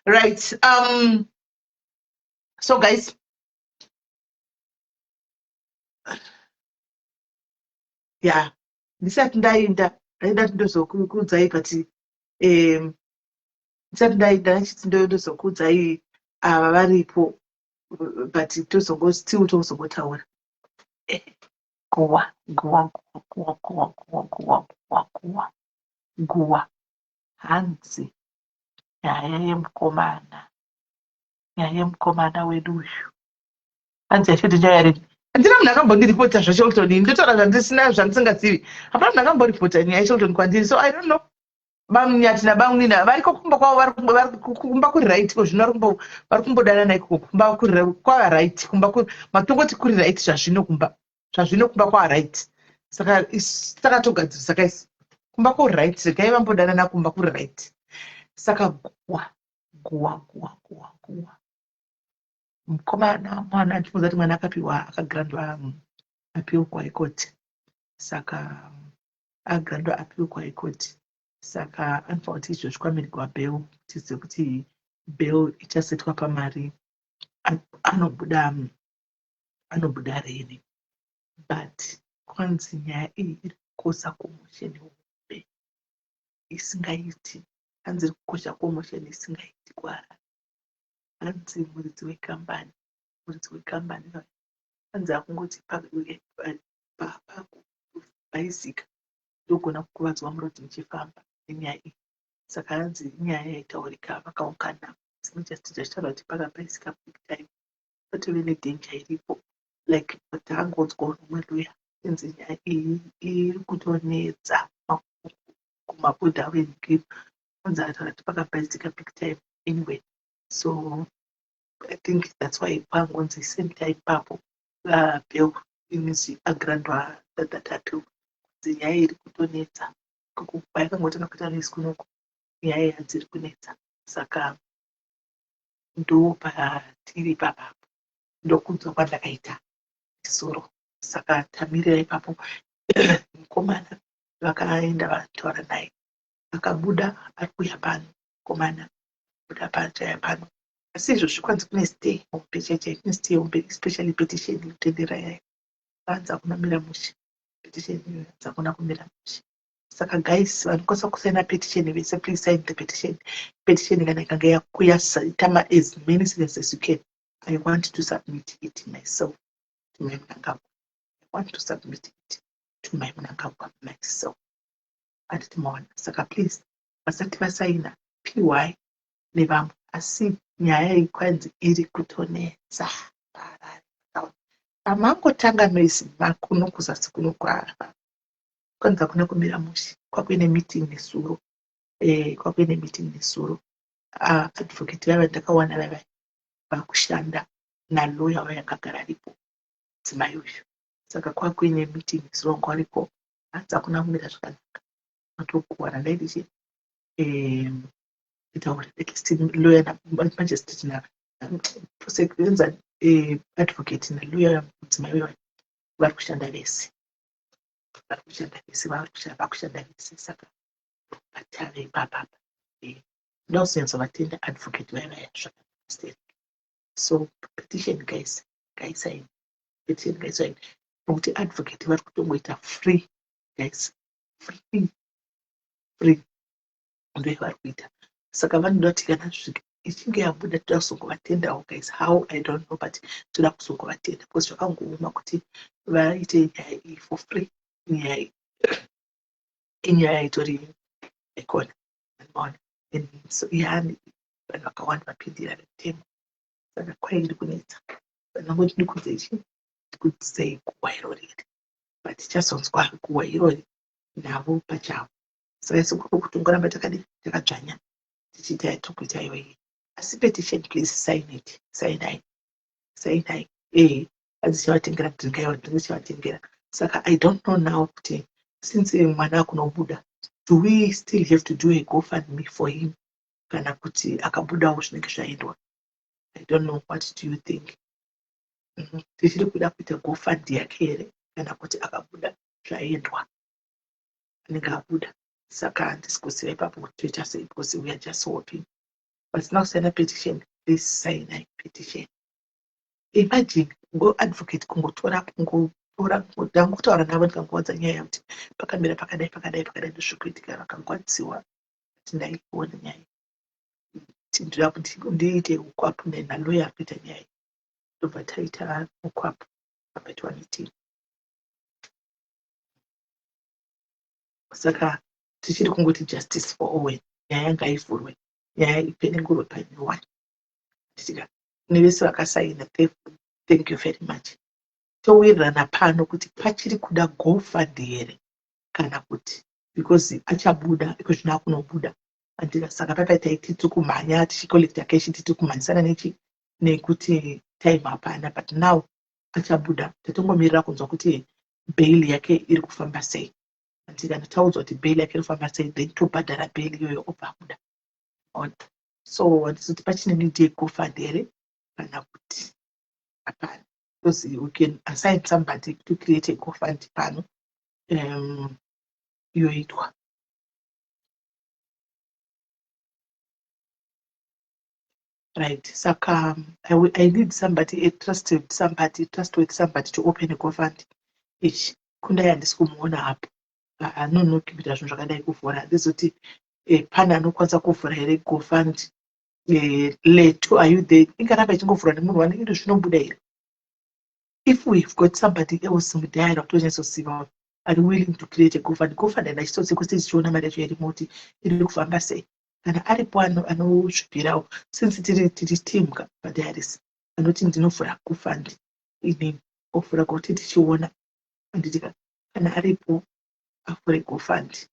right um so guys ya ndisati ndaenda ndaida kuti ndozokuudzai but um ndisati ndaenda ndachiti ndozokuudzai ava varipo but tozongo still tozongotaura eh, guwa guwa guwa guwa guwa guwa guwa guwa guwa hanzi nyaya yemukomana nyaya yemukomana wedu uyu hanzi yachiti nyaya rini handina munhu akambondiripota zvashelton ini ndotaura zvandisina zvandisingazivi hapana munhu akamboripota nyaya yeshelton kwandiri so i don't know bamunyati nabamunina variko kumba kwavo kumba kuri right ko zvino vari kumbodanana ikoko kumba kwava right kumba matongoti kuri right zvazvino kumba zvazvino kumba kwava right saka takatogadzirisa kaisi kumba kuri right regai vambodanana kumba kuri right saka guwa guwa guwa guwa guwa mukomana mwana ndinoziva kuti mwana akapiwa akagrandwa appeal kuhigh court saka agrandwa appeal kuhigh court saka anofanira kuti izvozvi kwamirigwa bail tizive kuti bail ichasetwa pamari anobuda anobuda rini But kwanzi nyaya iyi iri kukosa commotion hombe isingaiti. Hanzi iri kukosha commotion isingaiti kuHarare. Hanzi muridzi wekambani, muridzi wekambani hanzi akungoti pabhaisika ndogona kukuvadzwa muroad muchifamba nenyaya iyi. Saka hanzi inyaya yaitaurika vakaungana majustice vachitaura kuti pakabhaisika big time patove nedanger iripo like tangonzwawo rumwe lawyer inzi nyaya iyi iri kutonetsa kumabhodha venhikiro. Hanzi ataura kuti pakabhaisika big time anyway. So I think that's why pangonzi same time ipapo bail inzi agrandwa that appeal. Kunzi nyaya iri kutonetsa payakangotanga kuita noise kunoku nyaya yanzi iri kunetsa. Saka ndopatiri ipapapo, ndokunzwa kwandakaita soro. Saka tamirira ipapo mukomana vakaenda vataura naye akabuda ari kuuya pano. Mukomana buda pachaya pano, asi izvozvi kwanzi kune stay hombe chaichai, kune stay hombe, especially petition inotenderera yayo. Hanzi hakuna mira mushe petition iyoyo, hanzi hakuna kumira mushe. Saka guys, vanokwanisa kusaina petition vese, please sign the petition. Petition kana ikange yakuyaitama as many signatures as you can. I want to submit it myself to my Mnangagwa. I want to submit it to my Mnangagwa myself, handiti maona? Saka please, vasati vasaina, py nevamwe. Asi nyaya iyi kwanzi iri kutonetsa. Pamangotanga noise makuno kuzasi kuno kwanzi hakuna kumira mushe. Kwakuine meeting nesuro, kwakuine meeting nesuro. Advocate vaiva ndakawana vaiva vakushanda naloya waya akagara aripo mudzimai uyu. Saka kwakuine meeting nesuro, wanga wariko. Hanzi hakuna kumira zvakanaka, matokuwana ndaiti chi itaure at least lawyer magistrate na prosecutor, advocate naloya mudzimai uyu vari kushanda vese, vari kushanda vese, vakushanda vese. Saka patave ipapapa ndoda kuzonyatsovatenda advocate vaya vaya zvakanaka. So petition guys, ngaisaini petition, ngaisaini, nokuti advocate vari kutongoita free guys, free free ndoyavari kuita. Saka vanoda kuti kana ichinge yabuda toda kuzongovatendawo guys. How, I don't know, but toda kuzongovatenda because zvakangooma kuti vaite nyaya iyi for free. Nyaya iyi inyaya itori ikona, maona? So yani vanhu vakawanda vapindira vemutemo, saka kwairi kunetsa. Vanongoti ndikudze chi ndikudzei guhwa irori iri, but tichazonzwa guhwa irori navo pachavo. Saka isu kuri kutongoramba takadi takadzvanya tichiita yatiri iyoyi. Asi petition, please sign it, signai, signai. Hanzi chavatengera drink, aiwa, drink chavatengera. Saka I don't know now kuti since mwana akunobuda, do we still have to do a GoFundMe for him kana kuti akabudawo zvinenge zvaendwa? I don't know, what do you think? Tichiri kuda kuita GoFund yake here kana kuti akabuda zvaendwa, anenge abuda? Saka handisi kuziva ipapo kuti toita sei because we are just hoping. Vasina kusaina petition, please signai petition. Imagine go advocate kungotora kungotora, ndangotaura navo ndikangowadza nyaya yekuti pakamira pakadai pakadai pakadai, ndozvikuitika. Vakangwadziwa kuti ndaiona nyaya, ndoda kuti ndiite ukwapu naloya ari kuita nyaya, ndobva taita ukwapu, papaitwa meeting. Saka tichiri kungoti justice for Owen, nyaya ngaivhurwe, nyaya ipenengurwe panyowani. Titika nevese vakasaina, thank you very much. Towirirana pano kuti pachiri kuda GoFund here kana kuti because achabuda iko zvino akunobuda andira. Saka papaita tiri kumhanya tichicollecta cash, tiri kumhanyisana nechi nekuti time hapana, but now achabuda. Tatongomirira kunzwa kuti bail yake iri kufamba sei. Andi kana taudzwa kuti bail yake iri kufamba sei, then tobhadhara bail iyoyo, obva abuda on. So handisi kuti pachine need yeGoFund here kana kuti hapana, because we can assign somebody to create a GoFund pano yoitwa. Right, saka I need somebody, a trusted somebody, trustworthy somebody to open a GoFund. Ichi Kundai handisi kumuona apo. Haanonoki kuita zvinhu zvakadai kuvhura. Handizoti pane anokwanisa kuvhura here GoFund. Leto, are you there? Ingaramba ichingovhurwa nemunhu wani iro zvinobuda here? If we've got somebody else mudiary watonyatsoziva ari willing to create a GoFund, GoFund haina chitsotsi kuti tichiona mari yacho irimo kuti iri kufamba sei. Kana aripo anozvipirawo, since tiri team ka padiaries, anoti ndinovhura GoFund inini, ovhura kuti tichiona, handiti ka? Kana aripo avhure GoFund,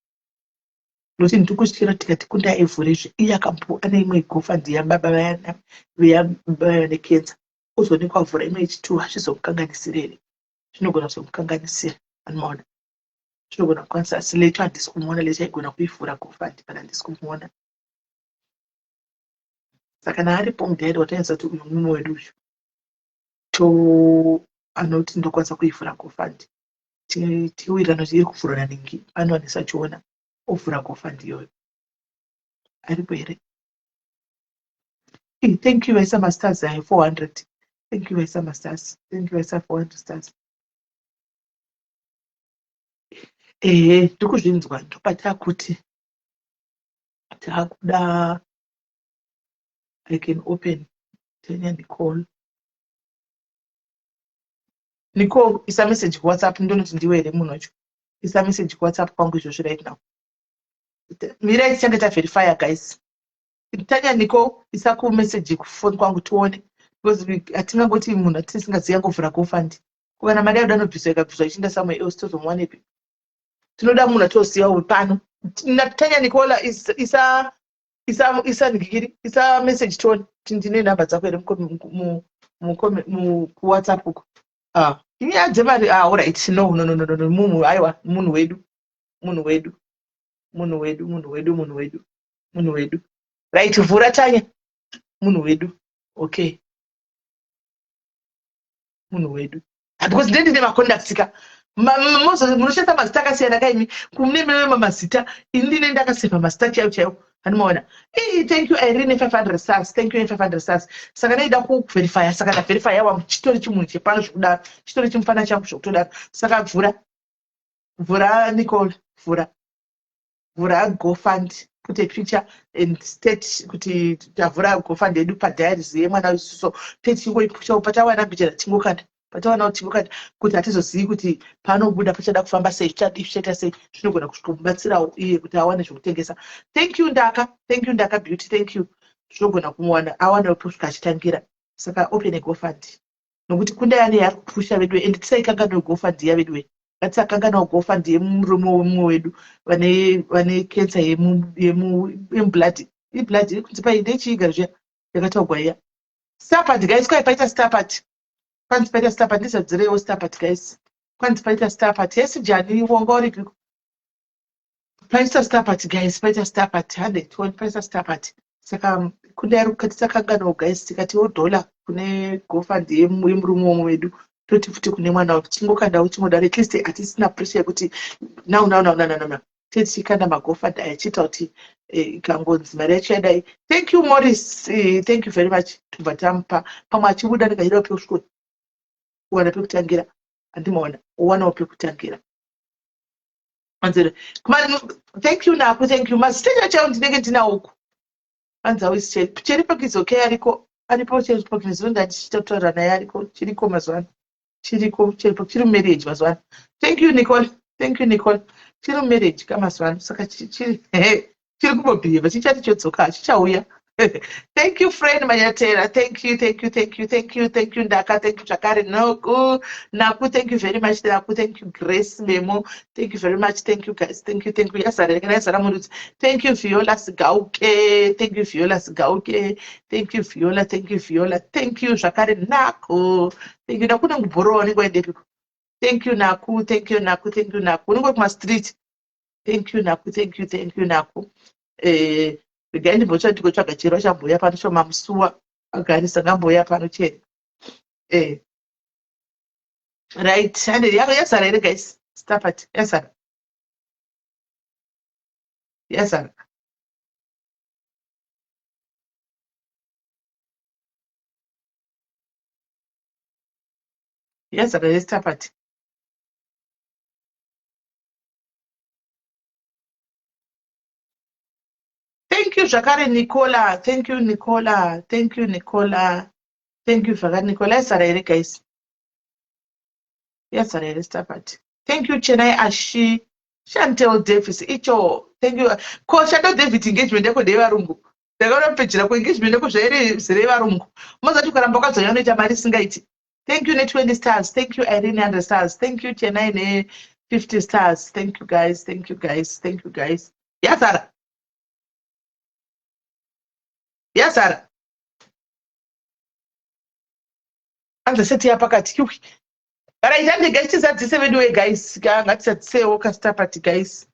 nokuti ndiri kutyira tikati Kundai avhure izvi, iye akambo ane imwe GoFund yababa vayana vaya necancer, ozoonekwa avhura imwe yechi2, hazvizomukanganisiri here? Zvinogona kuzomukanganisira, anomaona, zvinogona kukwanisa. Asi Leto handisi kumuona. Leto aigona kuivhura GoFund, kana handisi kumuona. Saka kana aripo mudiary watanyatsa kuti uyu mumwe wedu uyu to anoti ndokwanisa kuivhura GoFund, tiwirirana kuti iri kuvhurwa naningi, anowanisa achiona ovhura GoFund iyoyo. Aripo here? Thank you vaisa mastars ayo 400. Thank you vaisa mastars. Thank you vaisa 400 stars. Ehe, ndiri kuzvinzwa. Ndopatakuti taakuda. I can open Tanya Nicole. Nicole, isa message kuWhatsApp, ndonoti ndiwe here munhu wacho. Isa message kuWhatsApp kwangu izvozvi right now. Mirai tichange taverifya, guys. Tanya Nicole, isa kumessage kufoni kwangu tione, because hatingangoti munhu atisingazivi angovhura GoFund. Kana mari yacho anobviswa, ikabviswa ichienda somewhere else, tozomuwanepi? Tinoda munhu atoziva uri pano. Tanya Nicola, isa ndikiri, isa message tione kuti ndine nhamba dzako here kuWhatsApp uko. Ah, inyaya dzemari. Ah, alright. No, no, no, no, no, munhu, aiwa, munhu wedu, munhu wedu, munhu wedu, munhu wedu, munhu wedu, munhu wedu. Right, vhura Tanya, munhu wedu. Okay, munhu wedu, because ndendine macontacts ka. Munoshandisa mazita akasiyana kaimi, kune meme mazita, ini ndine ndakasevha mazita chaiwo chaiwo, handimaona. Ii, thank you Irene, 500 stars. Thank you, 500 stars. Saka ndaida kuverifya, saka ndaverifya wa chitori chimunhu chepano zvekudaro, chitori chimufana changu zvekutodaro. Saka vhura, vhura Nicole, vhura, vhura GoFund. Put a picture and state kuti tavhura GoFund yedu padiaries yemwana isuso. Techingoipushawo patawana mbichana, tingokanda patawana, tingokanda, kuti hatizozivi kuti panobuda pachada kufamba sei, zvichadii, zvichaita sei. Zvinogona kusvikomubatsirawo iye kuti awane zvekutengesa. Thank you Ndaka. Thank you Ndaka Beauty. Thank you. Zvinogona kumuwana awanewo kusvika achitangira. Saka open a GoFund, nokuti Kundai ane yaari kupusha vedu, and tisaikanganwe GoFund yavedu. Ngatisakanganwa GoFund yemurume wemumwe wedu vane cancer yemublood, iblood iri kunzi pai ndechiiga zviya yakataugwa iya. Starpat guys, kwai paita starpat, kwanzi paita starpat. Ndizadzireiwo starpat guys, kwanzi paita starpat. Yesi Jani, wanga uripiko? Paita starpat guys, paita starpat 120, paita starpat. Saka Kundai tisakanganwa guys, tikatiwo dhola kune GoFund yemurume womwe wedu, toti futi kune mwana wake, tingokandawo chingodaro. At least hatisina pressure yekuti now, now, now, now, now, now. Tichikanda maGoFund aya, chiita kuti ikangonzi mari yacho yadai. Thank you Morris, thank you very much. Tobva tamupa pamwe achibuda ndikachidawo pekusviko kuwana pekutangira, handimaona, owanawo pekutangira. Thank you Naku, thank you. Mazita chaiwo ndinenge ndinawo uku. Anzi awisi Cheripak is okay, ariko, aripo Cheripak. Nezuva ndatichitotaura naye ariko, chiriko mazuva ano, chiriko Cheripak, chiri mumarriage mazuva ano. Thank you Nicole, thank you Nicole. Chiri mumarriage ka mazuva ano, saka chiri kumbobhiheva, chichati chodzoka, chichauya. Thank you friend Manyatera. Thank you, thank you, thank you, thank you, thank you Ndaka, thank you zvakare Noku, Naku, thank you very much Naku. Thank you Grace Memo, thank you very much. Thank you guys, thank you, thank you. Yazara kana yazara murudzi. Thank you Viola Sigauke, thank you Viola Sigauke, thank you Viola, thank you Viola, thank you zvakare Naku, thank you Naku. Nangubhorowa unenge waendepiko? Thank you Naku, thank you Naku, thank you Naku. Unenge kumastreet. Thank you Naku, thank you, thank you Naku. Regai ndimbotsva ndikotsvaga chero achamboya pano shoma musuwa agarisa ngamboya pano chero. Right, ande yazara here guys? Stop it, yazara, yazara, yazara here? Stop it. you zvakare Nicola. Thank you Nicola. Thank you Nicola. Thank you zvakare Nicola. Yasara here guys? Yasara here star party? Thank you Chenai Ashi. Chantel Davis. Icho. Thank you. Ko Chantel David engagement yako ndeyevarungu. Ndakaona page rako engagement yako zvairi zere varungu. Mozati ukaramba wakadzvanya unoita mari isingaiti. Thank you ne 20 stars. Thank you Irene 100 stars. Thank you Chenai ne 50 stars. Thank you guys. Thank you guys. Thank you guys. Yazara. Yazara. Anza seti yapakati. Yuki. Right, hande guys tizadzise veduwe guys. Ngatizadzisewo ka party guys.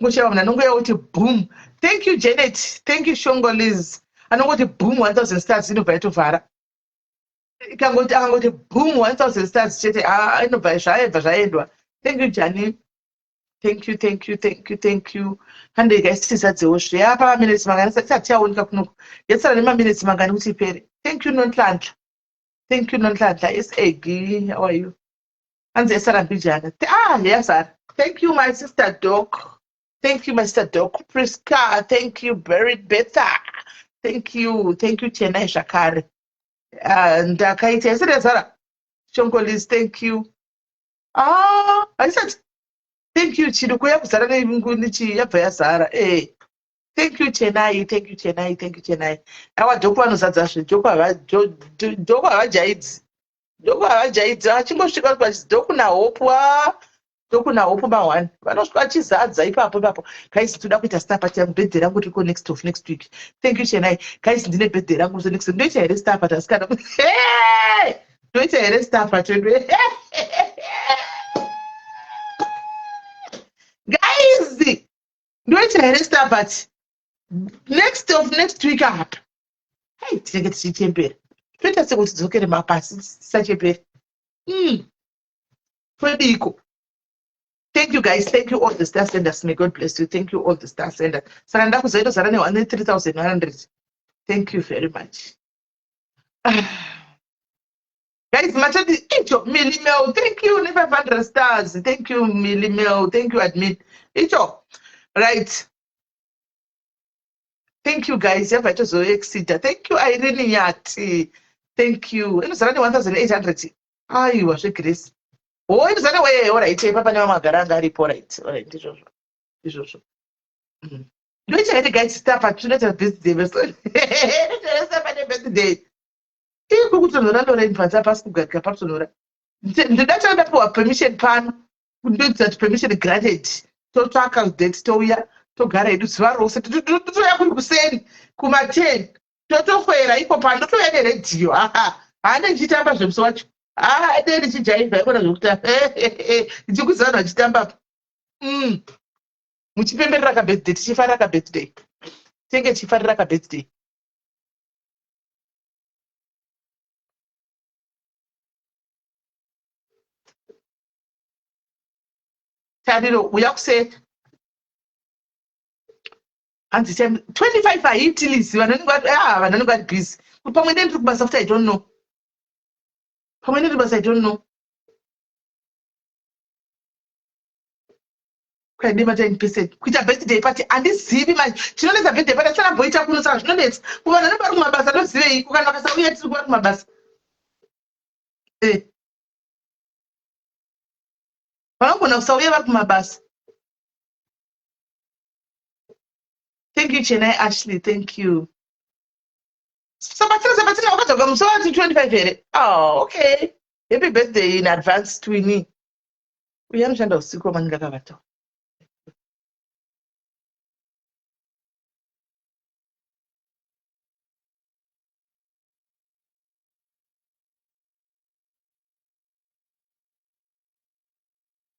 Ngochera munhu anongouya kuti boom. Thank you Janet. Thank you Shongoliz. Anongoti boom 1000 stars inobva yatovhara. Ikangoti akangoti boom 1000 stars chete ah inobva zvaebva zvaendwa. Thank you Janine. Thank you, thank you, thank you, thank you. Hande guys tizadzewo zve. Apa maminutes mangani tisati yaoneka kunoku. Yatsara nemaminutes mangani kuti ipere. Thank you Nonhlanhla. Thank you Nonhlanhla. SAG, how are you? Hanzi yasara mbijana. Ah, yasara. Thank you my sister Doc. Thank you my sister Doc. Priska, thank you Buried Betha. Thank you, thank you Chenai zvakare. Ah, ndakaita yasara yasara. Shongolis, thank you. Ah, haisati. Thank you Chido kuya kuzara nechi yabva yazara. Eh. Thank you Chenai, thank you Chenai, thank you Chenai. Awa Doc vanozadza zve. Doc hava Doc havajaidzi. Doc havajaidzi. Achingosvika pachi Doc na Hope wa Doc na Hope ma one. Vanosvika vachizadza ipapo ipapo. Guys toda kuita star party yangu birthday rangu riko next of next week. Thank you Chenai. Guys ndine birthday rangu so next week. Ndoita here star party asikana. Hey! Ndoita here star party. Guys, ndoita here star party next of next week apa. Hey, tinenge tichichembera. Toita sekuti tidzokere mapasi tisachembere. Todiko. Thank you guys. Thank you all the star senders. May God bless you. Thank you all the star senders. Saka ndakuzoita zara ne 3100. Thank you very much. Guys, machati icho Millimel. Thank you ne 500 stars. Thank you Millimel. Thank you admin. Icho. Right. Thank you guys. Yabva itozoexida. Thank you Irene Nyati. Thank you. Inozara ne 1800. Aiwa zvegrace. Oh, inozara we all right. Ipapa pane vamwe agara anga aripo right. All right, ndizvozvo. Ndizvozvo. Ndoita here guys star party tinoita birthday. Ndoita star party birthday. Iri kukutonhora Lorraine panze hapasi kugarika patonhora. Ndoda chandapiwa permission pano. Ndoita kuti permission granted. Totsvaka date touya togara hedu zuva rose. Totouya kuri kuseni kuma 10. Totokwera ipo pano totouya neredhiyo. Hande ndichitamba zvemusi wacho. Ah, dei ndichijaivha ikona zvekutamba. Ndichikuziva vanhu vachitamba. Muchipemberera ka birthday, tichifarira ka birthday. Tinenge tichifarira ka birthday. Tariro, uya kuseni. Hanzi time 25 haiti Liz, vanhu vanenge vari ah, vanhu vanenge vari busy. Kuti pamwe ndiri kubasa futi I don't know. Pamwe ndiri kubasa I don't know. Kwaidema 10% kuita birthday party handizivi manje chinonetsa birthday party asana mboita kuno saka zvinonetsa kuvanhu vanenge vari kumabasa ndoziveiko kana vakasauya tiri kuvari kumabasa eh vanogona kusauya vari kumabasa. Thank you Chenai Ashley, thank you. Sabatina Sabatina wakadzoka musi wa 25 here? Oh, okay. Happy birthday in advance Twinnie. Uyu anoshanda usiku wamange akavata.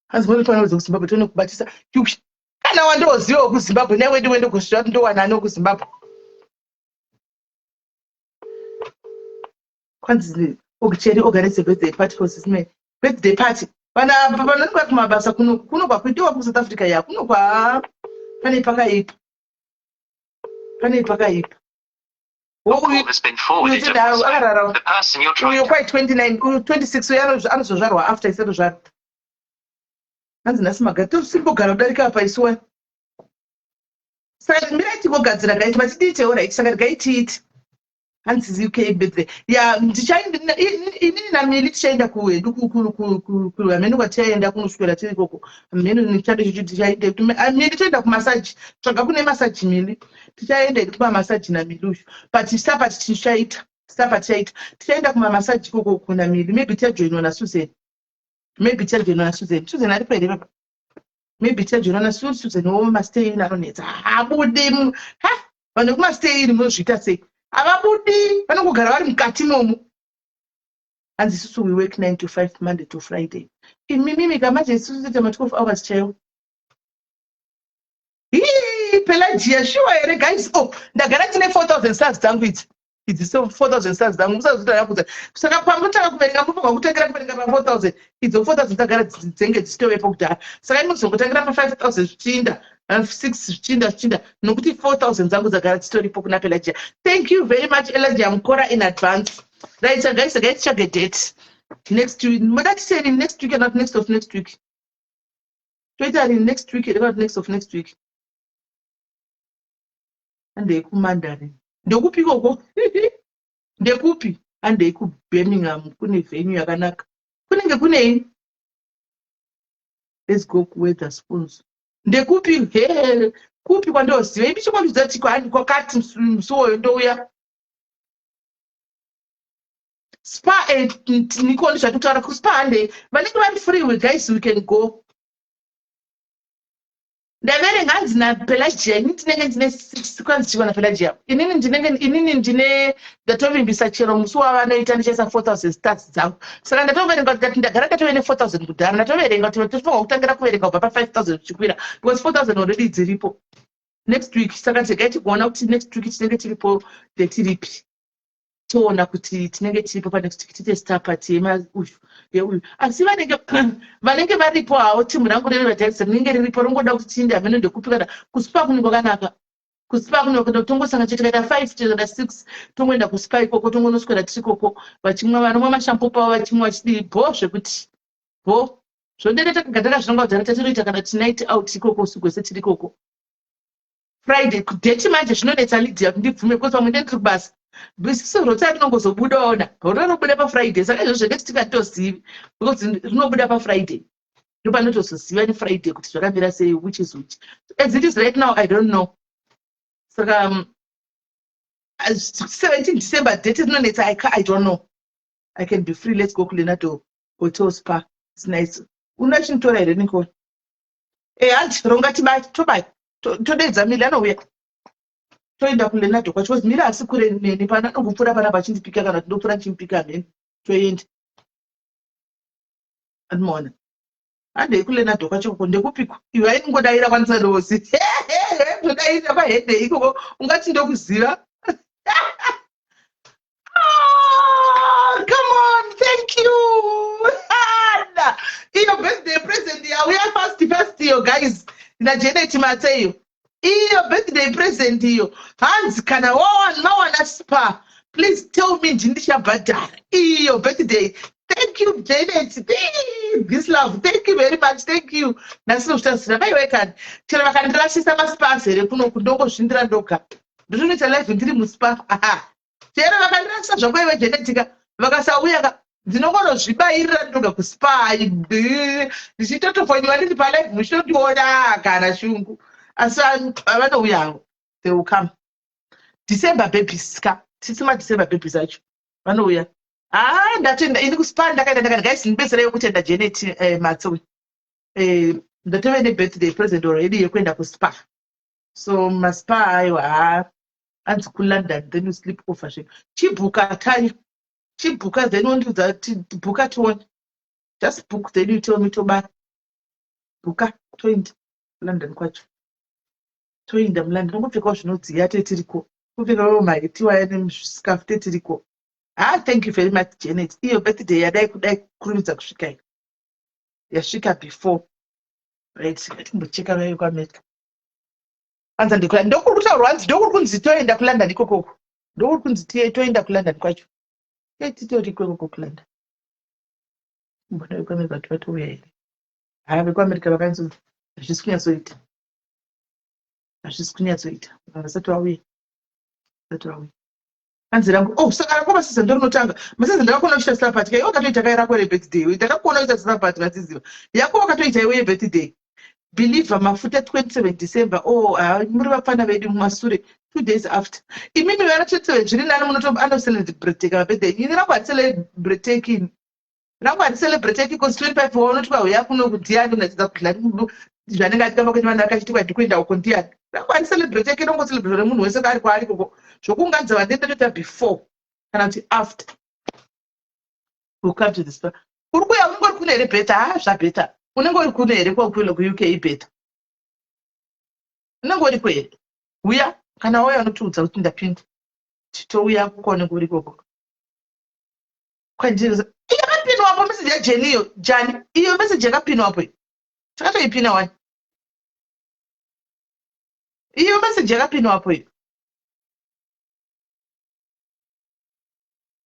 Hanzi munofanira kudzoka kuZimbabwe tione kubatisa. Yuwi. Kana wandoziva wekuZimbabwe newe ndiwe ndogosvira kuti ndowana ani wekuZimbabwe. Kwanzi Cheri organize birthday party for Sis May. Birthday party. Vana vanenge vari kumabasa kuno kuno kwakuitiwa kuSouth Africa ya kuno kwa pane pakaipa. Pane pakaipa. Akarara uyo kwai 29 uyo 26 uyo anozozvarwa after isati zvarwa. Hanzi nhasi magara tosimbogara kudarika apa isu wani. Saka mirai tingogadzira guys, matidii alright, saka regai tiite. Hanzi UK birthday. Ya, ndichaenda inini naMili, tichaenda kuhedu hameno kwatichaenda kunoswera tiri ikoko. Hameno nichade chichi tichaende. Mili toenda kumassage. Tsvaga kune massage, Mili. Tichaenda hedu kumamassage naMili uyu. But sapa tichaita. Sapa tichaita. Tichaenda kumamassage ikoko kuna Mili. Maybe tichajoinwa naSusan. Maybe tichajoinwa naSusan. Susan aripo here papa? Maybe tichajoinwa naSusan womastay in anonetsa. Haabudi. Ha! Vanhu vekumastay in munozviita sei? Havabudi, vanongogara vari mukati momo. Hanzi isusu we work 9 to 5 Monday to Friday. Imimimi kamanje isusu toita ma12 hours chaiwo. Hii, Pelagia, sure here guys? Oh, ndagara ndine 4000 stars dzangu idzi. Idzi so 4000 stars dzangu musazoti yakudza. Saka pamutanga kuverenga munofanirwa kutangira kuverenga pa 4000. Idzo 4000 dzagara dzenge dzichitovepo kudhara. Saka imi muzongotangira pa 5000 zvichiinda, 6 zvichiinda zvichiinda nokuti 4000 dzangu dzagara dzitoripo kuna Pelagia. Thank you very much Elijah Mukora in advance. Right, so guys, guys, check date. Next week, moda tiseni next week, not next of next week. Toita rini next week, not next of next week. Handei kuMandarin. Ndekupi ikoko? Ndekupi? Handei kuBirmingham kune venue yakanaka. Kunenge kunei? Let's go kuWetherspoons. Ndekupi? He, kupi kwandoziva? Imi chingondudza tiko handi kwakati musi woyo ndouya. Spa nikoni zvatitaura kuspa handei. Vanenge vari free we guys, we can go. Ndaverenga hanzi naPelagia, ini ndinenge ndine six kwanzi chiko naPelagia. Inini ndinenge inini ndine ndatovimbisa chero musi wavanoita ndichaisa 4000 stars dzangu. Saka ndatoverenga ndikati ndagara ndatove ne4000 kudhara. Ndatoverenga kuti tofanirwa kutangira kuverenga kubva pa5000 zvichikwira because 4000 already dziripo. Next week, saka regai tigoona kuti next week tinenge tiripo ndetiripi. Toona kuti tinenge tiripo panext week tiite star party yemauyu yeuyu. Asi vanenge varipo havo, timu rangu reVadharis rinenge riripo, rongoda kuti tiinde hameno ndekupi kana kuspa kune kwakanaka. Kuspa kune tongosanga chete tikaita 5 tikaita 6 tongoenda kuspa ikoko, tongonoswera tiri ikoko vachimwa, vanomwa mashampo pavo vachimwa vachidii bho zvekuti bho zvondende takagara zvinonga kudhara tatiroita kana tinight out ikoko usiku hwese tiri ikoko. Friday date manje zvinonetsa Lydia kuti ndibvume because pamwe ndendiri kubasa. Isusu rota rinongozobuda ona rinobuda paFriday, saka izvozvo zvenext week hatitozivi because rinobuda paFriday, ndopanotozoziva neFriday kuti zvakamira sei, which is which. As it is right now, I don't know. Saka 17 December date rinonetsa. I don't know. I can be free. Let's go kuLenado Hotel Spa, it's nice. Unoda chinotora here, Nicole? Handi ronga tibai tobai todedza Mili anouya toenda kuLenado kwacho because Mili asi kure neni pana anongopfuura panapa achindipika kana kuti ndopfuura ndichimupika mheni toenda andimoona. Handei kuLenado kwacho koko ndekupiko iwe aingodaira kwanisadozi todairira pahedhei ikoko ungati ndokuziva. Ah, come on, thank you. Anna. Iyo birthday present yauya fast fast iyo guys. NaJanet Matse iyo. Iyo birthday present iyo. Hanzi kana wawana mawana spa, please tell me, ndini ndichabhadhara. Iyo birthday. Thank you Janet. This love. Thank you very much. Thank you. Nhasi nozvitarisira maiwe kani. Chero vakandirasisa maspas here kuno kundongozvindira ndoga. Ndinotoita live ndiri muspa. Aha. Chero vakandirasisa zvako iwe Janetika vakasauya ka ndinongonozvibayirira ndoga kuspa ndichitotofonyiwa ndiri palive muchitondiona kana shungu, asi vanouya havo, they will come. December babies ka tisi maDecember babies acho vanouya. Ha, ndatenda ini kuspa ndakaenda ndakati guys ndibetserei kutenda Janet Matse uyu. Ndatove nebirthday present already yekuenda kuspa, so maspa ayo ha anzi kuLondon then you sleep over zve chibhuka Tanya, chibhuka then wondiudza bhuka tione. Just book, then you tell me tobaya. Bhuka toenda London kwacho, toenda muLondon tongopfekawo zvinodziya tetiriko, kupfekawo maheti waya nemuzviscarf tetiriko. Ha, thank you very much Janet. Iyo birthday yadai kudai kukurumidza kusvika iyo yasvika before. Right, ngatimbocheka vayo kuAmerica. Anza ndikula ndokuri kutaurwa hanzi ndokuri kunzi toenda kuLondon ikokoko, ndokuri kunzi toenda kuLondon kwacho. Titoriko ikoko kuLondon. Mbona vekuAmerica kuti vatouya here? Haya, vekuAmerica vakanzi hazvisi kunyatsoita. Hazvisi kunyatsoita. Vanhu vasati vauya. Vasati vauya. Hanzi rangu, oh, saka rako masiza ndorinotanga. Masiza ndakakuona uchiita slap party. Iwe wakatoita kai rako rebirthday. Iwe ndakakuona uchiita slap party vasiziva. Yako wakatoita iwe yebirthday. Believer mafuta 27 December. Oh, ah, muri vapfana vedu mumasure. 2 days after. Imimi vana 27 zviri nani munoto anocelebrate ka birthday. Ini rangu haricelebrate ini. Rangu haricelebrate because 25 waunoti vauya kuno kudiyani unatidza kudla zvanenge achitamba kuita vanhu akachitikwa ndikuenda uko ndiyani. Rangu haricelebrate inongocelebrate nemunhu wese ari kwaari koko. Zvokuunganidza vanhu ndinotoita before kana kuti after. We'll come to this. Uri kuya unenge uri kuno here better? Ah, zvabeta. Unenge uri kuno here kwakuenda kuUK better? Unenge uri here? Uya kana wauya unotiudza kuti ndapinda. Titouya kukuone kuri ikoko. Kwandiri yakapinwapo message yaJeni iyo. Jani iyo message yakapinwapo iyo. Takatoipina wani. Iyo message yakapinwapo iyo.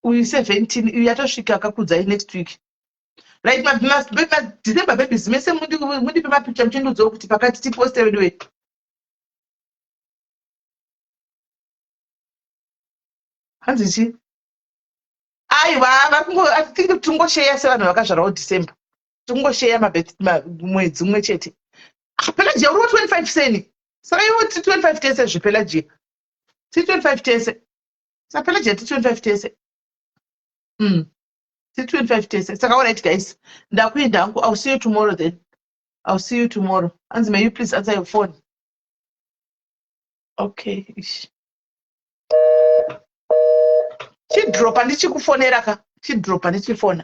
Uyu 17 uyu yatosvika akakudzai next week. Right, December babies mese mundipe mapicture muchindiudzawo kuti pakati tiposte wedu we. Hanzi chii? Aiwa, varikungo I think tingosheya sevanhu vakazvarwawo December. Tingosheya mwedzi umwe chete. Ah, Pelagia uri wa 25 seni. Saka iwe ti 25 tese zve Pelagia. Ti 25 tese. Saka Pelagia ti 25 tese. Ti 25 tese. Saka all right guys. Ndakuenda hangu. I'll see you tomorrow then. I'll see you tomorrow. Anzi may you please answer your phone. Okay. Ish. Chidropa ndichikufonera ka. Chidropa ndichifona.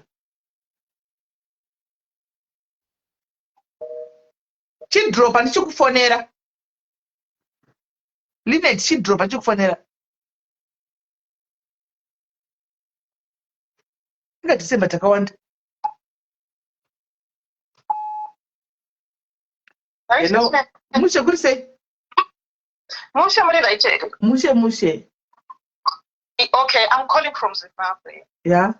Chidropa ndichikufonera. Linet chidropa ndichikufonera. Inga December takawanda. Hello. Mushe kuri sei? Mushe muri right here? Mushe mushe. Okay, I'm calling from Zimbabwe. Yeah.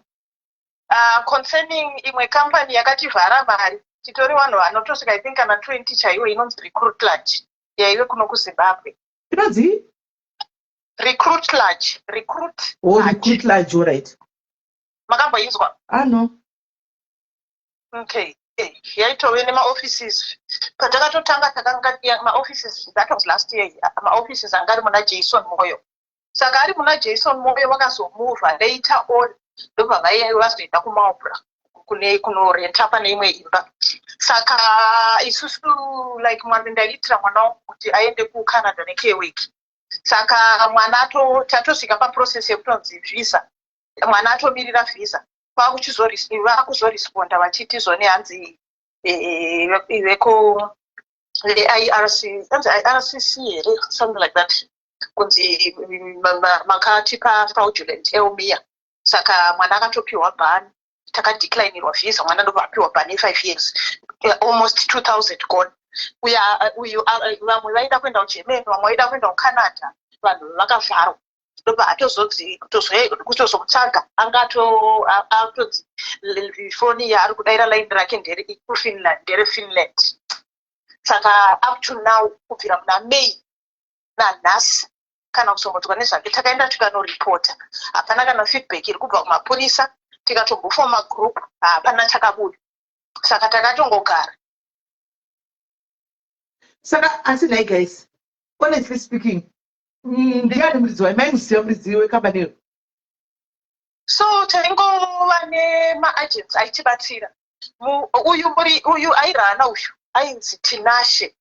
Concerning imwe company yakativhara mari, titori vanhu vanotosvika I think kana 20 chaiwo inonzi Recruit Large yaive kuno kuZimbabwe. Inonzi? Recruit Large, Recruit. Oh, Recruit Large, all right. Makamboinzwa? Ah, no. Okay. Yaitove nemaoffices patakatotanga takanga maoffices, that was last year, maoffices anga ari muna Jason Moyo. Saka ari muna Jason Moyo vakazomuvha later on ndobva vazoenda kuMaubra kune kunorenta pane imwe imba. Saka isusu like mwana ndaiitira mwana wangu kuti aende kuCanada nekeweek. Saka mwana tatosvika paprocess yekutonzi visa, mwana atomirira visa, vakuzoresponda vachiti zvone hanzi veko veIRC, hanzi IRCC here, something like that, kunzi makatipa fraudulent EOMIA. Saka mwana akatopiwa ban, takadeclinirwa visa, mwana ndobva apiwa ban ye5 years, almost 2000 gone. Uyu vamwe vaida kuenda kuGermany, vamwe vaida kuenda kuCanada, vanhu vakavharwa. Ndobva atozonzi kutozomutsvaga anga atonzi foni yaari kudaira line rake ndere kuFinland, ndere Finland. Saka up to now kubvira muna May nanhasi kana kuzombodzwa nezvake. Takaenda tikanoripota, hapana kana feedback iri kubva kumapurisa. Tikatombofoma group, hapana chakabuda. Saka takatongogara. Saka asi nhai guys, honestly speaking, ndiani muridzi wayo? Maimuziva muridzi wekambani iyo? So taingova nemaagents aitibatsira. Uyu muri uyu airana uyu ainzi Tinashe,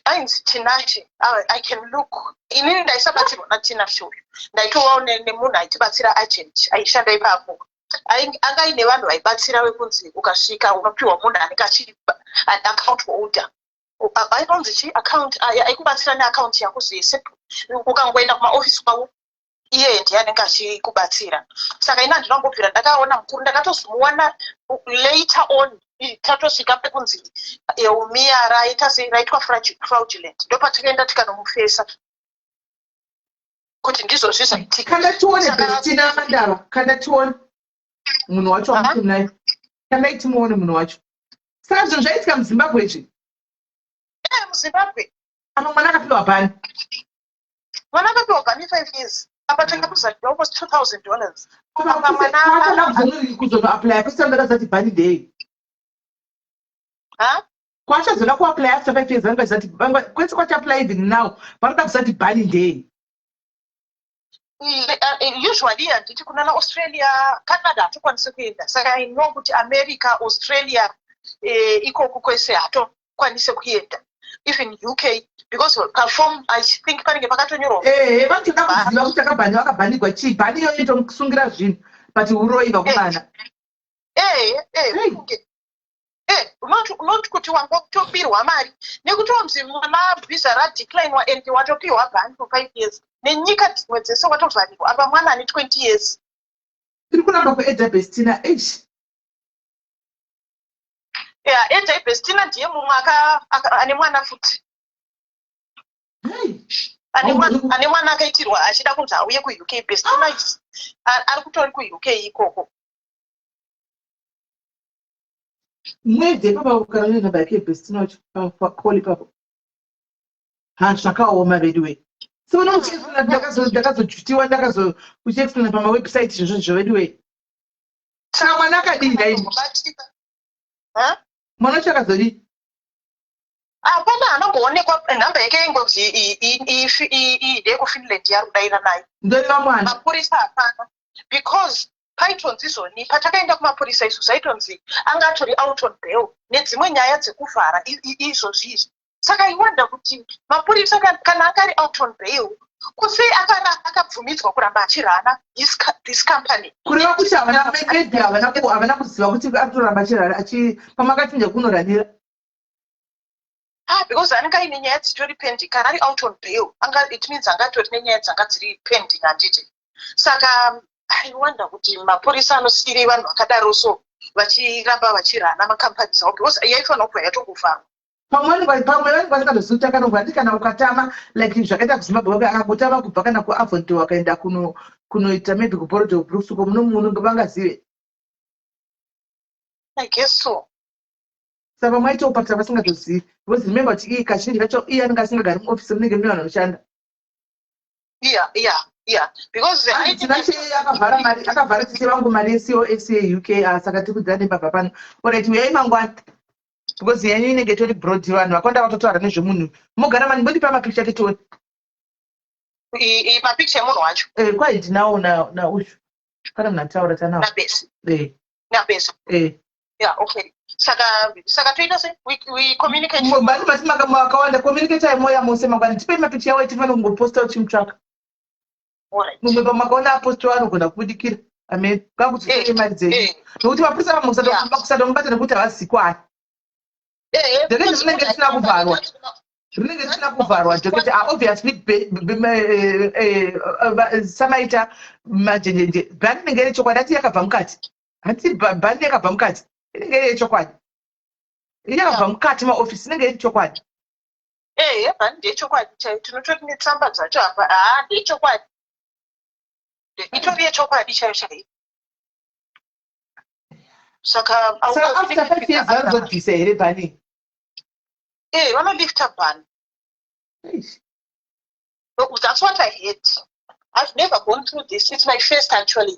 ainzi Tinashe. I can look. Inini ndaisabatsirwa naTinashe uyu, ndaitovawo nemunhu aitibatsira, agent aishanda ipapo. Anga aine vanhu vaibatsira vekunzi ukasvika unopiwa munhu anenge achi account holder, ainonzi chi account aikubatsira neaccount yako zvese. Ukangoenda kumaofisi kwavo iye ndiye anenge achikubatsira. Saka ini handina kumbobvira ndakaona mukuru, ndakatozomuwana later on tatosvika pekunzi EOMIA raita sei, raitwa fraudulent, ndopatakaenda tikanomufesa kuti ndizvozvi zvaitika. Kanda tione Bestina Mandava, kanda tione munhu wacho wamutunaye, kandai timuone munhu wacho. Saka zvinhu zvaitika muZimbabwe izvi? Muzimbabwe. Apa mwana akapiwa ban. Mwana akapiwa ban 5 years. Apa takakuza almost $2000. Apa mwana Achada kuzonoapplya kusanga zati ban ndei. Ha? Kwachazoda kuapply after 5 years, vanga zati kwese kwachiapply even now vanoda kuzati ban ndei. Usually handiti kunana Australia, Canada hatokwanisi kuenda. Saka I know kuti America, Australia, ikoko kwese hatokwanisi kuenda, even UK, because paform I think panenge pakatonyorwa. Ehe, vanotoda kuziva kuti akabhani vakabhanigwa chii. Ban iyoyo itomusungira zvinhu, but uroyi vakomana. Ehe, funge not kuti wangotobirwa mari nekuti wanzi mwana visa radeclinwa and watopiwa ban for 5 years nenyika dzimwe dzese, watovharirwa. Apa mwana ane 20 years. Tiri kuramba kuedha Bestina h. Ya, Eda Bestina ndiye mumwe ane mwana futi, ane mwana akaitirwa achida kunzi auye kuUK. Bestina ari kutori kuUK ikoko. Mwedzi ipapo kana une nhamba yake Bestina wacho pacall ipapo. Ha, zvakaoma vedu we. So ndakazojutiwa, ndakazo uchiexplaina pamawebsite izvozvo zvo vedu we. Saka mwana akadii nai? Mwana wacho akazodii? Hapana, anongoonekwa nhamba yake ingonzi ndeyekuFinland yaari kudaira nayo. Ndoreva mwana. Mapurisa hapana, because paitonzi izvoni patakaenda kumapurisa isu zvaitonzi anga atori out on bail nedzimwe nyaya dzekuvhara izvozvi izvi. Saka iwanda kuti mapurisa kana anga ari out on bail, kusei akabvumidzwa kuramba achirana this company? Kureva kuti havana, maybe havana kuziva kuti ari kutoramba achirana pamwe akachinja kunoranira. Ah, because anenge aine nyaya dzitori pending. Kana ari out on bail, anga, it means angatori nenyaya dzanga dziri pending, handiti? Saka I wonder kuti mapurisa anosiyirei vanhu vakadaro so vachiramba vachirana macompanies avo, because yaifanira kubva yatongovharwa. Pamwe vanenge vasingatozivi kuti akarongwa handi. Kana ukatama like zvakaita kuZimbabwe, akangotama kubva kana kuAvondale akaenda kunoita maybe kuBorrowdale Brooks uko, muno munhu vangazive. I guess so. Saka pamwe aitopatira vasingatozivi, because remember kuti iye kazhinji kacho iye anenge asingagari muofisi, munenge mune vanhu vanoshanda. Yeah, because Tinashe akavhara mari, akavhara tete vangu mari yeCOS yeUK. Ah, saka tiri kudzira nembavha pano. Alright, uyai mangwana because yenyu inenge itori broad, vanhu vakawanda vatotaura nezvemunhu. Mogara mani, mbondipa mapicha tetione. Mapicha emunhu wacho? Eh, kwai ndinawo naushu, kana munhu ataura tanawo. Nabesi? Eh. Nabesi? Eh. Yeah, okay. Saka toita se we communicate. Bani mati makawanda, communicate moya mose mangwana. Tipei mapicha yawo, tifane kungoposta uchimutsvaka. Mumwe pamakaona aposto anogona kubudikira. Amen, ngakudzosere mari dzenyu, nokuti mapurisa vamwe kusatomubata nekuti havasi kwani. Dhoketi rinenge risina kuvharwa, rinenge risina kuvharwa dhoketi. Ah, obviously samaita majenjenje, ban inenge iri chokwadi. Ati yakabva mukati, hati ban yakabva mukati inenge iri yechokwadi. Yakabva mukati maofisi inenge iri chokwadi. Ehe, ban ndeyechokwadi chaiyo. Tinotori netsamba dzacho apa. Haa, ndeyechokwadi, itori yechokwadi chaiyo chaiyo. Saka Saka after 5 years vanozobvisa here ban? Eh, vanolifta ban. That's what I heard. I've never gone through this. It's my first, actually.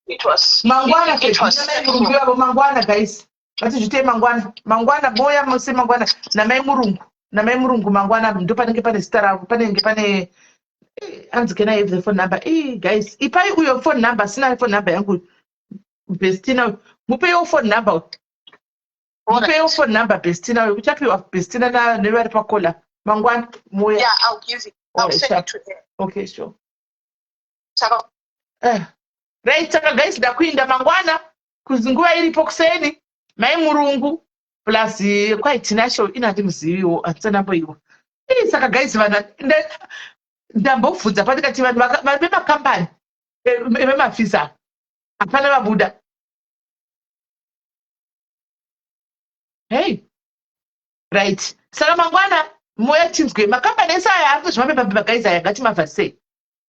It was Mangwana. It was Namai Murungu ivavo mangwana, guys, ngatizvitei mangwana. Mangwana moya mose mangwana namai Murungu, namai Murungu mangwana. Ndo panenge pane zita ravo, panenge pane anzi, "Can I have the phone number?" Guys, ipai uyo phone number. Sina phone number yangu. Bestina, mupeiwo phone number, mupeiwo phone number Bestina uyo. Uchapiwa Bestina nevari pakola mangwana moya. Yeah, I'll give it. I'll Alright, send sure. it to her. Okay, sure. Saka Right, saka guys, ndakuinda mangwana kuzi nguva iripo kuseni, mai Murungu plus kwai Tinashe ina handimuziviwo, handisandamboiwa. Saka guys, vanhu ndambobvunza pandikati vanhu vanhu vemakambani vemavhisa hapana vabuda. Hey, right, saka mangwana moya tinzwe makambani ese aya ari kuzvemapepapepa. Guys, aya ngatimavharisei.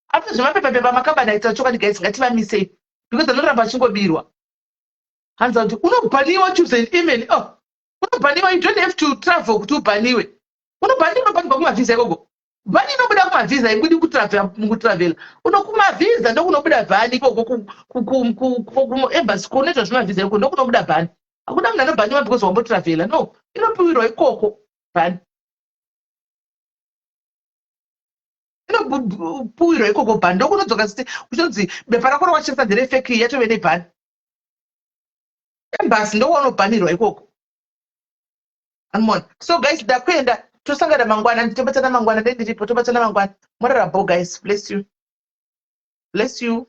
Ari kuzvemapepapepa makambani aita chokwadi. Guys, ngativamisei because anoramba achingobirwa. Hanzi kuti unobhaniwa, choose an email. Oh, Unobhaniwa, you don't have to travel kuti ubhaniwe. Unobhaniwa, unobhanirwa kumavhisa ikoko. Bhani inobuda kumavhisa, ibudi mukutravela. Unokumavhisa ndokunobuda bhani ikoko kuembassy kunoitwa zvemavhisa ikoko ndokunobuda bhani. Hakuna munhu anobhaniwa because wambotravela. No, inopiwirwa ikoko bhani. Inopuwirwa ikoko bhani ndokunodzoka uchinzi bepa rako rawashandisa nderefeki yatove nebhani. Embassy ndokuvanobhanirwa ikoko. Anmona. So guys, ndakuenda tosangana mangwana, nditobatsana mangwana, dai ndiripo tobatsana mangwana. Morara bho guys, bless you. Bless you.